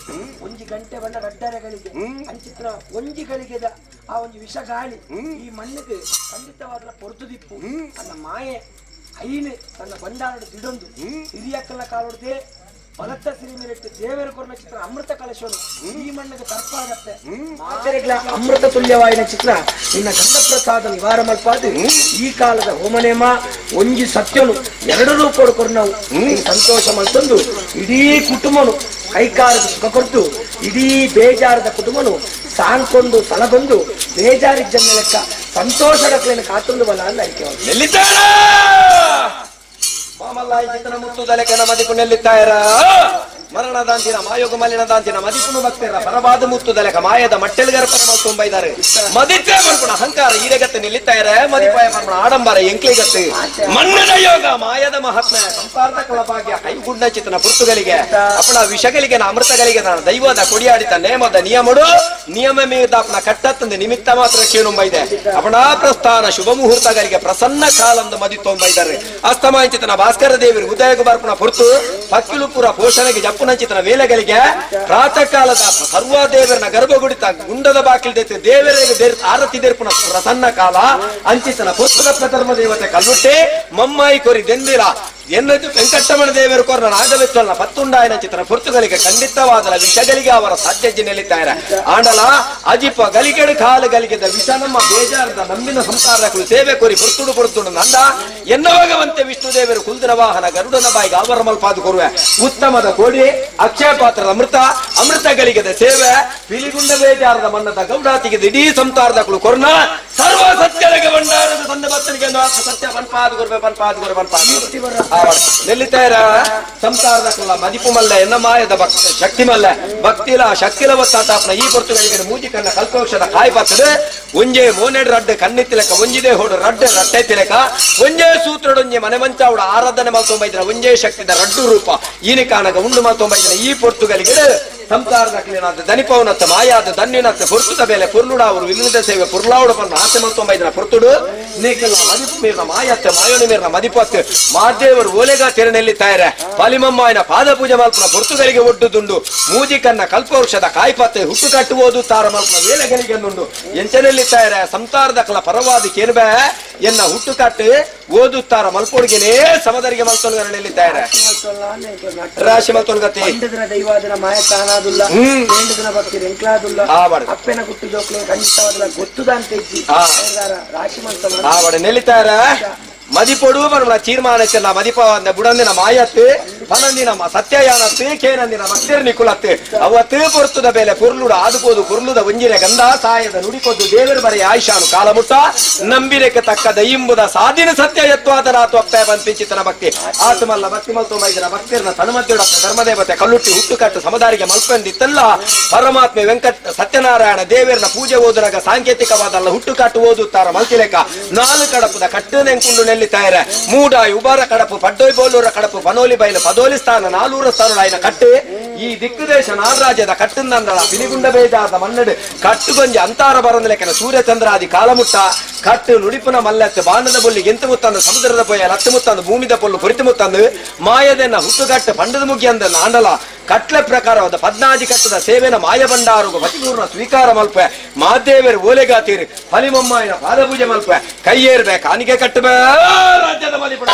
ಒಂಜಿ ಗಂಟೆ ಬಣ್ಣ ರಡ್ಡರೆ ಗಳಿಗೆ ಅಂಚಿತ್ರ ಒಂಜಿ ಗಳಿಗೆದ ಆ ಒಂಜಿ ವಿಷ ಗಾಳಿ ಈ ಮಣ್ಣಿಗೆ ಖಂಡಿತವಾದ ಪೊರ್ತುದಿಪ್ಪು ಅನ್ನ ಮಾಯೆ ಐನು ತನ್ನ ಭಂಡಾರಡು ದಿಡೊಂದು ಹಿರಿಯಕ್ಕಲ ಕಾಲೊಡ್ದೆ ಬಲತ್ತ ಸಿರಿ ಮೇಲಿಟ್ಟು ದೇವರ ಕೊರ್ನ ಚಿತ್ರ ಅಮೃತ ಕಲಶನು ಈ ಮಣ್ಣಿಗೆ ತರ್ಪಾಗತ್ತೆ ಮಾತೆರೆಗ್ಲ ಅಮೃತ ತುಲ್ಯವಾಯಿನ ಚಿತ್ರ ನಿನ್ನ ಗಂಧ ಪ್ರಸಾದ ನಿವಾರ ಮಲ್ಪಾದು ಈ ಕಾಲದ ಹೋಮನೇಮ ಒಂಜಿ ಸತ್ಯನು ಎರಡು ರೂಪೋಡು ಕೊರ್ನವು ಸಂತೋಷ ಮಲ್ತೊಂದು ಇಡೀ ಕುಟುಂಬನು ಕೈಕಾಲದ ಸುಖ ಕೊಡ್ತು ಇಡೀ ಬೇಜಾರದ ಕುಟುಂಬನು ಸಾಂಕೊಂಡು ಸಲಗೊಂದು ಬೇಜಾರಿದ್ದ ಲೆಕ್ಕ ಸಂತೋಷದ ಕಾತೊಂದು ಬಲ ಅಂದ ಅರಿಕೆ ನೆಲ್ಲಿತಾರ ಮಾಮಲ್ಲಾಯಿ ಚಿತ್ತನ ಮುತ್ತುದಲೆಕನ ಮದಿಪು ನೆಲ್ಲಿತ್ತಾಯರ ಮರಣದಾಂತಿನ ಮಾಯೋಗ ಮಲಿನ ದಾಂತಿನ ಮದಿಪುನು ಭಕ್ತರ ಪರವಾದ ಮುತ್ತುದಲೆಕ ಮಾಯದ ಮಟ್ಟೆಲ್ಗರ ಪರಮ ತುಂಬ ಇದ್ದಾರೆ ಮದಿತೇ ಮನ್ಪುಣ ಅಹಂಕಾರ ಈರೆಗತ್ತೆ ನಿಲ್ಲಿತ್ತಾಯರ ಮದಿಪಾಯ ಮನ್ಪುಣ ಆಡಂಬರ ಎಂಕ್ಲಿಗತ್ತೆ ಮಣ್ಣದ ಯೋಗ ಮಾಯದ ಮಹಾತ್ಮ ಸಂಸಾರದ ಕಲಭಾಗ್ಯ ಕೈಗುಂಡ ಚಿತ್ತನ ಪುರ್ತುಗಳಿಗೆ ಅಪಣ ವಿಷಗಳಿಗೆ ಅಮೃತಗಳಿಗೆ ನಾನು ದೈವದ ಕೊಡಿಯಾಡಿತ ನೇಮದ ನಿಯಮಡು ನಿಯಮ ಮೀರಿದ ಅಪಣ ಕಟ್ಟತ್ತಂದು ನಿಮಿತ್ತ ಮಾತ್ರ ಕೇಳುಂಬ ಇದೆ ಅಪಣಾ ಪ್ರಸ್ಥಾನ ಶುಭ ಮುಹೂರ್ತಗಳಿಗೆ ಪ್ರಸನ್ನ ಕಾಲಂದು ಮದಿ ತೊಂಬ ಇದ್ದಾರೆ ಅಸ್ತಮಾಂಚಿತನ ಭಾಸ್ಕರ ದೇವರು ಉದಯ ಬರ್ಪುಣ ಪುರ್ತು ಪಕ್ಕಿಲುಪುರ ಪೋಷಣೆಗೆ ಜಪ್ಪುನಂಚಿತನ ವೇಲೆಗಳಿಗೆ ಪ್ರಾತಃ ಕಾಲದ ಸರ್ವ ದೇವರನ ಗರ್ಭಗುಡಿತ ಗುಂಡದ ಬಾಕಿಲ್ ದೇತೆ ದೇವರಿಗೆ ಆರತಿ ದೇರ್ಪುನ ಪ್ರಸನ್ನ ಕಾಲ ಅಂಚಿತನ ಪುಸ್ತಕ ಧರ್ಮ ದೇವತೆ ಕಲ್ಲುಟ್ಟೆ ಮಮ್ಮಾಯಿ ಕೊರಿ ದೆಂದಿರ ಎನ್ನದು ವೆಂಕಟರಮಣ ದೇವರು ಕೊರ್ನ ನಾಗವೆತ್ತಲ್ನ ಪತ್ತುಂಡಾಯನ ಚಿತ್ರ ಪುರ್ತುಗಳಿಗೆ ಖಂಡಿತವಾದ ವಿಷಗಳಿಗೆ ಅವರ ಸಾಧ್ಯ ಜಿನ್ನೆಲಿದ್ದಾರೆ ಆಂಡಲ ಅಜಿಪ ಗಲಿಗೆಡು ಕಾಲು ಗಲಿಗೆದ ವಿಷ ನಮ್ಮ ಬೇಜಾರದ ನಂಬಿನ ಸಂಸಾರಗಳು ಸೇವೆ ಕೊರಿ ಪುರ್ತುಡು ಪುರ್ತುಡು ನಂದ ಎನ್ನವಾಗವಂತೆ ವಿಷ್ಣು ದೇವರು ಕುಂದನ ವಾಹನ ಗರುಡನ ಬಾಯಿಗೆ ಆವರ ಮಲ್ಪಾದು ಕೊರುವೆ ಉತ್ತಮದ ಕೋಡಿ ಅಕ್ಷಯ ಪಾತ್ರದ ಅಮೃತ ಅಮೃತ ಗಳಿಗೆದ ಸೇವೆ ಪಿಲಿಗುಂಡ ಬೇಜಾರದ ಮನ್ನದ ಗೌಡಾತಿಗೆ ಇಡೀ ಸಂಸಾರದಗಳು ಕೊರ್ನ ಸರ್ವ ಸತ್ಯಗಳಿಗೆ ಭಂಡಾರದ ಸಂದ ಭಕ್ತನಿಗೆ ಸತ್ಯ ಪನ್ಪಾದು ಕೊರ್ವೆ ಪನ್ಪಾದು ಕೊರ್ವೆ ಪನ್ಪಾದು ನೆಲ್ಲಿತಾರ ಸಂಸಾರದ ಕುಲ ಮದಿಪು ಮಲ್ಲೆ ಎನ್ನ ಮಾಯದ ಭಕ್ತ ಶಕ್ತಿ ಮಲ್ಲೆ ಭಕ್ತಿಲ ಶಕ್ತಿಲ ಒತ್ತಾತಾಪನ ಈ ಪೊರ್ತುಗಳಿಗೆ ಮೂಜಿ ಕನ್ನ ಕಲ್ಪವೃಕ್ಷದ ಕಾಯಿ ಬರ್ತದೆ ಒಂಜೆ ಮೋನೆಡ್ ರಡ್ಡೆ ಕನ್ನಿತ್ತಿಲೆಕ್ಕ ಒಂಜಿದೆ ಹೋಡು ರಡ್ಡೆ ರಟ್ಟೆ ತಿಲೆಕ ಒಂಜೇ ಸೂತ್ರಡೊಂಜೆ ಮನೆ ಮಂಚಾವುಡ ಆರಾಧನೆ ಮಲ್ತೊಂಬೈದ್ರ ಒಂಜೇ ಶಕ್ತಿದ ರಡ್ಡು ರೂಪ ಈನಿ ಕಾನಗ ಉಂಡು ಮಲ್ತೊಂಬೈದ್ರ ಈ ಪೊರ್ತುಗಳಿಗೆ ಸಂಸಾರದಕ್ಲಿನಾದ ದನಿಪವನತ್ತ ಮಾಯಾದ ದನ್ನಿನತ್ತ ಪುರ್ತುದ ಬೇಲೆ ಪುರ್ಲುಡಾವರು ಇಲ್ಲದ ಸೇವೆ ಪುರ್ಲಾವುಡು ಪನ್ನ ಆಸೆ ಮಲ್ತೊಂಬೈದನ ಪುರ್ತುಡು ನೀಕಲ್ಲ ಮದಿಪು ಮೀರ್ನ ಮಾಯತ್ತೆ ಮಾಯೋನಿ ಮೀರ್ನ ಮದಿಪತ್ತು ಮಾದೇವರು ಓಲೆಗಾ ತೆರನೆಲ್ಲಿ ತಾಯರೆ ಪಲಿಮಮ್ಮಾಯನ ಪಾದ ಪೂಜೆ ಮಲ್ಪನ ಪುರ್ತುಗಳಿಗೆ ಒಡ್ಡುದುಂಡು ಮೂಜಿ ಕನ್ನ ಕಲ್ಪವೃಕ್ಷದ ಕಾಯ್ಪತ್ತೆ ಹುಟ್ಟು ಕಟ್ಟುವುದು ತಾರ ಮಲ್ಪನ ವೇಲೆಗಳಿಗೆ ನುಂಡು ಎಂಚನೆಲ್ಲಿ ತಾಯರೆ ಸಂಸಾರದಕ್ಲ ಪರವಾದಿ ಕೇರ್ಬೆ ಎನ್ನ ಹುಟ್ಟು ಕಟ್ಟು ಓದುತ್ತಾರ ಮಲ್ಪೊಡುಗೆನೇ ಸಮದರಿಗೆ ಮಲ್ತೊಲ್ಗರಣೆಯಲ್ಲಿ ತಾಯರೆ ರಾಶಿ ಮಲ್ತೊಲ್ಗತಿ ಪಂಡದನ ದೈವಾದನ ಮಾಯ ತಾನಾದುಲ್ಲ ಪೇಂಡದನ ಭಕ್ತಿ ಎಂಕ್ಲಾದುಲ್ಲ ಅಪ್ಪೆನ ಗುಟ್ಟು ಜೋಕ್ಲೆ ಖಂಡಿತವಾದಲ ಗೊತ್ತುದಾಂತ ಇಜ್ಜಿ ರಾಶಿ ಮಲ್ತೊಲ್ಲ ಆವಡ ನೆಲ್ಲಿತಾರ ಮದಿಪೊಡು ಬರುಣ ತೀರ್ಮಾನಕ್ಕೆಲ್ಲ ಮದಿಪ ಬುಡಂದಿನ ಮಾಯತ್ತು ಪನಂದಿನ ಸತ್ಯಯಾನತ್ತು ಕೇನಂದಿನ ಭಕ್ತಿರ್ ನಿಕುಲತ್ತು ಅವತ್ತು ಪೊರ್ತುದ ಬೇಲೆ ಪುರ್ಲುಡ ಆದುಪೋದು ಪುರ್ಲುದ ಒಂಜಿನ ಗಂಧ ಸಾಯದ ನುಡಿಕೊದ್ದು ದೇವರು ಬರೆಯ ಆಯುಷಾನು ಕಾಲಮುಟ್ಟ ನಂಬಿರಕ್ಕೆ ತಕ್ಕ ದೈಂಬುದ ಸಾಧಿನ ಸತ್ಯ ಯತ್ವಾದರಾತು ಅಪ್ಪೆ ಬಂಪಿಚಿತನ ಭಕ್ತಿ ಆತಮಲ್ಲ ಭಕ್ತಿ ಮಲ್ತು ಮೈದನ ಭಕ್ತಿರ್ನ ತನುಮದ್ಯುಡಪ್ಪ ಧರ್ಮದೇವತೆ ಕಲ್ಲುಟ್ಟಿ ಹುಟ್ಟುಕಟ್ಟು ಸಮದಾರಿಗೆ ಮಲ್ಪಂದಿತ್ತಲ್ಲ ಪರಮಾತ್ಮೆ ವೆಂಕಟ ಸತ್ಯನಾರಾಯಣ ದೇವರನ ಪೂಜೆ ಓದುರಾಗ ಸಾಂಕೇತಿಕವಾದಲ್ಲ ಹುಟ್ಟುಕಟ್ಟು ಓದುತ್ತಾರ ಮಲ್ತಿಲೇಕ ನಾಲು ಕಡಪದ ಕಟ್ಟು ನೆಂಕುಂಡು ನೆಲ್ಲಿ ತಾಯರ ಮೂಡಾಯಿ ಉಬಾರ ಕಡಪು ಪಡ್ಡೋಯ್ ಬೋಲೂರ ಕಡಪು ಪನೋಲಿ ಬೈಲು ಪದೋಲಿ ಸ್ಥಾನ ನಾಲೂರ ಸ್ಥಾನ ಆಯ್ನ ಕಟ್ಟು ಈ ದಿಕ್ಕು ದೇಶ ನಾಲ್ರಾಜ್ಯದ ಕಟ್ಟುಂದಂದಳ ಪಿಲಿಗುಂಡ ಬೇಜಾದ ಮನ್ನಡು ಕಟ್ಟುಗೊಂಜಿ ಅಂತಾರ ಬರಂದಲೆಕ್ಕನ ಸೂರ್ಯಚಂದ್ರಾದಿ ಕಾಲಮುಟ್ಟ ಕಟ್ಟು ನುಡಿಪುನ ಮಲ್ಲತ್ತು ಬಾಣದ ಬೊಲ್ಲಿ ಗೆಂತು ಮುತ್ತಂದು ಸಮುದ್ರದ ಪೊಯ್ಯ ಲತ್ತು ಮುತ್ತಂದು ಭೂಮಿದ ಪೊಲ್ಲು ಪೊರಿತು ಮುತ್ತಂದು ಮಾಯದೆನ್ನ ಹುಟ್ಟುಗಟ್ಟು ಪಂಡದ ಮುಗಿ ಅಂದ ನಾಂಡಲ ಕಟ್ಲೆ ಪ್ರಕಾರವಾದ ಪದ್ನಾಜಿ ಕಟ್ಟದ ಸೇವೆನ ಮಾಯ ಭಂಡಾರುಗು ಪತಿಪೂರ್ಣ ಸ್ವೀಕಾರ ಮಲ್ಪೆ ಮಾದೇವರು ಓಲೆಗಾತೀರಿ ಫಲಿಮಮ್ಮಾಯಿನ ಪಾದಪೂಜೆ ಮಲ್ಪೆ ಕೈಯೇರ್ಬೆ ಕಾಣಿಕೆ ಕಟ್ಟಬೇ ರಾಜ್ಯದ ಮದಿಪುಣ.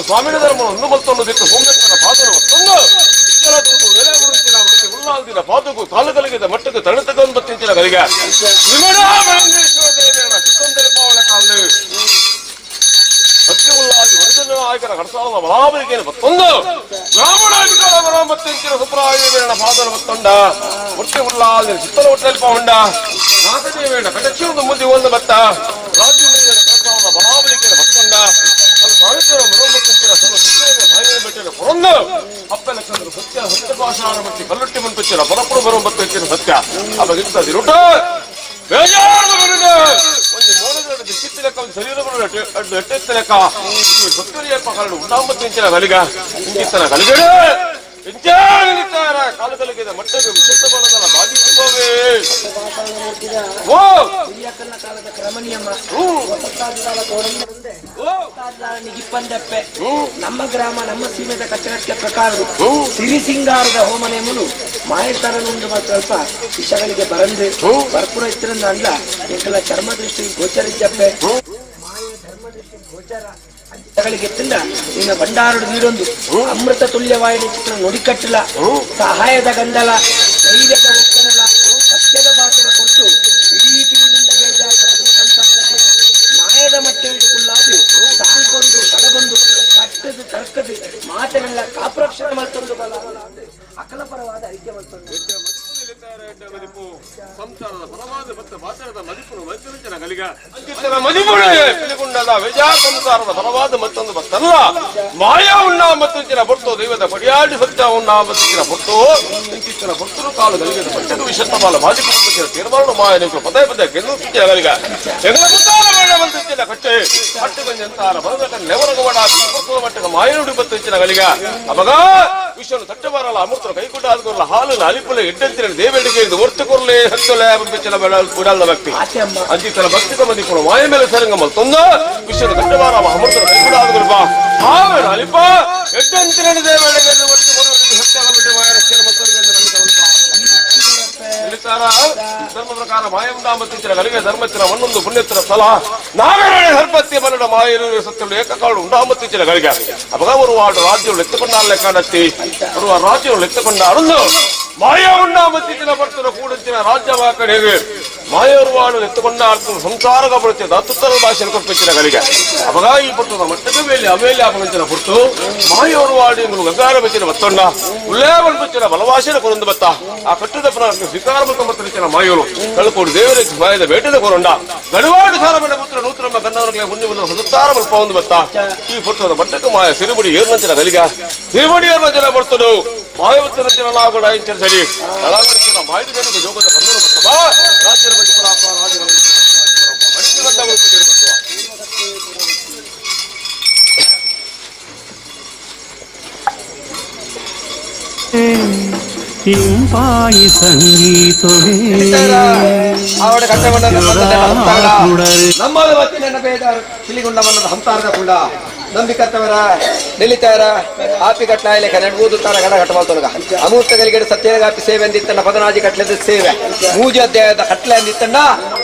ಸ್ವಾಮಿನ ಧರ್ಮ ಒಂದು ಮತ್ತೊಂದು ದಿಕ್ಕು ಸೋಮೇಶ್ವರ ಪಾದನ ಮತ್ತೊಂದು ಉಳ್ಳಾಲ್ದಿನ ಪಾದಕ್ಕೂ ಕಾಲುಗಳಿಗೆ ಮಟ್ಟಕ್ಕೆ ತಣತಗೊಂಡು ಬತ್ತಿಂಚಿನ ಕಲಿಗೆ ಸತ್ಯ ಉಳ್ಳಾದಿ ಒರಿಜಿನಲ್ ಆಯ್ಕ ನಾಯಕರ ಕಡಸಾಲದ ಬರಾಬರಿಕೆಯನ್ನು ಬತ್ತೊಂದು ಗ್ರಾಮನಾಯಕರ ಬರಾಮತ್ತೆಂಚಿನ ಸುಬ್ರಾಯ ಪಾದನ ಬತ್ತೊಂಡ ಹೊಟ್ಟೆ ಉಳ್ಳಾದ ಚಿತ್ತಲ ಹೊಟ್ಟೆಲ್ಪ ಉಂಡ ನಾಗದೇವೇಣ ಕಟಕ್ಷರದ ಮುಂದೆ ಒಂದು ಬತ್ತ ರಾಜ್ಯ ಕಡಸಾಲದ ಬರಾಬರಿಕೆಯನ್ನು ಬತ್ತೊಂಡ ಸಾಹಿತ್ಯರ ಮನೋಮತ್ತೆಂಚಿನ ಸರ್ವ ಶಿಕ್ಷಣ ಮಾಯ ಬೆಟ್ಟಿನ ಕೊರೊಂದು ಅಪ್ಪ ಲಕ್ಷಣ ಸತ್ಯ ಸತ್ಯ ಭಾಷಾನ ಮತ್ತು ಕಲ್ಲುಟ್ಟಿ ಮುಂಪಿಚ್ಚಿನ ಪರಪುರ ಬರೋಂಬತ್ತು ಸತ್ಯ ಅವಾಗಿಂತ ದಿರುಟ ಬೇಜಾರು ಒಂದು ಮೋಡದ ಚಿತ್ತಿ ಲೆಕ್ಕ ಒಂದು ಶರೀರ ಎಟ್ಟೆತ್ತ ಲೆಕ್ಕ ಸತ್ತರಿಯಪ್ಪ ಕರಡು ಉಂಡಾಂಬತ್ತು ಇಂಚಿನ ಗಲಿಗ ಇಂಚಿತ್ತನ ಗಲಿಗಡೆ ಇಂಚಾರ ಕಾಲು ಕಲಿಗಿದ ಮಟ್ಟಕ್ಕೆ ವಿಶಿಷ್ಟ ಬಲದಲ್ಲ ಬಾಧಿಸುತ್ತವೆ. ಓ ಹಿರಿಯಕಲ್ನ ಕಾಲದ ಕ್ರಮ ನಿಯಮ ಹೊಸತಾದ ತೋಡಂದೆ ನಿಗಿಪ್ಪಂದಪ್ಪೆ ನಮ್ಮ ಗ್ರಾಮ ನಮ್ಮ ಸೀಮೆದ ಕಚ್ಚಗಟ್ಟಲೆ ಪ್ರಕಾರ ಸಿರಿ ಸಿಂಗಾರದ ಹೋಮ ನೇಮನು ಮಾಯತರನುಂಡು ಮಾತ್ರ ಸ್ವಲ್ಪ ವಿಷಗಳಿಗೆ ಬರಂದೆ ಬರ್ಪುರ ಇತ್ತಿರಂದ ಅಲ್ಲ ಎಂಕಲ ಚರ್ಮ ದೃಷ್ಟಿ ಗೋಚರಿದ್ದಪ್ಪೆ ಮಾಯ ಧರ್ಮ ದೃಷ್ಟಿ ಗೋಚರ ಗಳಿಗೆ ತಿಂದ ನಿನ್ನ ಭಂಡಾರಡು ನೀಡೊಂದು ಅಮೃತ ತುಲ್ಯವಾಯಿನ ಚಿತ್ರ ನುಡಿಕಟ್ಟಲ ಸಹಾಯದ ಗಂಧಲ ಧೈರ್ಯದ ಒಕ್ಕನಲ ಸತ್ಯದ ಬಾತರ ಕೊಟ್ಟು ಇಡೀ ತಿಳಿದಿಂದ ಬೇಜಾರದ ಕುಟುಂಬ ಮಾಯದ ಮಟ್ಟೆ ಹಿಡಿದುಕೊಳ್ಳಾದಿ ತಾಂಕೊಂಡು ತಡಗೊಂಡು ಕಟ್ಟದು ತರ್ಕದು ಮಾತನೆಲ್ಲ ಕಾಪ್ರಕ್ಷಣ ಮಲ್ತೊಂದು ಬಲ ಅಕಲ ಪರವಾದ ಐಕ್ಯ ಮಲ್ತೊಂದು ಸಂಸಾರದ ಪರವಾದ ಮತ್ತು ಮಾತಾಡದ ಮದಿಪುನು ಮೈತ್ರಿಚನ ಗಲಿಗ ಅಂಚಿತ್ತನ ಮದಿಪುಣೆ ಪಿಲಿಗುಂಡದ ವಿಜಯ ಸಂಸಾರದ ಪರವಾದ ಮತ್ತೊಂದು ಭಕ್ತಲ್ಲ ಮಾಯಾ ಉಣ್ಣ ಮತ್ತೊಂಚಿನ ಬೊಟ್ಟು ದೈವದ ಪಡಿಯಾಡಿ ಸತ್ಯ ಉಣ್ಣ ಮತ್ತೊಂಚಿನ ಬೊಟ್ಟು ಇಂಚಿತ್ತಿನ ಬೊಟ್ಟರು ಕಾಲು ಗಲಿಗದ ಪಟ್ಟದ ವಿಶತ್ತ ಬಾಲ ಬಾಜಿ ಕುಟುಂಬಕ್ಕೆ ತೀರ್ಮಾನ ಮಾಯ ನೀವು ಪದೇ ಪದೇ ಗೆಲ್ಲುತ್ತಿದ್ದ ಗಲಿಗ ಎಂಗಳ ಮುತ್ತಾರ ಬೇಡ ಬಂತಿಚ್ಚಿನ ಕಟ್ಟೆ ಪಟ್ಟು ಕೊಂಜಂತಾರ ಬರದಕ ನೆವರಗವಡ ದೀಪತ್ವ ಮಟ್ಟಕ ಮಾಯನುಡಿ ಬತ್ತಿಚ್ಚಿನ ಗಲಿಗ ಅಮಗ ವಿಶ್ವನು ತಟ್ಟೆ ಬಾರಲ್ಲ ಅಮೃತರ ಕೈಕುಟ್ಟ ಆದ್ಕೊರ್ಲ ಹಾಲು ಅಲಿಪುಲೆ ಎಡ್ಡೆಂತಿನ ದೇವೆಡಿಗೆ ಇದು ಒರ್ತು ಕೊರ್ಲೆ ಹತ್ತೊಲೆ ಬಿಚ್ಚಿನ ಬೇಡ ಬಿಡಲ್ಲ ಭಕ್ತಿ ಅಂಚಿತನ ಭಕ್ತಿ ಮಂದಿ ಕೂಡ ಮಾಯ ಮೇಲೆ ಸರಂಗ ಮಲ್ತೊಂದು ವಿಶ್ವನು ತಟ್ಟೆ ಬಾರ ಅಮೃತರ ಕೈಕುಟ್ಟ ಆದ್ಕೊರ್ಪ ಹಾವೇಣ ಅಲಿಪ ಎಡ್ಡೆಂತಿನ ದೇವೆಡಿಗೆ ಇದು ಒರ್ತು ಕೊರ್ಲೆ ಸತ್ಯ ಬಿಟ್ಟು ಮಾಯ ರಕ್ಷಣೆ ಹೇಳ್ತಾರ ಧರ್ಮ ಪ್ರಕಾರ ಮಾಯಂದ ಮತ್ತಿಚ್ಚಿನ ಗಲಿಗೆ ಧರ್ಮತ್ತಿನ ಒಂದೊಂದು ಪುಣ್ಯತ್ತಿನ ಸ್ಥಳ ನಾಗರಾಣಿ ಧರ್ಮತ್ಯ ಬಲ್ಲಡ ಮಾಯರು ಸತ್ತಳು ಏಕಕಾಳು ಉಂಡಾಮತ್ತಿಚ್ಚಿನ ಗಳಿಗೆ ಅಪಗ ஒரு ರಾಜ್ಯಗಳು ಎತ್ತುಕೊಂಡಾಲೆ ಕಾಣತ್ತಿ ಬರುವ ರಾಜ್ಯಗಳು ಎತ್ತುಕೊಂಡ ಅರುಂದು ಮಾಯ ಉಂಡಾಮತ್ತಿಚ್ಚಿನ ಬರ್ತದ ಕೂಡುತ್ತಿನ ರಾಜ್ಯವ ಕಡೆಗೆ ಮಾಯರುವಾಡು ಎತ್ತುಕೊಂಡ ಅರ್ಥ ಸಂಸಾರಗ ಬರುತ್ತಿದ್ದ ಅತ್ತುತ್ತರ ಭಾಷೆ ಕೊಪ್ಪಿಚ್ಚಿನ ಗಳಿಗೆ ಅಪಗ ಈ ಪುರ್ತದ ಮಟ್ಟದ ಮೇಲೆ ಅವೇಲೆ ಅಪಗಂಚಿನ ಪುರ್ತು ಮಾಯೋರುವಾಡು ಎಂಬುದು ಗಂಗಾರ ಬಚ್ಚಿನ ಬತ್ತೊಂಡ ಉಳ್ಳೇ ಬಚ್ಚಿನ ಬಲವಾಸಿನ ಕೊರೊಂದು ಬತ್ತ ಆ ಕಟ್ಟದ ಸ್ವೀಕಾರ ಮತ್ತು ಮಾಯೋರು ಕಳ್ಕೋಡು ದೇವರ ಮಾಯದ ಬೇಟದ ಕೊರೊಂಡ ಗಡುವಾಡು ಸಾರಬಡ ಪುತ್ರ ನೂತನಮ್ಮ ಕನ್ನವರಿಗೆ ಮುಂದೆ ಸದುತ್ತಾರ ಬಲ್ಪ ಒಂದು ಬತ್ತ ಈ ಪುತ್ರದ ಮಟ್ಟಕ್ಕೆ ಮಾಯ ಸಿರುಬುಡಿ ಏರ್ನಂಚಿನ ಗಲಿಗ ಸಿರುಬುಡಿ ಏರ್ನಂಚಿನ ಬರ್ತದು ಮಾಯವತ್ತಿನ ಲಾಗುಡ ಇಂಚಿನ ಸರಿ ನಳಾಗಡಿಸಿನ ಮಾಯದ ಜನಕ್ಕೆ ಜೋಗದ ಕನ್ನಡ ಬತ್ತವ ರಾಜ್ಯದ ಬಗ್ಗೆ ಪರಾಪ ರಾಜ್ಯದ ಇಂಪಾಯಿ ಸಂಗೀತವೇ ಆವಡ ಕಟ್ಟಗೊಂಡ ತುಡರು ನಮ್ಮದು ಬತ್ತಿನ ಬೇದಾರು ಪಿಲಿಗುಂಡ ಮನ್ನದ ಹಂಸಾರದ ಕುಂಡ ನಂಬಿಕತ್ತವರ ನಿಲ್ಲಿತಾರ ಆಪಿ ಕಟ್ಲಾಯಲೆ ಕನ್ನಡ ಓದುತ್ತಾರ ಗಡ ಕಟ್ಟಬಲ್ತೊಲಗ ಅಮೂರ್ತ ಗಲಿಗೆಡೆ ಸತ್ಯಗಾಪಿ ಸೇವೆ ಅಂದಿತ್ತಣ್ಣ ಪದನಾಜಿ ಕಟ್ಲೆದ ಸೇವೆ ಮೂಜಿ ಅಧ್ಯಾಯದ ಕಟ್ಲೆ ಅಂದಿತ್ತಣ್ಣ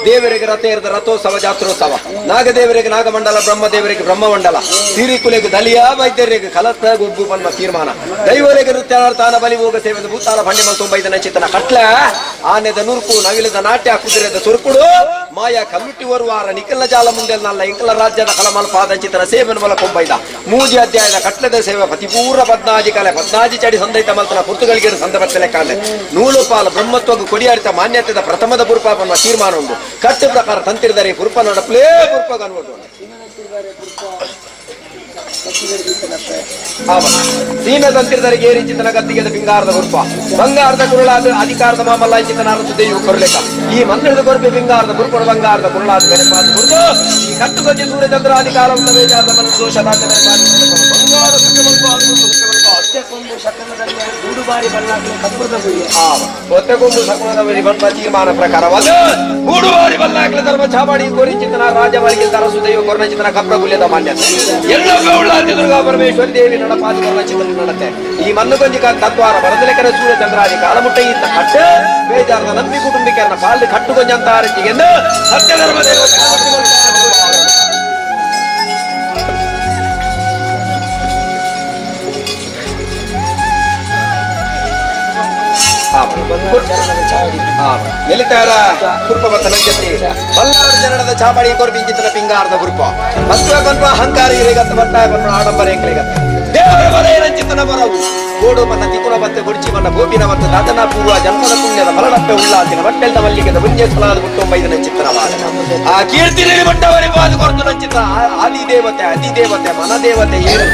ದೇವರಿಗೆ ರಥೇರದ ರಥೋತ್ಸವ ಜಾತ್ರೋತ್ಸವ ನಾಗದೇವರಿಗೆ ನಾಗಮಂಡಲ ಬ್ರಹ್ಮದೇವರಿಗೆ ಬ್ರಹ್ಮಮಂಡಲ ಸಿರಿಕುಲೆಗೆ ದಲಿಯ ವೈದ್ಯರಿಗೆ ಕಲತ ಗುಬ್ಬು ಪನ್ಮ ತೀರ್ಮಾನ ದೈವರಿಗೆ ನೃತ್ಯ ತಾನ ಬಲಿ ಹೋಗ ಸೇವೆ ಭೂತಾಲ ಬಂಡೆ ಮಲ್ ತೊಂಬೈದನ ಚಿತ್ತನ ಕಟ್ಲ ಆನೆದ ನುರುಕು ನವಿಲದ ನಾಟ್ಯ ಕುದುರೆದ ಸುರುಕುಡು ಮಾಯ ಕಲ್ಲುಟ್ಟಿ ವರುವಾರ ನಿಖಲ ಜಾಲ ಮುಂದೆ ನಲ್ಲ ಇಂಕಲ ರಾಜ್ಯದ ಕಲಮಲ್ ಪಾದಂಚಿತನ ಸೇವೆನ ಮಲ ಕೊಂಬೈದ ಮೂಜಿ ಅಧ್ಯಾಯದ ಕಟ್ಲದ ಸೇವೆ ಪತಿಪೂರ್ಣ ಪದ್ನಾಜಿ ಕಲೆ ಪದ್ನಾಜಿ ಚಡಿ ಸಂದೈತ ಮಲ್ತನ ಪುರ್ತುಗಳಿಗೆ ಸಂದ ಬರ್ತಲೆ ಕಾಂಡೆ ನೂಲು ಪಾಲ ಬ್ರಹ್ಮತ್ವಕ್ಕೆ ಕೊಡಿಯಾಡಿತ ಮಾನ್ಯತೆದ ಪ್ರಥಮದ ಪುರುಪ ಪನ್ಮ ತೀರ್ಮಾನ ಉಂಟು ಕಟ್ಟು ಪ್ರಕಾರ ತಂತಿರ್ದರೆ ಪುರುಪ ನಡಪ್ಲೇ ಪುರುಪ ಕನ್ವರ್ಟ್ ಸೀಮೆ ತಂತಿರ್ದರೆ ಏರಿ ಚಿತನ ಗತ್ತಿಗೆದ ಬಿಂಗಾರದ ಗುರುಪ ಬಂಗಾರದ ಕುರುಳಾದ ಅಧಿಕಾರದ ಮಾಮಲ್ಲ ಚಿತನ ಅರಸು ಕೊರಲೇಕ ಈ ಮಂದಿರದ ಕೊರಪೆ ಬಿಂಗಾರದ ಗುರುಪಣ ಬಂಗಾರದ ಕುರುಳಾದ ಬೆರಪಾದ ಗುರುತು ಈ ಕಟ್ಟು ಸೂರ್ಯಚಂದ್ರ ಅಧಿಕಾರ ಬೇಜಾರದ ಮನಸ್ಸು ದೋಷ ಬಂಗಾರ ಕೊಂಬು ಶಕನದಲ್ಲಿ ಗೂಡು ಬಾರಿ ಬಲ್ಲಾಗಲಿ ಕಪ್ಪುರದ ಗುರಿಯ ಒತ್ತೆಗೊಂಬು ಶಕುನದ ಬರಿ ಬಂದ ತೀರ್ಮಾನ ಪ್ರಕಾರವಾದ ಗೂಡುವಾರಿ ಬಲ್ಲಾಗ್ಲ ಧರ್ಮ ಚಾಮಾಡಿ ಕೋರಿ ಚಿತನ ರಾಜಮಾರಿಗೆ ತರಸು ದೈವ ಕೊರ್ಣ ಚಿತನ ಕಪ್ರ ಗುಲ್ಯದ ಮಾನ್ಯತೆ ಎಲ್ಲ ಗೌಳಾದಿ ದುರ್ಗಾ ಪರಮೇಶ್ವರಿ ದೇವಿ ನಡಪಾದಿ ಕೊರ್ಣ ಚಿತನ ನಡತೆ ಈ ಮಣ್ಣು ಕೊಂಜಿ ತತ್ವಾರ ಬರದಲೆಕರ ಸೂರ್ಯ ಚಂದ್ರಾದಿ ಕಾಲಮುಟ್ಟ ಈತ ಕಟ್ಟ ಬೇಜಾರದ ನಂಬಿ ಕುಟುಂಬಿಕರನ ಪಾಲು ಕಟ್ಟು ಕೊಂಜಂತ ಆರತಿಗೆಂದು ಸತ್ಯಧರ್ಮ ದೇವ ನೆಲಿತಾರ ಕುರ್ಪ ಬತ್ತ ನಂಜತಿ ಬಲ್ಲಾರ ಜನದ ಚಾಪಡಿ ಕೊರ್ಪಿಂಚಿತನ ಪಿಂಗಾರದ ಕುರ್ಪ ಮತ್ವ ಕೊನ್ಪ ಅಹಂಕಾರ ಇರೇಗತ್ತ ಬಟ್ಟಾಯ ಬನ್ನ ಆಡಂಬರ ಎಂಕ್ಲೆಗತ್ತ ದೇವರ ಬರೆಯ ರಂಚಿತನ ಬರವು ಗೋಡು ಮನ್ನ ತಿಕುನ ಬತ್ತೆ ಗುಡ್ಚಿ ಮನ್ನ ಭೂಮಿನ ಮತ್ತು ದಾತನ ಪೂರ್ವ ಜನ್ಮದ ಪುಣ್ಯದ ಫಲನಪ್ಪೆ ಉಳ್ಳಾತಿನ ಬಟ್ಟೆಲ್ದ ಮಲ್ಲಿಗೆದ ಮುಂಜೆ ಸಲಾದ ಹುಟ್ಟೊಂಬೈದ ನಂಚಿತನವಾದ ಆ ಕೀರ್ತಿನಲ್ಲಿ ಬಟ್ಟವರಿ ಪಾದು ಕೊರತು ನಂಚಿತ ಆದಿದೇವತೆ ಅಧಿದೇವತೆ ಮನದೇವತೆ ಏನು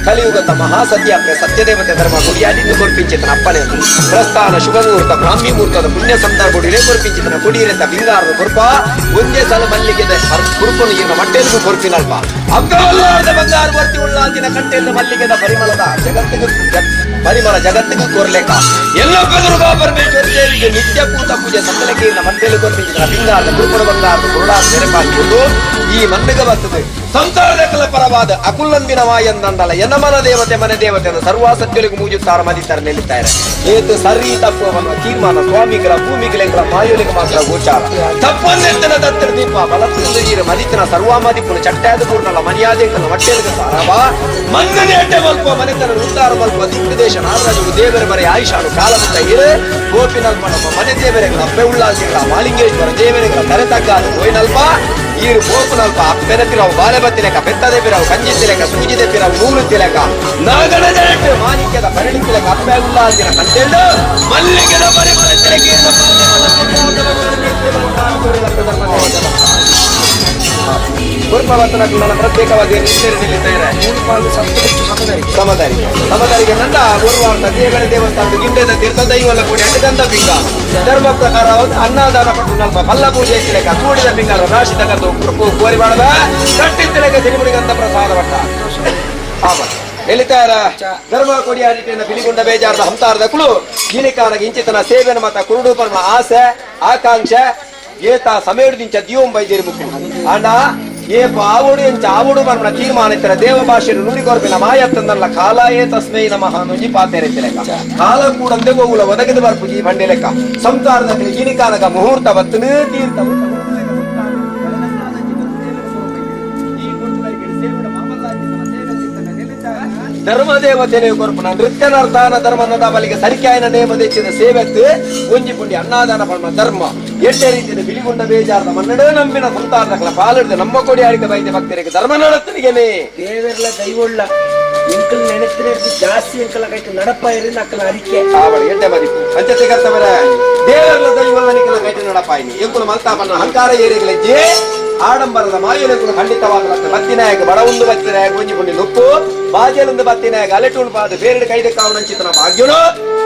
ಕಲಿಯುಗದ ಮಹಾಸತ್ಯ ಸತ್ಯದೇವತೆ ಧರ್ಮ ಗುಡಿಯಾಡಿದ್ದು ಕೊರ್ಪಿಂಚಿತನ ಅಪ್ಪನೆ ಪ್ರಸ್ಥಾನ ಶುಭ ಮುಹೂರ್ತ ಬ್ರಾಹ್ಮಿ ಮುಹೂರ್ತದ ಪುಣ್ಯ ಸಂದರ್ಭ ಕೊರ್ಪಿಂಚಿತನ ಕುಡಿಯಿರಂತ ಬಿಂಗಾರದ ಕುರ್ಪ ಒಂದೇ ಸಲ ಮಲ್ಲಿಗೆದ ಕುರುಪನು ಇನ್ನ ಮಟ್ಟೆಲ್ಗೂ ಕೊರ್ಪಿನಲ್ಪ ಅಕ್ಕವಲ್ಲಾರ್ದ ಬಂಗಾರ ವರ್ತಿ ಉಳ್ಳಾತಿನ ಕಂಟೆಲ್ಲ ಮಲ್ಲಿಗೆದ ಪರಿಮಳದ ಜಗತ್ತಿಗೂ ಪರಿಮಳ ಜಗತ್ತಿಗೂ ಕೋರ್ಲೇಕ ಎಲ್ಲ ದುರ್ಗಾ ಪರಮೇಶ್ವರ ದೇವಿಗೆ ನಿತ್ಯ ಪೂತ ಪೂಜೆ ಸತ್ತಲಕ್ಕೆ ಮಟ್ಟೆಲು ಕೊರ್ಪಿಂಚಿತನ ಬಿಂಗಾರದ ಕುರುಪನ ಬಂಗಾರದ ಕುರುಡಾದ ನೆನಪಾಗಿಕೊಂಡು ಈ ಮಣ್ಣಿಗೆ ಬರ್ತದೆ ಸಂಸಾರದ ಕಲ ಪರವಾದ ಅಕುಲ್ಲಂಬಿನ ವಾಯಂದಂಡಲ ಎನ್ನ ಮನ ದೇವತೆ ಮನೆ ದೇವತೆ ಸರ್ವ ಸತ್ಯಗಳಿಗೂ ಮೂಜುತ್ತಾರ ಮದಿತಾರೆ ನಿಲ್ಲುತ್ತಾರೆ. ಏತು ಸರಿ ತಪ್ಪು ಅನ್ನುವ ತೀರ್ಮಾನ ಸ್ವಾಮಿಗಳ ಭೂಮಿಗಳ ಮಾಯೋಲಿಗೆ ಮಾತ್ರ ಗೋಚಾರ. ತಪ್ಪನ್ನೆತ್ತನ ದತ್ತರ ದೀಪ ಬಲತ್ತಿಂದ ಈರ ಮದಿತನ ಸರ್ವ ಮದಿಪುನ ಚಟ್ಟಾದ ಪೂರ್ಣಲ ಮರ್ಯಾದೆ ಕಲ ಮಟ್ಟೆಲ್ಗ ಸಾರವ ಮನ್ನನೆ ಅಡ್ಡೆ ಮಲ್ಪ ಮನೆತನ ಉದ್ದಾರ ಮಲ್ಪ ದಿಕ್ಕು ದೇಶ ನಾಗರಾಜು ದೇವರ ಬರೆ ಆಯುಷಾನು ಕಾಲಮುತ್ತ ಇರೆ ಗೋಪಿನಲ್ಪ ನಮ್ಮ ಮನೆ ದೇವರೆಗಳ ಅಪ್ಪೆ ಉಳ್ಳಾಸಿಗಳ ಮಾಲಿಂಗೇಶ್ವರ ದೇವರೆಗಳ ತಲೆ ತಗ್ಗಾದ ಗೋಯಿನಲ್ಪ ಈರು ಪೋಪುನಲ್ಪ ಅಪ್ಪೆನಪಿರವು ಬಾಲೆ ಬತ್ತಿಲೆಕ ಬೆತ್ತದೆ ಪಿರವು ಕಂಜಿತ್ತಿಲೆಕ ಸೂಜಿದೆ ಪಿರವು ನೂರುತ್ತಿಲೆಕ ನಾಗನ ಜನಟ್ಟು ಮಾಣಿಕ್ಯದ ಪರಿಣಿತಿಲೆಕ ಅಪ್ಪೆ ಉಳ್ಳಾಸಿನ ಕಂಟೆಂಡು ಮಲ್ಲಿಗೆದ ಪರಿಮಳ ತಿಲಕೆ ಗುರುಪವರ್ತನ ಪ್ರತ್ಯೇಕವಾಗಿ ನಿಲ್ಲಿದ್ದಾರೆ. ಸಮದಾರಿ ಸಮದಾರಿಗೆ ನಂದ ಗುರುವಾರ ದೇವರ ದೇವಸ್ಥಾನದ ಗಿಂಡದ ತೀರ್ಥ ದೈವಲ್ಲ ಕೂಡಿ ಅಡ್ಡಗಂಧ ಪಿಂಗ ಧರ್ಮ ಪ್ರಕಾರ ಅನ್ನದಾನ ಪಟ್ಟು ನಲ್ಪ ಫಲ್ಲ ಪೂಜೆ ತಿಲಕ ಕೂಡಿದ ಪಿಂಗಾರ ರಾಶಿ ತಗದು ಕುರುಪು ಕೋರಿ ಮಾಡದ ಕಟ್ಟಿ ತಿಲಕ ಸಿರಿಮುಡಿಗಂಧ ಪ್ರಸಾದ ಭಟ್ಟ ಎಲ್ಲಿತಾರ ಧರ್ಮ ಕೊಡಿಯಾಡಿನ ಬಿಳಿಗುಂಡ ಬೇಜಾರದ ಹಂತಾರದ ಕುಳು ಗಿಲಿಕಾನಗೆ ಇಂಚಿತನ ಸೇವೆನ ಮತ ಕುರುಡು ಪರ್ಮ ಆಸೆ ಆಕಾಂಕ್ಷೆ ಏತ ಸಮಯದಿಂಚ ದಿಯೋಂ ಬೈದೇರಿ ಮುಕ್ಕು ಅಣ್ಣ ಏ ಆವಡು ಎಂಚ ಆವಡು ಮರ್ಮಣ ತೀರ್ಮಾನ ಇತ್ತರ ದೇವ ಭಾಷೆಯನ್ನು ನುಡಿಕೊರ್ಪಿನ ಮಾಯತ್ತಂದಲ್ಲ ಕಾಲಾಯೇ ತಸ್ಮೈ ನಮಃ ನುಂಜಿ ಪಾತೇರೆ ಲೆಕ್ಕ ಕಾಲ ಕೂಡಂದೆ ಗೋಗುಲ ಒದಗಿದ ಬರ್ಪು ಈ ಬಂಡೆ ಲೆಕ್ಕ ಸಂಸಾರದ ಗಿನಿಕಾನಗ ಮುಹೂರ್ತ ಬತ್ತನು ತೀರ್ಥ ಧರ್ಮದೇವತೆ ಕೊರ್ಪುನ ನೃತ್ಯ ನರ್ತಾನ ಧರ್ಮದ ಬಲಿಗೆ ಸರಿಕಾಯನ ನೇಮ ದೆಚ್ಚಿದ ಸೇವೆತ್ತು ಒಂಜಿ ಪುಂಡಿ ಅನ್ನದಾನ ಪರ್ಮ ಧರ್ಮ ಎಟ್ಟೆ ರೀತಿಯ ಬಿಳಿಗುಂಡ ಬೇಜಾರದ ಮನ್ನಡ ನಂಬಿನ ಸಂತಾನಗಳ ಪಾಲಿಡ್ದ ನಮ್ಮ ಕೊಡಿ ಆಡಿಕ ಬೈದೆ ಭಕ್ತರಿಗೆ ಧರ್ಮ ನಡತ್ತನಿಗೆನೆ ದೇವರ್ಲ ದೈವಳ್ಳ ಎಂಕಲ್ ನೆನೆತ್ತಿನ ಜಾಸ್ತಿ ಎಂಕಲ ಕೈಟ್ ನಡಪ ಇರಿನ ಅಕ್ಕಲ ಅರಿಕೆ ಆವಳಿ ಎಡ್ಡೆ ಮದಿಪು ಪಂಚತೆ ಕರ್ತವರ ದೇವರ್ಲ ದೈವಲ್ಲ ನಿಕಲ ಕೈಟ ನಡಪಾಯಿನಿ ಎಂಕುಲ ಮಲ್ತಾಪನ್ನ ಅಹಂಕಾರ ಏರಿಗಲೆಜ್ಜೆ ಆಡಂಬರದ ಮಾಯುಲೆಂಕುಲು ಖಂಡಿತವಾದ ಬತ್ತಿನಾಯಕ ಬಡವುಂದು ಬತ್ತಿನಾಯಕ ಒಂಜಿ ಪುಂಡಿ ನುಪ್ಪು ಬಾಜಲುಂದು ಬತ್ತಿನಾಯಕ ಅಲೆಟುಂಡು ಪಾದ ಬೇರೆಡು ಕೈದ ಕಾವನಂಚಿತನ ಭಾಗ್ಯನು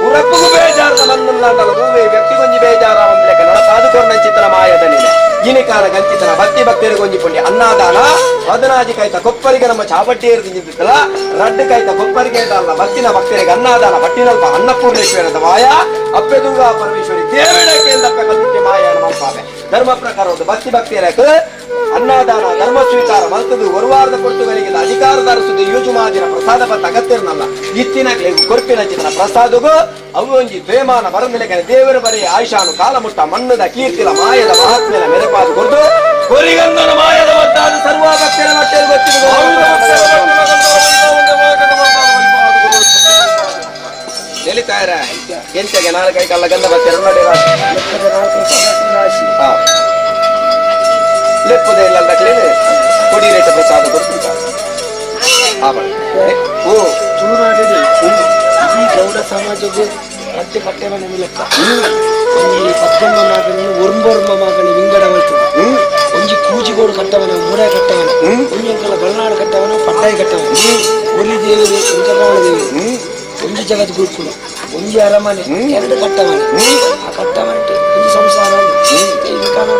ಉರಪ್ಪುಗು ಬೇಜಾರದ ಮನ್ನುಲ್ಲಾಂಡಲ ಭೂಮಿ ವ್ಯಕ್ತಿಗೊಂಜಿ ಬೇಜಾರ ಒಂದು ಲೆಕ್ಕ ನಡಪಾದು ಕೊರ್ನಂಚಿತನ ಮಾಯದ ನಿಲೆ ಇನಿಕಾಲ ಗಂಚಿತನ ಭಕ್ತಿ ಭಕ್ತರಿಗೆ ಒಂಜಿ ಪುಂಡಿ ಅನ್ನದಾನ ಹದನಾಜಿ ಕೈತ ಕೊಪ್ಪರಿಗೆ ನಮ್ಮ ಚಾಬಟ್ಟಿ ಏರ್ದಿಂದಿತ್ತಲ್ಲ ರಡ್ಡು ಕೈತ ಕೊಪ್ಪರಿಗೆ ಅಲ್ಲ ಭಕ್ತಿನ ಭಕ್ತರಿಗೆ ಅನ್ನದಾನ ಭಟ್ಟಿನಲ್ಪ ಅನ್ನಪೂರ್ಣೇಶ್ವರದ ಮಾಯ ಅಪ್ಪೆ ದುರ್ಗಾ ಪರಮೇಶ್ವರಿ ದೇವಿಡಕ್ಕೆ ಎಂದಪ್ಪೆ ಕಲ್ಪುಟ್ಟಿ ಮಾಯ ಮಲ್ಪಾವೆ ಧರ್ಮ ಪ್ರಕಾರ ಒಂದು ಭಕ್ತಿ ಭಕ್ತಿಯರಕ್ಕೆ ಅನ್ನದಾನ ಧರ್ಮ ಸ್ವೀಕಾರ ಮಲ್ತದು ಒರುವಾರದ ಪೊರ್ತುಗಳಿಗೆ ಅಧಿಕಾರದಾರ ಸುದ್ದಿ ಯೂಜುಮಾದಿನ ಪ್ರಸಾದ ಪತ್ತ ಅಗತ್ಯನಲ್ಲ ಇತ್ತಿನ ಕೊರ್ಪಿನ ಚಿತನ ಪ್ರಸಾದಗೂ ಅವು ಒಂಜಿ ದ್ವೇಮಾನ ಬರಂದಿಲೆಕನೆ ದೇವರ ಬರೀ ಆಯುಷಾನು ಕಾಲಮುಟ್ಟ ಮಣ್ಣದ ಕೀರ್ತಿಲ ಮಾಯದ ಮಹಾತ್ಮೆನ ಮೆರೆಪಾದು ಕೊರ್ದು ಕೊರಿಗಂದನ ಮಾಯದ ಒದ್ದಾದ ಸರ್ವ ಭಕ್ತರ ಮಟ್ಟೆಲ್ ಗೊತ್ತಿರುವುದು ನೆಲಿತಾಯರ ಎಂತೆಗೆ ನಾಲ್ಕೈ ಕಲ್ಲ ಗಂಧ ಬತ್ತೆರ ನೋಡಿ ರಾಶಿ ಲೆಪ್ಪುದೇ ಇಲ್ಲ ಕ್ಲೀನ್ ಕೊಡಿ ರೇಟ ಪ್ರಸಾದ ಕೊಡ್ತಿದ್ದ ಓ ತುಳುನಾಡಿನ ಇಡೀ ಗೌಡ ಸಮಾಜಕ್ಕೆ ರಜ್ಜೆ ಕಟ್ಟೆ ಮನೆ ಲೆಕ್ಕ ಒಂಜಿ ಪದ್ದೊಂಬ ಮಗನ ಒರ್ಂಬೊರ್ಂಬ ಮಗನ ವಿಂಗಡ ಮಲ್ತದೆ ಒಂಜಿ ಕೂಜಿಗೋಡು ಕಟ್ಟವನ ಮೂಡೆ ಕಟ್ಟವನ ಒಂಜಿ ಅಂಕಲ ಬಲನಾಡು ಕಟ್ಟವನ ಪಟ್ಟಾಯಿ ಕಟ್ಟವನ ಒಲಿ ದೇವರು ವೆಂಕಟರಮಣ ದೇವರು ಒಂಜಿ ಜಗತ್ ಗುರುಕುಲು ಒಂಜಿ ಅರಮನೆ ಎರಡು ಕಟ್ಟವನ ಆ ಕಟ್ಟವನ ಒಂಜಿ ಸಂಸಾರ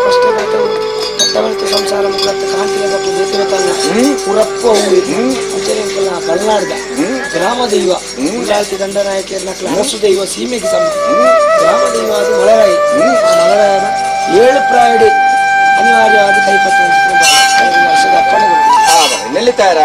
ಫಸ್ಟ್ ಕಟ್ಟವನಕ್ಕೆ ಸಂಸಾರ ಮುಖತ್ತ ಕಾಂತಿಯ ಬಗ್ಗೆ ಬೇತಿರತಾನ ಉರಪ್ಪ ಅಂಚನೆ ಅಂಕಲ ಬಲ್ನಾಡ್ದ ಗ್ರಾಮ ದೈವ ಉಳ್ಳಾಲ್ತಿ ದಂಡನಾಯಕಿಯರ್ನಕ್ಲ ಅರಸು ದೈವ ಸೀಮೆಗೆ ಸಮ ಗ್ರಾಮ ದೈವ ಅದು ಮಲರಾಯಿ ಆ ಮಲರಾಯನ ಏಳು ಪ್ರಾಯಡಿ ಅನಿವಾರ್ಯವಾದ ಕೈಪತ್ತು ವರ್ಷದ ಅಪ್ಪಣೆ ನೆಲ್ಲಿತಾರ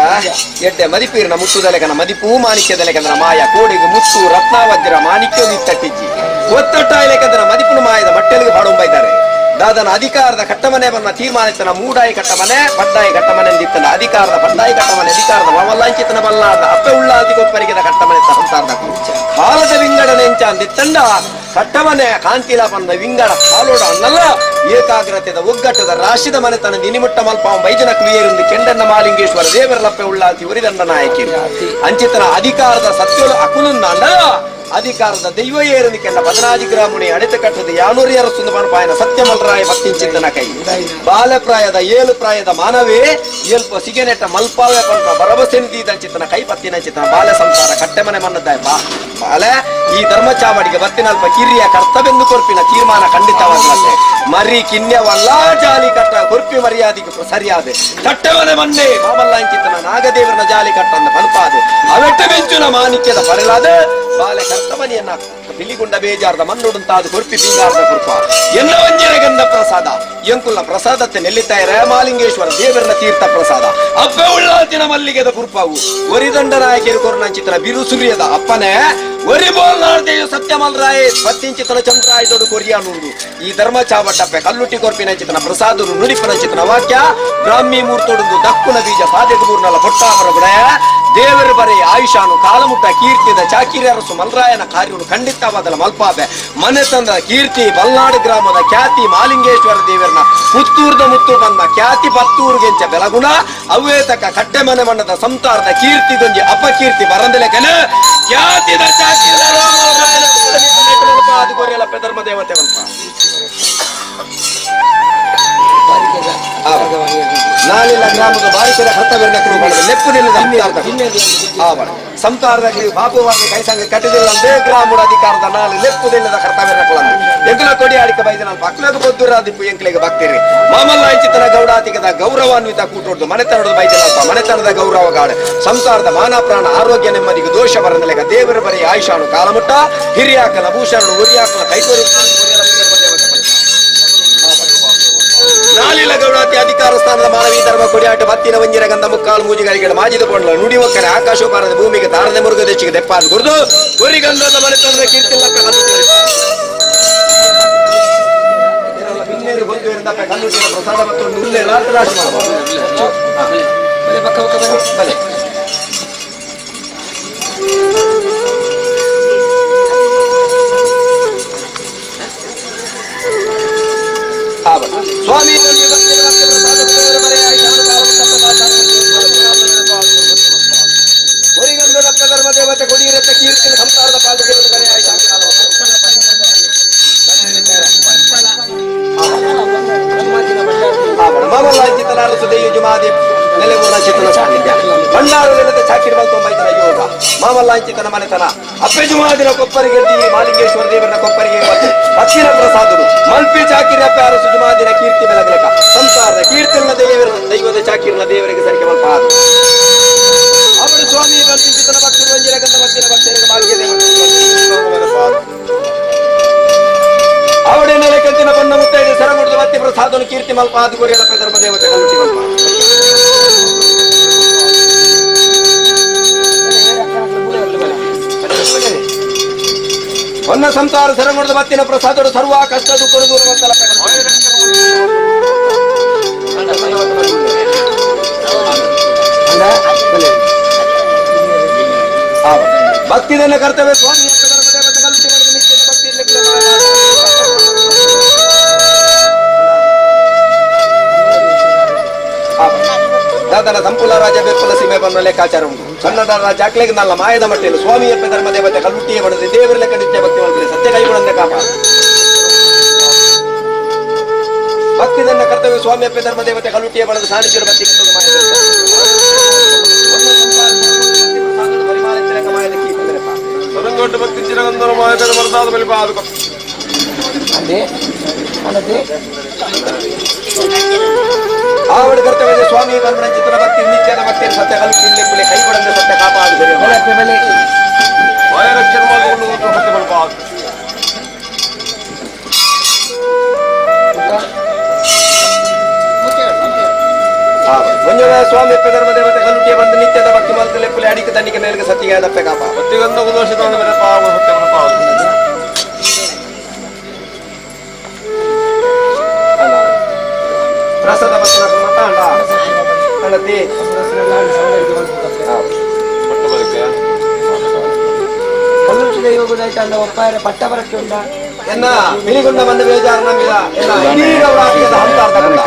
ಎಡ್ಡೆ ಮದಿಪೀರ್ನ ಮುತ್ತುದಲೆಕನ ಮದಿಪೂ ಮಾಣಿಕ್ಯದಲೆಕಂದ್ರ ಮಾಯ ಕೋಡಿಗೆ ಮುತ್ತು ರತ್ನಾವಜ್ರ ಮಾಣಿಕ್ಯ ತಟ್ಟಿಜ್ಜಿ ಒತ್ತಟ್ಟಾಯಲೆಕಂದ್ರ ಮದಿಪುನ ಮಾಯದ ಮಟ್ಟೆಲಿಗೆ ಬಾಡುಂಬೈತಾರೆ ದಾದನ ಅಧಿಕಾರದ ಕಟ್ಟಮನೆ ಬನ್ನ ತೀರ್ಮಾನಿತನ ಮೂಡಾಯಿ ಕಟ್ಟಮನೆ ಪಡ್ಡಾಯಿ ಕಟ್ಟಮನೆ ಅಂದಿತ್ತನ ಅಧಿಕಾರದ ಪಡ್ಡಾಯಿ ಕಟ್ಟಮನೆ ಅಧಿಕಾರದ ಮವಲ್ಲಾಂಚಿತನ ಬಲ್ಲಾದ ಅಪ್ಪೆ ಉಳ್ಳಾದಿ ಗೊಪ್ಪರಿಗೆದ ಕಟ್ಟಮನೆ ಸಂಸಾರದ ಕಾಲದ ವಿಂಗಡನೆ ಎಂಚ ಅಂದಿತ್ತಂಡ ಕಟ್ಟಮನೆ ಕಾಂತಿಲ ಪನ್ನ ವಿಂಗಡ ಕಾಲೋಡ ಅನ್ನಲ್ಲ ಏಕಾಗ್ರತೆದ ಒಗ್ಗಟ್ಟದ ರಾಶಿದ ಮನೆತನ ನಿನಿಮುಟ್ಟ ಮಲ್ಪಾಂ ವೈಜನ ಕ್ರಿಯೆಯೊಂದು ಕೆಂಡನ್ನ ಮಾಲಿಂಗೇಶ್ವರ ದೇವರಲಪ್ಪೆ ಉಳ್ಳಾಲ್ತಿ ಒರಿದಂಡ ನಾಯಕಿ ಅಂಚಿತನ ಅಧಿಕಾರದ ಸತ್ಯೋಳು ಅಕುಲುಂದಾಂಡ ಅಧಿಕಾರದ ದೈವ ಏರುನಿ ಕೆಂಡ ಬದನಾಜಿ ಗ್ರಾಮುಣಿ ಅಡಿತ ಕಟ್ಟದ ಯಾನೂರಿ ಅರಸುಂದು ಪನಪಾಯನ ಸತ್ಯಮಲ್ರಾಯ ಭಕ್ತಿಂಚಿತ್ತನ ಕೈ ಬಾಲಪ್ರಾಯದ ಏಳು ಪ್ರಾಯದ ಮಾನವೇ ಏಲ್ಪ ಸಿಗೆನೆಟ್ಟ ಮಲ್ಪಾವೆ ಪನ್ಪ ಭರವಸೆ ದೀದಂಚಿತ್ತನ ಕೈ ಪತ್ತಿನಂಚಿತನ ಬಾಲ ಸಂಸಾರ ಕಟ್ಟೆಮನೆ ಮನ್ನದಾಯ ಬಾ ಬಾಲೆ ಈ ಧರ್ಮ ಚಾವಡಿಗೆ ಬತ್ತಿನಲ್ಪ ಕಿರಿಯ ಕರ್ತವ್ಯಂದು ಕೊರ್ಪಿನ ತೀರ್ಮಾನ ಖಂಡಿತವಾಗ್ಲತ್ತೆ ಮರಿ ಕಿನ್ಯವಲ್ಲ ಜಾಲಿ ಕಟ್ಟ ಕೊರ್ಪಿ ಮರ್ಯಾದೆಗೆ ಸರಿಯಾದ ಕಟ್ಟವನೆ ಮನ್ನೆ ಮಾಮಲ್ಲಾಂಚಿತನ ನಾಗದೇವರನ ಜಾಲಿ ಕಟ್ಟನ್ನ ಪನ್ಪಾದೆ ಅವೆಟ್ಟ ಬೆಂಚುನ ಮಾಣಿಕ್ಯದ ಪರಲಾದ ಬಾಲೆ ಕರ್ತಮನಿಯನ್ನ ಪಿಲಿಗುಂಡ ಬೇಜಾರದ ಮಣ್ಣುಡುಂತಾದ ಕೊರ್ಪಿ ಪಿಂಗಾರದ ಕುರ್ಪ ಎನ್ನ ವಂಜನ ಗಂಧ ಪ್ರಸಾದ ಎಂಕುಲ್ನ ಪ್ರಸಾದತ್ತೆ ನೆಲ್ಲಿತಾಯ ಮಾಲಿಂಗೇಶ್ವರ ದೇವರನ ತೀರ್ಥ ಪ್ರಸಾದ ಅಪ್ಪೆ ಉಳ್ಳಾತಿನ ಮಲ್ಲಿಗೆದ ಕುರ್ಪಾವು ಒರಿದಂಡ ನಾಯಕಿರು ಕೊರ್ನಂಚಿತನ ಬಿರು ಸುರಿಯದ ಅಪ್ಪನೇ ಒರಿಬೋಲ್ ನಾಡ್ದೇಯು ಸತ್ಯಮಲ್ರಾಯ ಪತ್ತಿಂಚಿತನ ಚಂದ್ರಾಯದೊಡು ಕೊರಿಯಾನುಂಡು ಈ ಧರ್ಮ ಚಾವಟ್ಟಪ್ಪೆ ಕಲ್ಲುಟ್ಟಿ ಕೊರ್ಪಿನಂಚಿತನ ಪ್ರಸಾದರು ನುಡಿಪನಂಚಿತನ ವಾಕ್ಯ ಬ್ರಾಹ್ಮಿ ಮೂರ್ತೊಡುಂದು ದಕ್ಕುನ ಬೀಜ ಸಾಧ್ಯದ ಮೂರ್ನಲ ಪೊಟ್ಟಾಮರ ಗುಣಯ ದೇವರು ಬರೆಯ ಆಯುಷಾನು ಕಾಲಮುಟ್ಟ ಕೀರ್ತಿದ ಚಾಕಿರಿ ಅರಸು ಮಲ್ರಾಯನ ಕಾರ್ಯನು ಖಂಡಿತವಾದಲ ಮಲ್ಪಾಬೆ ಮನೆತನದ ಕೀರ್ತಿ ಬಲ್ನಾಡು ಗ್ರಾಮದ ಖ್ಯಾತಿ ಮಾಲಿಂಗೇಶ್ವರ ದೇವರನ ಪುತ್ತೂರ್ದ ಮುತ್ತು ಬಂದ ಖ್ಯಾತಿ ಪತ್ತೂರುಗೆಂಚ ಬೆಲಗುಣ ಅವೇ ತಕ್ಕ ಕಟ್ಟೆ ಮನೆ ಮಣ್ಣದ ಸಂತಾರದ ಕೀರ್ತಿಗೊಂಜಿ ಅಪಕೀರ್ತಿ ಬರಂದಲೆಕನ ಖ್ಯಾತಿದ ಚಾಕಿರ ಧರ್ಮ ದೇವತೆ ಅಂತ ನಾಳಿನ ಗ್ರಾಮದ ಬಾರಿಸಿದ ಕರ್ತವ್ಯ ನೆಪ್ಪು ನಿಲ್ಲದ ಸಂತಾರದ ಬಾಬುವಾಗಿ ಕೈಸಂಗ ಕಟ್ಟಿದಿಲ್ಲ ಅಂದೇ ಗ್ರಾಮದ ಅಧಿಕಾರದ ನಾಳು ಲೆಪ್ಪುದಿಲ್ಲದ ಕರ್ತವ್ಯ ಎಂಕುಲ ಕೊಡಿ ಆಡಿಕ ಬೈದ ನಾನು ಪಕ್ಲದ ಬೊದ್ದುರಾದಿಪ್ಪು ಎಂಕ್ಲೆಗೆ ಭಕ್ತಿರಿ ಮಾಮಲ್ಲ ಇಂಚಿತನ ಗೌಡಾತಿಕದ ಗೌರವಾನ್ವಿತ ಕೂಟೊಡ್ದು ಮನೆತನದ ಬೈದಿಲ್ಲಪ್ಪ ಮನೆತನದ ಗೌರವ ಗಾಡು ಸಂಸಾರದ ಮಾನ ಪ್ರಾಣ ಆರೋಗ್ಯ ನೆಮ್ಮದಿಗೆ ದೋಷ ಬರದಲೆಗ ದೇವರ ಬರೀ ಆಯುಷಾನು ಕಾಲಮುಟ್ಟ ಹಿರಿಯಾಕಲ ಭೂಷಣನು ಉರಿಯಾಕಲ ಕೈತೋರಿ ನಾಲಿಲ ಗೌಡಾತಿ ಅಧಿಕಾರ ಸ್ಥಾನದ ಮಾನವೀ ಧರ್ಮ ಕೊಡಿಯಾಟ ಬತ್ತಿನ ವಂಜಿರ ಗಂಧ ಮುಕ್ಕಾಲು ಮೂಜಿಗಳಿಗೆ ಮಾಜಿದ ಕೊಂಡ್ಲ ನುಡಿ ಒಕ್ಕರೆ ಆಕಾಶೋಪಾರದ ಭೂಮಿಗೆ ತಾರದೆ ಮುರುಗದೆಚ್ಚಿಗೆ ದೆಪ್ಪಾದ ಗುರುದು ಗುರಿ ಗಂಧದ ಮನೆತನದ ಕೀರ್ತಿಲ್ಲಕ್ಕ ಕಲ್ಲುಟ್ಟಿನ ಪ್ರಸಾದ ಮತ್ತು ನುಲ್ಲೆ ರಾತ್ರಿ ರಾಶಿ ಬಲೆ. ಸ್ವಾಮಿ ಧರ್ಮ ದೇವತೆ ಕೊಡಿಯಿರತ್ತ ಕೀರ್ತಿನ ಸಂಸಾರದ ಪಾಲು ಜುಮಾದಿ ನೆಲೆಗೂರ್ಣ ಚಿತ್ತನ ಸಾನ್ನಿಧ್ಯ ಭಂಡಾರ ನೆಲದ ಚಾಕಿರಿ ಮಲ್ತೊಂಬೈತನ ಯೋಗ ಮಾಮಲ್ಲಾಂಚಿತನ ಮನೆತನ ಅಪ್ಪೆ ಜುಮಾದಿನ ಕೊಪ್ಪರಿಗೆ ಮಾಲಿಂಗೇಶ್ವರ ದೇವರನ ಕೊಪ್ಪರಿಗೆ ಹತ್ತಿರ ಪ್ರಸಾದರು ಮಲ್ಪಿ ಚಾಕಿರಿ ಅಪ್ಪೆ ಅರಸು ಜುಮಾದಿನ ಕೀರ್ತಿ ಬೆಲಗಲಕ ಸಂಸಾರದ ಕೀರ್ತಿನ ದೇವರ ದೈವದ ಚಾಕಿರಿನ ದೇವರಿಗೆ ಸರಿಕೆ ಮಲ್ಪ ಅವರು ಸ್ವಾಮಿ ಬಂತಿನ ಭಕ್ತರು ವಂಜಿರ ಗಂಧ ಭಕ್ತಿನ ಭಕ್ತರಿಗೆ ಭಾಗ್ಯ ಅವಡೆ ನೆಲೆ ಕಂತಿನ ಬಣ್ಣ ಮುತ್ತೈದೆ ಸರಗುಡ್ದು ಮತ್ತೆ ಪ್ರಸಾದನು ಕೀರ್ತಿ ಮಲ್ಪ ಅದು ಕೊರಿಯಲ ಧರ್ಮ ದೇವತೆ ಕಲ್ಲುಟ್ಟಿ ಮಲ್ಪ ಒನ್ನ ಸಂಸಾರ ಸರಗುಡ್ದು ಮತ್ತಿನ ಪ್ರಸಾದಡು ಸರ್ವ ಕಷ್ಟ ದುಃಖ ದೂರ ಮತ್ತಲ ಭಕ್ತಿದನ್ನ ಕರ್ತವ್ಯ ಸ್ವಾಮಿ ಭಕ್ತಿ ಇರ್ಲಿಕ್ಕಿಲ್ಲ. ದಾದನ ಸಂಪುಲ ರಾಜ ಬೆಪ್ಪಲ ಸೀಮೆ ಬಂದ ಲೆಕ್ಕಾಚಾರ ಉಂಟು. ಕನ್ನಡ ರಾಜ ಅಕ್ಲೆಗೆ ನಲ್ಲ ಮಾಯದ ಮಟ್ಟೆಯಲ್ಲಿ ಸ್ವಾಮಿ ಅಪ್ಪೆ ಧರ್ಮ ದೇವತೆ ಕಲ್ಲುಟ್ಟಿಯೇ ಬಡದೆ ದೇವರ ಲೆಕ್ಕ ನಿತ್ಯ ಭಕ್ತಿ ಮಾಡಿದ್ರೆ ಸತ್ಯ ಕೈಗೊಳ್ಳಂದೆ ಕಾಪ. ಭಕ್ತಿದನ್ನ ಕರ್ತವ್ಯ ಸ್ವಾಮಿ ಅಪ್ಪೆ ಧರ್ಮ ದೇವತೆ ಕಲ್ಲುಟ್ಟಿಯೇ ಬಡದು ಸಾಣಿಸ್ಯರು ಭಕ್ತಿ ಕಟ್ಟುವುದು ಮಾಯದ. ಭಕ್ತಿ ಚಿರಗಂಧರ ಮಾಯದ ವರದಾದ ಬಲಿಪಾದ ಆವಡ ಕರ್ತವ್ಯ ಸ್ವಾಮಿ ಬಂದ ಚಿತ್ರ ಭಕ್ತಿ ನಿತ್ಯದ ಭಕ್ತಿ ಸತ್ಯ ಕಲ್ಪಿಲ್ಲಿ ಕೈಗೊಳ್ಳಂದೆ ಸತ್ಯ ಕಾಪಾಡು ಮಾಯ ರಕ್ಷಣೆ ಮಾಡಿಕೊಂಡು ಸತ್ಯ ಬಲಿಪಾದ ಮಂಜುಳ ಸ್ವಾಮಿ ಅಪ್ಪೆ ಧರ್ಮ ದೇವತೆ ಕಲ್ಲುಟ್ಟಿಯ ಬಂದು ನಿತ್ಯದ ಭಕ್ತಿ ಮಲ್ತಲೆ ಪುಲಿ ಅಡಿಕೆ ತಣ್ಣಿಗೆ ಮೇಲ್ಗೆ ಸತ್ತಿಗೆ ದಪ್ಪೆ ಕಾಪ. ಭಕ್ತಿಗಂಧ ದೋಷದ ಬಲಿಪಾದ ಸತ್ಯ ಬಲಿಪಾದ ಪ್ರಸಾದ ಭಕ್ತನ ಮತ ಅಂಡ ಅಣ್ಣತಿ ಕಲ್ಲುಟ್ಟಿ ದೈವ ಗುಡಾಯ್ತು ಅಂಡ ಒಪ್ಪಾಯರ ಪಟ್ಟ ಬರಕ್ಕೆ ಉಂಡ. ಎನ್ನ ಪಿಲಿಗುಂಡ ಬಂದ ಬೇಜಾರು ನಂಬಿದ ಎನ್ನ ಇಡೀ ಗೌರಾಟಿಗದ ಹಂತಾರ್ಥ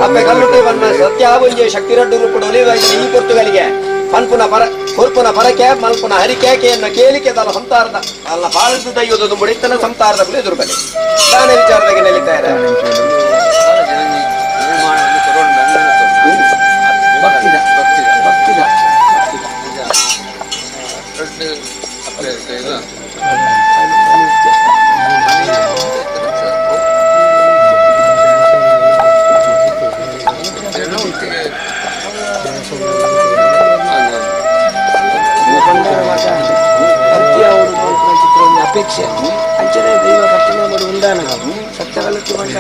ಅಪ್ಪೆ ಕಲ್ಲುಟ್ಟಿ ಬಂದ ಸತ್ಯ ಒಂಜೆ ಶಕ್ತಿ ರಡ್ಡು ರೂಪುಡು ಒಲಿವಾಯಿನ ಈ ಪೊರ್ತುಗಳಿಗೆ ಪನ್ಪುನ ಪರ ಕೊರ್ಪುನ ಪರಕೆ ಮಲ್ಪುನ ಹರಿಕೆ ಎನ್ನ ಕೇಳಿಕೆ ದಲ ಸಂತಾರದ ಅಲ್ಲ ಪಾಳಿಸಿದ ದೈವದ ಮುಡಿತನ ಸಂತಾರದ ಕುಲೆ ಎದುರು ಬಲಿ ದಾನೆ ವಿಚಾರದಾಗೆ ನೆಲಿತಾರೆ ಭಕ್ತಿದ ಭಕ್ತಿದ. ಬಂಡಾರ ಮಾತ ಭಕ್ತಿಯ ಒಂದು ಚಿತ್ರ ಒಂದು ಅಪೇಕ್ಷೆ ಅಂಚನೆ ದೈವ ಕಟ್ಟನೆ ಮಾಡಿ ಉಂಡಾನ ಸತ್ಯಗಲಕ್ಕೆ ಬಂಡ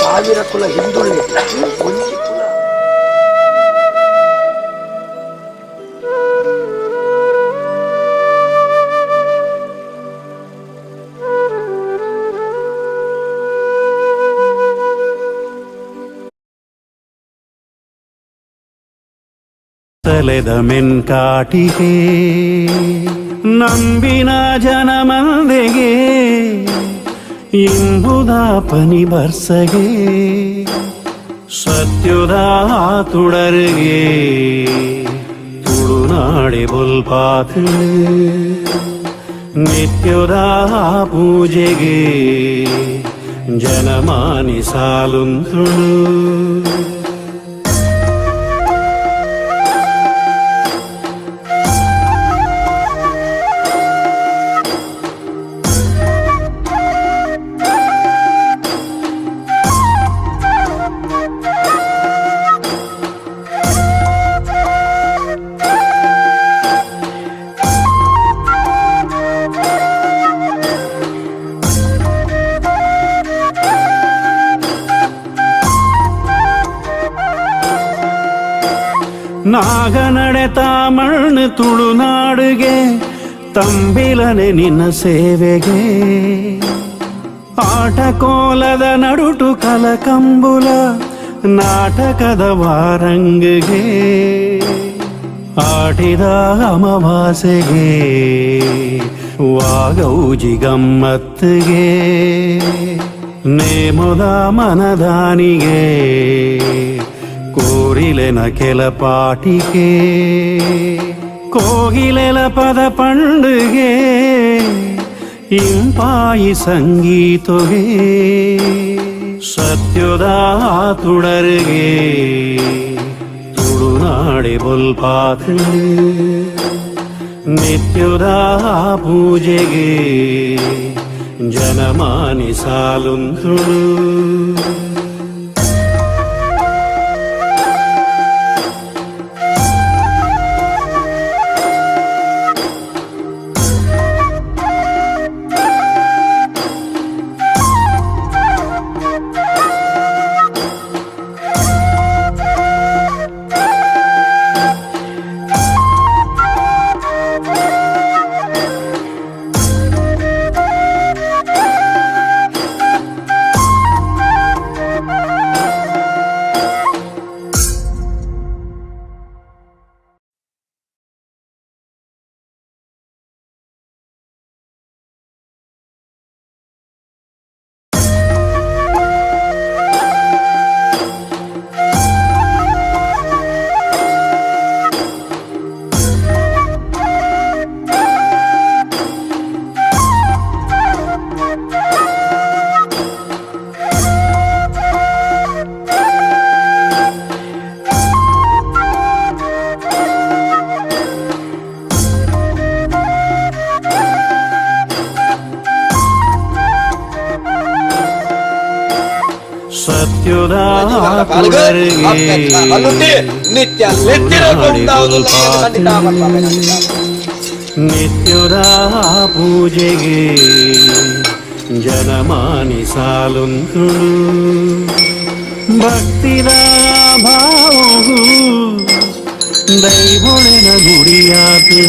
ಸಾವಿರ ಕುಲ ಹಿಂದುಳ್ಳಿ ಒಂಜಿ ಕುಲ. ತಲೆದ ಮೆನ್ಕಾಟಿಗೆ ನಂಬಿನ ಜನಮಂದೆಗೆ ಇಂಬುದ ಪನಿ ಬರ್ಸಗೆ ಸತ್ಯುದ ತುಡರಿಗೆ ತುಳುನಾಡೆ ಬೊಲ್ಪಾತು ನಿತ್ಯದ ಪೂಜೆಗೆ ಜನಮಾನಿ ಸಾಲುಂತುಳು. ನಾಗನಡೆ ತಾಮಣ್ಣು ತುಳುನಾಡುಗೆ ತಂಬಿಲನೆ ನಿನ್ನ ಸೇವೆಗೆ ಆಟಕೋಲದ ನಡುಟು ಕಲಕಂಬುಲ ನಾಟಕದ ವಾರಂಗಿಗೆ ಆಟಿದ ಅಮಾವಾಸೆಗೆ ವಾಗೌಜಿ ಗಮ್ಮತ್ತಿಗೆ ನೇಮುದ ಮನದಾನಿಗೆ ಕೋರಿಲೆನ ಕೆಲ ಪಾಟಿಗೆ ಕೋಗಿಲೆಲ ಪದ ಪಂಡುಗೆ ಇಂಪಾಯಿ ಸಂಗೀತೊಗೆ ಸತ್ಯದ ತುಡರಿಗೆ ತುಳುನಾಡೆ ಬೊಲ್ಪಾತು ನಿತ್ಯದ ಪೂಜೆಗೆ ಜನಮಾನಿ ಸಾಲುಂತುಳು. ಸತ್ಯದ ತುಡರಿಗೆ ನಿತ್ಯ ನಿತ್ಯದ ಪೂಜೆಗೆ ಜನಮಾನಿ ಸಾಲುಂತುಳು ಭಕ್ತಿದ ಭಾವವು ದೈವೊಳೆನ ಗುಡಿಯಾತು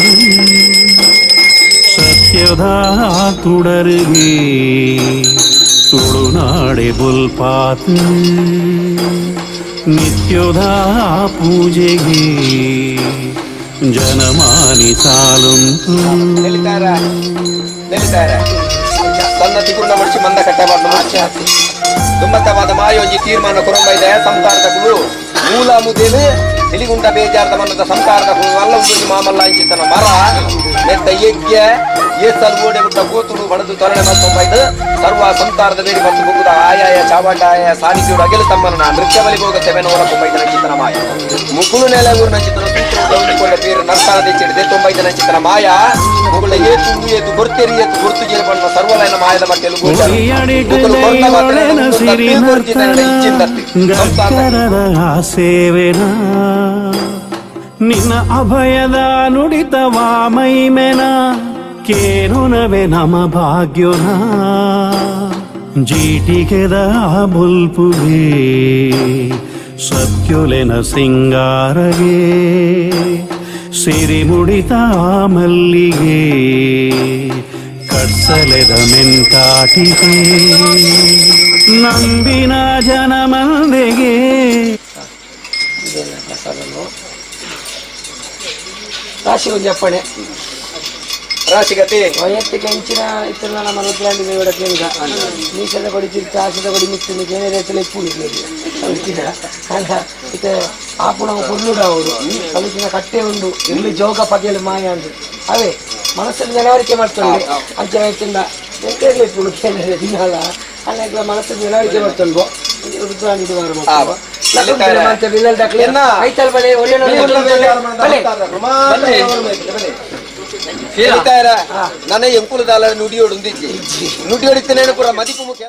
ಸತ್ಯದ ತುಡರಿಗೆ ತುಳುನಾಡೆ ಬೊಲ್ಪಾತು ನಿತ್ಯದ ಪೂಜೆಗೆ ಜನಮಾನಿ ಸಾಲುಂತು. ನಿಲ್ತಾರೆ ನಿಲ್ತಾರೆ. ತನ್ನ ತಿಗುರ್ನ ಮಡಿಸಿ ಮಂದ ಕಟ್ಟಬಾರ್ದು ಆಚೆ ದುಮ್ಮತ್ತವಾದ ಮಾಯೋಜಿ ತೀರ್ಮಾನ ಕೊರಂಬೈದ ಸಂಸಾರದ ಕುಳು ಮೂಲ ಮುದೇನು ಸಿಲಿಗುಂಡ ಬೇಜಾರದ ಮನ್ನದ ಸಂಸಾರದ ಕುಳು ಅಲ್ಲ ಉಂಡು ಮಾಮಲ್ಲ ಇಂಚಿತನ ಮರ ಮೆತ್ತ ಯಜ್ಞ ಏಸಲ್ ಓಡೆ ಬಿಟ್ಟ ಗೋತುಡು ಬಡದು ತೊರಣೆ ಮತ್ತೊಂಬೈದು ಸರ್ವ ಸಂಸಾರದ ಬೇಡಿ ಮತ್ತು ಬುಗುದ ಆಯಾಯ ಚಾವಂಡಾಯ ಸಾನ್ನಿಧ್ಯುಡು ಅಗೆಲು ತಮ್ಮನ ನೃತ್ಯ ಬಲಿ ಹೋಗ ಸೆವೆನೋರ ಕೊಂಬೈದ ನಂಚಿತನ ಮಾಯ ಮುಕುಲು ನೆಲೆ ಊರು ನಂಚಿತನ ಸೂತ್ರ ಉಂಡಿಕೊಂಡ ಪೇರು ನರ್ತಾನ ತೆಚ್ಚಿಡಿದೆ ತೊಂಬೈದ ನಂಚಿತನ ಮಾಯ ಮುಗುಳ ಏತು ಏತು ಗೊರ್ತೇರಿ ಏತು ಗುರ್ತು ಜೀರ ಬಣ್ಣ ಸರ್ವಲಯನ ಮಾಯದ ಮಟ್ಟೆಲು ಗೋಚರ ಮುಕುಲು ಕೊರ್ತ ಮಾತ್ರ ಒಡೆನ ಸಿರಿ ನರ್ತನ ಸೇವೆನ ನಿನ್ನ ಅಭಯದ ನುಡಿತವಾ ಮೈಮೆನ ಕೇರುನವೆ ನಮ ಭಾಗ್ಯೋನ ಜೀಟಿಗೆದ ಬುಲ್ಪುಗೆ ಸತ್ಯುಲೆನ ಸಿಂಗಾರಗೆ ಸಿರಿಮುಡಿತ ಮಲ್ಲಿಗೆ ಕಟ್ಸಲೆದ ಮೆಂಕಾಟಿಗೆ ನಂಬಿನ ಜನಮಂದೆಗೆ. ಇದೆಲ್ಲ ಪ್ರಸಾದನು ರಾಶಿ ಒಂಜಿ ಅಪ್ಪಣೆ. ರಾಶಿಗತಿ. ವೈಯಕ್ತಿಕ ಇಂಚಿನ ಇತ್ತಿನ ನಮ್ಮ ರುದ್ರಾಂಡಿ ದೇವರ ಮೀಸದ ಕೊಡಿ ತಿರ್ತ ಆಸದ ಕೊಡಿ ಮಿತ್ತು ಏನೇ ರೈತಲ ಇಪ್ಪು ಕಲಿತಿನ ಅಲ್ಲ ಇತ್ತೆ ಆಪುಣ ಪುರ್ಲುಡ ಅವರು ಕಲಿತಿನ ಕಟ್ಟೆ ಉಂಡು ಇಲ್ಲಿ ಜೋಗ ಪಗೆಲು ಮಾಯ ಅಂದು ಅವೇ ಮನಸ್ಸಲ್ಲಿ ನೆನವರಿಕೆ ಮಾಡ್ತೊಂಡೆ ಅಂಚೆ ಇತ್ತಿಂದ ಎಂತೇಳಿ ಇಪ್ಪುಡು ಕೇಂದ್ರ ದಿನಾಲ ಅಲ್ಲ ಮನಸ್ಸಲ್ಲಿ ನೆನವರಿಕೆ ಮಾಡ್ತೊಂಡು ರುದ್ರಾಂಡಿ ದೇವರು ಐತಲ್ ಬಲೆ ಒಳ್ಳೆ ಬಲೆ. ನನ್ನ ಎಂಕುಲದಾಲ ನುಡಿಯೋಡು ಉಂದಿಜ್ಜಿ ನುಡಿಯೋಡಿತ್ತೇನೆ ಪೂರ ಮದಿಪು ಮುಖ್ಯ.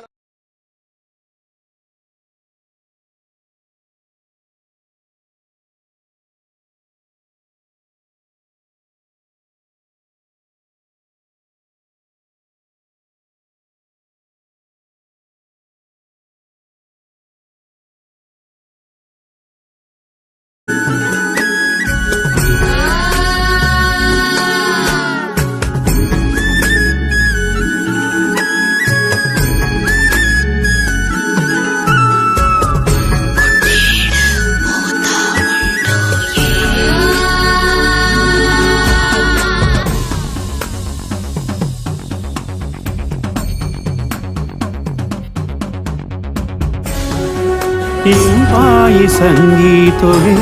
ಇಂಪಾಯಿ ಸಂಗೀತವೇ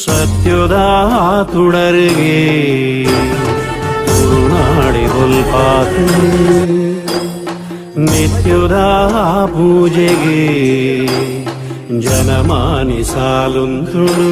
ಸತ್ಯದ ತುಡರ್ಗೆ ತುಳುನಾಡೆ ಬೊಲ್ಪಾತು ನಿತ್ಯದ ಪೂಜೆಗೆ ಜನಮಾನಿ ಸಾಲುಂತುಳು.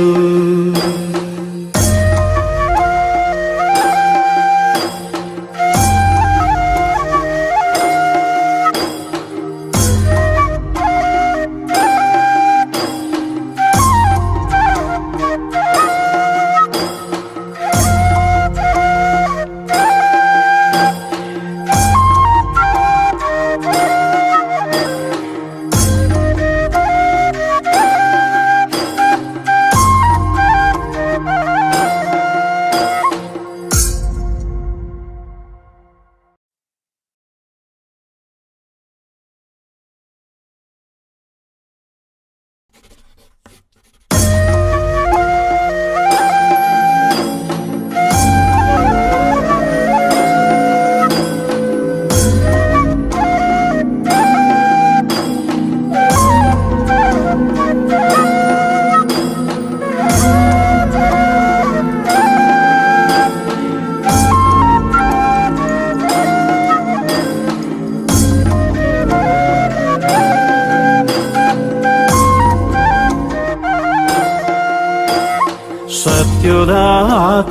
ಸತ್ಯದ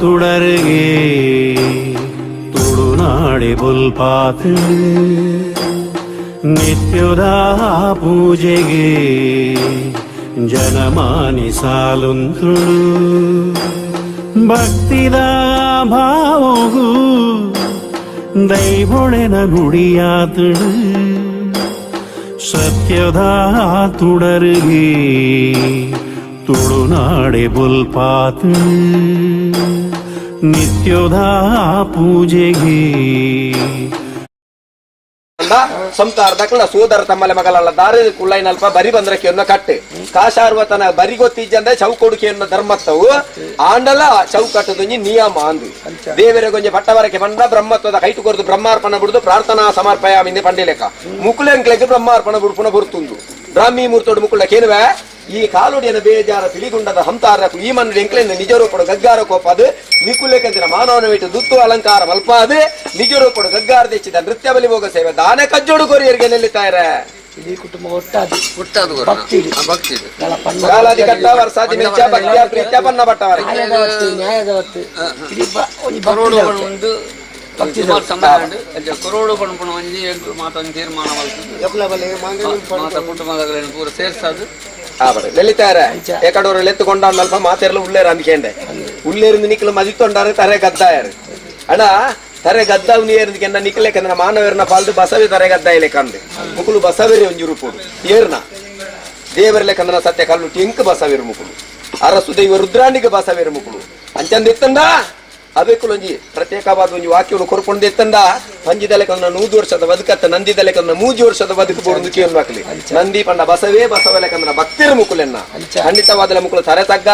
ತುಡರ್ಗೆ ತುಳುನಾಡೆ ಬೊಲ್ಪಾತು ನಿತ್ಯದ ಪೂಜೆಗೆ ಜನಮಾನಿ ಸಾಲುಂತುಳು ಭಕ್ತಿದ ಭಾವಗೂ ದೈವೊಳೆನ ನುಡಿಯಾತಳು ಸತ್ಯದ ತುಡರ್ಗೆ ತುಳುನಾಡೆ ಬೊಲ್ಪಾತು ನಿತ್ಯದ ಪೂಜೆಗೆ. ಪಂಡ ಸಂತಾರದಕ್ಲ ಸೋದರ ತಮ್ಮಲೆ ಮಗಲಲ್ಲ ದಾರಿ ಕುಳ್ಳೈನಲ್ಪ ಬರಿ ಬಂದ್ರ ಕೇನ್ನ ಕಟ್ಟೆ ಕಾಶಾರ್ವತನ ಬರಿ ಗೊತ್ತಿಜ್ಜಂದೆ ಚೌಕೊಡು ಕೇನ್ನ ಧರ್ಮತ್ತವು ಆಂಡಲ ಚೌಕಟ್ಟದೊಂಜಿ ನಿಯಮ ಅಂದು ದೇವರ ಗೊಂಜಿ ಪಟ್ಟವರಕ್ಕೆ ಪಂಡ ಬ್ರಹ್ಮತ್ವದ ಕೈಟು ಕೊರದು ಬ್ರಹ್ಮಾರ್ಪಣ ಬಿಡುದು ಪ್ರಾರ್ಥನಾ ಸಮರ್ಪಯಾಮಿಂದೆ ಪಂಡಿಲೆಕ್ಕ ಮುಕುಲೆಂಕ್ಲೆಗ್ ಬ್ರಹ್ಮಾರ್ಪಣ ಬುಡ್ಪುನ ಬುರ್ತುಂದು ಬ್ರಾಹ್ಮಿ ಮೂರ್ತೋಡು ಮುಕುಳ ಕೇನುವೆ ಈ ಕಾಲುಡಿಯನ ಬೇಜಾರ ಪಿಲಿಗುಂಡದ ಹಂತಾರ ಈ ಮಣ್ಣು ಎಂಕ್ಲೆನ ನಿಜ ರೂಪಡು ಗಗ್ಗಾರ ಕೋಪದು ನಿಕುಲೆಕಂತಿನ ಮಾನವನ ವಿಟ್ಟು ದುತ್ತು ಅಲಂಕಾರ ಮಲ್ಪಾದು ನಿಜ ರೂಪಡು ಗಗ್ಗಾರ ದೆಚ್ಚಿದ ನೃತ್ಯ ಬಲಿ ಭೋಗ ಸೇವೆ ದಾನೆ ಕಜ್ಜೋಡು ಕೊರಿಯರಿಗೆ ನೆಲ್ಲಿತಾರೆ ಇಡೀ ಕುಟುಂಬ ಒಟ್ಟಾದು ಒಟ್ಟಾದು ಭಕ್ತಿ ಭಕ್ತಿ ಕಾಲಾದಿ ಕಟ್ಟ ವರ್ಷಾದಿ ಮೆಚ್ಚ ಭಕ್ತಿಯ ಪ್ರೀತ್ಯ ಬನ್ನ ಬಟ್ಟವರಿಗೆ ನ್ಯಾಯದ ಹೊತ್ತು ನ್ಯಾಯದ ಹೊತ್ತು ಇಡೀ ಒಂಜಿ ಕರೋಡು ಭಕ್ತಿದ ಹೊತ್ತು. ಉಂಡು ಭಕ್ತಿದ ಸುಮಾರು ಸಮಯ ಉಂಡು. ಅಂಚ ಕರೋಡು ಪನ್ಪುನ ಒಂಜಿ ಎಂಕ್ ಮಾತ ಒಂಜಿ ತೀರ್ಮಾನ ಮಲ್ತುದು ಮಾತ ಕುಟುಂಬದಗಲೆನ್ ಪೂರ ಸೇರ್ಸಾದು ಆಬಡೆ ನೆಲ್ಲಿತಾರೆ ಏಕಡೋರು ಲೆತ್ತುಕೊಂಡಾಂಡಲ್ಪ ಮಾತೆರ್ಲ ಉಳ್ಳೇರು ಅಂದ್ಕೇಂಡೆ ಉಳ್ಳೇರಿಂದ ನಿಕ್ಕಲು ಮದಿತ್ತೊಂಡಾರೆ ತರೆ ಗದ್ದಾಯರು ಅಣ್ಣ ತರೆ ಗದ್ದಾವ್ ನೀರ್ದಕ್ಕೆಂದ ನಿಕ್ಕಲೆಕಂದ್ರೆ ಮಾನವರ್ನ ಪಾಲ್ದು ಬಸವಿ ತರೆ ಗದ್ದಾಯಲೆ ಕಂದು ಮುಕುಲು ಬಸವೇರಿ ಒಂಜಿ ರೂಪುಡು ಏರ್ನ ದೇವರ್ಲೆಕಂದ್ರ ಸತ್ಯ ಕಲ್ಲು ಟಿಂಕ್ ಬಸವೇರು ಮುಕುಲು ಅರಸು ದೈವ ರುದ್ರಾಂಡಿಗೆ ಬಸವೇರು ಮುಕುಲು ಅಂಚಂದ ಇತ್ತಂದ ಅಬೇಕುಲು ಒಂಜಿ ಪ್ರತ್ಯೇಕವಾದ ಒಂಜಿ ವಾಕ್ಯವನ್ನು ಕೊರ್ಕೊಂಡು ಎತ್ತಂದ ಪಂಜಿದಲೆಕಂದ್ರ 100 ವರ್ಷದ ಬದುಕತ್ತ ನಂದಿದಲೆಕಂದ್ರ 3 ವರ್ಷದ ಬದುಕು ಬೋರ್ದು ಕೇಳು ಹಾಕಲಿ ನಂದಿ ಪಂಡ ಬಸವೇ ಬಸವಲೆಕಂದ್ರ ಭಕ್ತಿರು ಮುಕುಲೆನ್ನ ಖಂಡಿತವಾದ ಮುಕುಲು ತರೆ ತಗ್ಗ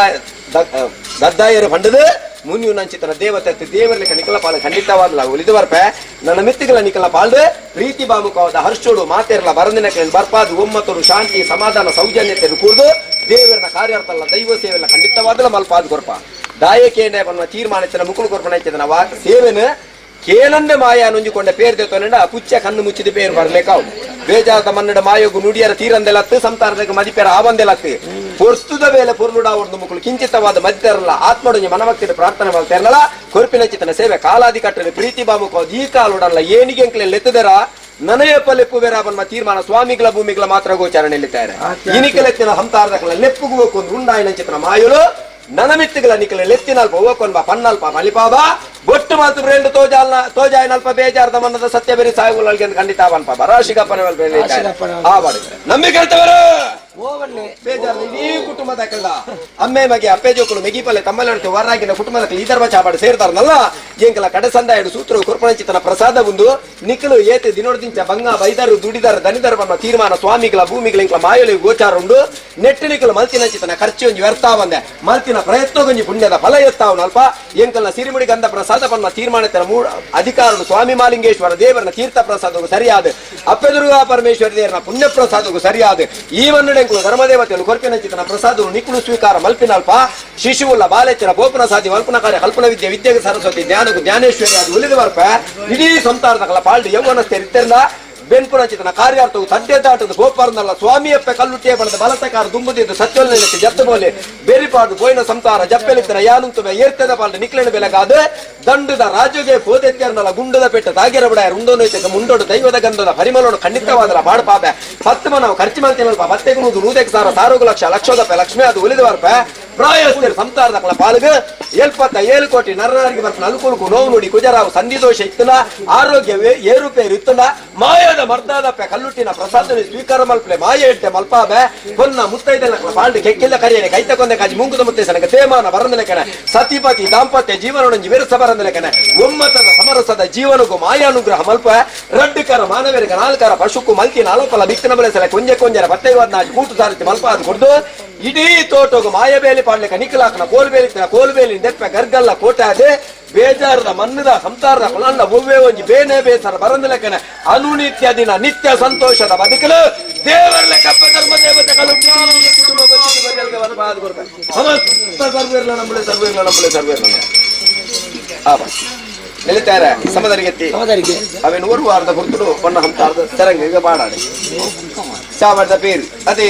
ಗದ್ದಾಯರು ಪಂಡದು ಮುನಿಯು ನಂಚಿತನ ದೇವತೆ ದೇವರ್ಲಿಕ ನಿಕಲ ಪಾಲು ಖಂಡಿತವಾದಲ ಒಲಿದು ಬರ್ಪೆ ನನ್ನ ಮಿತ್ತಿಗಳ ನಿಕಲ ಪಾಲ್ದು ಪ್ರೀತಿ ಬಾಮುಕವಾದ ಹರ್ಷೋಡು ಮಾತೇರ್ಲ ಬರಂದಿನ ಬರ್ಪಾದು ಒಮ್ಮತೋಡು ಶಾಂತಿ ಸಮಾಧಾನ ಸೌಜನ್ಯತೆ ಕೂರ್ದು ದೇವರನ ಕಾರ್ಯಾರ್ಥಲ್ಲ ದೈವ ಸೇವೆಲ್ಲ ಖಂಡಿತವಾದಲ ಮಲ್ಪಾದು ಕೊರ್ಪ ದಾಯಕೇಂಡ ಪನ್ನ ತೀರ್ಮಾನಿಸಿನ ಮುಕುಲು ಕೊರ್ಪಣ ಇಚ್ಚಿದನ ವಾ ಸೇವೆನ ಕೇನಂದೆ ಮಾಯ ನುಂಜಿಕೊಂಡ ಪೇರ್ ದೇತೋನೆಂಡ ಪುಚ್ಚ ಕಣ್ಣು ಮುಚ್ಚಿದ ಪೇರು ಬರ್ಲೇಕಾವು ಬೇಜಾರದ ಮನ್ನಡ ಮಾಯೋಗು ನುಡಿಯರ ತೀರಂದೆಲತ್ತು ಸಂತಾರದಾಗ ಮದಿಪೇರ ಆವಂದೆಲತ್ತು ಪೊರ್ತುದ ಬೇಲೆ ಪೊರ್ಲುಡ ಒಂದು ಮುಕುಲು ಕಿಂಚಿತವಾದ ಮದಿತರಲ್ಲ ಆತ್ಮಡೊಂಜಿ ಮನಭಕ್ತಿದ ಪ್ರಾರ್ಥನೆ ಮಾಡ್ತೇರಲ್ಲ ಕೊರ್ಪಿನ ಚಿತ್ತನ ಸೇವೆ ಕಾಲಾದಿ ಕಟ್ಟಲು ಪ್ರೀತಿ ಬಾಮುಕ ಈ ಕಾಲುಡಲ್ಲ ಏನಿಗೆ ಅಂಕಲೆ ಲೆತ್ತದರ ನನಯ ಪಲ್ಲೆಪ್ಪು ಬೇರ ಬನ್ನ ತೀರ್ಮಾನ ಸ್ವಾಮಿಗಳ ಭೂಮಿಗಳ ಮಾತ್ರ ಗೋಚಾರ ನಿಲ್ಲುತ್ತಾರೆ ಇನಿಕಲೆತ್ತಿನ ಹಂತಾರದಕಲ ಲೆಪ್ಪುಗು ಒಂದು ಉಂಡಾಯಿನ ಚಿತ್ರನ ಮಾಯುಲು ನನಮಿತ್ತುಗಳ ನಿಕಲ ಲೆತ್ತಿನಲ್ಪ ಓಕೊಂಬ ಪನ್ನಲ್ಪ ಮಲಿಪಾಬ ಬೊಟ್ಟು ಮಾತು ಬ್ರೇಂಡ್ ತೋಜಾಲ್ನ ತೋಜಾಯಿನಲ್ಪ ಬೇಜಾರ್ದ ಮನ್ನದ ಸತ್ಯ ಬೇರೆ ಸಾಯುಗಳಿಗೆ ಖಂಡಿತ ಅವನ್ಪ ರಾಶಿಗಪ್ಪನ ಆ ಬಾಡು ನಂಬಿಕೆ ಹೇಳ್ತವರು ಬೇಜಾರ್ದ ಇಡೀ ಕುಟುಂಬದ ಕಳ್ಳ ಅಮ್ಮೆ ಮಗೆ ಅಪ್ಪೆ ಜೋಕುಲು ಮೆಗಿಪಲ್ಲೆ ತಮ್ಮಲ್ಲಿ ವರಾಗಿನ ಕುಟುಂಬದ ಈ ಧರ್ಮ ಚಾಪಾಡು ಸೇರ್ತಾರನಲ್ಲ ಎಂಕಲ ಕಡೆ ಸಂದಾಯಡು ಸೂತ್ರ ಕೊರ್ಪಣಚಿತನ ಪ್ರಸಾದ ಒಂದು ನಿಖಲು ಏತೆ ದಿನೋಡ್ದಿಂಚ ಬಂಗ ಬೈದರು ದುಡಿದಾರ ದನಿದರ ಬನ್ನ ತೀರ್ಮಾನ ಸ್ವಾಮಿಗಳ ಭೂಮಿಗಳ ಇಂಕಲ ಮಾಯಲು ಗೋಚಾರ ಉಂಡು ನೆಟ್ಟು ನಿಖಲು ಮಲ್ತಿನ ಚಿತನ ಖರ್ಚು ಒಂಜಿ ವ್ಯರ್ಥ ಬಂದೆ ಮಲ್ತಿನ ಪ್ರಯತ್ನಗೊಂಜಿ ಪುಣ್ಯದ ಫಲ ಎತ್ತಾವನಲ್ಪ ಎಂಕಲ್ನ ಸಿರಿಮುಡಿ ಗಂಧ ಪ್ರಸಾದ ಬನ್ನ ತೀರ್ಮಾನ ಅಧಿಕಾರನು ಸ್ವಾಮಿ ಮಾಲಿಂಗೇಶ್ವರ ದೇವರನ ತೀರ್ಥ ಪ್ರಸಾದವು ಸರಿಯಾದ ಅಪ್ಪೆದುರ್ಗಾ ಪರಮೇಶ್ವರ ದೇವರನ ಪುಣ್ಯ ಪ್ರಸಾದವು ಸರಿಯಾದ ಈ ಮನ್ನಡೆಂಕುಲು ಧರ್ಮದೇವತೆಗಳು ಕೊರ್ಪಿನ ಚಿತನ ಪ್ರಸಾದವು ನಿಕ್ಕುಲು ಸ್ವೀಕಾರ ಮಲ್ಪಿನಲ್ಪ ಶಿಶುವುಲ್ಲ ಬಾಲೆಚ್ಚರ ಗೋಪುನ ಸಾಧಿ ಮಲ್ಪನ ಕಾರ್ಯ ಕಲ್ಪನ ವಿದ್ಯೆ ವಿದ್ಯೆಗೆ ಸರಸ್ವತಿ ಜ್ಞಾನకు ಜ್ಞಾನೇಶ್ವರಿ ಅದು ಉಳಿದ ಬರ್ಪ ಇಡೀ ಸಂತಾರದಕಲ ಪಾಲ್ಡು ಯೌವನಸ್ಥೆ ಬೆನ್ಪುನ ಚಿತನ ಕಾರ್ಯಾರ್ಥವು ತಡ್ಡೆ ದಾಟದ ಗೋಪಾರನಲ್ಲ ಸ್ವಾಮಿಯಪ್ಪ ಕಲ್ಲುಟ್ಟಿಯ ಬಣದ ಬಲತಕಾರ ದುಂಬುದಿದ್ದು ಸತ್ಯೋಲ್ಲಕ್ಕೆ ಜತ್ತು ಬೋಲೆ ಬೆರಿಪಾಡು ಬೋಯಿನ ಸಂತಾರ ಜಪ್ಪೆಲಿತ್ತನ ಯಾನುಂತುವೆ ಏರ್ತದ ಪಾಲ್ಡು ನಿಕ್ಲೆನ ಬೆಲಗಾದ ದಂಡದ ರಾಜುಗೆ ಪೋದೆತ್ಯರ್ನಲ್ಲ ಗುಂಡದ ಪೆಟ್ಟ ತಾಗಿರ ಬಿಡ ಉಂಡೋನು ಮುಂಡೋಡು ದೈವದ ಗಂಧದ ಪರಿಮಳೋಡು ಖಂಡಿತವಾದಲ ಬಾಡ್ಪಾಪೆ ಪತ್ತು ಮನವು ಖರ್ಚು ಮಾಡ್ತೀನಲ್ಪ ಪತ್ತೆಗೆ ನೂದು ನೂದಕ್ಕೆ ಸಾವಿರ ಸಾರೋಗು ಲಕ್ಷ ಲಕ್ಷದಪ್ಪ ಲಕ್ಷ್ಮಿ ಅದು ಉಳಿದ ಬರ್ಪ ಪ್ರಾಯಸ್ಥರು ಸಂತಾರದ ಪಾಲ್ಗ 77 ಕೋಟಿ ನರನಾರಿಗೆ ಬರ್ಪನ ಅನುಕೂಲಕ್ಕೂ ನೋವು ನೋಡಿ ಕುಜರಾವು ಸಂಧಿದೋಷ ಇತ್ತನ ಆರೋಗ್ಯವೇ ಏರುಪೇರು ಇತ್ತನ ಮಾಯದ ಮರ್ದಾದಪ್ಪ ಕಲ್ಲುಟ್ಟಿನ ಪ್ರಸಾದ ಸ್ವೀಕಾರ ಮಲ್ಪಲೆ ಮಾಯ ಇಟ್ಟೆ ಮಲ್ಪಾಬೆ ಕೊನ್ನ ಮುತ್ತೈದೆಲ್ಲ ಪಾಲ್ಡು ಕೆಕ್ಕಿಲ್ಲ ಕರಿಯನೆ ಕೈತಕೊಂದೆ ಕಾಜಿ ಮುಂಗುದ ಮುತ್ತೈಸನಕ ತೇಮಾನ ಬರಂದಲೆಕನೆ ಸತಿಪತಿ ದಾಂಪತ್ಯ ಜೀವನೊಡಂಜಿ ವಿರಸ ಬರಂದಲೆಕನೆ ಒಮ್ಮತದ ಸಮರಸದ ಜೀವನಗೂ ಮಾಯಾನುಗ್ರಹ ಮಲ್ಪ ರಡ್ಡುಕರ ಮಾನವರಿಗೆ ನಾಲ್ಕರ ಪಶುಕು ಮಲ್ತಿ ನಾಲ್ಕಲ ಬಿಕ್ಕನ ಬಲಸಲ ಕೊಂಜೆ ಕೊಂಜರ ಪತ್ತೆವಾದ ಕೂಟು ಸಾರತಿ ಮಲ್ಪ ಅದು ಕೊಡ್ದು ಇಡೀ ತೋಟಗು ಮಾಯಬೇಲಿ ಪಾಡ್ಲಿಕ್ಕೆ ನಿಖಲಾಕನ ಕೋಲ್ಬೇಲಿ ಕೋಲ್ಬೇಲಿ ದೆಪ್ಪೆ ಗರ್ಗಲ್ಲ ಕೋಟೆ ಅದೇ ಬೇಜಾರದ ಮನ್ನದ ಸಂಸಾರದ ಕುಲಂಡ ಒವ್ವೇ ಒಂಜಿ ಬೇನೆ ಬೇಸರ ಬರಂದಲೆಕ್ಕನೆ ಅನುನಿತ್ಯ ದಿನ ನಿತ್ಯ ಸಂತೋಷದ ಬದುಕಲು ದೇವರ ಲೆಕ್ಕಪ್ಪ ಧರ್ಮ ದೇವತೆಗಳು ಕುಟುಂಬ ಸಮಸ್ತ ಸರ್ವೇರ್ಲ ನಂಬಳೆ ಸರ್ವೇರ್ಲ ನಂಬಳೆ ಸರ್ವೇರ್ಲ ನಿಲ್ತಾರೆ ಸಮದರಿಗೆ ಸಮದರಿಗೆ ಅವೇನು ஒரு ವಾರದ ಹೊರತುಡು ಬಣ್ಣ ಹಂತಾರದ ತೆರಂಗ ಈಗ ಬಾಡಾಡಿ ಚಾವಡ್ದ ಪೇರು ಅದೇ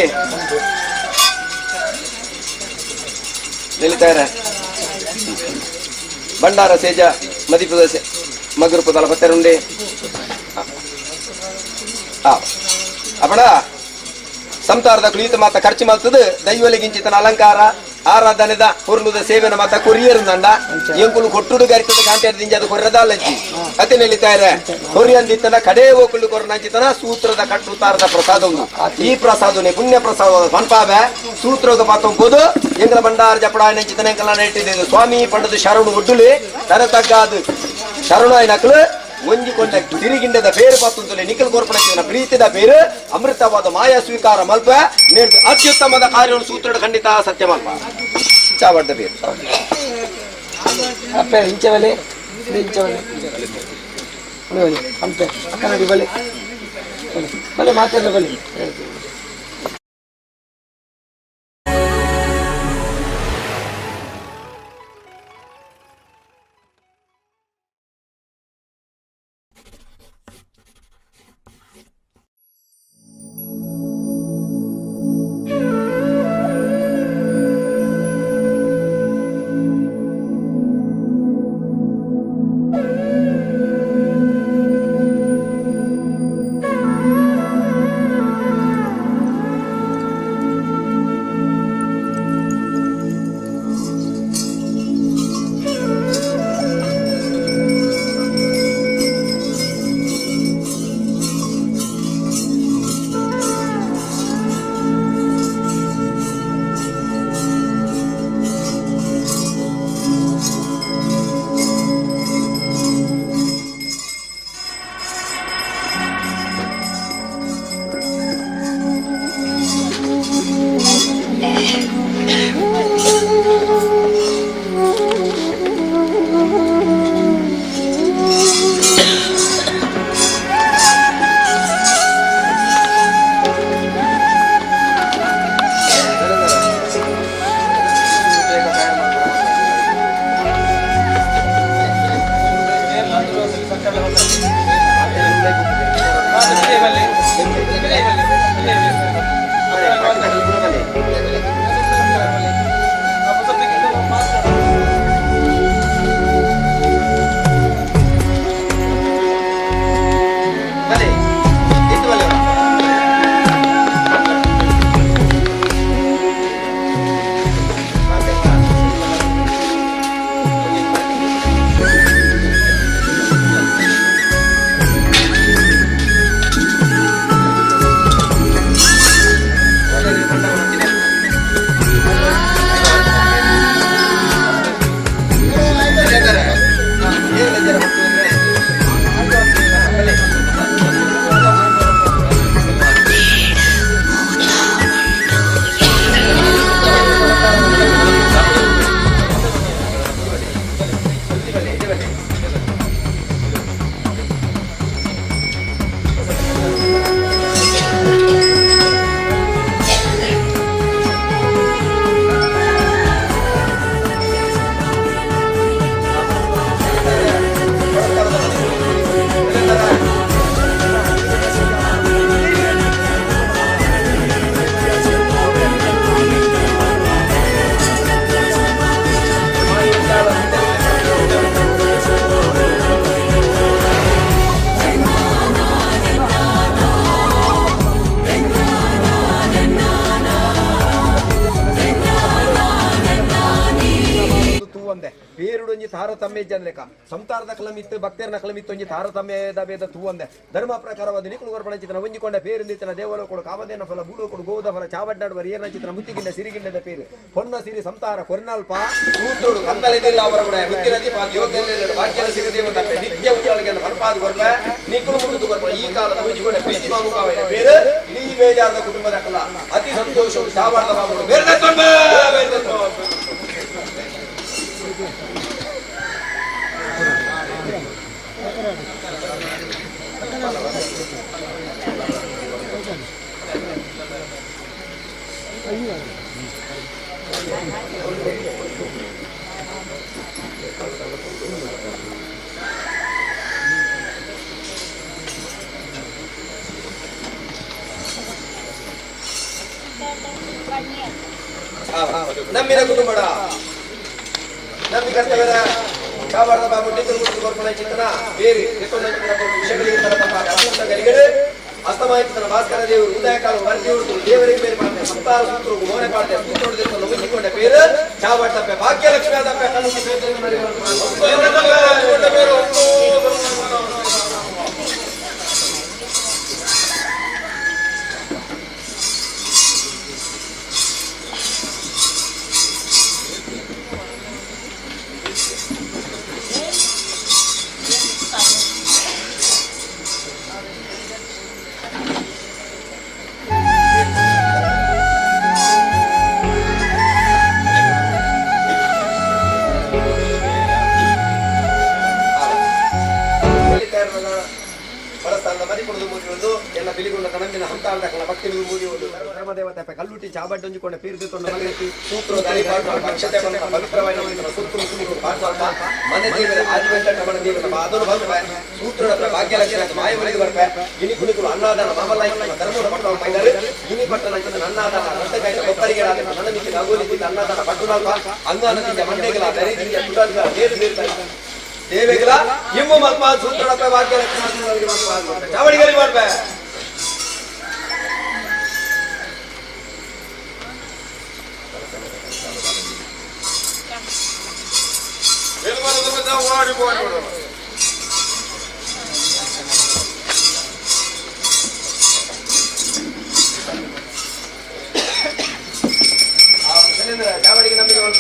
ನಿಲ್ತಾರೆ ಭಂಡಾರ ಸೇಜ ಮದಿಪುದ ಮಗುರುಪು ತಲಪತ್ತೆರುಂಡೆ ಅಪಣ ಸಂತಾರದ ಕುಳಿತ ಮಾತ ಖರ್ಚು ಮಾಡ್ತದ ದೈವಲಿಗಿಂಚಿತನ ಅಲಂಕಾರ ಆರಾಧನೆದ ಪೊರ್ಲುದ ಸೇವೆನ ಮಾತ ಕೊರಿಯರು ನಂಡ ಎಂಕುಲು ಕೊಟ್ಟುಡು ಗರಿತದ ಕಾಂಟೇರ್ ದಿಂಜ ಅದು ಕೊರ್ರದಾಲಜ್ಜಿ ಅತೆ ನಿಲ್ಲಿತಾರೆ ಕೊರಿಯಂದಿತ್ತನ ಕಡೆ ಹೋಕುಲು ಕೊರ್ನಂಚಿತನ ಸೂತ್ರದ ಕಟ್ಟುತಾರದ ಪ್ರಸಾದ ಒಂದು ಈ ಪ್ರಸಾದನೆ ಪುಣ್ಯ ಪ್ರಸಾದ ಪನ್ಪಾವೆ ಸೂತ್ರದ ಪಾತೊಂಬೋದು ಎಂಗಲ ಭಂಡಾರ ಜಪಡ ನಂಚಿತನ ಎಂಕಲ ನೆಟ್ಟಿದ್ದು ಸ್ವಾಮಿ ಪಂಡದು ಶರಣು ಒಡ್ಡುಲಿ ತರತಗ್ಗಾದು ಶರಣು ಐನಕ್ಲು ಒಂಜಿಕೊಂಡ ಸಿರಿಗಿಂಡದ ಬೇರು ಪತ್ತೊಂದುಲೆ ನಿಖಿಲ್ ಕೋರ್ಪಣೆ ಪ್ರೀತಿದ ಬೇರು ಅಮೃತವಾದ ಮಾಯಾ ಸ್ವೀಕಾರ ಮಲ್ಪ ನೇರ್ದು ಅತ್ಯುತ್ತಮದ ಕಾರ್ಯವನ್ನು ಸೂತ್ರ ಖಂಡಿತ ಸತ್ಯ ಮಲ್ಪ ಚಾವಡ್ದ ಬೇರು. ಅಪ್ಪೆ ಇಂಚವಲೆ ಇಂಚವಲೆ ಬಲೆ ಅಂಪೆ ಅಕ್ಕ ನಡಿ ಬಲೆ ಬಲೆ ಮಾತಾಡ ಬಲೆ. ಬೇರುಡೊಂಜಿ ತಾರತಮ್ಯ ಜನಲೇಕ ಸಂತಾರದ ಕಲಮಿತ್ತು ಭಕ್ತರನ ಕಲಮಿತ್ತು ಒಂಜಿ ತಾರತಮ್ಯದ ಭೇದ ತೂವಂದೆ ಧರ್ಮ ಪ್ರಕಾರವಾದ ನಿಕುಲು ವರ್ಪಣ ಚಿತ್ರ ಒಂಜಿಕೊಂಡ ಪೇರುಂದಿತ್ತನ ದೇವಲ ಕೊಡು ಕಾಮಧೇನ ಫಲ ಬೂಡು ಕೊಡು ಗೋದ ಫಲ ಚಾವಡ್ನಾಡು ವರಿಯನ ಚಿತ್ರ ಮುತ್ತಿಗಿಂಡ ಸಿರಿಗಿಂಡದ ಪೇರು ಹೊನ್ನ ಸಿರಿ ಸಂತಾರ ಕೊರ್ನಲ್ಪ ಸೂತ್ರುಡು ಕಂದಲೆದಿಲ್ಲ ಅವರ ಕೂಡ ಮುತ್ತಿನದಿ ಭಾಗ್ಯದ ಸಿರಿದೇವ ತಪ್ಪೆ ನಿತ್ಯ ಉಜ್ಜಾಳಿಗೆ ಮನಪಾದ ಕೊರ್ಪ ನಿಕುಲು ಮುಗಿದು ಕೊರ್ಪ ಈ ಕಾಲದ ಒಂಜಿಕೊಂಡ ಪ್ರೀತಿ ಮಾಮುಕಾವೈನ ಬೇರು ಇಡೀ ಬೇಜಾರದ ಕುಟುಂಬದ ಕಲ ಅತಿ ಸಂತೋಷ ಚಾವಾಡದ ಬಾಬು ಬೇರೆ ಬೇರೆ. ನಮ್ಮಿನ ಕುಟುಂಬಡ ನಂಬಿ ಕರ್ತವ್ಯದ ಕಾಪಾಡದ ಬಾಬು ಟೀಕಲ್ ಗುರುತು ಕೊರ್ಪಣ ಚಿತ್ತನ ಬೇರೆ ವಿಷಯಗಳಿಗೆ ತರತಪ್ಪ ಅಮೃತ ಗಲಿಗಳು ಅಸ್ತಮಾಯಿತನ ಭಾಸ್ಕರ ದೇವರು ಉದಯಕಾಲ ವರ್ಜಿಯುಡ್ತು ದೇವರಿಗೆ ಬೇರೆ ಮಾಡ್ತೆ ಸಂತಾರ ಸೂತ್ರವು ಮೋನೆ ಪಾಡ್ತೆ ಸೂತ್ರೋಡು ಮುಗಿಸಿಕೊಂಡ ಪೇರು ಚಾವಟ್ಟಪ್ಪೆ ಭಾಗ್ಯಲಕ್ಷ್ಮಿ ಆದಪ್ಪೆ ಕಣ್ಣು ಬೇರು. ನಂಬಿನ ಹಂತಾಳದ ಭಕ್ತಿ ಮೂಡಿ ಧರ್ಮದೇವತೆ ಕಲ್ಲುಟಿ ಚಾಬಡ್ಡೊಂಜಿಕೊಂಡ ಪೀರ್ದು ತೊಂಡ ಮಗತಿ ಸೂತ್ರ ಅಕ್ಷತೆ ಪವಿತ್ರವಾದ ಸೂತ್ರ ಮನೆ ದೇವರ ಆದಿವೆಂಕಟರಮಣ ದೇವರ ಪಾದನು ಬರ್ಪೆ ಸೂತ್ರದ ಭಾಗ್ಯಲಕ್ಷ್ಮಿ ಮಾಯವರಿಗೆ ಬರ್ಪೆ ಗಿನಿ ಕುಣಿಕುಲು ಅನ್ನದಾನ ಮಾಮಲ್ಲ ಧರ್ಮದ ಪಟ್ಟಣ ಮೈದಾರೆ ಗಿನಿ ಪಟ್ಟಣ ಅನ್ನದಾನ ರಕ್ತಕಾಯಿ ಕೊಪ್ಪರಿಗೆ ನನ್ನ ಮಿಕ್ಕಿ ನಾಗೋಲಿ ಅನ್ನದಾನ ಪಟ್ಟುನಾಲ್ಪ ಅಂಗಾನದಿಂದ ಮಂಡೆಗಳ ದರಿದಿಂದ ಕುಡಲ್ಗಳ ಬೇರು ಬೇರು ದೇವೇಗಳ ಇಮ್ಮು ಮಲ್ಪ ಸೂತ್ರದ ಭಾಗ್ಯಲಕ್ಷ್ಮಿ ಚಾವಡಿಗರಿ ಮಾಡ್ಬೆ. ಚಾವಡಿಗೆ ನಂಬಿಕೆ ಬಂದ.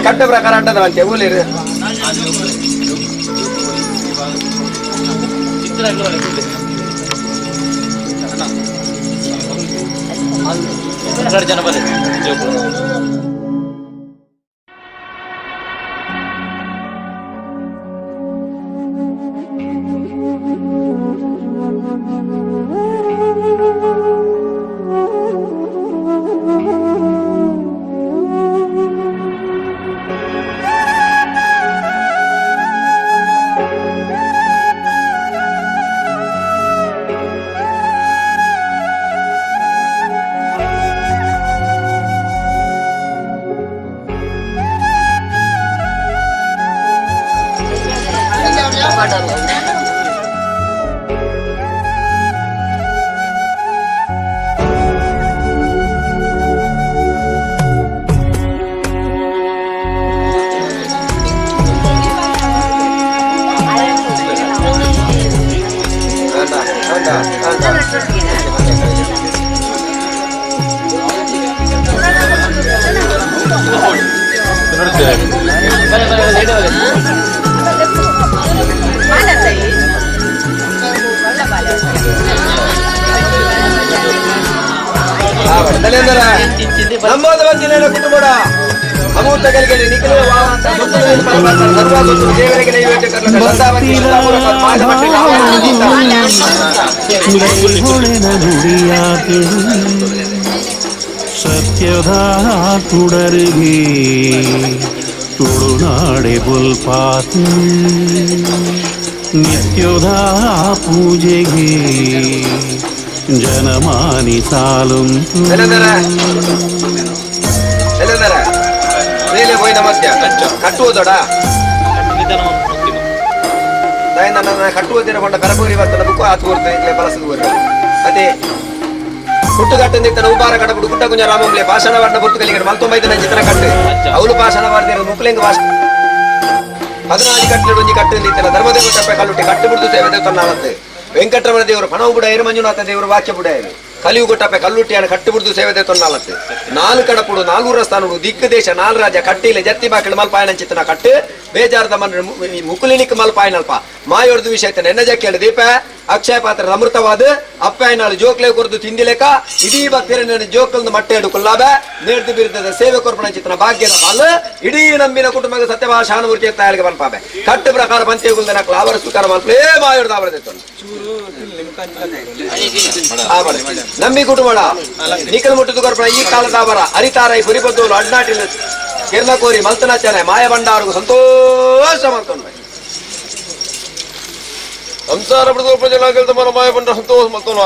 ಕಟ್ಟ ಪ್ರಕಾರ ಅಂಟದ ಊಲಿರು ಜನ ಬನ್ನಿ. ನಮ್ಮದ ಬಂದಿಲ್ಲ ಕುಟುಂಬ ಅಮೂರ್ತ ಕಲಿಗೆ ನಿಖಿಲ ದೇವರಿಗೆ ನೈವೇದ್ಯ ಸತ್ಯದ ತುಡರಿಗೆ ತುಳುನಾಡೆ ಬುಲ್ಪಾತು ನಿತ್ಯದ ಪೂಜೆಗೆ ಜನಮಾನಿ ಸಾಲುಂಟು. ಮೇಲೆ ಹೋಯ್ನ ಮಧ್ಯ ಕಟ್ಟುವುದೊಡ ನನ್ನ ಕಟ್ಟುವುದಿರ ಕೊಂಡ ಕರಪೂರಿ ಬರ್ತದ ಬುಕ್ಕು ಆತು ಕೊಡ್ತೇನೆ ಇಲ್ಲೇ ಬಲಸದು ಬರುವ ಅದೇ ಹುಟ್ಟುಗಟ್ಟಂದಿತ್ತನ ಉಪಾರ ಕಡಬುಡು ಗುಡ್ಡ ಗುಂಜ ರಾಮಂಬ್ಲೆ ಭಾಷಣ ವರ್ಣ ಪುರ್ತುಗಲಿಗೆ ಮಲ್ತೊಂಬೈತನ ಚಿತ್ರ ಕಟ್ಟು ಅವಳು ಭಾಷಣ ವಾರ್ದಿರ ಮುಕ್ಲೆಂಗ್ ಭಾಷ 14 ಕಟ್ಟಲು ಒಂಜಿ ಕಟ್ಟು ಇತ್ತನ ಧರ್ಮದೇವ ತಪ್ಪೆ ಕಲ್ಲುಟ್ಟಿ ಕಟ್ಟು ಬಿಡ್ದು ಸೇವೆ ತನ್ನಾಳತ್ತೆ ವೆಂಕಟರಮಣ ದೇವರು ಪಣವು ಬುಡ ಮಂಜುನಾಥ ದೇವರು ವಾಕ್ಯ ಬುಡ ಕಲಿಯುಗಟ್ಟಪ್ಪೆ ಕಲ್ಲುಟ್ಟಿಯನ್ನು ಕಟ್ಟುಬಿಡ್ದು ಸೇವೆ ತೊನ್ನಾಲತ್ತು ನಾಲ್ ಕಡಪುಡು ನಾಲ್ವೂರ ಸ್ಥಾನಡು ದಿಕ್ಕು ದೇಶ ನಾಲ್ ರಾಜ ಕಟ್ಟಿಲೆ ಜತ್ತಿ ಬಾಕಿಲು ಮಲ್ಪಾಯನಂಚಿತನ ಕಟ್ಟು ಬೇಜಾರದ ಮನ ಮುಕುಲಿನಿಕ್ ಮಲ್ಪಾಯನಲ್ಪ ಮಾಯೋರ್ದು ವಿಷಯ ನೆನ್ನ ಜಕ್ಕೆಳು ದೀಪ ಅಕ್ಷಯ ಪಾತ್ರ ಅಮೃತವಾದ ಅಪ್ಪಾಯನಾಳು ಜೋಕ್ಲೆ ಕೊರ್ದು ತಿಂದಿಲೇಕ ಇಡೀ ಭಕ್ತರ ಜೋಕಲ್ದು ಮಟ್ಟೆ ಕುಲ್ಲಾಬೆ ನೇರ್ದು ಬಿರುದದ ಸೇವೆ ಕೊರ್ಪಣ ಭಾಗ್ಯದ ಪಾಲು ಇಡೀ ನಂಬಿನ ಕುಟುಂಬಕ್ಕೆ ಸತ್ಯಭಾ ಶಾನುಮೂರ್ತಿ ತಾಯಿಗೆ ಬಲ್ಪಾಬೆ ಕಟ್ಟು ಪ್ರಕಾರ ಪಂಚೆ ಗುಲ್ದನ ಅವರ ಸ್ವೀಕಾರ ಮಲ್ಪಲೇ ಮಾಯೋರ್ದು ಅವರ ನಂಬಿ ಕುಟುಂಬ ನಿಖಲ್ ಮುಟ್ಟುದು ಕೊರ್ಪಣ ಈ ಕಾಲದ ಅವರ ಅರಿತಾರೈ ಪುರಿಪದ್ದೋಲು ಅಡ್ನಾಟಿಲ್ ಕಿರ್ಲಕೋರಿ ಮಲ್ತನಾಚನೆ ಮಾಯ ಭಂಡಾರು ಸಂತೋಷ ಮಲ್ತೊಂಡು ಸಂಸಾರ ಬಿಡದ ಪ್ರಜೆಗಳಾಗಿಲ್ದ ಮನ ಮಾಯ ಬಂಡ ಸಂತೋಷ ಮಲ್ತೋನ.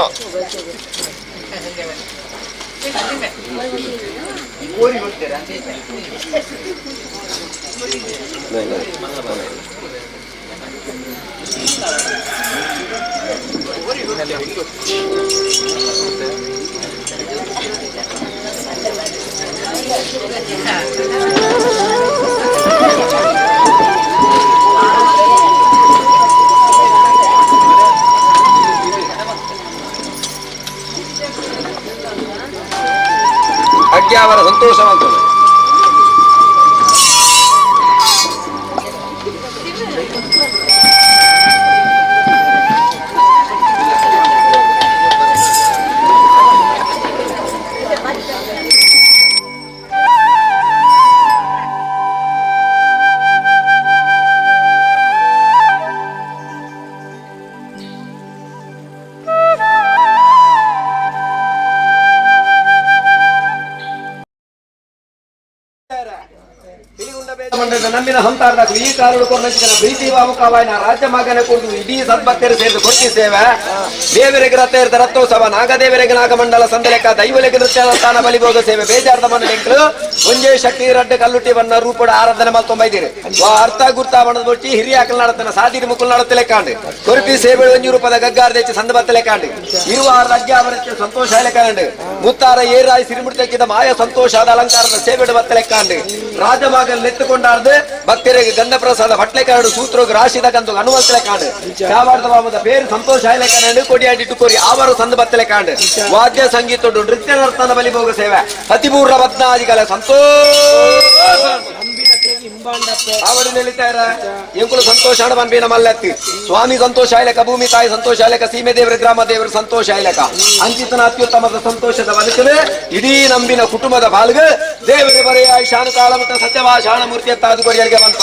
ಅಜ್ಞಾವರ ಸಂತೋಷ ಮಲ್ತೊಂಡು. ನಂಬಿನ ಹಂತಾರ್ದ ಈ ಕಾಲುಡು ಕೊರ್ನಂಚಿನ ಪ್ರೀತಿ ವಾಮುಖವಾಯಿನ ರಾಜ್ಯ ಮಗನ ಕುರಿತು ಇಡೀ ಸದ್ಭಕ್ತರು ಸೇರಿದು ಕೊಟ್ಟಿ ಸೇವೆ. ದೇವರಿಗೆ ರಥ ಇರ್ದ ರಥೋತ್ಸವ, ನಾಗದೇವರಿಗೆ ನಾಗಮಂಡಲ ಸಂದಲೆಕ್ಕ, ದೈವಲೆಗೆ ನೃತ್ಯ ಸ್ಥಾನ ಬಲಿಭೋಗ ಸೇವೆ. ಬೇಜಾರ್ದ ಮನ ಎಂಕ್ಲು ಒಂಜೇ ಶಕ್ತಿ ರಡ್ಡ ಕಲ್ಲುಟ್ಟಿ ಬಣ್ಣ ರೂಪದ ಆರಾಧನೆ ಮಲ್ತೊಂಬೈದಿರಿ. ವಾ ಅರ್ಥ ಗುರ್ತ ಬಣ್ಣದ ಬೊಚ್ಚಿ ಹಿರಿಯ ಅಕಲ್ ನಡತನ ಸಾದಿರಿ ಮುಕುಲ್ ನಡತಲೆ ಕಾಂಡು ಕೊರಪಿ ಸೇವೆ ಒಂಜಿ ರೂಪದ ಗಗ್ಗಾರ ದೆಚ್ಚಿ ಸಂದ ಬತ್ತಲೆ ಕಾಂಡು ಇರುವ ರಜ್ಞ ಅವರಕ್ಕೆ ಸಂತೋಷ ಕಾಂಡು ಮುತ್ತಾರ ಏರಾಯಿ ಸಿರಿಮುಡ್ತಕ್ಕಿದ ಮಾಯ ಸಂತೋಷದ ಅಲಂಕಾರದ ಸೇವೆಡು ಬತ್ತಲೆ ಕಾಂಡು ರಾಜಮಾಗಲ್ ನೆತ್ತುಕೊಂಡಾರ್ದು ಭಕ್ತರಿಗೆ ಗಂಧ ಪ್ರಸಾದ ಬಟ್ಲೆ ಕಾಡು ಸೂತ್ರೋಗ ರಾಶಿದ ಗಂದು ಅನುಮಂತಲೆ ಕಾಂಡು ಚಾವಾರ್ದ ವಾಮದ ಬೇರು ಸಂತೋಷ ಕಾಂಡು ಕೊಡಿಯಾಡಿಟ್ಟು ಕೋರಿ ಆವರು ಸಂದ ಬತ್ತಲೆ ಕಾಂಡು ವಾದ್ಯ ಸಂಗೀತ ನೃತ್ಯ ನರ್ತನ ಬಲಿಭೋಗ ಸೇವೆ ಅತಿಪೂರ್ಣ ಪದ್ನಾದಿಗಳ ಸಂತೋಷ ಆವಡಿ ನಿಲ್ಲಿತಾರ ಎಂಕುಲು ಸಂತೋಷ ಪನ್ಪಿನ ಮಲ್ಲತ್ತಿ ಸ್ವಾಮಿ ಸಂತೋಷ ಆಯ್ಲಕ, ಭೂಮಿ ತಾಯಿ ಸಂತೋಷ ಆಯ್ಲಕ, ಸೀಮೆ ದೇವರ ಗ್ರಾಮ ದೇವರು ಸಂತೋಷ ಆಯ್ಲಕ ಅಂಚಿತನ ಅತ್ಯುತ್ತಮದ ಸಂತೋಷದ ಬದುಕದೆ ಇಡೀ ನಂಬಿನ ಕುಟುಂಬದ ಬಾಲ್ಗ ದೇವರ ಬರೆಯ ಶಾನು ಕಾಲ ಮತ್ತು ಸತ್ಯವಾ ಶಾಣಮೂರ್ತಿ ತಾದು ಕೊರಿಯರಿಗೆ ಬಂತ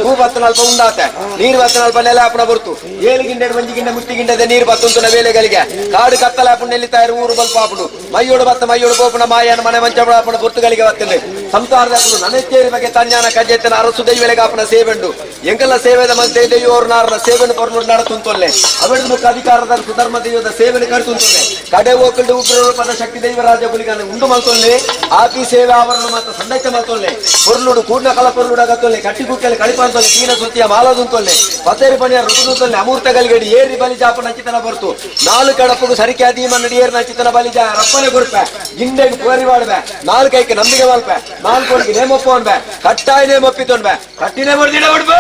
ಹೂ ಬತ್ತನಲ್ಪ ಉಂಡಾತೆ ನೀರು ಬತ್ತನಲ್ಪ ನೆಲ ಅಪ್ಪಣ ಬರ್ತು ಏಳು ಗಿಂಡೆ ಮಂಜಿ ಗಿಂಡೆ ಮುಟ್ಟಿ ಗಿಂಡದ ನೀರು ಬತ್ತುಂತುನ ವೇಳೆಗಳಿಗೆ ಕಾಡು ಕತ್ತಲ ಅಪ್ಪಣ ನೆಲ್ಲಿತಾಯಿರು ಊರು ಬಲ್ಪಾಪುಡು ಮೈಯೋಡು ಬತ್ತ ಮೈಯೋಡು ಗೋಪುಣ ಮಾಯನ ಮನೆ ಮಂಚಬಳಾಪಣ ಪುರ್ತುಗಳಿಗೆ ಬತ್ತಂದೆ ಸಂಸಾರದ ನನಚೇರಿ ಬಗ್ಗೆ ತಂಜಾನ ಕಜ್ಜೆತ್ತನ ಅರಸು ದೈವಲೆಗೆ ಆಪನ ಸೇವೆಂಡು ಎಂಕಲ್ಲ ಸೇವೆದ ಮಂತೆ ದೈವೋರ್ ನಾರನ ಸೇವೆನು ಪರ್ಲು ನಡತುಂತೊಲ್ಲೆ ಅವೆಡ್ ಮುಖ ಅಧಿಕಾರದ ಸುಧರ್ಮ ದೈವದ ಸೇವೆನು ಕಡ್ತುಂತೊಲ್ಲೆ ಕಡೆ ಓಕಲ್ಡು ಉಗ್ರ ರೂಪದ ಶಕ್ತಿ ದೈವ ರಾಜ ಗುಲಿಗನ ಉಂಡು ಮಲ್ತೊಲ್ಲೆ ಆಪಿ ಸೇವೆ ಆವರಣ ಮಾತ್ರ ಸಂದೈತ ಮಲ್ತೊಲ್ಲೆ ಪೊರ್ಲುಡು ಕೂಡ್ನ ಕಲ ಪೊರ್ಲುಡು ಅಗತ್ತೊಲ್ಲೆ ಕಟ್ಟಿ ಕುಕ್ಕೆಲೆ ಕಳಿಪಾಂತೊಲ್ಲೆ ದೀನ ಸುತ್ತಿಯ ಮಾಲದುಂತೊಲ್ಲೆ ಪತೇರಿ ಪಣಿಯ ಋತುದುಂತೊಲ್ಲೆ ಅಮೂರ್ತ ಗಲ್ಗಡಿ ಏರಿ ಬಲಿ ಜಾಪ ನಚಿತನ ಬರ್ತು ನಾಲ್ಕು ಕಡಪಗು ಸರಿಕೆ ಅದೀಮ ನಡಿಯೇರ್ ನಚಿತನ ಬಲಿ ಜಾ ರಪ್ಪನೆ ಗುರುಪೆ ಗಿಂಡೆಗೆ ಪೋರಿ ವಾಡ್ಬೆ ನಾಲ್ಕೈಕೆ ನಂಬಿಕೆ ಮಲ್ಪೆ ನಾಲ್ಕು ನೇಮೊಪ್ಪ ಅನ್ಬೆ ಕಟ್ಟಾಯ ನೇಮೊಪ್ಪಿತೊನ್ಬೆ ಕಟ್ಟಿನೇ ಬರ್ದಿಡ ಬಿಡ್ಬೆ.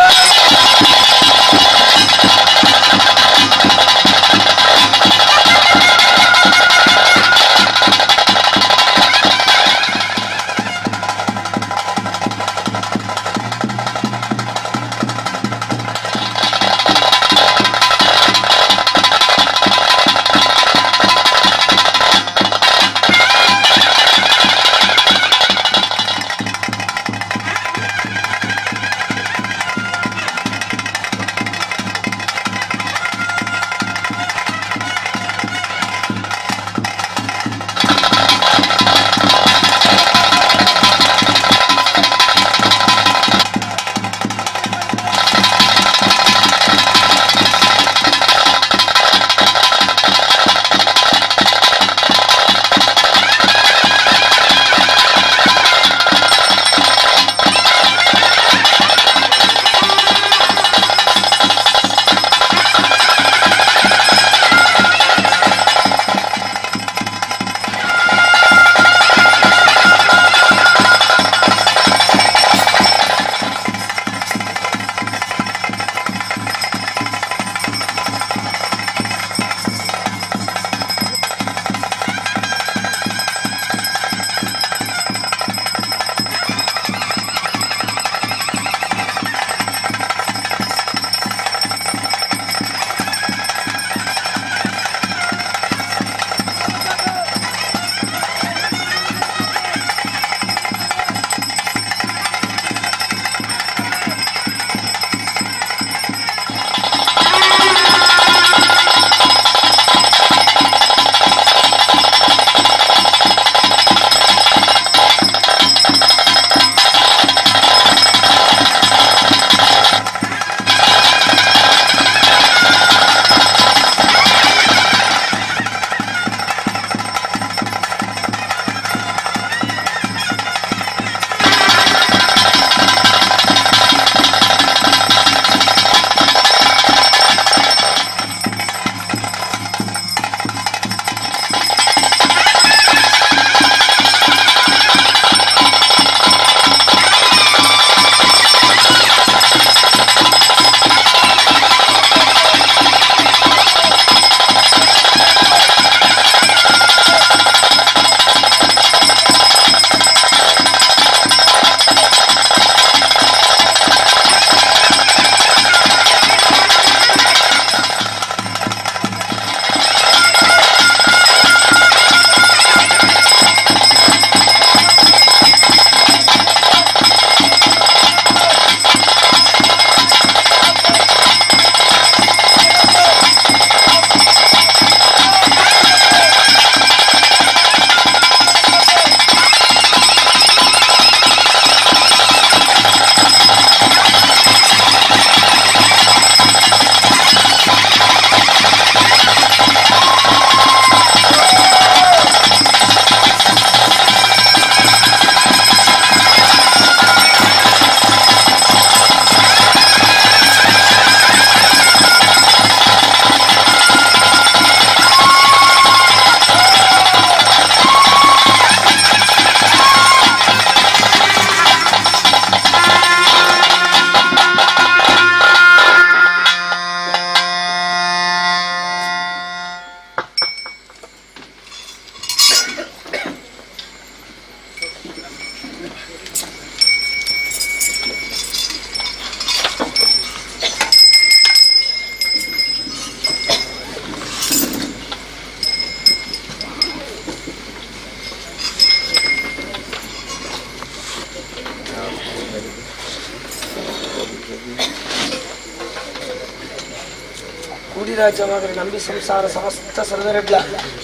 ಕೋಡಿರಾಜವಾದರೆ ನಂಬಿ ಸಂಸಾರ ಸಮಸ್ತ ಸರ್ವರೆಡ್ಲ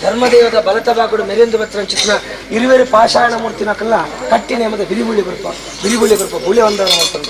ಧರ್ಮದೇವದ ಬಲತ ಬಾಗುಡು ಮೆರೆಂದು ಬತ್ರ ಚಿತ್ರ ಇರುವೆರು ಪಾಷಾಣ ಮೂರ್ತಿನಕಲ್ಲ ಕಟ್ಟಿ ನೇಮದ ಬಿರಿಬುಳ್ಳಿ ಬರುಪ ಬಿರಿಬುಳ್ಳಿ ಬರುಪ ಬುಳಿ ಒಂದರ ಮಾಡ್ತಂದ.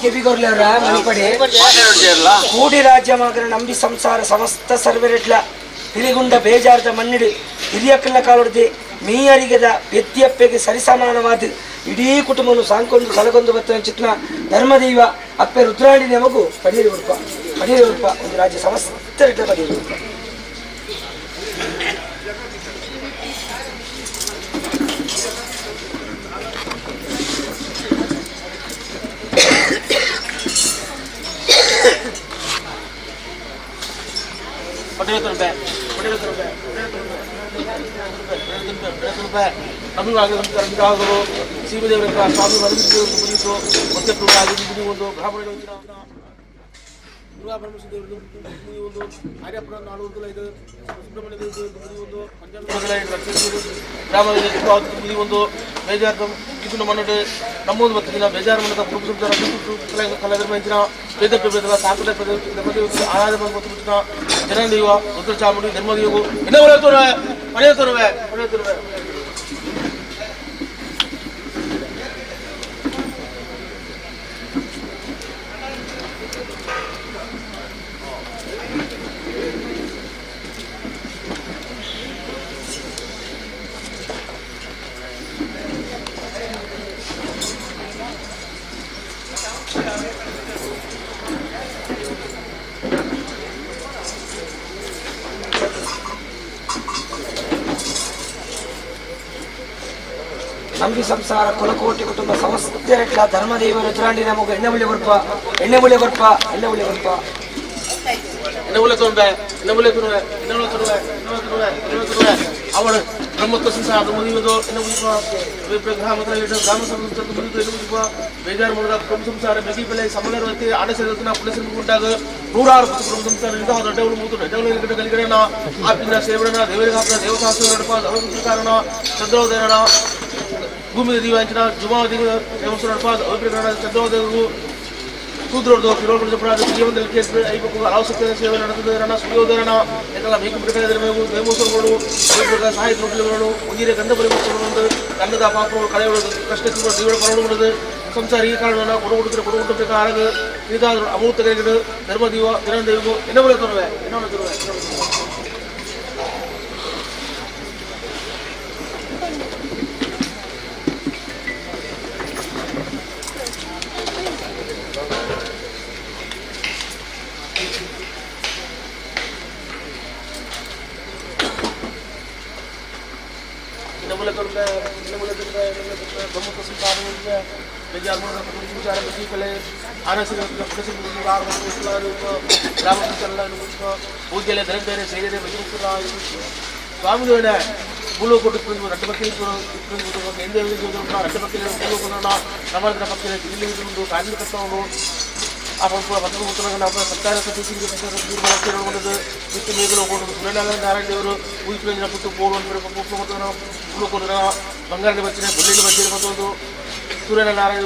ಕೆಬಿಗೊರ್ಲವ್ರ ಮನಿಪಡೆ ಕೂಡಿ ರಾಜ್ಯ ಮಗನ ನಂಬಿ ಸಂಸಾರ ಸಮಸ್ತ ಸರ್ವೆರೆಡ್ಲ ಪಿಲಿಗುಂಡ ಬೇಜಾರದ ಮಣ್ಣಿಡು ಹಿರಿಯಕ್ಕಲ್ಲ ಕಾಲೊಡ್ದೆ ಮೀಯರಿಗೆದ ವ್ಯಕ್ತಿಯಪ್ಪೆಗೆ ಸರಿಸಮಾನವಾದ ಇಡೀ ಕುಟುಂಬನು ಸಾಂಕೊಂದು ಸಲಗೊಂದು ಬತ್ತ ಚಿತ್ನ ಧರ್ಮದೈವ ಅಪ್ಪೆ ರುದ್ರಾಣಿ ನಮಗು ಪಡೀರಿ ಉಡುಪ ಪಡೀರಿ ಉಡುಪ ಒಂದು ರಾಜ್ಯ ಸಮಸ್ತ ರೆಡ್ಲ ಪಡೀರಿ ಉಡುಪ. ಸೀಮದೇವರ ಸ್ವಾಮಿ ಮುಗಿಯಿತು ಮತ್ತೆ ಒಂದು ಬ್ರಾಹ್ಮಣ ದುರ್ಗಾ ಪರಮೇಶ್ವರ ಒಂದು ಆರ್ಯಪುರ ನಾಲ್ಕು ಸುಬ್ರಹ್ಮಣ್ಯ ಒಂದು ಗ್ರಾಮದಲ್ಲಿ ಒಂದು ಬೇಜಾರು ಇದು ಮನ್ನಡು ನಮ್ಮೊಂದು ಬತ್ತಿನ ಬೇಜಾರು ಮನ್ನದ ಕುಟುಂಬ ಸಂಸಾರ ಕಲಾಧರ್ಮ ವೇದ ಪ್ರಭೇದ ಸಾಕದ ಆರಾಧನೆ ಮತ್ತು ಜನದೈವ ರುದ್ರ ಚಾಮುಂಡಿ ಧರ್ಮದೈವವು ಎನ್ನ ತೋರುವೆ ಪಡೆಯ ತೋರುವೆ ಪಡೆಯ ತೋರುವೆ. ನಂಬಿ ಸಂಸಾರ ಕುಲಕೋಟಿ ಕುಟುಂಬ ಸಮಸ್ತ ಧರ್ಮದೇವ ರುದ್ರಾಂಡಿ ನಮಗೆ ಎಣ್ಣೆ ಮುಳ್ಳಿ ಕೊರ್ಪ ಎಣ್ಣೆ ಮುಳ್ಳಿ ಕೊರ್ಪ ಎಣ್ಣೆ ಮುಳ್ಳಿ ಕೊರ್ಪ ಎಣ್ಣೆ ಮುಳ್ಳಿ ತೊಂಬೆ ಎಣ್ಣೆ ಮುಳ್ಳಿ ತುರುವೆ ಎಣ್ಣೆ ಮುಳ್ಳಿ ತುರುವೆ ಎಣ್ಣೆ ಮುಳ್ಳಿ ತುರುವೆ ಎಣ್ಣೆ ಮುಳ್ಳಿ ತುರುವೆ ಅವಳು ಬ್ರಹ್ಮತ್ವ ಸಂಸಾರ ಮುಗಿಯುವುದು ಎಣ್ಣೆ ಮುಗಿಯುವ ಗ್ರಾಮ ಗ್ರಾಮ ಸಂಸಾರ ಮುಗಿಯುವುದು ಎಣ್ಣೆ ಮುಗಿಯುವ ಬೇಜಾರು ಮೂಲದ ಕುಟುಂಬ ಸಂಸಾರ ಬೆಗಿ ಬೆಲೆ ಸಮಲರವತಿ ಆಡಸನ ಪುಲಸನ ಉಂಟಾಗ ನೂರಾರು ಕುಟುಂಬ ಸಂಸಾರ ಇಂತಹ ದೊಡ್ಡವರು ಮೂತು ದೊಡ್ಡವರು ಕಲಿಗಡನ ಆಪಿನ ಸೇವನ ದೇವರಿಗೆ ಹಾಕಿದ ದೇವಸಾಸ್ತ್ರ ನಡಪ ಧರ್ಮ ಚಂದ್ರೋದಯನ ಭೂಮಿ ದೀವಾಂಚನ ಜುಮಾವತಿ ದೇವಸ್ಥಾನ ನಡಪ ಅಭಿಪ್ರಾಯ ಚಂದ್ರೋದಯವು ಸೂದ್ರದ್ದು ಕಿರೋಗಳು ಜೀವನದಲ್ಲಿ ಕೇಸ್ ಐಪಕ್ಕು ಅವಶ್ಯಕತೆ ಸೇವೆ ನಡೆದಿರಣ ಸೂರ್ಯೋದರಣ ಎಲ್ಲ ಮೇಕು ನೇಮೋತ್ಸವಗಳು ಸಾಹಿತ್ಯ ಒಂದಿರೆ ಗಂಧ ಪರಿವರ್ತನೆ ಗಂಧದ ಪಾಪಗಳು ಕಳೆಯುವುದು ಕಷ್ಟ ದೇವರ ಪರಡುವುದು ಸಂಸಾರ ಈ ಕಾರಣ ಕೊಡು ಕೊಡು ಆರಗ ಇದಾದರೂ ಅಮೂರ್ತಗಳು ಧರ್ಮದೀವ ದಿನದೈವ ಎನ್ನವರೇ ತರುವೆ ಎನ್ನವರೇ ತರುವೆ. ಸ್ವಾಮಿಗಳೇ ಭೂಲೋಕ రెండు పక్కల రెండు పక్కల నవరత్న పక్కల ఢిల్లీ కార్మిక ಆ ವಿತ್ತು ಮೇಗಲು ಸೂರ್ಯನಾರಾಯಣ ದೇವರು ಉಯಿತು ಪುಟ್ಟು ಬಂಗಾರದ ಬಚ್ಚಿನ ಬೆಳ್ಳಿನ ಬಚ್ಚಿನ ಮತ್ತೊಂದು ಸೂರ್ಯನಾರಾಯಣ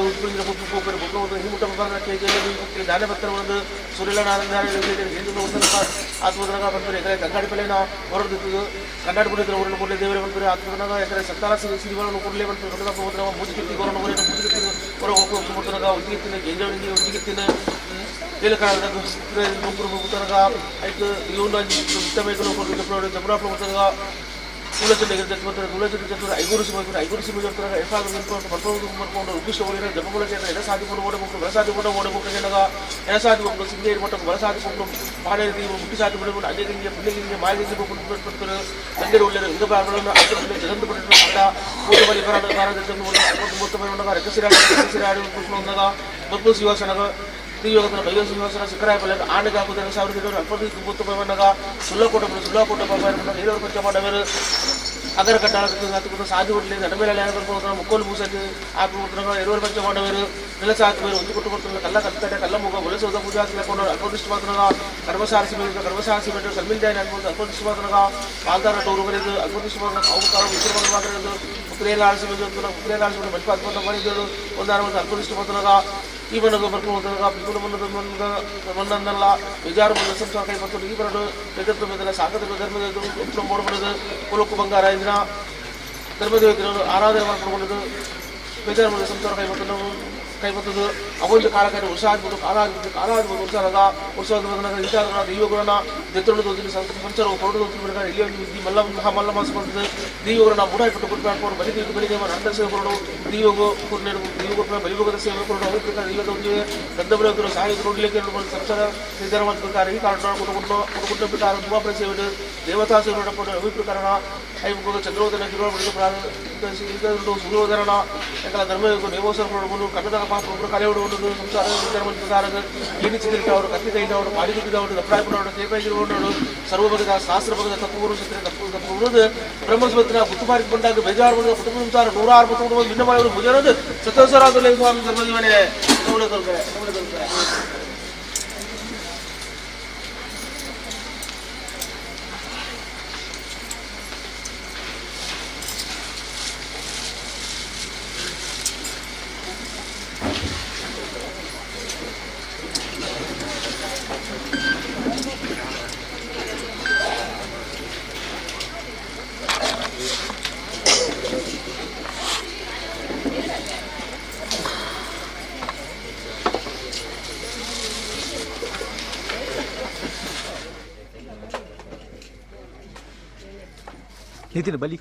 ದಾನ ಭಕ್ತರ ಒಂದು ಸೂರ್ಯನಾರಾಯಣ ಆತ್ಮದನಾಗ ಬಂದರೆ ಎಕರೆ ಕಂಗಾಡಿ ಪಲ್ಲೆನ ಹೊರದಿತ್ತು ಕನ್ನಡ ಪುಣ್ಯದ ಊರನ್ನು ಕೂಡಲೇ ದೇವರೇ ಬಂದರೆ ಆತ್ಮದನಾಗ ಎಕರೆ ಸಂತಾನ ಸಿರಿಗಳನ್ನು ಕೂಡಲೇ ಬಂತು ಮೂಜಿಕಿತ್ತಿ ಗೌರವ ಮೂಜಿಕಿತ್ತಿ ಹೊರ ಹೋಗ್ತನಾಗ ಉಜ್ಜಿಗಿತ್ತಿನ ಗೇಂಜವನಿಗೆ ಉಜ್ಜಿಗಿತ್ತಿನ ಐತು ಇವನು ಅಗರ ಕಟ್ಟಾಳ ಸಾಧು ನಡಮೇಲೆ ಮುಕ್ಕೋಲು ಮೂಸಕ್ಕೆ ಆತ್ಮ ಎರುವರು ಪಂಚ ಮಾಡವರು ನೆಲಸ ಹಾಕುವರು ಒಂದು ಕೊಟ್ಟು ಕೊಡ್ತಾರೆ ಕಲ್ಲ ಕಲ್ತಾರೆ ಕಲ್ಲ ಮುಗ ಒಲಸೋದ ಪೂಜಾ ಹಾಕೊಂಡು ಅಲ್ಪದಿಷ್ಟು ಮಾತ್ರ ಕರ್ಮಸಾರಸಿ ಮೇಲೆ ಕರ್ಮಸಾರಸಿ ಮೇಲೆ ಸಲ್ಮಿಲ್ ಅನ್ಬೋದು ಅಲ್ಪದಿಷ್ಟು ಮಾತ್ರ ಪಾಲ್ದಾರ ಟೂರು ಬರೆದು ಅಲ್ಪದಿಷ್ಟು ಮಾತ್ರ ಅವು ಕಾಲ ಉತ್ತರ ಮಾತ್ರ ಉತ್ತರೇಲ ಆರಿಸಿ ಮೇಲೆ ಉತ್ತರೇಲ ಆರಿಸಿ ಮೇಲೆ ಅದ್ಭುತ ಮಾಡಿದ್ದು ಒಂದಾರ ಒಂದು ಅಲ್ಪದಿಷ್ಟು ಮಾತ್ರ ಈ ಬಣ್ಣದ ಬರ್ಕೊಂಡು ಹೋದಾಗ ಬಣ್ಣದ ಮಣ್ಣನ್ನಲ್ಲ ವಿಜಾರು ಬಂದ ಸಂಸಾರ ಕೈ ಬಂತು ಈ ಬರಡು ಎದುರು ಮೇದಲ್ಲ ಸಾಕದ ಧರ್ಮದ ಬೋರ್ಡ್ ಕುಲಕ್ಕು ಬಂಗಾರ ಇಂದಿನ ಧರ್ಮದೇವತೆಯನ್ನು ಆರಾಧನೆ ಮಾಡ್ಕೊಂಡು ಬೇಜಾರು ಬಂದ ಸಂಸಾರ ಕೈ ಬಂತು. ಕೈಬತ್ತದು ಅವೊಂದು ಕಾಲಕಾರಿ ವರ್ಷ ಆಗ್ಬಿಟ್ಟು ಕಾಲ ಆಗ್ಬಿಟ್ಟು ಕಾಲ ಆಗ್ಬಿಟ್ಟು ವರ್ಷ ವರ್ಷ ವಿಚಾರಗಳ ದೈವಗಳನ್ನ ದೆತ್ತೊಂಡು ಸಂಚಾರ ಹೊರಡು ಇಲ್ಲಿ ಒಂದು ಮಲ್ಲ ಮಲ್ಲ ಮಾಸ ಬರ್ತದೆ ದೈವಗಳನ್ನ ಬುಡಾಯ್ಬಿಟ್ಟು ಕೊಟ್ಟು ಬಲಿ ದೈವ ಬಲಿ ದೇವ ನಂದ ಸೇವೆ ಕೊರಡು ದೈವಗು ದೈವ ಬಲಿಭೋಗದ ಸೇವೆ ಕೊರಡು ಅವ್ರ ಪ್ರಕಾರ ದೈವದ ಒಂದು ಗಂಧಬಲ ಸಹಾಯ ನೋಡಲಿಕ್ಕೆ ಸಂಸಾರ ನಿರ್ಧಾರ ಮಾಡ್ತಾರೆ ಈ ಕಾರಣ ಕೊಟ್ಟು ಕೊಟ್ಟು ಪ್ರಕಾರ ದುಬಾಪರ ಸೇವೆ ದೇವತಾ ಸೇವೆ ನೋಡಪಟ್ಟು ಅವಿ ಪ್ರಕಾರ ಐದು ಚಂದ್ರೋದನ ಸೂರ್ಯೋದರಣ ಯಾಕಂದ್ರೆ ಧರ್ಮ ದೇವೋತ್ಸವ ಕೊಡಬಹುದು ಕನ್ನಡ ಪಾಪ ಒಬ್ಬರು ಕಲೆ ಹೊಡುವುದು ಸಂಸಾರ ನಿರ್ಧಾರ ಮಾಡ್ತಾರೆ ಏನು ಚಿತ್ರ ಕತ್ತಿ ಕೈದವರು ಪಾಡಿದುಟ್ಟಿದವರು ದಪ್ರಾಯಪಡವರು ತೇಪಾಗಿರುವವರು ಸರ್ವ ಬಗೆದ ಶಾಸ್ತ್ರ ಬಗೆದ ತಪ್ಪುವರು ಸತ್ರ ತಪ್ಪು ತಪ್ಪು ಬ್ರಹ್ಮಸ್ವತ್ರ ಗುತ್ತುಬಾರಿಗೆ ಬಂದಾಗ ಬೇಜಾರು ಬಂದ ಕುಟುಂಬ ಸಂಸಾರ ನೂರಾರು ಕುಟುಂಬ ಭಿನ್ನಮಾಯವರು ಮುಜರದು ಸತಸರಾದ ಸ್ವಾಮಿ ಧರ್ಮಜೀವನೇ. ನಿತಿನ್ ಬಲಿ.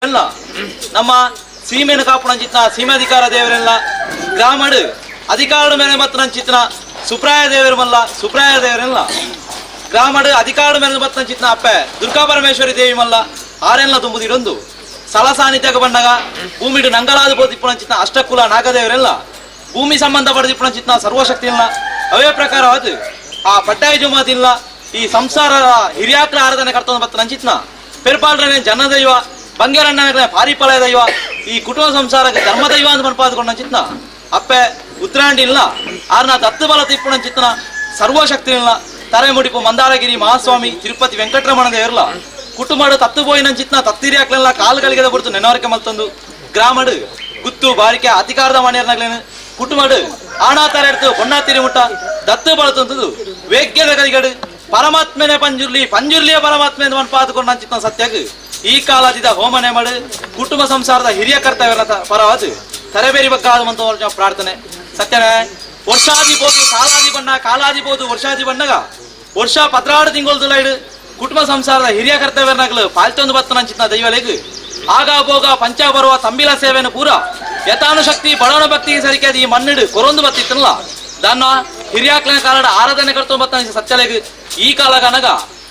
ಎಲ್ಲ ನಮ್ಮ ಸೀಮೆನ ಕಾಪುಣಂಚಿತ್ನ ಸೀಮಾಧಿಕಾರ ದೇವರೆಲ್ಲ ಗ್ರಾಮಡು ಅಧಿಕಾರದ ಮೇಲೆ ಬತ್ತನಂಚಿತ್ನ ಸುಪ್ರಾಯ ದೇವರು ಮಲ್ಲ ಸುಪ್ರಾಯ ದೇವರೆಲ್ಲ ಗ್ರಾಮಡು ಅಧಿಕಾರದ ಮೇಲೆ ಬತ್ತನಂಚಿತ್ನ ಅಪ್ಪೆ ದುರ್ಗಾ ಪರಮೇಶ್ವರಿ ದೇವಿ ಮಲ್ಲ ಆರೆಲ್ಲ ತುಂಬುದಿರೊಂದು ಸ್ಥಳ ಸಾನ್ನಿಧ್ಯಕ್ಕೆ ಬಂದಾಗ ಭೂಮಿಡು ನಂಗಲಾದ ಪೋದಿಪ್ಪುಣಂಚಿತ್ನ ಅಷ್ಟಕುಲ ನಾಗದೇವರೆಲ್ಲ ಭೂಮಿ ಸಂಬಂಧ ಪಡೆದಿಪ್ಪುಣಂಚಿತ್ನ ಸರ್ವಶಕ್ತಿ ಇಲ್ಲ ಅವೇ ಪ್ರಕಾರವಾದ ಆ ಪಟ್ಟಾಯ ಜುಮಾತಿಲ್ಲ ಈ ಸಂಸಾರದ ಹಿರಿಯಾಕ್ರ ಆರಾಧನೆ ಕರ್ತೊಂದು ಬತ್ತನಂಚಿತ್ನ ಪೆರ್ಪಾಲ್ರನೆ ಜನದೈವ ಬಂಗೇರಣ್ಣ ಪಾರಿಪಾಲ ದೈವ ಈ ಕುಟುಂಬ ಸಂಸಾರಕ್ಕೆ ಧರ್ಮದೈವ ಅಂತ ಮನ್ಪಾದುಕೊಂಡ ಚಿತ್ನ ಅಪ್ಪೆ ಉತ್ತರಾಂಡಿ ಇಲ್ಲ ಆರ್ನ ದತ್ತು ಬಲ ತಿಪ್ಪುಣ ಚಿತ್ನ ಸರ್ವಶಕ್ತಿ ಇಲ್ಲ ತರೆಮುಡಿಪು ಮಂದಾರಗಿರಿ ಮಹಾಸ್ವಾಮಿ ತಿರುಪತಿ ವೆಂಕಟರಮಣ ದೇವರ್ಲ ಕುಟುಂಬಡು ತತ್ತು ಪೋಯಿನ ಚಿತ್ನ ತತ್ತಿರಿ ಹಾಕ್ಲೆಲ್ಲ ಕಾಲುಗಳಿಗೆ ಬುಡ್ತು ನೆನವರಿಕೆ ಮಲ್ತಂದು ಗ್ರಾಮಡು ಗುತ್ತು ಬಾರಿಕೆ ಅಧಿಕಾರದ ಮನೆಯರ್ನಾಗ್ಲೇನು ಕುಟುಂಬಡು ಆಣಾ ತರ ಎಡ್ತು ಬೊಣ್ಣ ತಿರಿ ಮುಟ್ಟ ದತ್ತು ಬಳತಂತದು ವೇಗ್ಯದ ಕರಿಗಡು ಪರಮಾತ್ಮನೆ ಪಂಜುರ್ಲಿ ಪಂಜುರ್ಲಿಯ ಪರಮಾತ್ಮೆ ಅಂತ ಮನ್ಪಾದುಕೊಂಡ ಚಿತ್ನ ಸತ್ಯಗ್ ಈ ಕಾಲದಿದ ಹೋಮನೆ ಮಾಡು ಕುಟುಂಬ ಸಂಸಾರದ ಹಿರಿಯ ಕರ್ತವ್ಯರ ಪರವಾದ ತರಬೇರಿ ಬಗ್ಗಾದ ಅಂತ ಪ್ರಾರ್ಥನೆ ಸತ್ಯನೇ. ವರ್ಷಾದಿ ಬೋದು ಕಾಲಾದಿ ಬಣ್ಣ ಕಾಲಾದಿ ಬೋದು ವರ್ಷಾದಿ ಬಣ್ಣಗ ವರ್ಷ ಪತ್ರಾಡು ತಿಂಗಳು ಕುಟುಂಬ ಸಂಸಾರದ ಹಿರಿಯ ಕರ್ತವ್ಯನಗಲು ಪಾಲ್ತೊಂದು ಬತ್ತನಂಚಿತ್ನ ದೈವಲೆಗ್ ಆಗ ಭೋಗ ಪಂಚ ಬರುವ ತಂಬಿಲ ಸೇವೆಯನ್ನು ಪೂರ ಯಥಾನುಶಕ್ತಿ ಬಡವನ ಭಕ್ತಿಗೆ ಸರಿಕಾದ ಈ ಮಣ್ಣಿಡು ಕೊರೊಂದು ಬತ್ತಿತ್ತಲ್ಲ ದಾನ್ನ ಹಿರಿಯಾಕ್ಲನ ಕಾಲಡ ಆರಾಧನೆ ಕರ್ತೊಂದು ಬತ್ತನ ಸತ್ಯಲೆಗ್ ಈ ಕಾಲಗನಗ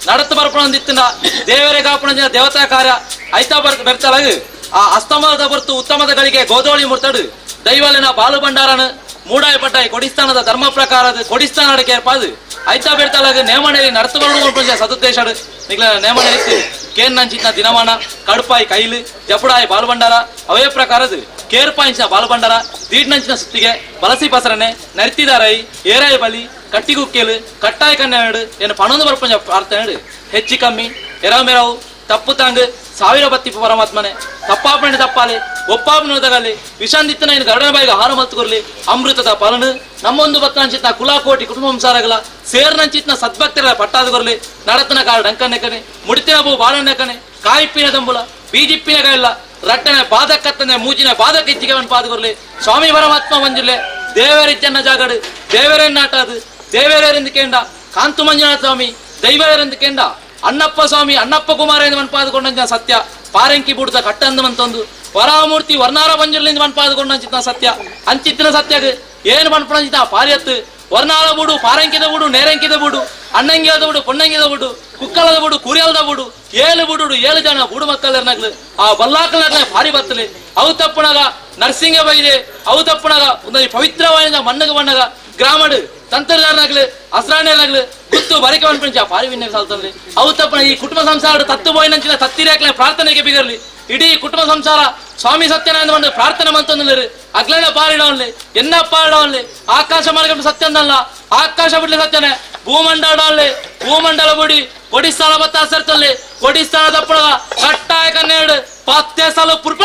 ನಡತು ಬರ್ಪಣದಿತ್ತಿನ ದೇವರೇ ಕಾಪಣ ದೇವತಾ ಕಾರ್ಯ ಐತಾ ಬರ್ ಬೆರ್ತಲಗ ಆ ಅಸ್ತಮದ ಬರ್ತು ಉತ್ತಮದ ಗಳಿಗೆ ಗೋದೋಳಿ ಮುರ್ತಡು ದೈವಲಿನ ಬಾಲು ಭಂಡಾರನ ಮೂಡಾಯಿ ಪಟ್ಟಾಯಿ ಕೊಡಿಸ್ತಾನದ ಧರ್ಮ ಪ್ರಕಾರದ ಕೊಡಿಸ್ತಾನ ಏರ್ಪಾದು ಐತಾ ಬೆರ್ತಲಗ ನೇಮಣೆಯಲ್ಲಿ ನಡತು ಬರಡು ಸದುದ್ದೇಶಡು ನಿಗ್ಲ ನೇಮಣೆ ಇತ್ತು ಕೇನ್ ನಂಚಿತ್ನ ದಿನಮಾನ ಕಡುಪಾಯಿ ಕೈಲು ಜಪುಡಾಯಿ ಬಾಲು ಭಂಡಾರ ಅವೇ ಪ್ರಕಾರದ ಕೇರ್ಪಾಯಿಂಚಿನ ಬಾಲು ಭಂಡಾರ ದೀಡ್ನಂಚಿನ ಸುತ್ತಿಗೆ ಬಲಸಿ ಪಸರನೆ ನರ್ತಿದಾರೈ ಏರಾಯಿ ಬಲಿ ಕಟ್ಟಿಗುಕ್ಕೇಲು ಕಟ್ಟಾಯ ಕನ್ಯಾಡು ಏನು ಪಣೊಂದು ಬರ್ಪಂಜ ಪ್ರಾರ್ಥನೆ ಹೆಚ್ಚು ಕಮ್ಮಿ ಎರಮೆರವು ತಪ್ಪು ತಾಂಗ್ ಸಾವಿರ ಬತ್ತಿಪ್ಪು ಪರಮಾತ್ಮನೆ ತಪ್ಪಾಪಣೆ ತಪ್ಪಾಲೆ ಒಪ್ಪಾಪಣೆ ತಗಲಿ ವಿಷಾಂದಿತ್ತನ ಇನ್ನು ಗರುಡನ ಬಾಯಿಗೆ ಹಾರ ಮಲ್ತುಕೊರ್ಲಿ ಅಮೃತದ ಫಲನು ನಮ್ಮೊಂದು ಬತ್ತನಂಚಿತ್ನ ಕುಲಾಕೋಟಿ ಕುಟುಂಬ ಸಂಸಾರಗಳ ಸೇರ್ನಂಚಿತ್ನ ಸದ್ಭಕ್ತರ ಪಟ್ಟಾದುಕೊರ್ಲಿ ನಡತನ ಕಾಲ ಡಂಕನೆಕನೆ ಮುಡಿತಿನ ಬೂ ಬಾಳನೆಕನೆ ಕಾಯಿಪ್ಪಿನ ದಂಬುಲ ಬೀಜಿಪ್ಪಿನ ಕಾಯಿಲ್ಲ ರಟ್ಟನೆ ಬಾಧಕತ್ತನೆ ಮೂಜಿನ ಬಾಧಕ ಇಚ್ಚಿಗೆ ಪಾದುಕೊರ್ಲಿ ಸ್ವಾಮಿ ಪರಮಾತ್ಮ ಮಂಜುಲೆ ದೇವರಿಚ್ಚನ್ನ ಜಾಗಡು ದೇವರನ್ನಾಟದು ದೇವರೆಂದು ಕೇಂಡ ಕಾಂತು ಮಂಜುನಾಥ ಸ್ವಾಮಿ ದೈವರೆಂದು ಕೇಂಡ ಅಣ್ಣಪ್ಪ ಸ್ವಾಮಿ ಅಣ್ಣಪ್ಪ ಕುಮಾರ ಎಂದು ಮನ್ಪಾದುಕೊಂಡ ಸತ್ಯ ಪಾರಂಕಿ ಬುಡ್ದ ಕಟ್ಟಂದು ಮಂತೊಂದು ವರಾಮೂರ್ತಿ ವರ್ಣಾರ ಮಂಜುಲಿಂದ ಮನ್ಪಾದುಕೊಂಡ ಸತ್ಯ ಅಂಚಿತ್ತಿನ ಸತ್ಯಗ ಏನು ಮನ್ಪಣಂಚಿತ ಪಾರಿಯತ್ತು ವರ್ಣಾರ ಬೂಡು ಪಾರಂಕಿದ ಬೂಡು ನೇರಂಕಿದ ಬೂಡು ಅಣ್ಣಂಗಿದ ಬೂಡು ಪೊಣ್ಣಂಗಿದ ಬೂಡು ಕುಕ್ಕಲದ ಬೂಡು ಕುರಿಯಲ್ದ ಬೂಡು ಏಳು ಬೂಡು ಏಳು ಜನ ಬೂಡು ಮಕ್ಕಳರ್ನಗ್ಲು ಆ ಬಲ್ಲಾಕಲ್ನಗ್ಲೆ ಭಾರಿ ಬತ್ತಲೆ ಅವು ತಪ್ಪಣಗ ನರಸಿಂಹ ಬೈದೆ ಅವು ತಪ್ಪಣಗ ಒಂದು ಪವಿತ್ರವಾದ ಮಣ್ಣಗ ಮಣ್ಣಗ ಗ್ರಾಮಡು ತಂತ್ರದಾರನಾಗ್ಲಿ ಅಸ್ರಾಣ್ಯನಾಗ್ಲಿ ಗುತ್ತು ಬರಿಕೆ ಮನ್ಪಂಚ ಪಾರಿ ವಿನ್ಯ ಸಾಲ್ತಲ್ಲಿ ಅವು ತಪ್ಪಣ ಈ ಕುಟುಂಬ ಸಂಸಾರ ತತ್ತು ಬೋಯಿನಂಚಿನ ತತ್ತಿರಾಕ್ಲೆ ಪ್ರಾರ್ಥನೆಗೆ ಬಿಗರ್ಲಿ ಇಡೀ ಕುಟುಂಬ ಸಂಸಾರ ಸ್ವಾಮಿ ಸತ್ಯನಾರಾಯಣ ಒಂದು ಪ್ರಾರ್ಥನೆ ಮಂತೊಂದು ಅಗ್ಲನ ಪಾರಿಡವನ್ಲಿ ಎನ್ನ ಪಾರಿಡವನ್ಲಿ ಆಕಾಶ ಮಾರ್ಗ ಸತ್ಯಂದಲ್ಲ ಆಕಾಶ ಬಿಡ್ಲಿ ಸತ್ಯನೇ ಭೂಮಂಡಲ ಭೂಮಂಡಲ ಬುಡಿ ಕೊಡಿಸ್ಥಾನ ಬತ್ತ ಸರ್ತಲ್ಲಿ ಕೊಡಿಸ್ಥಾನ ತಪ್ಪಳ ಕಟ್ಟಾಯ ಕನ್ನೇಡು ಪತ್ತೆ ಸಲ ಪುರ್ಪ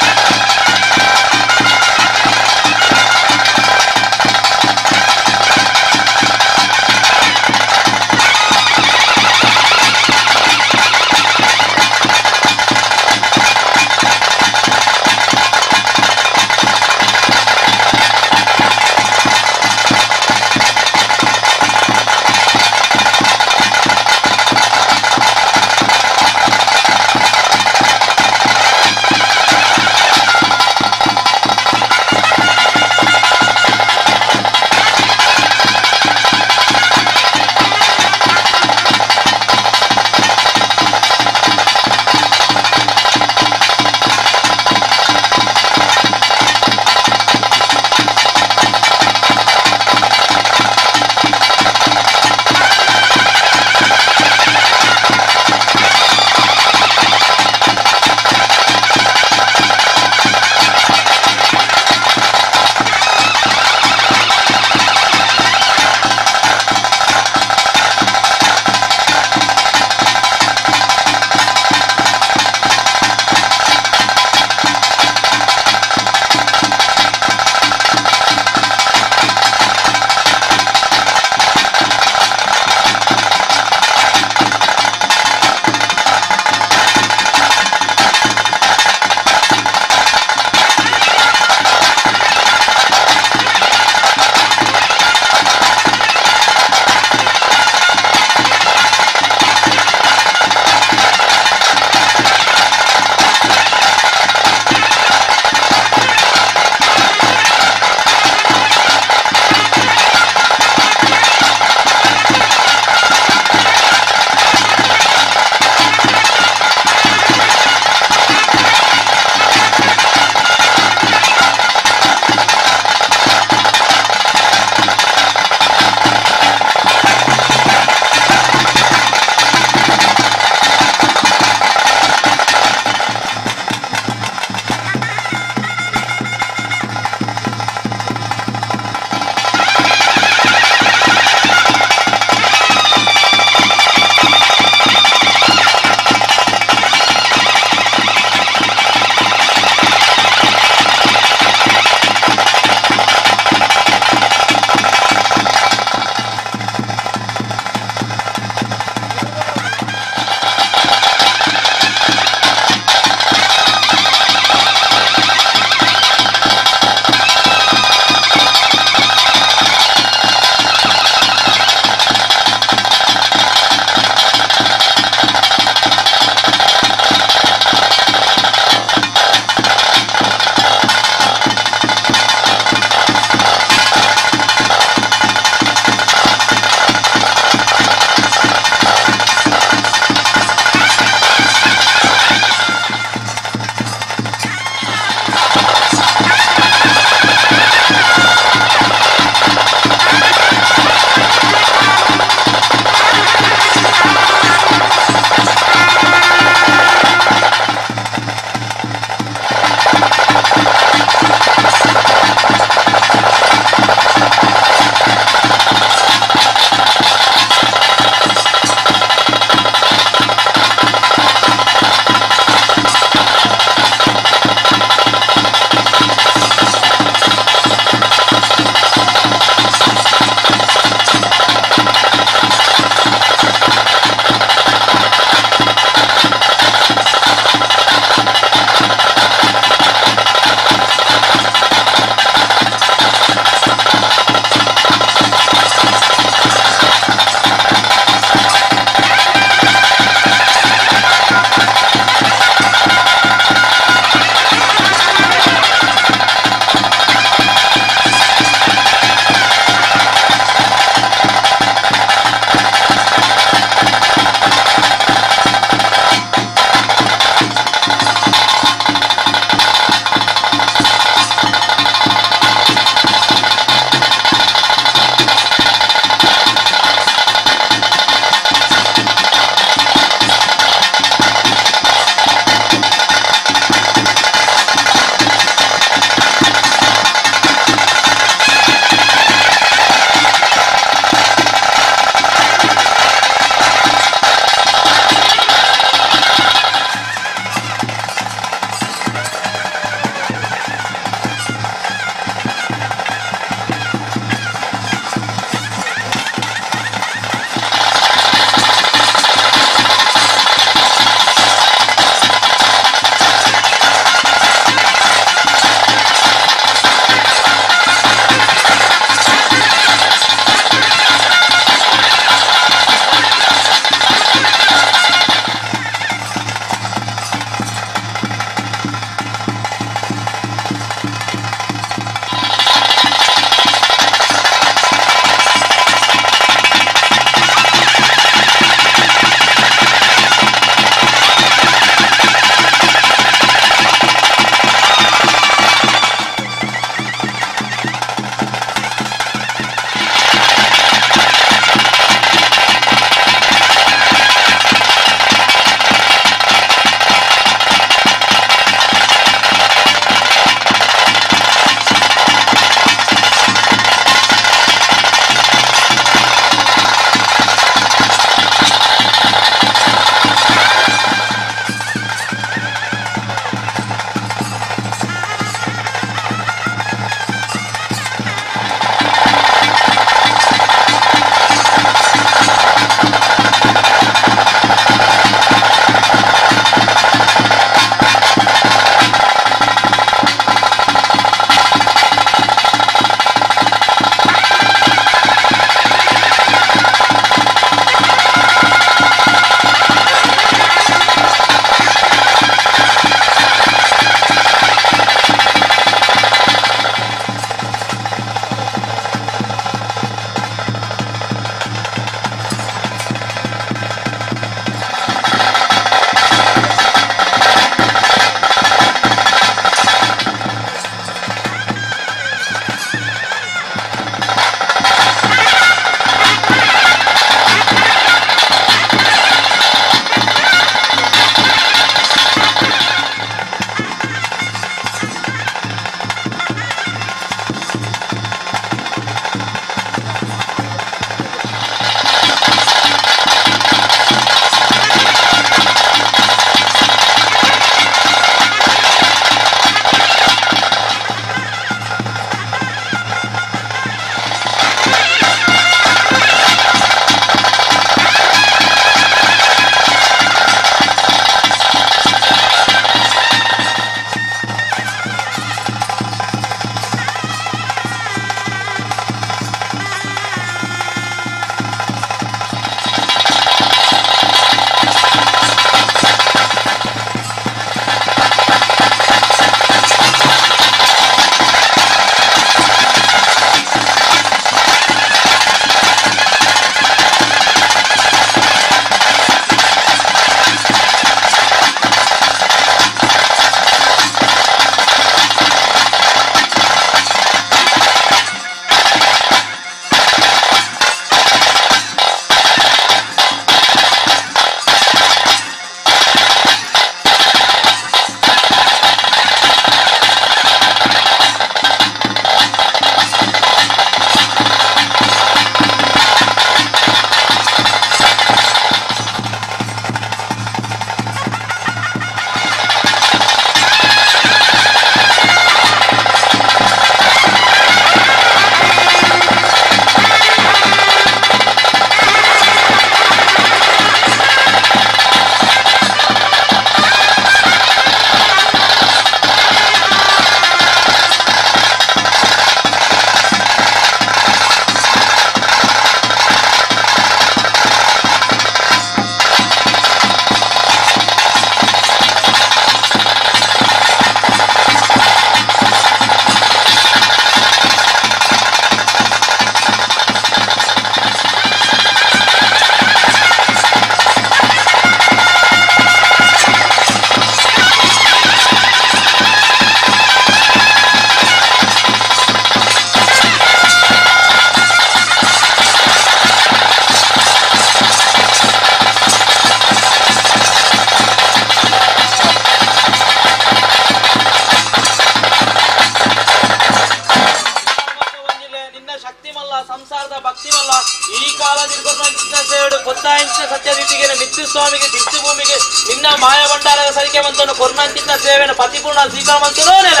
ಸಂಸಾರದ ಭಕ್ತಿ ಮಲ್ಲ ಈ ಕಾಲ ನಿರ್ಗೊರ್ನ ಸೇವೆಡು ಕೊತ್ತಾಯಿಂಚಿನ ಸತ್ಯರೀತಿಗೆ ಮಿತ್ತು ಸ್ವಾಮಿಗೆ ತಿರ್ತು ಭೂಮಿಗೆ ನಿನ್ನ ಮಾಯ ಭಂಡಾರದ ಸರಿಕೆ ಮಂತನು ಕೊರ್ನಂಚಿನ ಸೇವೆಯನ್ನು ಪತಿಪೂರ್ಣ ಸ್ವೀಕಾರ ಮಂತನೋ ನೆಲ.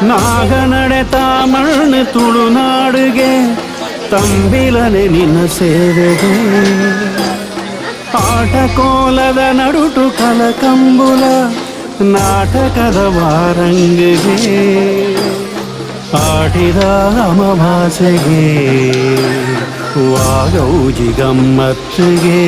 ನಾಗನಡೆ ತಾಮಣ್ಣು ತುಳುನಾಡುಗೆ ತಂಬಿಲನೆ ನಿನ್ನ ಸೇವೆಗೆ ಆಟಕೋಲದ ನಡುಟು ಕಲಕಂಬುಲ ನಾಟಕದ ವಾರಂಗಿಗೆ ಆಟಿದ ಅಮವಾಸೆಗೆ ವಾಗೌಜಿ ಗಮ್ಮತ್ತಿಗೆ.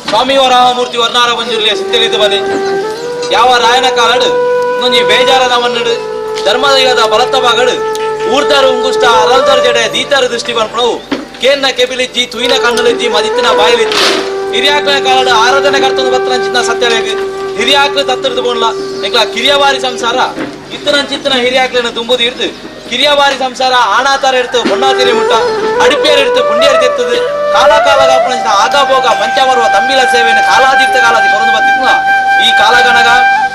ಸ್ವಾಮಿ ವರಾಮೂರ್ತಿ ವರ್ಣಾರ ಮಂಜುರ್ಲಿಯ ಸಿದ್ಧಲಿದ್ದು ಬಲಿ ಯಾವ ರಾಯನ ಕಾಲಡು ನೊಂಜಿ ಬೇಜಾರದ ಮನ್ನಡು ಧರ್ಮದ ಇಲ್ಲದ ಬಲತ್ತ ಬಾಗಡು ಊರ್ದಾರು ಉಂಗುಷ್ಟ ಅರಲ್ದಾರು ಜಡೆ ದೀತಾರು ದೃಷ್ಟಿ ಪನ್ಪಣವು ಕೇನ್ನ ಕೆಬಿಲಿಜ್ಜಿ ತುಯಿನ ಕಣ್ಣಲಿಜ್ಜಿ ಮದಿತ್ತಿನ ಬಾಯಿಲಿಜ್ಜಿ ಹಿರಿಯಾಕ್ಲ ಕಾಲಡು ಆರಾಧನೆ ಕರ್ತೊಂದು ಬತ್ತನಂಚಿನ ಸತ್ಯಲೇಗ್ ಹಿರಿಯಾಕ್ಲು ತತ್ತಿರ್ದು ಬೋನ್ಲ ಎಂಕ್ಲ ಕಿರಿಯವಾರಿ ಸಂಸಾರ ಇತ್ತನಂಚಿತ್ತನ ಹಿರಿಯಾಕ್ಲನ ತುಂಬುದು ಇರ್ದು ಕಿರಿಯವಾರಿ ಸಂಸಾರ ಆಣಾತಾರ ಇರ್ತು ಬೊಣ್ಣಾತಿರಿ ಮುಟ್ಟ ಅಡಿಪೇರ್ ಇರ್ತು ಪುಂಡಿಯರ್ ತೆತ್ತದು ಕಾಲ ಕಾಲ ಕಾಪುನ ಆಗಾಭೋಗ ಮಂಚ ಬರುವ ತಂಬಿಲ ಸೇವೆಯನ್ನು ಕಾಲಾತೀರ್ಥ ಕಾಲಾದಿ ಕೊರದು ಬತ್ತಿತ್ನ ಈ ಕಾಲಗಣಗ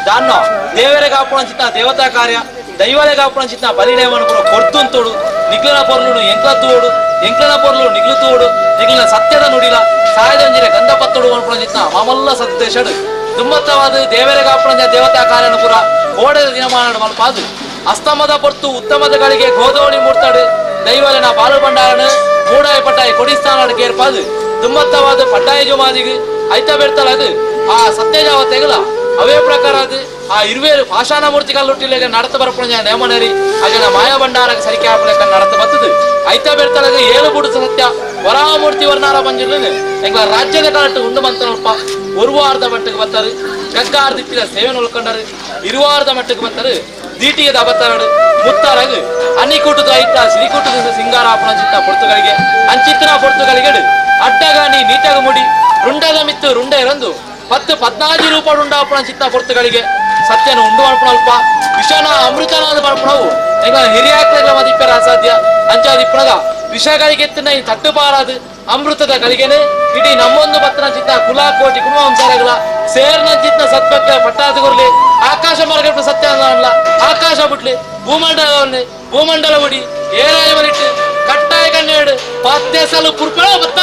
ದಾನ್ನ ದೇವರೇ ಕಾಪುಣ ದೇವತಾ ಕಾರ್ಯ ದೈವಲೇ ಕಾಪುಣ ಬಲಿನೇಮನು ಪೂರ ಕೊರ್ತುಂತೋಡು ನಿಗ್ಲನ ಪೊರ್ಲುನು ಎಂಕ್ಲ ತೋಡು ಎಂಕ್ಲನ ಪೊರ್ಲು ನಿಗ್ಲು ತೋಡು ನಿಗ್ಲನ ಸತ್ಯದ ನುಡಿಲ ಸಾಯದೊಂಜಿರೆ ಗಂಧ ಪತ್ತೋಡು ಅನ್ಪುಣ ಮಾಮಲ್ಲ ಸದ್ದೇಶಡು ದುಮ್ಮತ್ತವಾದ ದೇವರೇ ಕಾಪುಣ ದೇವತಾ ಕಾರ್ಯನ ಪೂರ ಕೋಡೆದ ದಿನಮಾನ ಮಲ್ಪಾದು ಅಸ್ತಮದ ಪೊರ್ತು ಉತ್ತಮದ ಗಳಿಗೆ ಗೋದೋಣಿ ಮೂರ್ತಾಡು ದೈವಲನ ಬಾಲು ಭಂಡಾರನು ಮೂಡಾಯ ಪಟ್ಟಾಯ ಕೊಡಿಸ್ತಾನ ಕೇರ್ಪಾದು ದುಮ್ಮತ್ತವಾದ ಪಟ್ಟಾಯ ಜುಮಾದಿಗೆ ಐತ ಬೆಡ್ತಾಳ ಅದು ಆ ಸತ್ಯಜಾವ ತೆಗಲ ಅವೇ ಪ್ರಕಾರ ಅದು ಆ ಇರುವೇರು ಪಾಷಾಣ ಮೂರ್ತಿಗಳ ನಡತ ಬರಪುಣ ನೇಮನೇರಿ ಅಗನ ಮಾಯಾ ಭಂಡಾರಕ್ಕೆ ಸರಿಕೆ ಹಾಪಲೆಕ್ಕ ನಡತ ಬತ್ತದು. ಐತ ಬೆರ್ತಳಗ ಏಳು ಬುಡು ಸತ್ಯ ವರಾಮೂರ್ತಿ ವರ್ಣಾರ ಬಂಜಿರ್ಲು ಎಂಗ್ಲ ರಾಜ್ಯದ ಕಾಲಟ್ಟು ಉಂಡು ಮಂತನಲ್ಪ ஒரு ವಾರದ ಮಟ್ಟಕ್ಕೆ ಬರ್ತಾರೆ ಗಗ್ಗಾರ ದಿಕ್ಕಿನ ಸೇವೆ ಉಳ್ಕೊಂಡರು ಇರುವಾರದ ಮಟ್ಟಕ್ಕೆ ಬರ್ತಾರೆ ದೀಟಿಗೆ ಅಬತ್ತಾರಡು ಮುತ್ತಾರಗು ಅನ್ನಿಕೂಟದ ಐತ ಸಿರಿಕೂಟದ ಸಿಂಗಾರ ಚಿತ್ತ ಪೊರ್ತುಗಳಿಗೆ ಅಂಚಿತ್ತಿನ ಪೊರ್ತುಗಳಿಗೆ ಅಡ್ಡಗಾನಿ ನೀಟಾಗ ಮುಡಿ ರುಂಡದ ಮಿತ್ತು ರುಂಡ ಇರಂದು 10 14 ರೂಪಾಯಿ ರುಂಡಾಪಣ ಚಿತ್ತ ಪೊರ್ತುಗಳಿಗೆ ಸತ್ಯನ ಉಂಡು ಮಾಡ್ಪಣಲ್ಪ ವಿಷನ ಅಮೃತನಾದ ಪರ್ಪಣವು ಎಂಗ್ಲ ಹಿರಿಯಾಕ್ಲೆಗ್ಲ ಮದಿಪ್ಪೆರ ಅಸಾಧ್ಯ. ಅಂಚಾದಿಪ್ಪಣಗ ವಿಷಗಳಿಗೆ ಎತ್ತಿನ ಈ ತಟ್ಟುಪಾರಾದು ಅಮೃತದ ಗಳಿಗೆನೆ ಇಡೀ ನಮ್ಮೊಂದು ಪತ್ತನ ಚಿತ್ತ ಕುಲ ಕೋಟಿ ಕುಟುಂಬ ಸೇರ್ನ ಚಿತ್ತ ಸತ್ಪಕ್ಕ ಪಟ್ಟಾದಗುರ್ಲಿ ಆಕಾಶ ಮಾರ್ಗ ಸತ್ಯ ಅಲ್ಲ ಆಕಾಶ ಬಿಟ್ಲಿ ಭೂಮಂಡಲ ಭೂಮಂಡಲ ಬಿಡಿ ಏರಾಯ ಬಲಿಟ್ಟು ಕಟ್ಟಾಯ ಕಣ್ಣೇಡು ಪತ್ತೆ ಸಲು ಪುರ್ಪಣ ಬತ್ತ.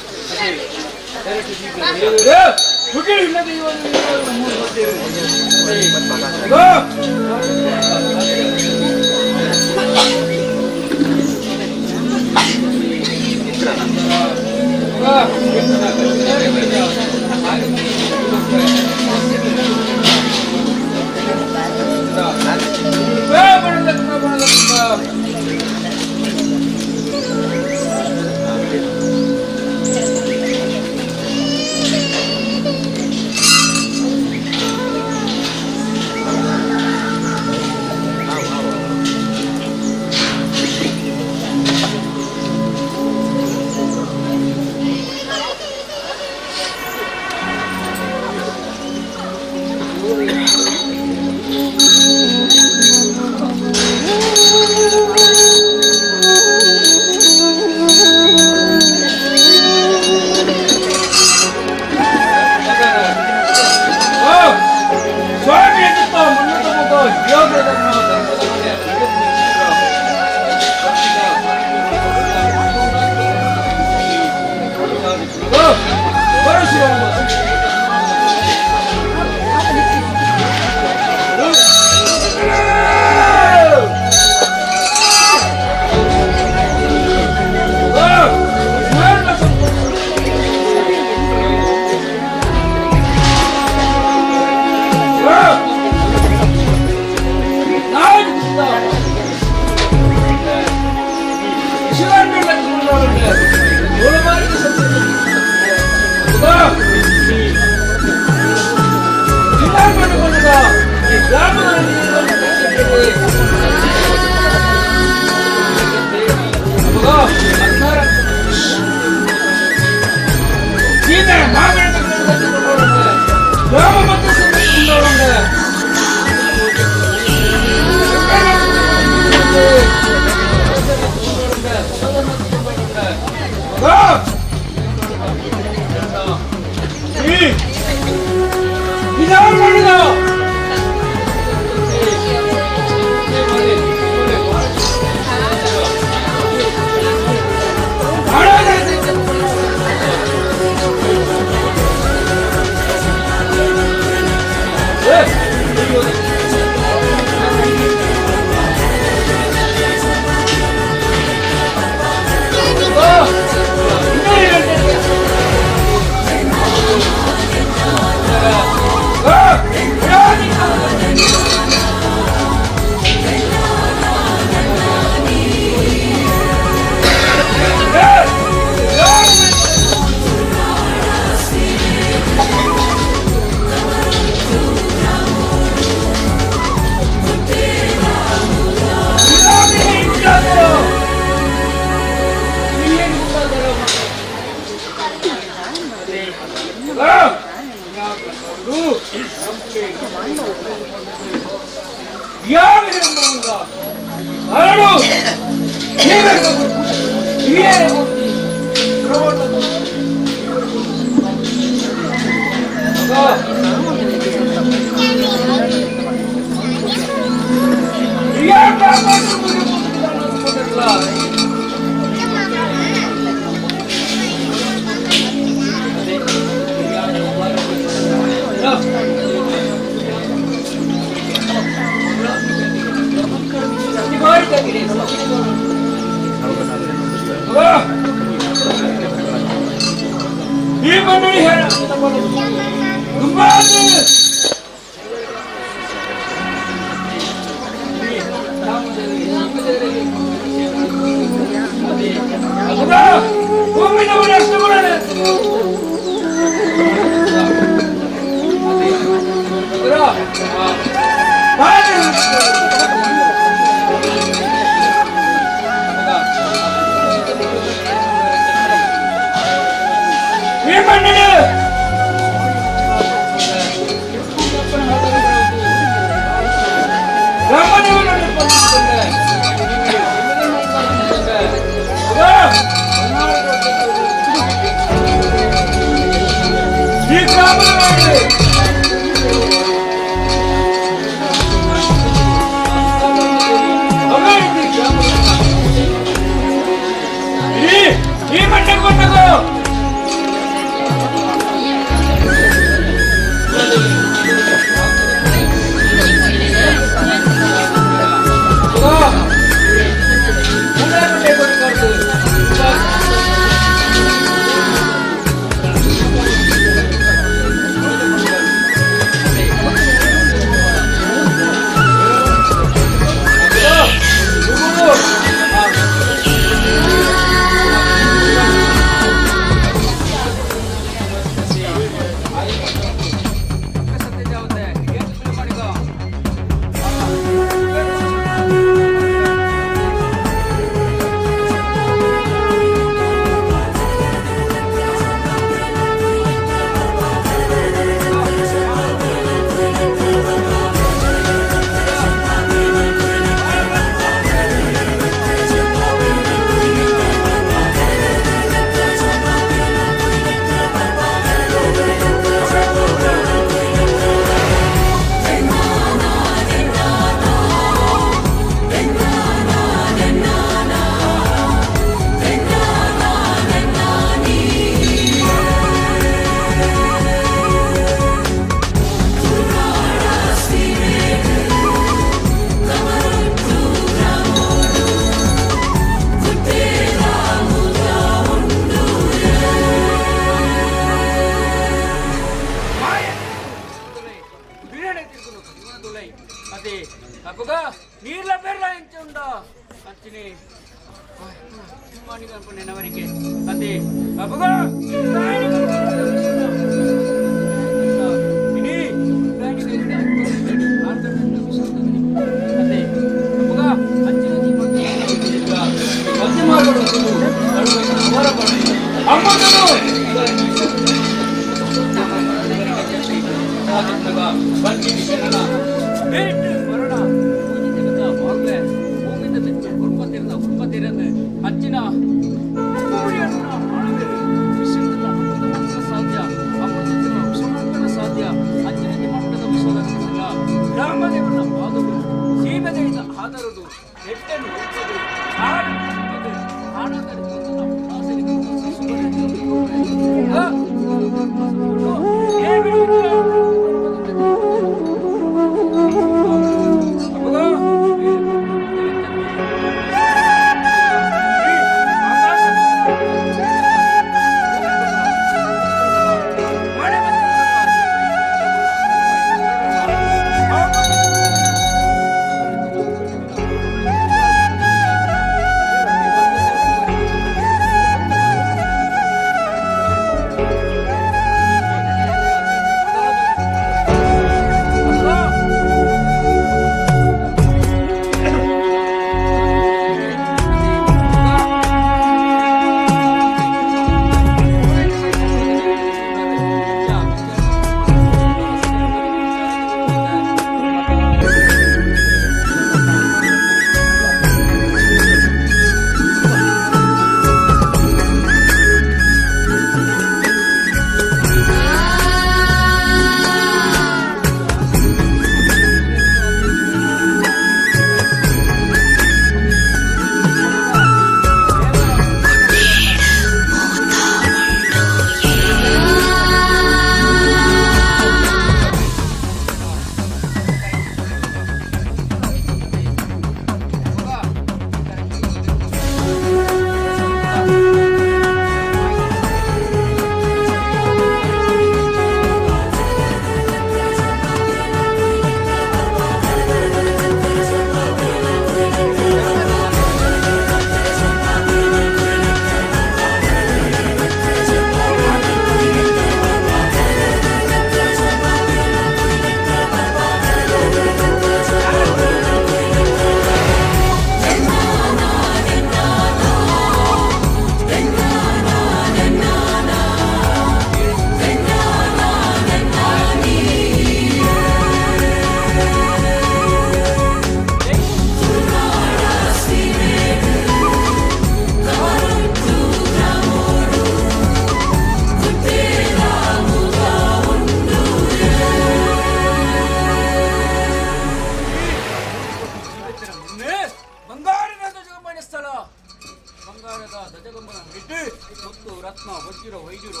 ಅಂಚಿರೋ ವೈದ್ಯರು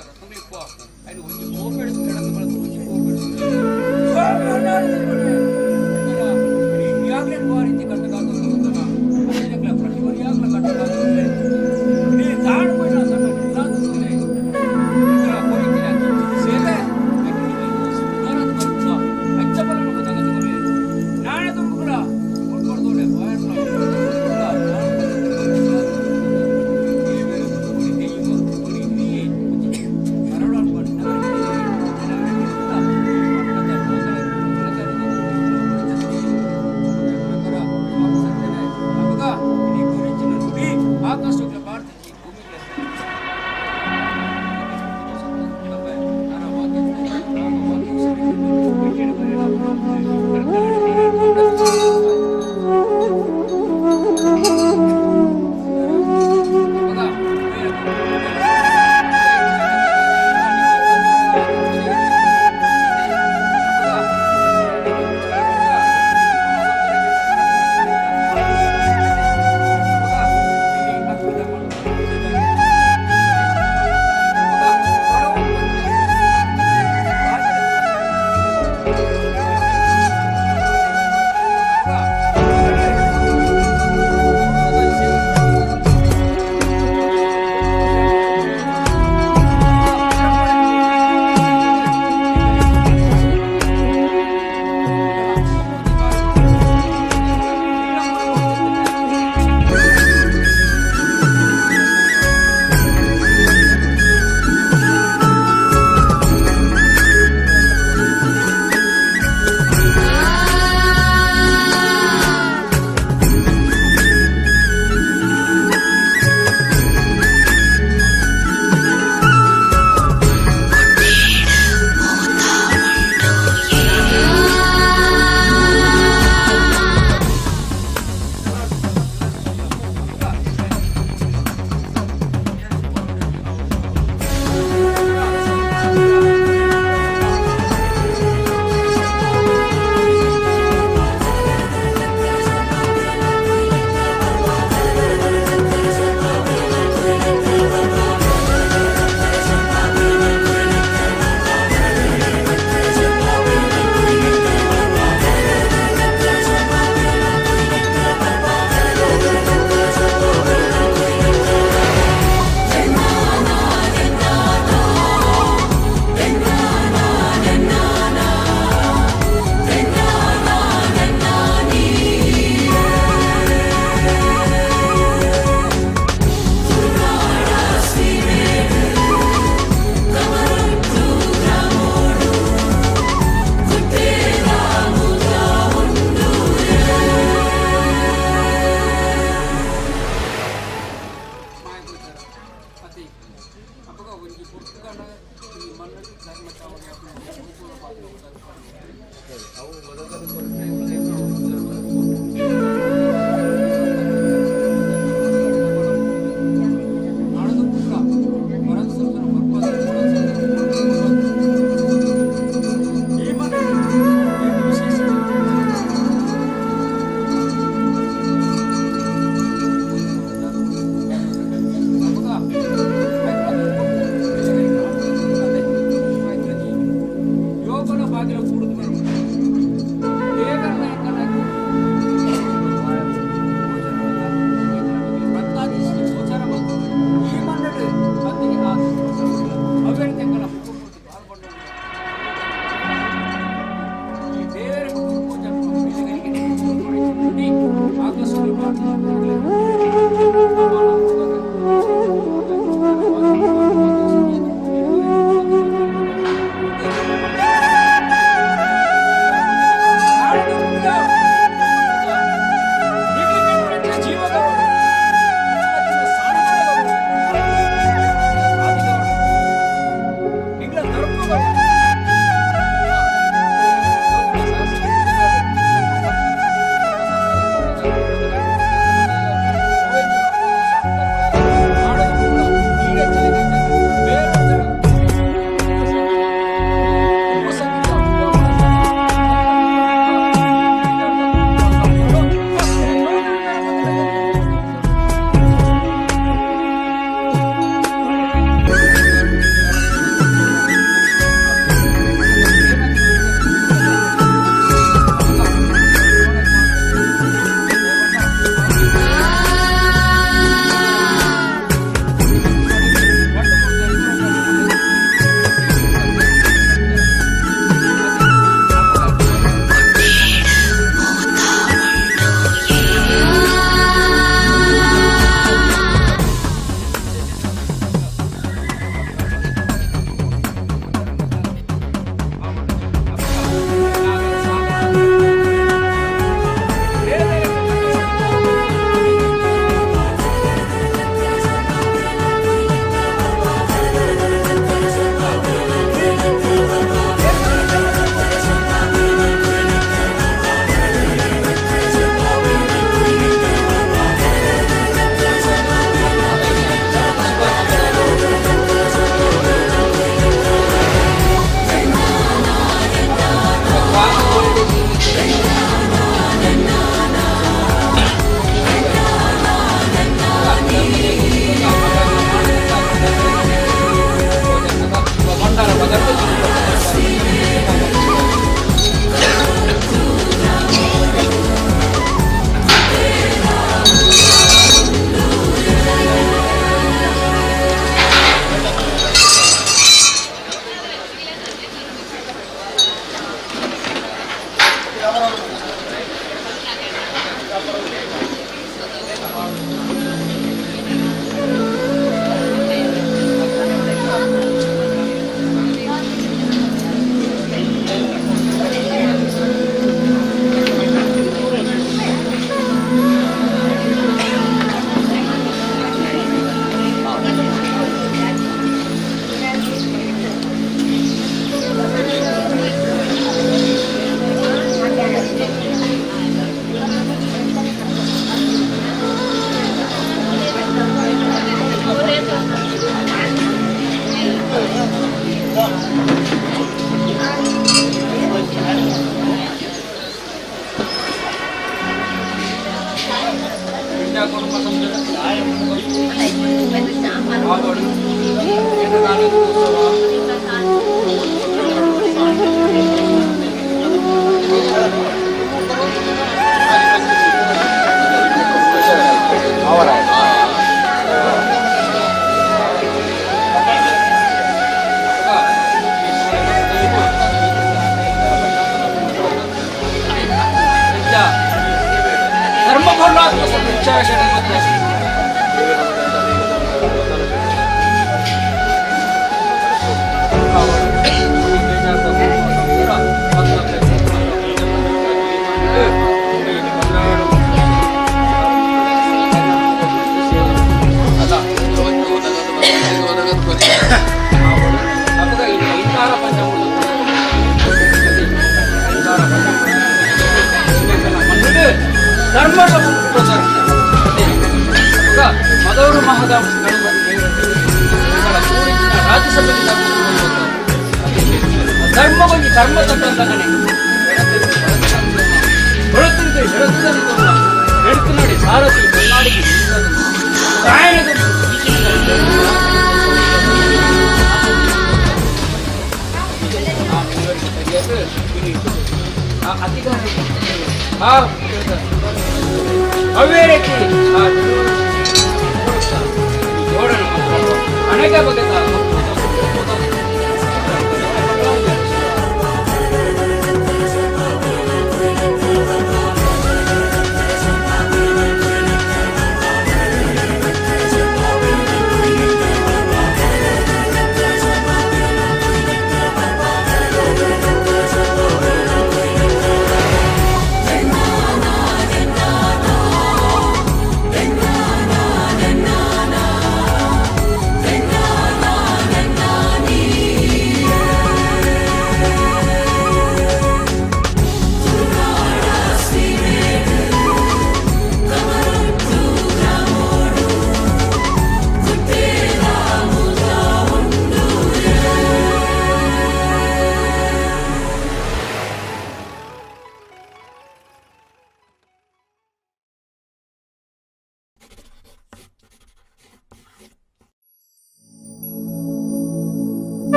ರತ್ನಗಳಿಪ್ಪ ಐನು ಒಂಜಿ ಕೋಪೆಡ್ ಕೆಡಂದು ಬಳದು ಒಂಜಿ ಕೋಪೆಡ್ ಈಗಾಗಲೇ ರೀತಿ ಕಟ್ಟಕಾದ ಪ್ರತಿ ಒರಿಯಾಗಲೇ ಕಟ್ಟಕಾದ ತಾಳು ಸಣ್ಣ ಸೇವೆ ನಾಳೆ ತುಂಬ ಕೂಡ ಕನ್ಯಾ ಕುಟುಂಬ ಆವಡು ಉತ್ಸವ. ಧರ್ಮ ಪರಮಾತ್ಮ. ಮದವರು ಮಹದಾಮ ರಾಜ್ಯಸಭೆಯಲ್ಲಿ ಧರ್ಮವಾಗಿ ಧರ್ಮ ತಕ್ಕಂತಾನೆ ಹೊರತಿರುತ್ತದೆ ಎಡುತ್ತುನಾಡಿ ಸಾರಥಿ ಕರ್ನಾಡಿಗೆ ಅವ್ವೇರಕ್ಕೆ ಅನೇಕ ಬಗೆದ.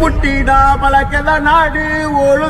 ಪುಟ್ಟಿದ ಬಳಕೆದ ನಾಡು ಓಳು.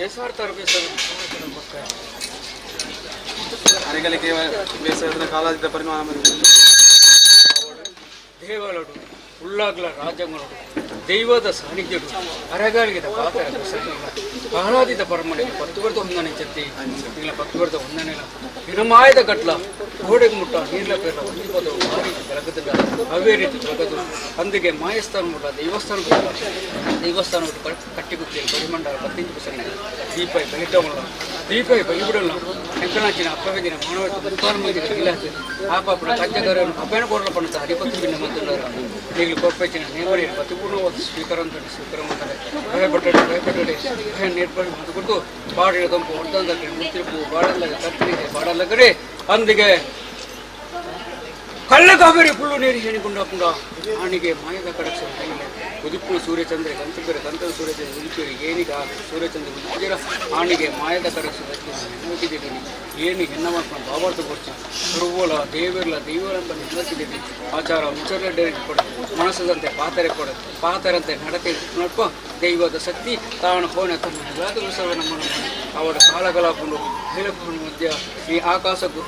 ಬೇಸಾರ್ತಾರ ಬೇಸಾರ. ಅರೆಗಳಿಗೆ ಬೇಸರದ ಕಾಲಾದಿದ್ದ ಪರಿಮಾಣ ದೇವಲಡು ಉಳ್ಳಾಗ್ಲ ರಾಜಂಗಳಡು ದೈವದ ಸಾನ್ನಿಧ್ಯಡು ಅರಗಾಲಿಗೆ ಪಾತ್ರ ಕಾಲಾದಿದ ಪರಮಣೆ 10 ವರ್ಷದ ಹೊಂದನೆ ಚತ್ತಿ ಇಲ್ಲ 10 ವರ್ಷದ ಹೊಂದನೆ ಹಿರಮಾಯದ ಗಟ್ಲ ಗೋಡೆಗೆ ಮುಟ್ಟ ನೀರ್ಲ ಪೇರ್ಲ ಒಂದು ಪದವು ಭಾರಿ ಬೆಳಗದಿಲ್ಲ ಅವೇ ರೀತಿ ಬೆಳಗದು ಅಂದಿಗೆ ಮಾಯಸ್ಥಾನ ಮುಟ್ಟ ದೇವಸ್ಥಾನ ದೇವಸ್ಥಾನ ಬಿಟ್ಟು ಕಟ್ಟಿಗುತ್ತಿ ಬರಿಮಂಡಲ ಪತ್ತಿಂಚು ಪುಸನೆ ದೀಪ ಬಲಿಟವಲ್ಲ ದೀಪ ಬಲಿಬಿಡಲ್ಲ ಎಂಕನಾಚಿನ ಅಪ್ಪವಿದಿನ ಮಾನವ ಮುಖಾನ್ ಇಲ್ಲ ಆಪಾಪನ ಕಜ್ಜಗಾರನ್ನು ಅಪ್ಪನ ಕೊಡಲ ಪಣತ ಹರಿಪತ್ತು ಭಿನ್ನ ಮಂತುಂಡರ ನೀಗಳು ಕೊಪ್ಪೆಚ್ಚಿನ ನೇಮಡಿ ಪತಿಪೂರ್ಣ ಸ್ವೀಕಾರ ಅಂತ ಸ್ವೀಕಾರ ಮಾಡ್ತಾರೆ ಭಯಪಟ್ಟಡೆ ಭಯಪಟ್ಟಡೆ ಭಯ ನಿರ್ಭಯ ಮತ್ತು ಬಾಡಿನ ತಂಪು ಹೊಡೆದಂದ ಮುತ್ತಿರುಪು ಬಾಡಲ್ಲ ಕತ್ತಲಿಗೆ ಬಾಡಲ್ಲಗಡೆ ಅಂದಿಗೆ ಕಳ್ಳ ಕಾವೇರಿ ಫುಲ್ಲು ನೀರು ಹೇಣಿಕೊಂಡ ಆಣಿಗೆ ಮಾಯದ ಕಡಕ್ಷ ಉದುಪು ಸೂರ್ಯಚಂದ್ರ ಕಂತಕರ ಕಂತದ ಸೂರ್ಯಚಂದ್ರ ಉದುಪಿರಿ ಏನಿಗ ಸೂರ್ಯಚಂದ್ರ ಉದುಪಿರ ಆಣಿಗೆ ಮಾಯದ ಕಡಕ್ಷ ನೋಟಿದ್ದೀನಿ ಏನು ಹೆಣ್ಣವನ್ನ ಭಾವಾರ್ಥ ಕೊಡ್ಚ ಸರ್ವೋಲ ದೇವರ್ಲ ದೈವರಂತ ನೆನಪಿದ್ದೀನಿ ಆಚಾರ ವಿಚಾರ ಕೊಡ ಮನಸ್ಸದಂತೆ ಪಾತರೆ ಕೊಡ ಪಾತರಂತೆ ನಡತೆ ನಡ್ಪ ದೈವದ ಶಕ್ತಿ ತಾನು ಹೋನ ತನ್ನ ಎಲ್ಲಾದರೂ ಸರ್ವ ನಮ್ಮ ಅವರ ಕಾಲಗಲಾಪುಂಡು ಹೇಳಕೊಂಡು ಮಧ್ಯ ಈ ಆಕಾಶಕ್ಕೂ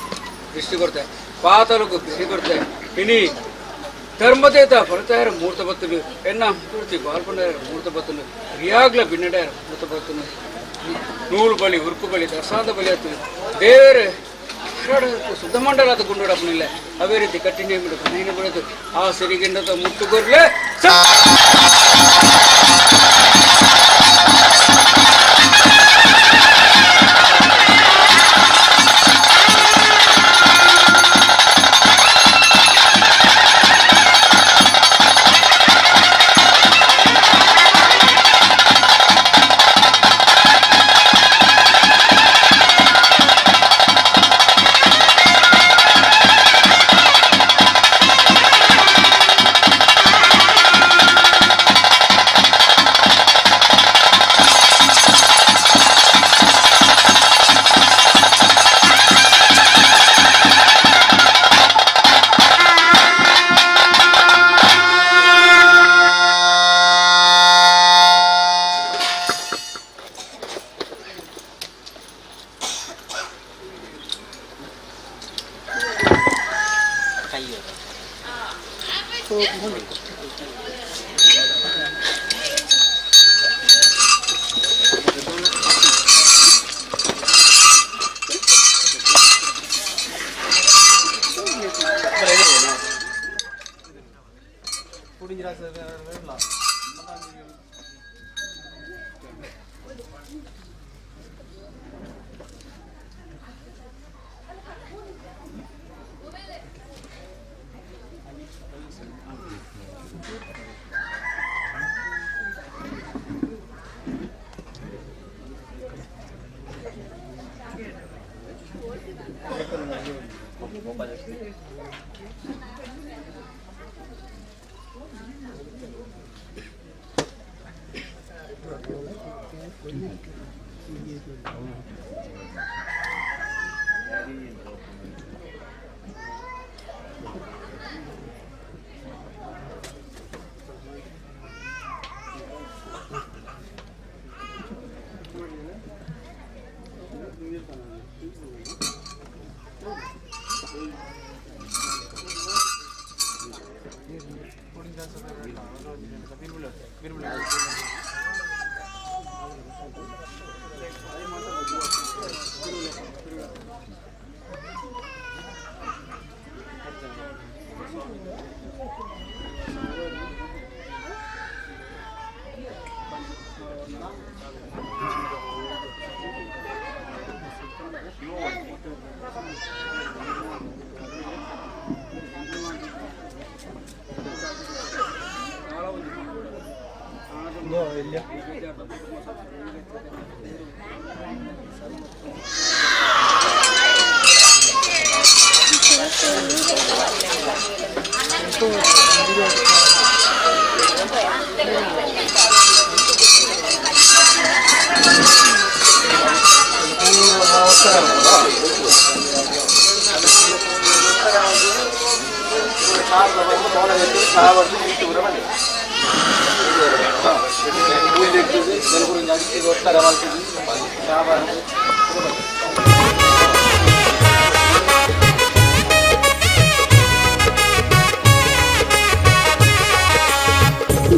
ದೃಷ್ಟಿ ಕೊಡ್ತೆ ಪಾತಲಕ್ಕೂ ದೃಷ್ಟಿ ಕೊಡ್ತೆ ಇನಿ ಧರ್ಮದೇತ ಫಲತಾಯರ ಮೂರ್ತ ಬತ್ತಲು ಎನ್ನ ಪೂರ್ತಿ ಬಾಲ್ಪಂಡರ ಮೂರ್ತ ಬತ್ತಲು ರಿಯಾಗ್ಲ ಬಿನ್ನಡೆಯರ ಮೂರ್ತ ಬತ್ತಲು ನೂಲು ಬಲಿ ಉರುಕು ಬಲಿ ದರ್ಶಾದ ಬಲಿ ಆತು ದೇವರ ಶುದ್ಧಮಂಡಲಾದ ಗುಂಡೋಡಪ್ಪನಿಲ್ಲ ಅವೇ ರೀತಿ ಕಟ್ಟಿನ ಬಿಡು ಕಣ್ಣೈನ ಬಿಡೋದು ಆ ಸಿರಿಗಿಂಡದ ಮುಟ್ಟುಗೊರ್ಲೆ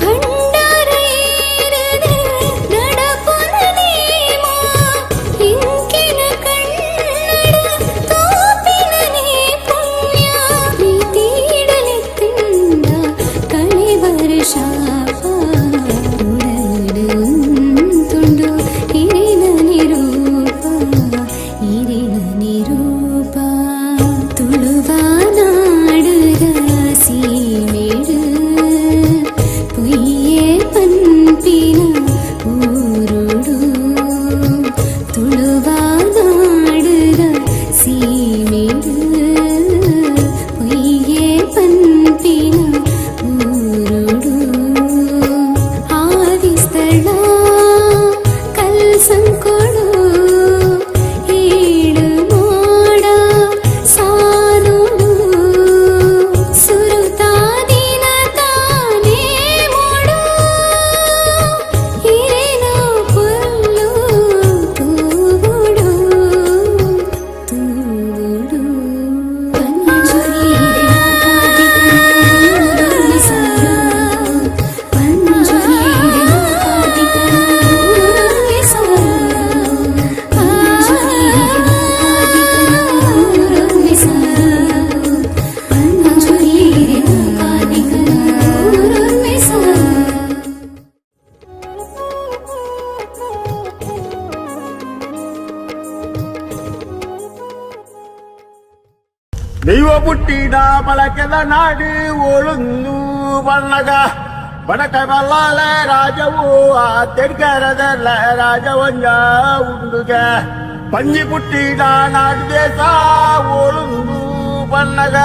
ಭಂಡಾರ ನಡಪುನ ನೇಮ ಇಂಕಿನ ಕಣ್ಣಡ ತೋಪಿನನೇ ಪುಣ್ಯ ಪ್ರೀತಿಡಲೆತ್ತಿಂದ ಕಳೆವರ ಶಾಪ ಉಡಲಿಡು ಉಂತುಂಡು ಇರಿನ ನಿರೂಪ ಇರಿನ ನಿರೂಪ ತುಳುವ ನಾಡುಗ ಸೀಮೆಡು பொய்யே பண்பின ஊருடு துಳುವ ನಾಡುಗ ಸೀಮೆಡು பொய்யே பண்பின ಊರುಡು ಆದಿಸ್ಥಳ ಕಲ್ಸಂಕೊಡು ಏಳು ಮೋಡ ಸಾನುಡು ಸುರುತಾದಿನ ತಾನೇ ಮೂಡು ಇರೆನ ಪೊಲ್ಲು ತೂವುಡು ತೂವುಡು ಪಂಜುರ್ಲಿ. ದೈವ ಪುಟ್ಟಿದ ಬಳಕೆದ ನಾಡಿ ಒಳುಂದು ಬಣ್ಣಗ ಬಡಕ ಬಲ್ಲಾಲ ರಾಜವು ಆ ತೆಡ್ಕರದ ರಾಜವಂಜ ಉಂಡುಗ ಪಂಜಿ ಪುಟ್ಟಿದ ನಾಡು ದೇಶ ಒಳುಂದು ಬಣ್ಣಗ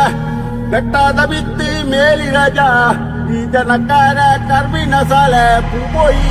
ಬೆಟ್ಟದ ಬಿತ್ತಿ ಮೇಲಿ ರಾಜ ಈ ಜನಕಾರ ಕರ್ಬಿನ ಸಾಲೆ ಪೂಪೋಯಿ.